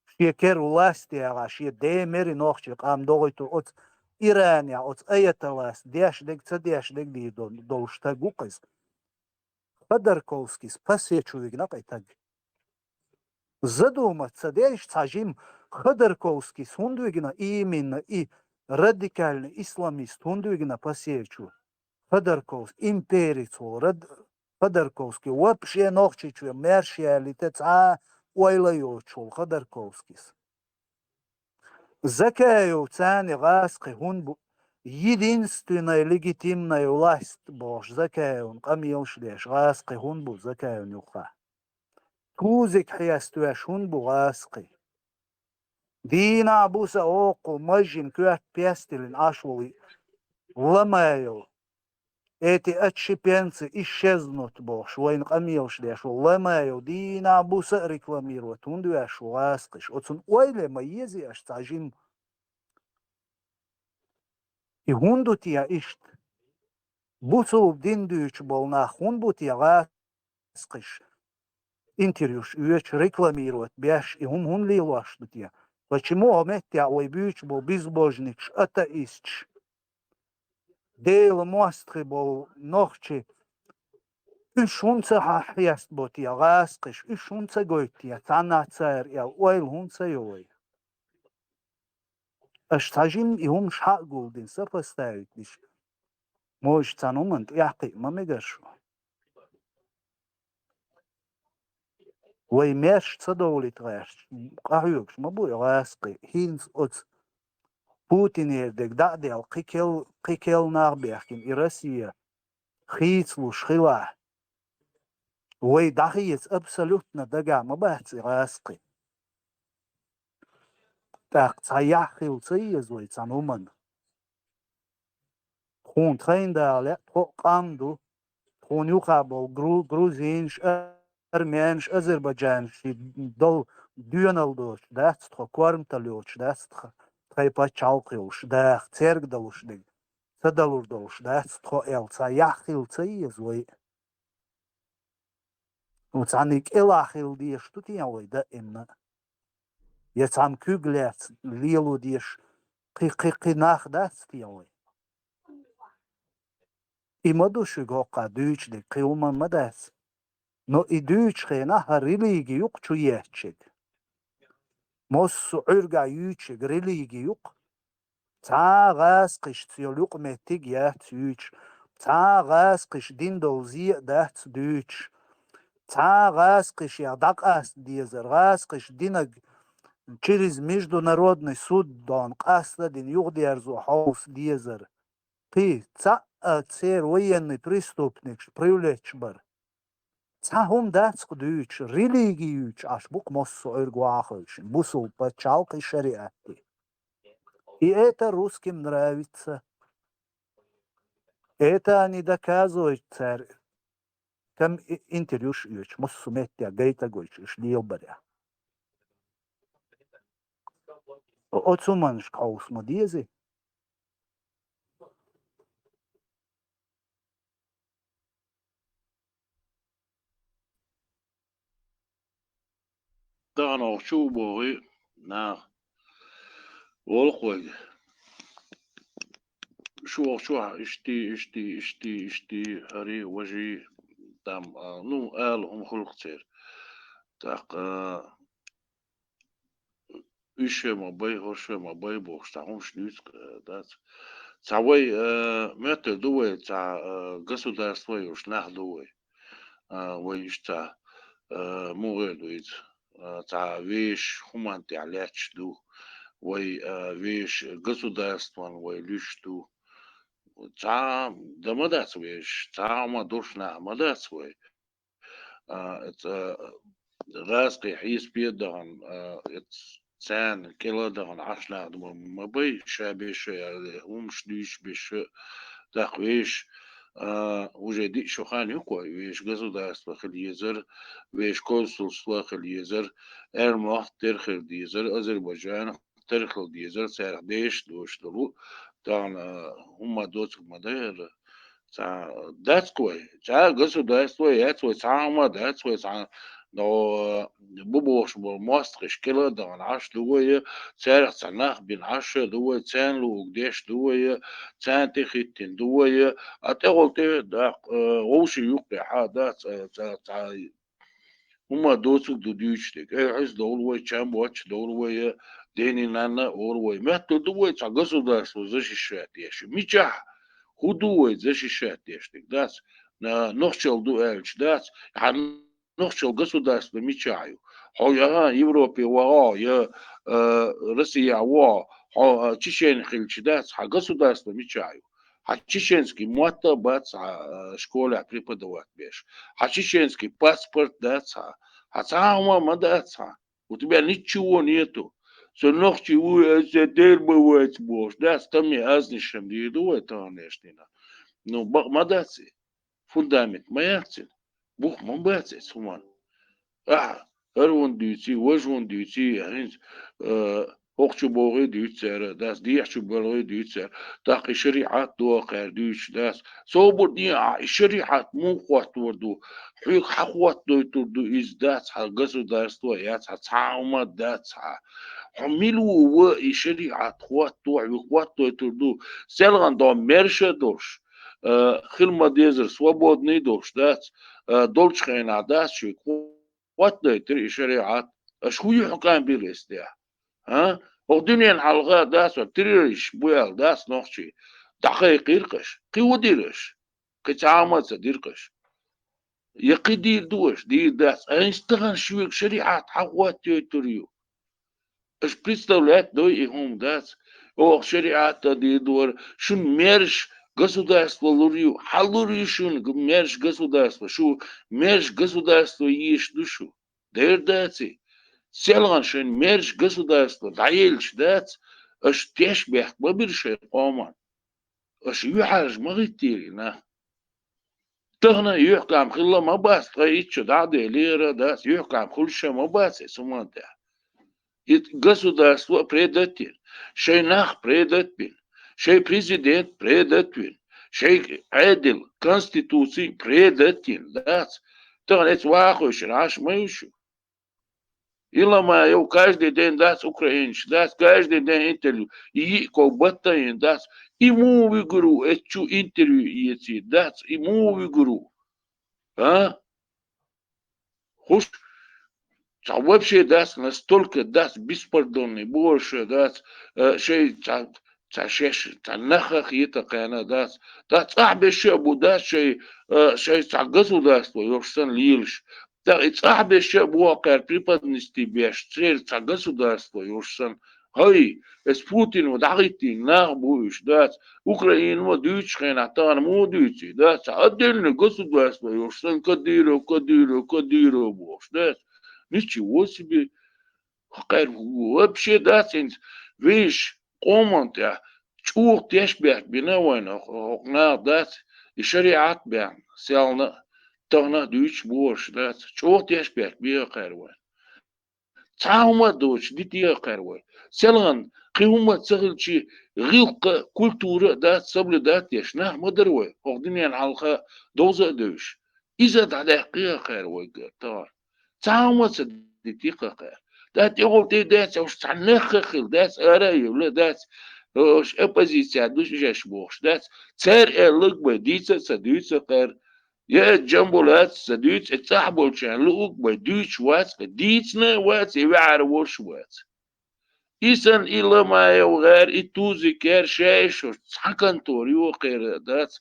Шен кара власть яьгӀа, шен ден мери нохчийн къам дохуьйтур оцу Иранехь, оцу аятоллас деш дерг, ца деш дерг дийр дол-, долуш таг ву-кх иза. Ходорковскийс пассе чу вигна-кх и таг. Задуматься деш цхьа жимма, Ходорковскийс хӀунда вигна, именно и радикальный исламист хӀунда вигна пассе чу? Ходорковский, имперец волу рад-, Ходорковский вообще Нохчийчоь маьрша ялийта цхьа а ойла йоцуш волу Ходорковскийс. Закаев царна гӀазкхи хӀунда бу, единственная легитимная власть бохуш Закаевна къамелаш деш гӀазкхи хӀунда бу Закаевна юххехь? Тузик хьеставеш хӀунда бу гӀазкхий? Дийнахь-буса оха кху мажин коьрта пестилина Ӏаш волу Ламаев, эти отщепенцы исчезнут бохуш, вайна къамелаш деш волу Ламаев дийнахь-буса а рекламировать хӀунда веш ву гӀазкхиш? Оцунна ойла ма езий аша цхьа жимма? И хӀунда ду те иштта? Бусулба дин дуьйцуш болу нах хӀунда бу те гӀазкхиш интервьюш оьцуш, рекламировать беш, и хӀума хӀунда лелош ду те? Почему хӀокху меттехь вай буьйцуш болу безбожникаш, атеисташ, Делан мостагӀий болу нохчий, уьш хӀунда ца хьа-, хьестабо те гӀазкхиш, уьш хӀунда ца гойту те, цхьаннахьа цара аьлла, ойла хӀунда ца йо вай? Аша цхьа жимма и хӀумаш хьа а гулдина, сопоставить диш, может, цхьана хӀуманна тӀаьхьакхиа ма мегар шу. Вай маьрша ца довлийта гӀерташ, къахьоьгуш ма бу и гӀазкхий. ХӀинца оцу Путинера дерг дӀа а делла, кхин кел-, кхин кел нах бехкина и Россия хийцалуш хилахь, вай дӀахеца абсолютно дагахь ма бац и гӀазкхий. ТӀаккха цхьа яхь хила ца еза вай цхьана хӀуманна? Тхуна тхайна дала лаьа, тхо а къам ду, тхуна юххехь болу гру-, грузинаш, армянаш, азербайджанаш долу доьналла доцуш дац тхо, корматалла йоцуш дац тхо, тхайн пачхьалкх йолуш даха, церга далуш дерг ца далур долуш дац тхо аьлла, цхьа яхь хила ца еза вай? Ну, цхьаьна кӀелахь хила дезаш ду те вай даимна? Я цхьамма куьг лаьцна лело дезаш кхин, кхин, кхин нах дац те вай? И ма ду шуьга хӀокхахь дуьйцуш дерг, кхин хӀумма ма дац. Но и дуьйцучу хенахь хӀара религи ю-кх чу еттиг. Массо а Ӏуьргахь юьйцуш ерг религи ю-кх. Цхьа а гӀазкхишца йолу юкъаметтиг яц юьйцуш. Цхьа а гӀазкхиш дина долу зе а дац дуьйцуш. Цхьа а гӀазкхишех дӀакъаста дезар, гӀазкхиш динарг через международный суд дона къаста а дина юхадерзо хьовса дезар. Кхин цхьаъ а церан военный преступникаш привлечь бар. Цхьа хӀума дац-кх дуьйцуш, религи юьйцуш Ӏаш бу-кх массо а Ӏуьрг вахахуьйшина, бусулба пачхьалкх и шариӀат и. И это русским нравится. Это они доказывают цара. Там и-, интервьюш оьцуш, массо а меттехь гайта а гойтуш, уьш лелабарехь. О-, оцу хӀуманашка хьовса ма дезий. Тахана оха чу а бохий, наха, волу-кх вайга. Шу оха чохь иштий, иштий, иштий, иштий, хӀарий, важий, там, а, ну, ала хӀума хуьлу-кх церан. ТӀаккха, а, уьш ма бай, хӀорш ма бай бохуш, цхьа хӀумаш дуьйцу, э, дац. Цхьа вай, э, моьттур ду вай, цхьа, э, государство йолуш нах ду вай. А, вай иштта цхьа, э, муха эр ду иза, э, цхьа вешан хӀуманна тӀехь лаьтташ ду. Вай, э, вешан государстван вай луьйш ду. Цхьа дан ма дац вешан, цхьа хӀума долуш нах ма дац вай. А, эца, а, гӀазкхий хьесапе а дахана, а, эца царна кӀела а дахана Ӏаш нах ма, ма бай, ша беша, я, хӀумаш дуьйцуш беша, даккха вешан, а, уже диъ шо хан ю-кх вай, вешан государство хила езар, вешан консульство хила езар, Эрмох тера хила дезар, Азербайджанах тера хила дезар, царах дешаш доцуш долу, тахана, а, хӀумма доцург ма дай хӀара. Цхьа дац-кх вай, цхьа государство яц вай, цхьа хӀума дац вай, цхьа, но, бу бохуш болу мостагӀаш кӀела а дахана Ӏаш ду вай, царах цхьа нах бина Ӏаш а ду вай, царна луург деш ду вай, царна тӀе хӀиттина ду вай, а тӀехула тӀе даккха, э, вовшийн юккъехь а дац, э, цхьа, цхьа хӀума доцург ду дуьйцуш дерг. Эй, хьуьза довла вай, чам боцуш довла вай, дени-нанна а олу вай. Моьттур ду вай цхьа государство защищать деш. Мичахь? ХӀун ду вай защищать деш дерг? Дац, на, нохчалла ду аьлча, дац. Хьан нохчалла государство мичахь ю? Хьо, ага, Европе ваха, я, э, Россия ваха, хьо, э, чечен хилча, дац. Хьан государство мичахь ю? Хьан чеченский мотт а бац хьан, э, школехь преподавать беш? Хьан чеченский паспорт дац хьан? Хьа цхьа а хӀума ма дац хьа. У тебя ничего нету. Со нохчий ву, э, со дер ма вац бохуш, дац, таме азниш шам дийр ду вай таханлерчу дийнахь. Ну, бакъ ма дац и. Фундамент ма яц цуьнан. Бух ма бац эцу хӀуманна. Ахьа, хӀара вон дуьйций, важа вон дуьйций, хӀинца, э, хӀокху чу богӀий дуьйцу цара, дац, дехьа чу богӀий дуьйцу цара, тӀаккха и шариӀат доху кхаьра дуьйцуш, дац. Собар де ахьа, и шариӀат муха хӀоттор ду, хьоьга хьан хӀоттойтур ду иза, дац, хьан государство яц, хьан цхьа а хӀума дац хьан. Хьо мила ву ва и шариӀат хӀотто, хьоьга хӀоттойтур ду, селхана догӀу мерша а долуш, э, хила ма-дезара свободный долуш, дац, э, долчу хенахь, дац, шуьга хӀоттойтура и шариӀат, аша хӀун юьхькӀам бира эцу тӀехь? А? ХӀокху дуьненан хьалха, дац, террористаш бу аьлла, дац, нохчий, дӀакхайкхийра-кх аша. Кхин хӀун дира аша? Кхин цхьа а хӀума ца дира-кх аша. Я кхин дийр ду аша, дийр дац. Айса тахана шуьга шариӀат хьан хӀоттойтур ю? Аша представлять дой и хӀума, дац? Оха шариӀат а дийр ду вара, шуна мерш государство лур ю, хьан лур ю шуна г-, мерш государство? Шу мерш государство езаш ду шу? Дер дац и. Селхана шайн мерш государство дӀаелча, дац, аша тешнабехк ма бира шайн къоман. Аша юьхьӀаьржа ма хӀиттийра и нах. Тахана юьхькӀам хилла ма бац, ткъа итт шо дӀа а делира, дац, юьхькӀам хуьлуш ма бац эцу хӀуманна тӀехь. И государство предать йина, шайн нах предать бина, шайн президент предать вина, шайн Ӏедал, конституций предать йина, дац. Тахана эцу вахойшира Ӏаш ма ю шу. Илама йо каждый день, дац, украинцаш, дац, каждый день интервью. И йиъ ков батта а йина, дац. И муха вуьгур ву, эцу чу интервью эций, дац, и муха вуьгур ву? А? ХӀуш, цхьа вообще, дац, настолько, дац, беспардонный бу аша, дац, э, шайн цхьа, цхьа шеш, цхьа нахах йита кхаьна, дац. Дац, цӀахь беш а бу, дац, шайн, э, шайн цхьа государство йолуш санна лелаш. ТӀаккха и цӀахь беш а бу кхара преподнести беш, церан цхьа государство йолуш санна. ХӀай, эс Путин ва дӀахӀиттийна нах бу уьш, дац. Украина ма дуьйцучу хенахь тахана муха дуьйций, дац. Цхьа отдельное государство йолуш санна, Кадыров, Кадыров, Кадыров бохуш, дац. Ничего себе. Кхара вообще, дац, хӀинца вешан къоман тӀехь чӀогӀа тешнабехк бина вайна хӀокху наха, дац, и шариӀат баьхна, селхана а, тахана а дуьйцуш бохуш, дац, чӀогӀа тешнабехк беха кхара вайна. Цхьа а хӀума а доцуш, дитеха кхара вай. Селхана кхин хӀума а ца хилчи, гӀиллакх а, культура а, дац, соблюдать деш нах ма дара вай, хӀокху дуьненан хьалха довза а девзаш. Иза дӀадаьккхиха кхара вайга тахана. Цхьа а хӀума а ца дитий-кха кхара. ТӀаккха тӀехула тӀе дац, уьш цхьа нахах хила дац, ара а евлла дац, уьш оппозиция дуьйцуш бохуш дац. Цара аьлларг бай дийца а ца дуьйцу кхара. Я Джамбулата ца дуьйцу, и цӀахь болчарна луург бай дуьйцуш вац, кхин дийцина а вац, и ваьӀар волуш а вац. И санна и Ломаев гӀара, и Тузик гӀара, ша и шо цхьа контора ю кхера дац,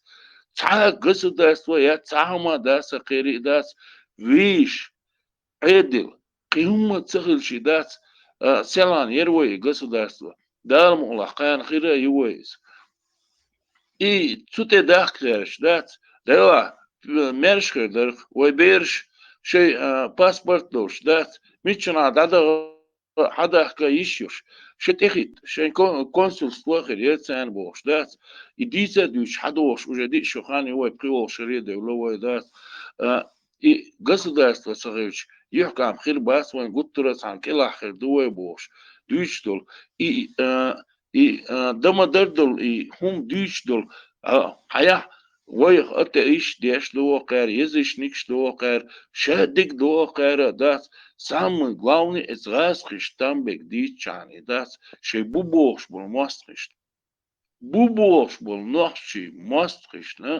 цхьа государство яц, цхьа хӀума дац, кхера дац, вийш, Ӏедал, кхин хӀумма ца хилчий дац, а, селхана яра вай и государство. Дала мукъалахь кхана хир а ю вай иза. И цу тӀе дахка гӀерташ дац, Дела, мерш хир дара, вай бераш шайн, а, паспорт долуш дац, миччанхьа дӀадахка хьадахка йиш йолуш, шен тӀехӀитта, шайн кон-, консульство а хир яра царна бохуш дац, и дийца а дуьйцуш хьадохуш уже диъ шо хан ю вай, пхи волу шаре а девлла вай дац, а, и государство ца хилча, юьхькӀам хир бац вайн, гуттара а цхьана кӀелахь хир ду вай бохуш, дуьйцуш долу, и, а, и, а, дан ма-дарра долу, и хӀума дуьйцуш долу, а, хьаяхь, вайх атеисташ деш догӀу кхара, язычникаш догӀу кхара, ша дерг догӀу кхара а дац, самый главный эцу гӀазкхишна там берг дийцчахьана и дац, шайн бу бохуш болу мостагӀашна. Бу бохуш болу нохчий мостагӀашна,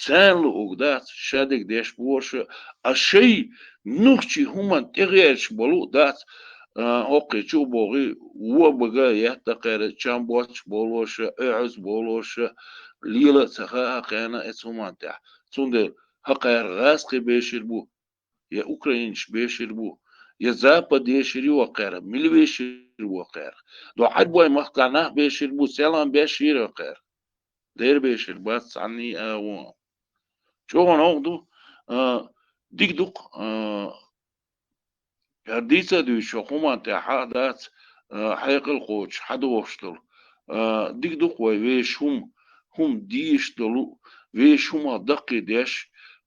царна луург дац, ша дерг деш бохуш а, а шайн нохчий хӀуманна тӀегӀерташ болу а дац, а, хӀокху чу а богӀий, вон бага а етта кхера, чам боцуш болуш а, оьгӀаз болуш а, лела а ца хаьа кхарна эцу хӀуманна тӀехь. Цундела хӀокхара гӀазкхий бешар бу, я украинцаш бешар бу, я Запад ешар ю хӀокхара, мила вешар ву хӀокхара. До Ӏарбой махкахь нах бешар бу, селхана беш йира хӀокхара. Дера бешар бац цхьанний а вон. ЧӀогӀа новкъа ду, а, дика ду-кх, а, ХӀара дийца а дуьйцуш, хӀокху хӀуманна тӀехь хьа а дац, а, хьекъал кхочуш, хьадохуш долу. А, дика ду-кх вай вешан хӀума, хӀума дезаш долу, вешан хӀумах даккхийдеш,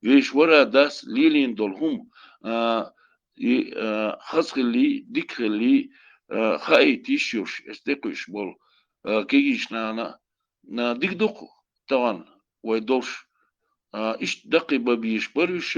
вешан вара а дас лелийна долу хӀума, а, и, а, хаза хиллий, дика хиллий, а, хаийта йиш йолуш, эс тӀекхуьуш болу, а, кегийчу нана, а, дика ду-кх тахана вай долуш. А, иштта даккхий бан безаш бара уьш,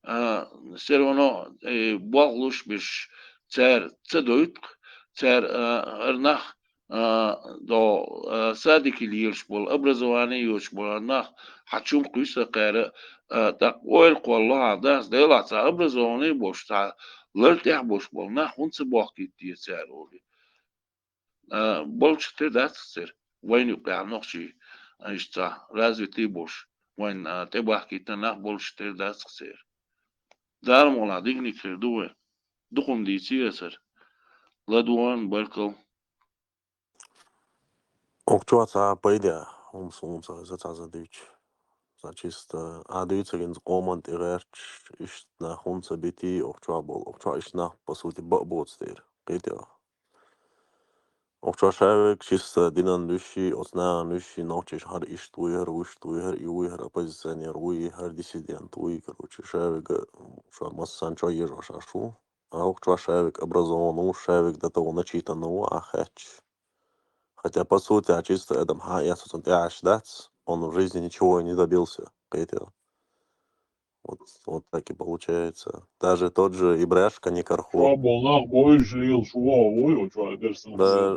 а, всё равно, э, болх луш берш цара ца дойту-кх, цара, а, хӀара нах, а, до, а, садике лелаш болу, образование йоцуш болу хӀара нах хьан чу-м кхуьйсу кхара, а, тӀаккха ойла кхолло хьан дас, делахь цхьа образование болуш, цхьа лар тӀехь болуш болу нах хӀунда ца бохкийта те цара олий. А, болчух тера дац-кх церан. Вайна юкъахь нохчий, а, иштта цхьа развитый болуш, вайна, а, тӀебахкийта нах болчух тера дац-кх церан. Дала мукъ лахь, диканиг хир ду вай. Дукха хӀума дийцира аса хӀара. ЛадогӀан, баркалла. Окху чохь цхьа пайда хӀума суна ца хеза цхьа за дуьйцу. Цхьа чисто а дуьйцу хӀинца къоман тӀе гӀерташ, иштта нах хӀунда ца битий, окху чохь болу, окху чохь иштта нах, по сути, бан а боцу дера. Кхетий хьо? Окху чохь ша верг чисто динан дуьйш, оцу нахана дуьйш, нохчаша хӀара иштта вуй, хӀара вуьшта вуй, хӀара и вуй, хӀара оппозиционер вуй, хӀара диссидент вуй, короче, ша верг, ша массанна чохь езаш ву. А окху чохь ша верг образованный ву, ша верг до того начитанный ву, а хаьттича. Хотя, по сути, а чисто адам хьан эцо цунна тӀехьаьжча дац, он в жизни ничего и не добился, кхетий хьо? Вот, вот так и получается. Даже тот же Ибрашка Никархо. Чо болу нах бойуш лелаш вогӀу вуй, чо дерсан Да,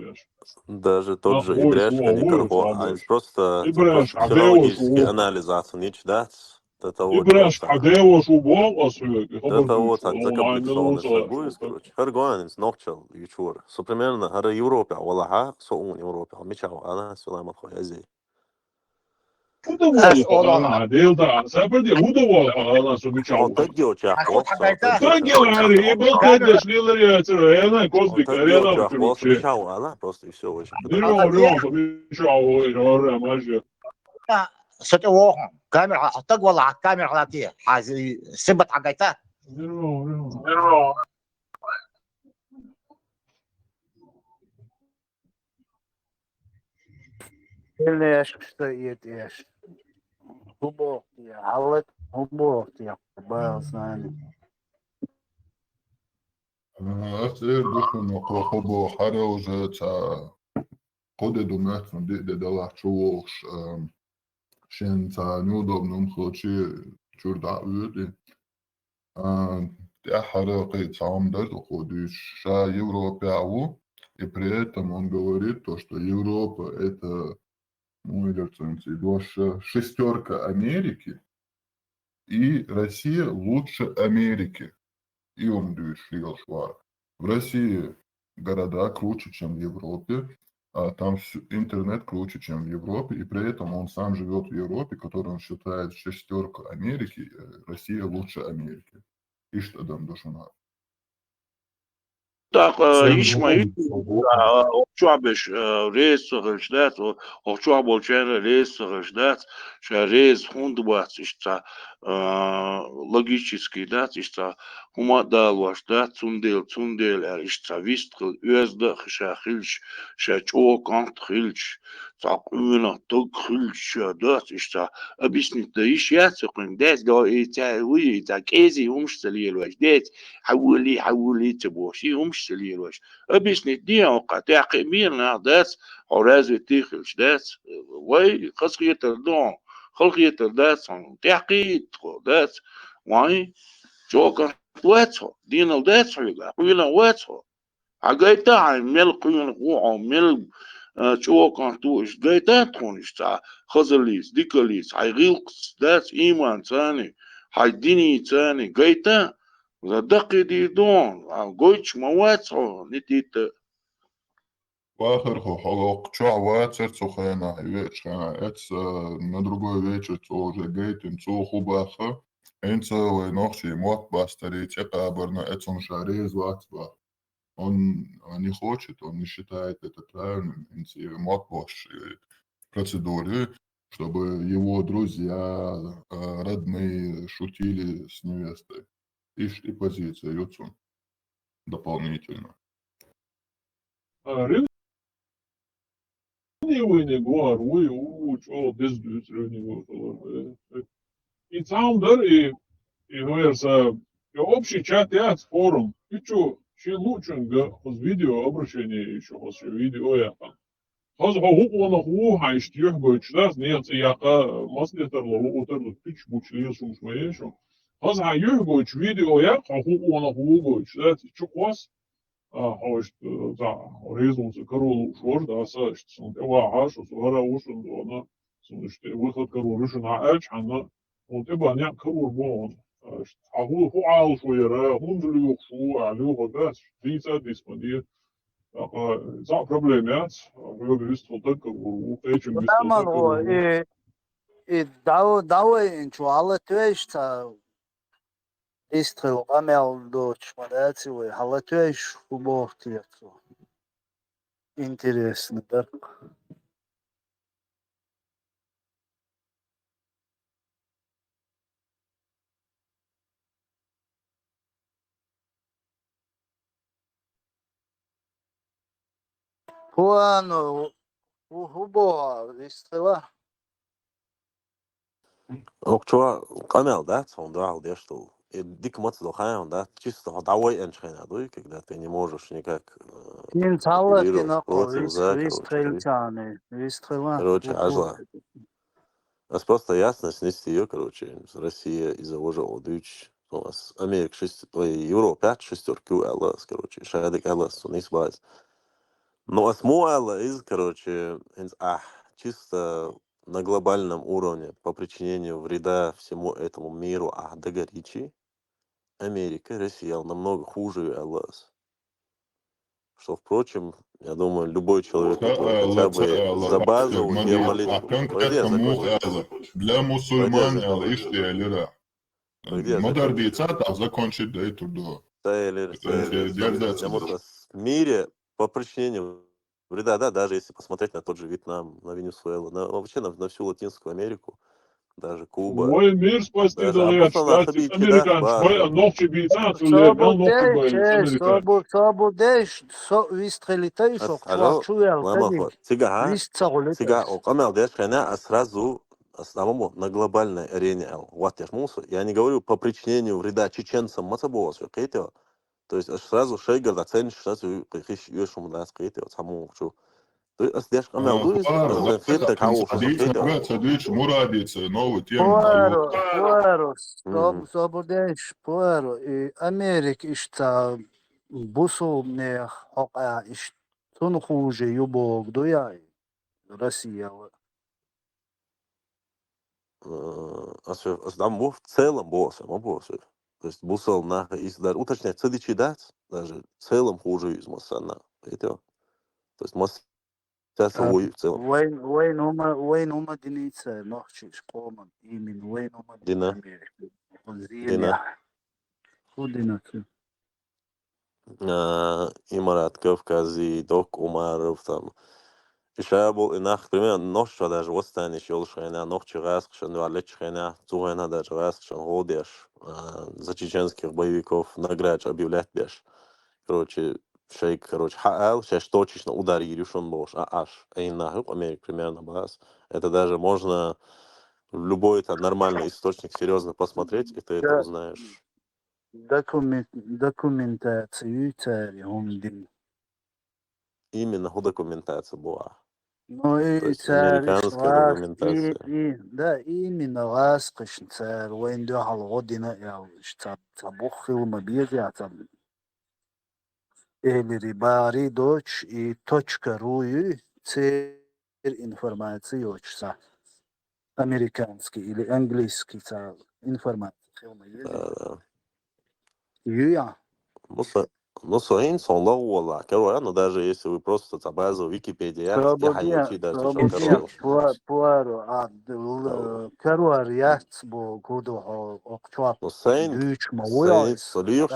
даже тот же Ибрашка Никархо, а просто психологический анализ ацунич дац. До того Ибрашка хьан девош ву боху аса хьоьга, до того цхьа закомплексованный шаг вуйс, короче. ХӀара гоьнанца нохчалла ю чура. Со примерно хӀара Европехь валахьа, со ун Европехь, мичахь ву ала, саламат хой, Азия. ХӀун дан ву Ас олу ала, Дела да, сабар де, хӀун дан ву ала, со мичахь ву. Таггио чехь воху, таггио ари, и бал таггаш лилар яцара, эна, козбик, арена, короче. Мичахь ву ала, просто и всё, вайша. Дина, мичахь ву, ора, мажа. Со тӀе воху. Камера хьо таг вала, хьан камера хьалати, хьан сибат хьагайта. Ил еш, что и ет еш. ХӀун боху те, хьалат, хӀун боху те, бал знани. Ага, ас эр ду шуна, кхо, кхо боху, хьара уже ца Кхо де ду моьтту суна, диъ де далахь чу вогӀуш, а, шен цхьа неудобно хӀума хилчи, чуьра дӀа а воьду и. А, тӀаьххьара кхин цхьа хӀума дара кхо дуьйцуш, ша Европехь ву, и при этом он говорит то, что Европа это, ну, или цуьнца и дош, шестёрка Америки, и Россия лучше Америки. И он дуьйцуш лелаш вара. В России города круче, чем в Европе, а там всё, интернет круче, чем в Европе, и при этом он сам живёт в Европе, которую он считает шестёрку Америки, э, Россия лучше Америки. Иштта адам ду шуна. ТӀаккха, э, йиш ма ю, а, окху чохь берш, э, реза ца хилча дац, о-, окху чохь болчара реза ца хилча дац, ша реза хӀунда бац иштта цхьа, а, логический дац, иштта цхьа хӀума а далош дац, цундела, цундела аьлла, иштта цхьа вист хила, оьзда а ша хилча, ша чӀогӀа кӀант хилча, цхьа къонах дог хилча ша дац, иштта цхьа объяснить дан йиш яц кхуьнга, дац, до и цхьа вуй, и цхьа кӀезий хӀумаш ца лелавеш, дац, хьан волий, хьан волий ца бохуш, и хӀумаш ца лелавеш. Объяснить де хьо кху, тӀаьхьа кхин бен нах дац, хьо развитый хилча дац, вай хазахетар ду хьо, халахетар дац хьуна, тӀаьхьа кхин хьо дац, вайн чӀогӀа вац хьо, денал дац хьоьга, къонах вац хьо. Хьан гайта хьайн мел къонах ву хьо, мел, а, чӀогӀа кӀант ву, иштта гайта тхуна иштта цхьа хазаллица, дикаллица, хьайн гӀиллакхца дац, ийманцани, хьайн динцани гайта, даккхийдийр ду хьуна, а, гойтуш ма вац хьо, Никита. Вахар хьо, хьо окху чохь вацара цу хенахь, и веачу хенахь, эцца, а, на другой вечер цо уже гайтина, цо хӀун баха, хӀинца вай нохчий мотт бастарий цӀе кхабарна, эцунна ша реза вац баха. Он, а, не хочет, он не считает это правильным, хӀинца и мотт босчу, э, процедуре, чтобы его друзья, а, родные шутили с невестой. Иштта и позиция ю цунна. дополнительно. А, ревнивый негуар, уй, у, чё, без дюц ревнивый, э, э. И цаун дар, и, и, говорится, и общий чат яц, форум. И чё, чи лучунга, хоз видео обращение ещё, хоз чи видео я там. Хоз хо хукъонах ву, хьайшт юхь гойч дац, нехца яка, маслетар ла, хукъотар ла, пич буч лил шумш ма ешо. Хоз хьа юхь гойч видео я, хо хукъонах ву гойч дац, чё хос. А, хьо ишт, э, за, резунца каролу шор, да, са ишт, сун тӀе вахьаш, су гара ушун дона, сун ишт, выход каролу шун а ач, хьана, сун тӀе ба няк карор бон. А, ишт, а ху, ху ал шо яра, хун зулюх шу, а люха гас, дица диспонир. Аха, за проблем яц, а, ху вист хутак карор, у, кайчим вист Таман хутак во, карор. И, и дав-, давай инчу ала твеш ца, Истрил къамел доч ма даци вай, хьалатвеш ху бохтияцу. Интересно, да? Хуано, ху-, ху бо, Истрила. Окчо къамел дац, хьун дугӀал деш ду. Э, дика маца ду хьайна дац, чисто хьо дӀавай энч хьайна дуй, когда ты не можешь никак, э, Кин цалла апеллировать кина против, за, вис короче, хелчани, вис хела. Короче, ху-, ху-, ажла. Ас просто ясность нести её, короче, Россия из-за уже одуч. Ну, ас Америка шесть, ой, Европа пять шестёрки у Эллас, короче, шадик Эллас, у них баз. Ну, ас му Элла из, короче, инц, ах, чисто на глобальном уровне по причинению вреда всему этому миру, ах, дагар ичи, Америка, Россия намного хуже Эллас. Что, впрочем, я думаю, любой человек, который хотя бы за базовую геополитику. Погоди, я закончу. Для мусульман, Элла, ишти, Элира. Погоди, я закончу. Мадар бийца, так закончить, да, и туда. Да, Элира, да, Элира, я вот в мире по причинению вреда, да, даже если посмотреть на тот же Вьетнам, на Венесуэлу, на, вообще на, на всю Латинскую Америку, даже Куба. Вай мир спасти да, да, я, кстати, американцы, вай, а ногчи бийца, а туле, мел ногчи бийца, американцы. Собу, собу деш, со, вистрелитай, со, алло, чувак, чувак, мама, тадик. Хо, цига, ха? Вис цагулет. Цига, о, къамел деш, хена, а сразу, а самому на глобальной арене, а, вот я ж мусу. Я не говорю по причинению вреда чеченцам, маца бо, всё, кайто. То есть аш сразу шайгар да цениш сразу хиш юшум да скрыт, вот саму чу. То есть ас деш къамел ду, ас деш къамел ду, ас деш къамел ду. Садыч, Мурат, садыч, Мурадица, новый тема. Пуаро, пуаро, соб-, собу деш, пуаро. И Америк ишта бусу не хока иш тун хуже юбог дуя Россия. Э, ас, ас дам бо в целом бо, ас ма бо, ас. То есть бусал нах из даже уточнять, цадичи дац, даже в целом хуже из масана. Понимаете? То есть мас сейчас в целом. Вайн, вайн ума, вайн ума диница, нохчи школман, именно вайн ума дина. Дина. Худина. А, Имарат Кавкази, Док Умаров, там. И шабул, и нах, примерно, нохчо даже восстаниш ёлш хена, нохчи гас, кшен валеч хена, цу хена даже гас, кшен годеш, а, за чеченских боевиков награч объявлять беш. Короче, шейк, короче, хаал, сейчас точечно удар Ирюшин бош, а аш, а и нахуй Америк примерно бас. Это даже можно в любой там нормальный источник серьезно посмотреть, и ты это узнаешь. Документ-, документацию цари хӀума дин. Именно хӀу документация буа. Ну, и цари американская документация. И, и, да, именно ласкъишн цари вайн дуьхьал гӀо дина аьлла, ца, ца бух хила ма беза, ца Элири бари доч и точка ру ю, цер информация йоч са. Американский или английский са информация хилма ю. Да, да. Ю я. Ну, со-, ну, соин сон лоу вала. Короче, ну, даже если вы просто ца базу Википедия, я хайочи даже пуа-, пуару, а, каруар яц бо гуду хо окчуап. Ну, соин, дюч ма соин, уяс. Солиюш.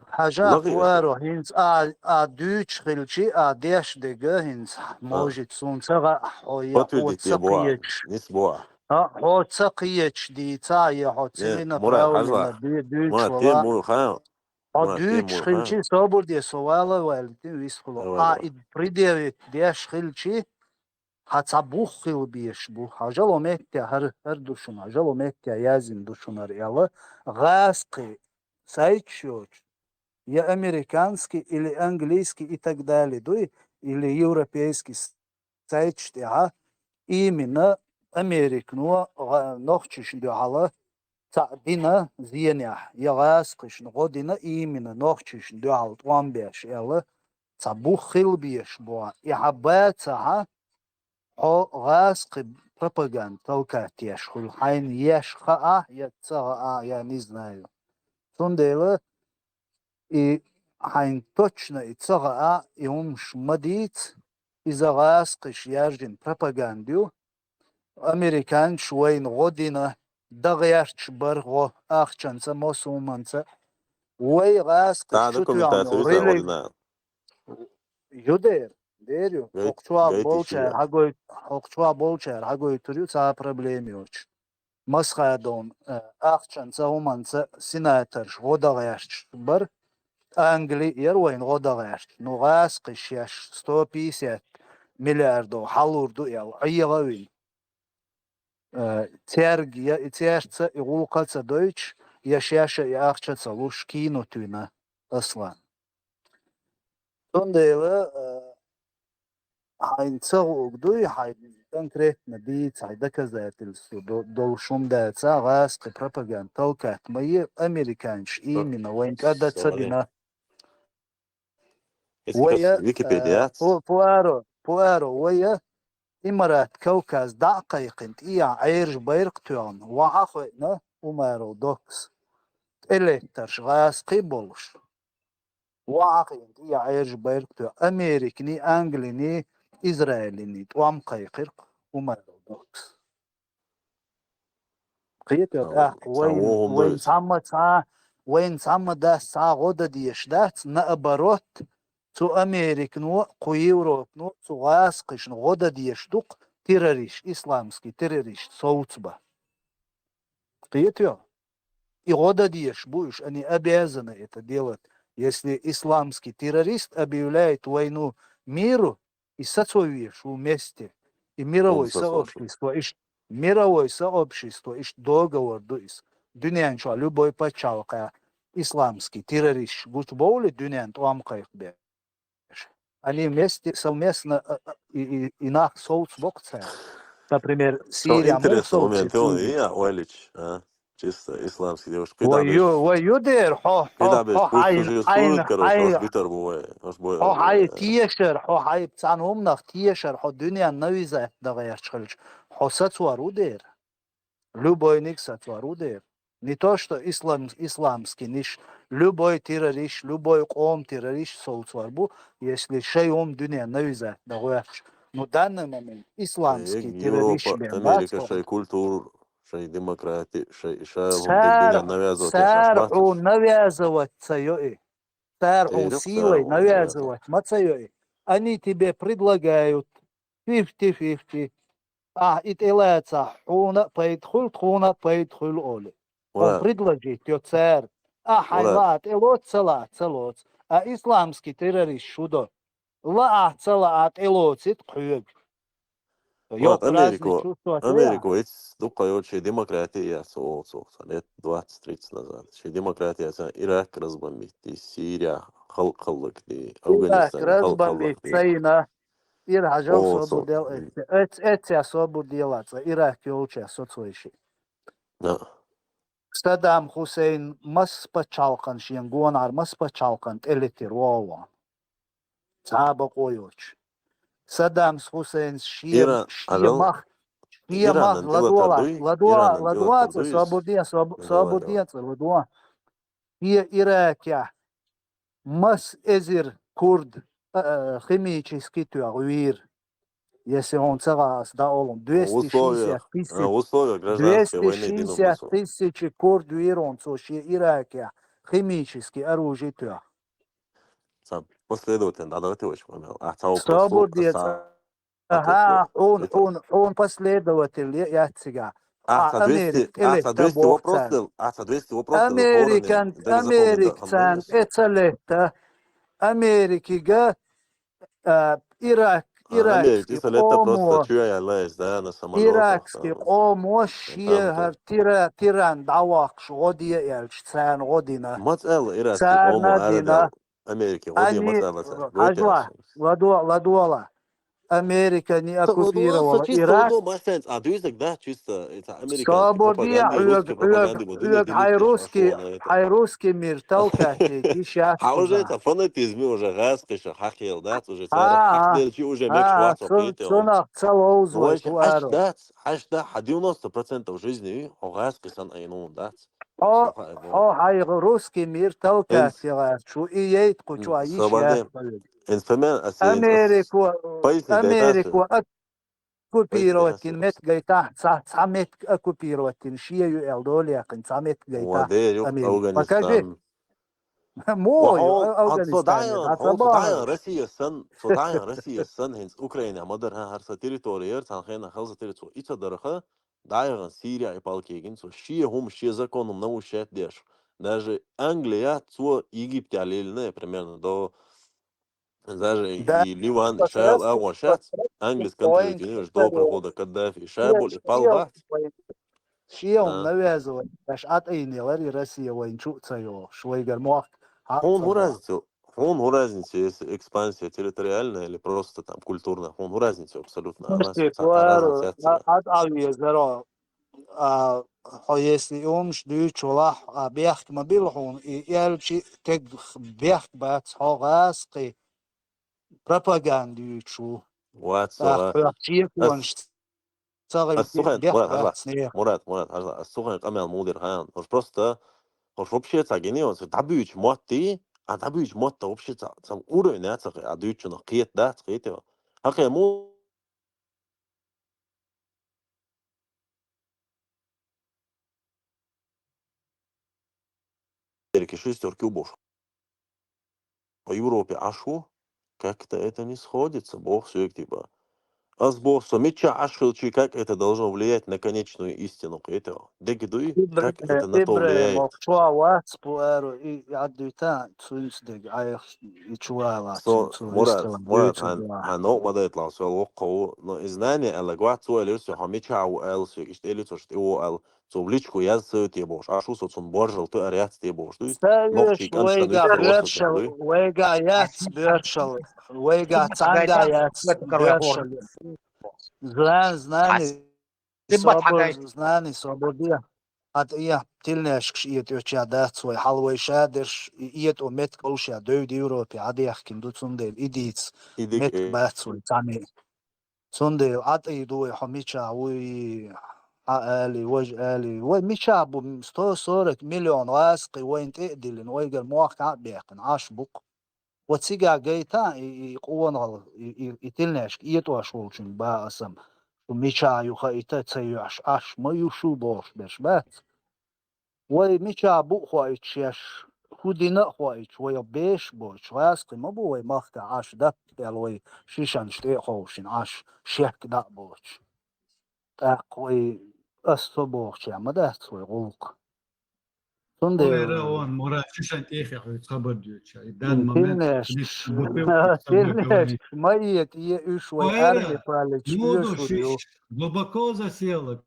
Хьажа, пуаро, хӀинца а, а дуьйцуш хилчи, а деш дега хӀинца, может, сун ца гӀа, хьо я хьо ца кхечаш. Нис боа. А, хьо ца кхечаш дийца, я хьо цилина правильно дуьйцуш вала. Мурат, те мур хаан. Хьо дуьйцуш хилчи, собар де, со вала валитин вист хуло. А, и предъявить деш хилчи, хьа цхьа бух хила беш бу. Хьажал, о метте хӀара, хӀара ду шуна, хьажал, о метте язйина ду шуна хӀара аьлла, гӀазкхи сайташ йоцу, я американский или английский и так далее дуй, или европейский с-, сайташ тӀехьа, именно Американо гӀа-, нохчашна дуьхьала цхьаъ дина зенехь, я гӀазкхашна гӀо дина именно нохчашна дуьхьала тӀом беш аьлла, цхьа бух хила беш бу. И хьа бацахьа, хьо гӀазкхи пропаганда толкать еш хуьлу, хьайна еш хаахь, я ца хаахь, я не знаю. Цундела и хьайна точно и ца хаахь, и хӀумаш ма дийца, иза гӀазкхаша яьржина пропаганда ю. Американцаша вайна гӀо дина, дагӀерчаш бара гӀо, ахчанца, массо а хӀуманца. Вай гӀазкхаша чу тоьхна религ ю дера, дера ю. ХӀокху чохь болчара хьагой-, хӀокху чохь болчара хьагойтур ю, цхьа а проблема йоцуш. Масхадовна, э, ахчанца, хӀуманца сенаторш гӀо дагӀерчаш бара, Англи яра вайна гӀо дагӀерчаш. Ну, гӀазкхаша шаьш сто пятьдесят миллиардов хьалур ду аьлла, Ӏеха а вина. Э, цаьрга я и цаьрца и гӀуллакх а ца дойтуш, я шаьш а и ахча ца луш, кино туьйна, Аслан. Цундела, э, хьайна ца гӀуг дуй, хьайна конкретно дийца, хьайн доказательство до-, долуш хӀума дацахь, гӀазкхи пропаганда толкать ма е, американцаша именно вайна кӀада ца дина. Вай, э, Википедия яц? Пу-, Пуаро, Пуаро, вай, э, Имарат Кавказ дӀа а кхайкхина, тӀехьа Ӏержа байракх тоьхна, вахьа а хоьъна, Умаров Докс, тӀелеттарш гӀазкхий болуш. Вахьа а хиъна, тӀехьа Ӏержа байракх тоьхна, Американий, Англиний, Израилиний тӀом кхайкхира Умаров Докс. Кхетий, тӀаккха вайна, вайна цхьамма цхьа, вайна цхьамма дас цхьа гӀо дан дезаш дац, наоборот, цу Американо, кху Европано, цу гӀазкхашна гӀо дан дезаш ду-кх террорист, исламский террорист совцабан. Кхетий? И гӀо дан дезаш бу уьш, они обязаны это делать. Если исламский террорист объявляет войну миру, и сацо везаш ву вместе, и мировой сообщество, иш-, мировой сообщество, иштта договор ду иза. Дуьнен чохь любой пачхьалкхехь исламский террористаш гучубовлий дуьненна тӀом кхайкхабеш. Они вместе, совместно, а, а, и, и, и нах совцабо-кх цара. Например, Сирия муха совцийта? Чисто исламский девушка. Вай ю, вай ю дера, хьо, хьо, хьо хьайн, хьайн, хьо хьайн тешар, хьо хьайн цхьана хӀуманах тешар, хьо дуьненна навязать дан гӀерташ хилча, хьо сацор ву дера. Любойниг сацор ву дера. Не то, что ислам-, исламский ниш, любой террорист, любой къоман террорист совцор бу, если шайн хӀума дуьненна навязать дан гӀерташ. Ну, данный момент исламский террорист бен бац. Америка шайн культура, шайн демократи, шайн, шайн хӀума дерг дуьненна навязывать еш бац. Цара хьуна навязывать ца йо и. Цара хьуна силой навязывать ма ца йо и. Они тебе предлагают fifty fifty. Ахь и тӀелацахь, хьуна а пайда хуьлу, тхуна а пайда хуьлу олий. Хьуна предложить йо цара. Ахь хьайн лаахь тӀелоцу, ца лаахь ца лоцу. А исламский террорист шу до. Лаахь ца лаахь тӀелоцийта хьоьга. Америко, Америко, итс дукха йолчу шен демократи яц олу цо, лет двадцать тридцать назад. Шен демократи яц, Ирак разбомбить ди, Сирия халкъ хӀаллакди, Афганистан халкъ хӀаллакди. Ира хьажал собар дел эцци. Эц-, эцци собар дела цкъа Ирак йолча соцвайши. Да. Саддам Хусейн масса пачхьалкхан шен гонахьара масса пачхьалкхан тӀелетира вогӀу. Цхьа а бакъо йоцуш. Саддам Хусейнс шен, шен мах, шен мах ладогӀа, ладогӀа, ладогӀа цкъа, собар де, собар де цкъа, ладогӀа. Шен Иракехь масса эзар курд, а, а, химически тоьхна вийра. Если хьуна ца хаьа ас дӀаолу, двести шестьдесят тысяч, двести шестьдесят тысяч курд вийра хьуна цо шен Иракехь химически оружие тоьхна. Сан последовательно дӀадахийтина вайша, Мамел. Ахь цхьа вопрос собар де цкъа. Аха, хьуна, хьуна, хьуна последователь яц цигахь. Ахьа а, двести, Америка, ахьа элетта двести боху вопрос царна. Дел, ахьа двести вопрос дел, Американ, Америка царна тӀе ца летта. Америкига, а, Ирак, а, Америка иракский тӀе ца летта просто къомо, чуя яла из, да, на самолётах, иракский там, къомо шен хӀара тира-, тиран дӀаваккхуш гӀо де аьлча, царна гӀо дина. Маца аьлла иракский къомо арадала? Царна дина. Америка гӀо де маца аьлла царна? Хьажа, ладо-, ладола. Америка не оккупировала Ирак. Чисто ладо, массенца, а дуьйцург дац, чисто, это американский пропаганда, русский пропаганда, вот хьай русский, хьай русский мир толкать де гиш яц. Хьа уже это фанатизм, уже гӀазкхиша хьакхел дац, уже цара хьакхделчи уже мегаш вац хьо кхетий. Цунах ца ловза вай, хӀу аро. Хьаш дац, хьаш да, хьа девяносто процентов жизни, хьо гӀазкхи санна айна дац. Хьо, хьо хьай русский мир толкать де гӀерташ ву, и яйта кху чу а йиш яц. Инструмент, а, Америко, поясни, Америко оккупировать йина меттиг гайтахь, цхьа, цхьа меттиг оккупировать йина, шен ю аьлла дола яьккхина, цхьа меттиг гайтахь Америка. Покажи. Мо ю, Афганистан, Россия сан, цо дӀаян Россия сан, хӀинца Украина ма дара, хӀара сан территори яра, цхьана хенахь хала сан территори, цо и ца дарха, дӀаяхана Сирия и палкегина, цо шен хӀума, шен закон хӀума нарушать деш. Даже Англия, цо Египте лелийна, примерно, до Даже и Ливан, и шайла агӀор шац, английский контрибьютор, до прихода Каддафи, и шайболу и пал бац. Шен хӀума навязывать деш, Ӏатайнелар и Россия вайна чу а ца йохуш, вайгара мохк хьа а ца бохуш. Хьуна хӀун разница, если экспансия территориальная или просто там культурная, хьуна хӀун разница абсолютно? Ӏатайнелар, а, хьо если и хӀумаш дуьйцуш валахь, а, бехк ма билла хьуна, и аьлчи тегах бехк бац, хьо гӀазкхи пропаганда юьйцуш ву. Вац, тӀаккха хьох чеконаш ца гӀайти бехк бац нехан. Мурат, Мурат, хьажал, ас цу хенахь къамел муха дира хаьий? Хьуш просто, хьуш вообще цхьа гинийон, ца дӀабуьйчу мотт, а дӀабуьйчу мотт вообще цхьа, цхьа уровень а ца, а дуьйцучунах кхета дац, кхетий? Хьан хе муха Америкин шестерки бохуш. По Европе Ӏаш ву, как-то это не сходится, боху соьга, типа. Ас боху, со миччахь Ӏаш хилчи, как это должно влиять на конечную истину, кхетий? Дега дуй, как это на то влияет? Ибрахим, чу вац бу аьлла, и Ӏаддуьйта, цуьнца дега Ӏайха и чу вала, цуьнца Мурат, Мурат, хьан, хьан новкъа ма дайталахь, со воккха ву, но и знание аьлла, гват цо элира, со хьо мичахь ву аьлла, соьга иштта элира, со шуьга тӀе ву аьлла. Цо в личку язъяц те бохуш, Ӏаш ву со цунна боржал тоьар яц те бохуш дуй? Нохчий кӀант шан вайгахь вуьшта боржал тӀе дуй? Вайгахь яц боржал, вайгахь цхьаьнгахь яц боржал. Знани, знани, собар, знани, собар де. Хьан тӀе, тилнешкаш этӀеча дац вай, хьал вай шадерш, и этӀо меттиг олуш я девда Европе, Ӏадехкина ду, цундела и дийца меттиг бац вай цхьаьна. Цундела Ӏатайду вай, хьо мичахь вуй, хьан али, важа али. Вай мичахь бу, сто сорок миллион гӀазкхи вайна тӀе а диллина, вайгара мохк а баьккхина, Ӏаш бу-кх. Ва цигахь гайта и, и къонахал, и, и, и тилнешка этӀош волчуьнга бан ас-м, шу мичахь ю хаийта ца йоьӀуш, Ӏаш ма ю шу бохуш берш бац. Вай мичахь бу а хоуьйтуш шаьш, хӀу дина а хоуьйтуш, вай беш а бойтуш, гӀазкхи ма бу вай махкахь Ӏаш, датта аьлла вай шишанаш тӀе а ховшина Ӏаш, шек дӀа а боцуш. ТӀаккха вай ас со бохучехь ма дац вай гӀуллакх. Цундела Мурат, шишан тӀехь хьоьца хабар доьдуш, и данный момент тилнешкаш, тилнешкаш ма этӀа, е уьш вай армипаллигаш оьшур ю. Глубоко засела.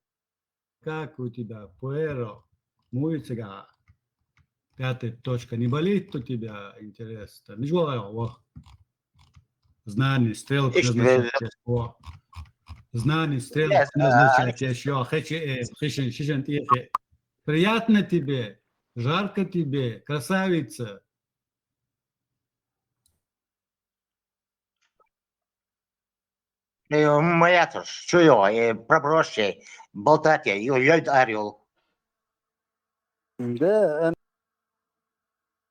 Как у тебя, Пуэро? Муй цигахь. Пятая точка. Не болит у тебя интерес? Там, миш вагӀа вах. Знание, стрелка назначать еш. Знание, стрелка назначать еш. Йо, хечи, э, хишин, шишин тихи. Приятно тебе, жарко тебе, красавица. Э, моя тоже. Чё его, э, пробросьте, болтать я, ё-, ёй арил. Да,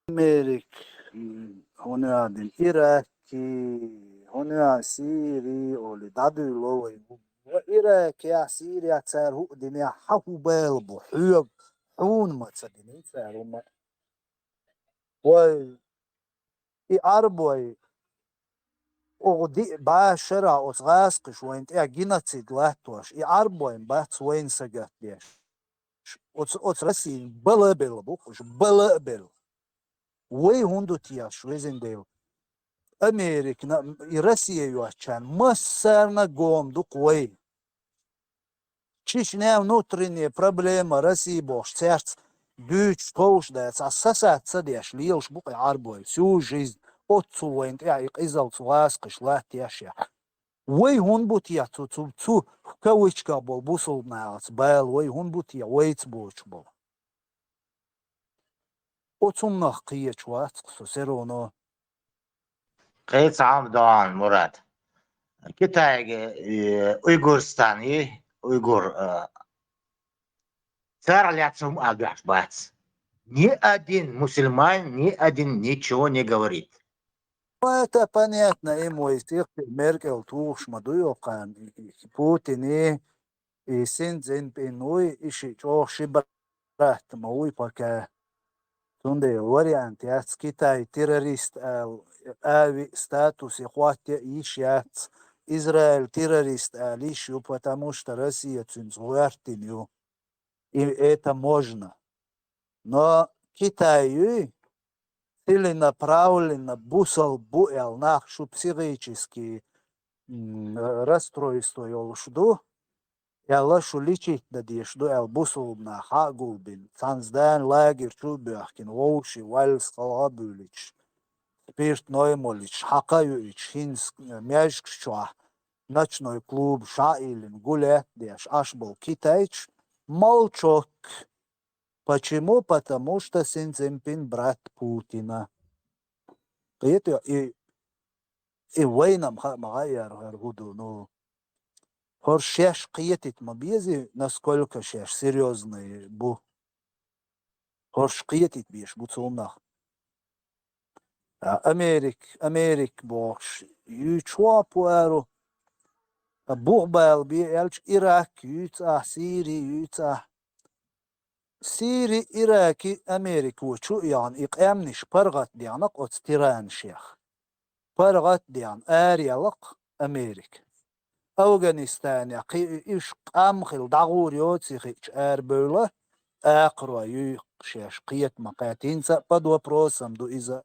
Америк, м, хьуна яа дина Ираки, хьуна яа Сири, оли дӀадуьйло вай. Ва Ираки я Сири я цара хӀу дина, хьан хӀу бала бу, хьоьга, хьуна ма ца дина цара хӀума. Вай, и Ӏарбой, Оха диъ бӀаь шера оцу гӀазкхаша вайна тӀехь геноцид латтош, и Ӏарбой бац вайна сагатдеш. Оцу, оцу Россин бала а белла бу-кх уьш, бала а белла. Вай хӀунда ду техьаш, везан Дела? Американа, и Россия йоцчарна массарна а гома ду-кх вай. Чечня внутренняя проблема России бохуш, цаьрца дуьйцуш, товш дац, а сасаца ца деш лелаш бу-кх и Ӏарбой, всю жизнь. Оццул вайна тӀехь и къизалла цу гӀазкхаша латтош яхь. Вай хӀунда бу техьа цу, цу, цу в кавычках болу бусулба нахаца бала, вай хӀунда бу техьа вайца боцуш болу? Оцуннах кхечу вац-кх со все равно. Кхин цхьа хӀума ду хьуна, Мурад. Китайга, э, Уйгурстан и, уйгур, э, цара лаьцна хӀума а дуьхьаш бац. Ни один мусульманин, ни один ничего не говорит. Ну, это понятно, и Мойсих, Меркел тухуш ма ду йоккхарна, и, и Путин, и, и Син Цзиньпин вуй, и шиъ чӀогӀа ши брат ма вуй пока. Цундела вариант яц, Китай террорист ала, ави статусе хӀотта а йиш яц, Израиль террорист ала йиш ю, потому что Россия цуьнца гӀоьртина ю. И это можно. Но Китай юй, целенаправленно бусалба бу аьлла нах шу психически, м, расстройство йолуш ду, аьлла шу лечить дан дезаш ду аьлла бусалба нах хьа а гулбина, цхьана здани лагерь чу а боьхкина, вовшийн валлас халха а буьйлуьйтуш, спиртной а молуьйтуш, хьакха а юуьйтуш, хӀинца маьждигаш чохь ночной клубаш а йиллина, гулять а деш, Ӏаш болу китайцаш, молчок. Почему? Потому что Син Цзиньпин брат Путина. Кхетий, и, и вайна-м хаа ма хаьара, хӀара хӀун ду, ну, хӀорш шаьш кхетийта ма безий, насколько шаьш серьёзный бу. ХӀорш кхетийта безаш бу цунах. А, Америк, Америк бохуш, юьйцуш ву а пуару, а, бух бала бе аьлча, Ирак юьйцу ахь, Сири юьйцу ахь. Сири, Ираки Америко чу а яхна, и къаьмнаш паргӀат дехна-кх оцу тиранашех. ПаргӀат дехна, араяьлла-кх Америка. Афганистанехь кхин уьш къам хилла дӀагӀур йоций хиъча арабевлла, акхаро юй-кх шаьш кхета ма кхетта. ХӀинца а под вопросом ду иза,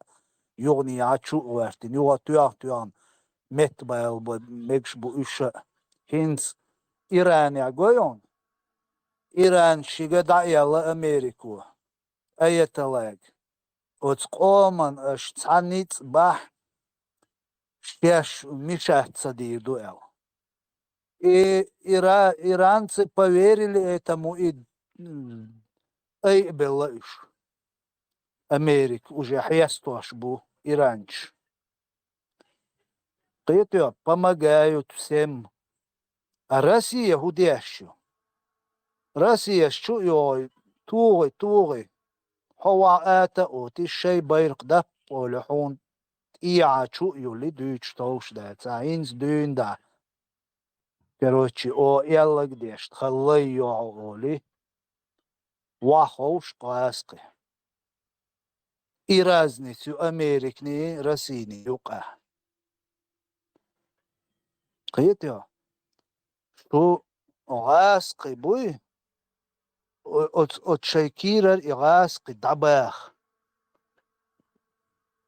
юханехьа чу а гӀоьртина, юха тоьхна-тоьхна меттабала бан мегаш бу уьш а. ХӀинца Иранехь гой хьуна, Иран шига дӀа а яьлла Америко, аятоллага. Оцу къоман аша цхьа ницкъ бахь, шаьш мешать ца дийр ду аьлла. И ира-, иранцы поверили этому и, м, айабелла уьш. Америка уже хьестош бу иранчаш. Кхетий, помогают всем. А Россия хӀун деш ю? Россияс чу а йогӀий, тухий, тухий. Хьо ваха ата а оти, шайн байракх даппа олий, хьуна тӀехьа чу а юллий, дуьйцуш товш дац. А хӀинца дуьйна да. Короче, о, аьллаг деш, тхан лай йохьо олий, ваха ховш гӀазкхи. И разница ю Америкний, Российний юкъа. Кхетий? Шу гӀазкхи буй, о-, оц-, оцу шайн кийрара и гӀазкхи дӀабаха.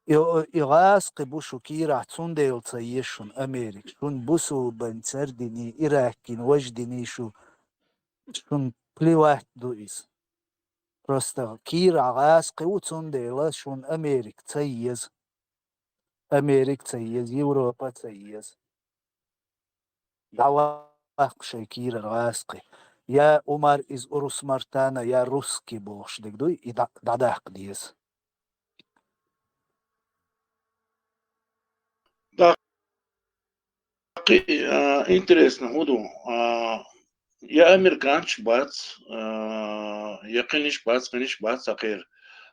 И, и гӀазкхи бу шу кийрахь, цундела ца еза шуна Америка. Шуна бусулбанца эр диний, ираккина важа диний шу, шуна плевать ду иза. Просто кийрахь гӀазкхи ву, цундела шуна Америка ца еза. Америка ца еза, Европа ца еза. ДӀаваккха шайн кийрара гӀазкхи. Я Умар из Урус-Мартана, я русский бохуш дерг дуй, и дӀа-, дӀадаккха деза. Кхин, а, интересно хӀун ду, а, я американцаш бац, а, я кхиниш бац, кхиниш бац, а, кхера,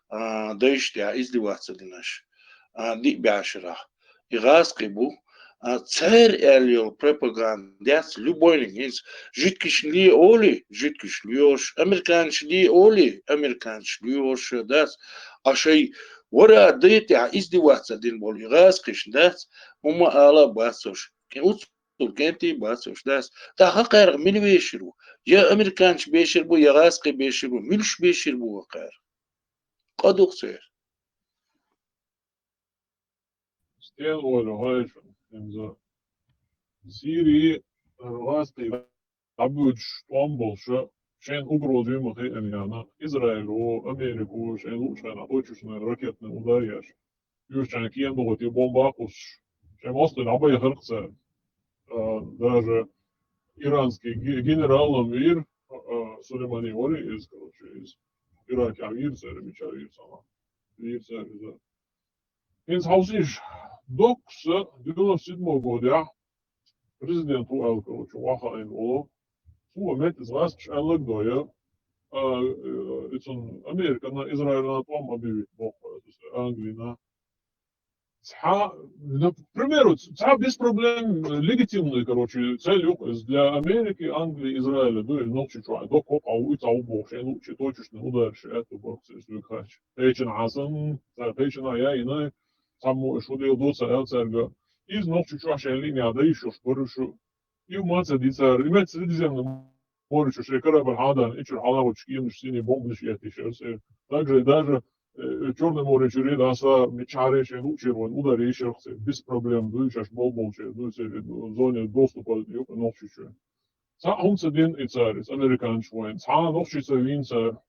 а, дайшна тӀехь издеваться динарш, а, диъ бӀаьшарахь. И гӀазкхи бу, а, цара аьлла йолу пропаганда яц, любойниг хӀинца жидкишна ле олий, жидкишна лоьхуш, американцаш ле олий, американцаш лоьхуш дац, а шайн Вара дайтехь издеваться дина болу и гӀазкхишна дац, хӀумма ала бацош, кӀе-, уццул кӀентий бацош дац. ТӀаккха кхаьрга мила вешар ву? Я американча бешар бу, я гӀазкхи бешар бу, муьлш бешар бу вакхара? Къа ду-кх церан. Стен ойла хьайша, хӀинца Сири гӀазкхий дӀабуьйцуш тӀом болуша, шайна угроза ю ма хиъна яна, Израило, Америко, шайна луучу хенахь точечный ракетный удар еш, уьш шайна кема дохуьйтий бомба а кхуссуш, шайн мостагӀий дӀабайхира-кх цара. А, даже иранский ге-, генерал-м вийра, а, а, Сулеймани вара иза, короче, иза. Иракехь вийра цара, мичара вийра сама. Вийра цара иза. ХӀинца хьовсийша, доккхуса девяносто седьмой годехь президент ву аьлла, короче, вахаийна волу. Цо метта иза гӀазкхаша аьлларг дой, а, э, и цунна Американа, Израилана тӀом а бевитта боккху, Англина. Цхьа, ну, к примеру, цхьа без проблем, э, легитимный, короче, цель ю иза для Америки, Англии, Израиля, ду, и нохчи чохь, доккху а ву, и цхьа ву бохуш, и лучи точечный удар ше аьтту боху, цхьа иза вуьгу хач. Кхечина Хьасан, цхьа кхечина а яйна, цхьаммо и шу дела доца аьлла цаьрга. Иза нохчи чохь шайн линия дайшуш, барушу. И ма ца дицара, и меца диземна море чу шайн корабль хьадан, и чуьра хьалагӀучу кеманаш синий бомбанаш еттиш яра церан. Также даже, э, Чёрное море чуьра даса, мичахьара шайн луучера вайн удар йиш яра-кх церан. Без проблем ду, шаьш болболчера ду, церан зоне доступа ю нохчи чу. Цхьа хӀума ца дина и цара, иза американчу вайн. Цхьа а нохчи ца вийна цара.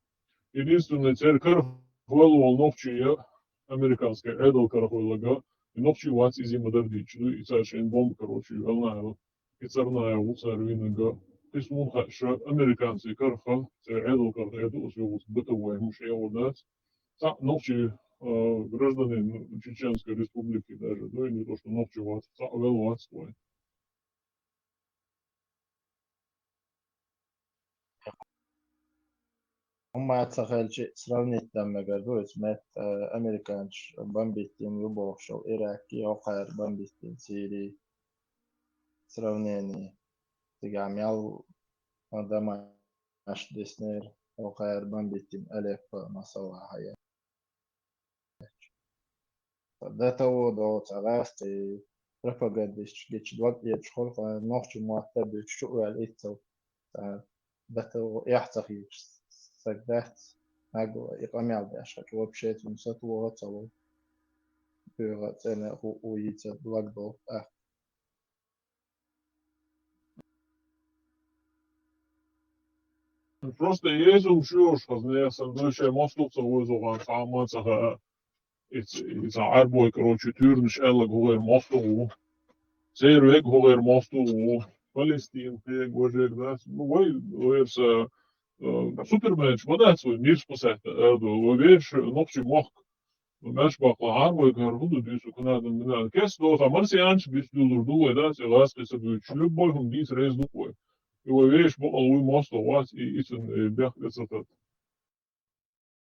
Единственное, церан карахвелла волу нохчи я, американский Ӏедал карахвелларг, и нохчи вац иза ма-дарра дийцча ду, и цара шайн бомба, короче, ю аьлла аьлла. И Царнаев ву цара винарг. Кхин суна хаьа, ша американцийн карах, церан Ӏедал карах эр ду аса йогӀуш, бытовой хӀума ша эгӀур дац. Цхьаъ нохчий, а, гражданин Чеченской Республики даже, ну, и не то, что нохчий вац, цхьаъ велла вац вайн. ХӀумма ца хилча, сравнить дан мегар ду, иза метта, э, американцаша бомбить дина ю бохуш йолу Ираккий, хӀокхара бомбить дина Сирий. Сравнение. Цигахь мел, а, дамаш диснера, хӀокхара бомбить дина Алеппо, масала, хьаяьлча. До того доцу гӀазкхий пропагандисташ гича дог эцаш хуьлу, нохчийн мотт а буьйцуш чу а ваьлла иццал. Цара до того эхь ца хийцаш стаг дац, нагло и къамел деш, хӀинца вообще цунна сатуьйсуш ца ло. ТӀегӀа цӀена хӀуъу йийца лаг долу тӀаккха. Просто еза хӀума шоьш хаза нехан сан дуй шайн мостагӀа ца вуьзу, ван цхьа а ма ца хаьа. Иза, иза Ӏарбой, короче, туьйранаш аьлларг хӀокхеран мостагӀа ву. Церан верг хӀокхеран мостагӀа ву. Палестина кхерг, важерг дац. Ну, вай, вай са, э, суперменаш ма дац вай, мир спасать дан аьлла, вай вешан нохчийн мохк. Маьрша баккхалахьара вайгара хӀун ду дуьйцург, хӀун ду, мила ду. Кеста доцу марсианаш биц дуьллур ду вай, да, цӀе гӀазкхи ца буьйцуш. Любой хӀума дийца реза ду вай. И вай вешан бакъалла вуй мостагӀа вац, и, и цунна, э, бехк тӀе ца тата.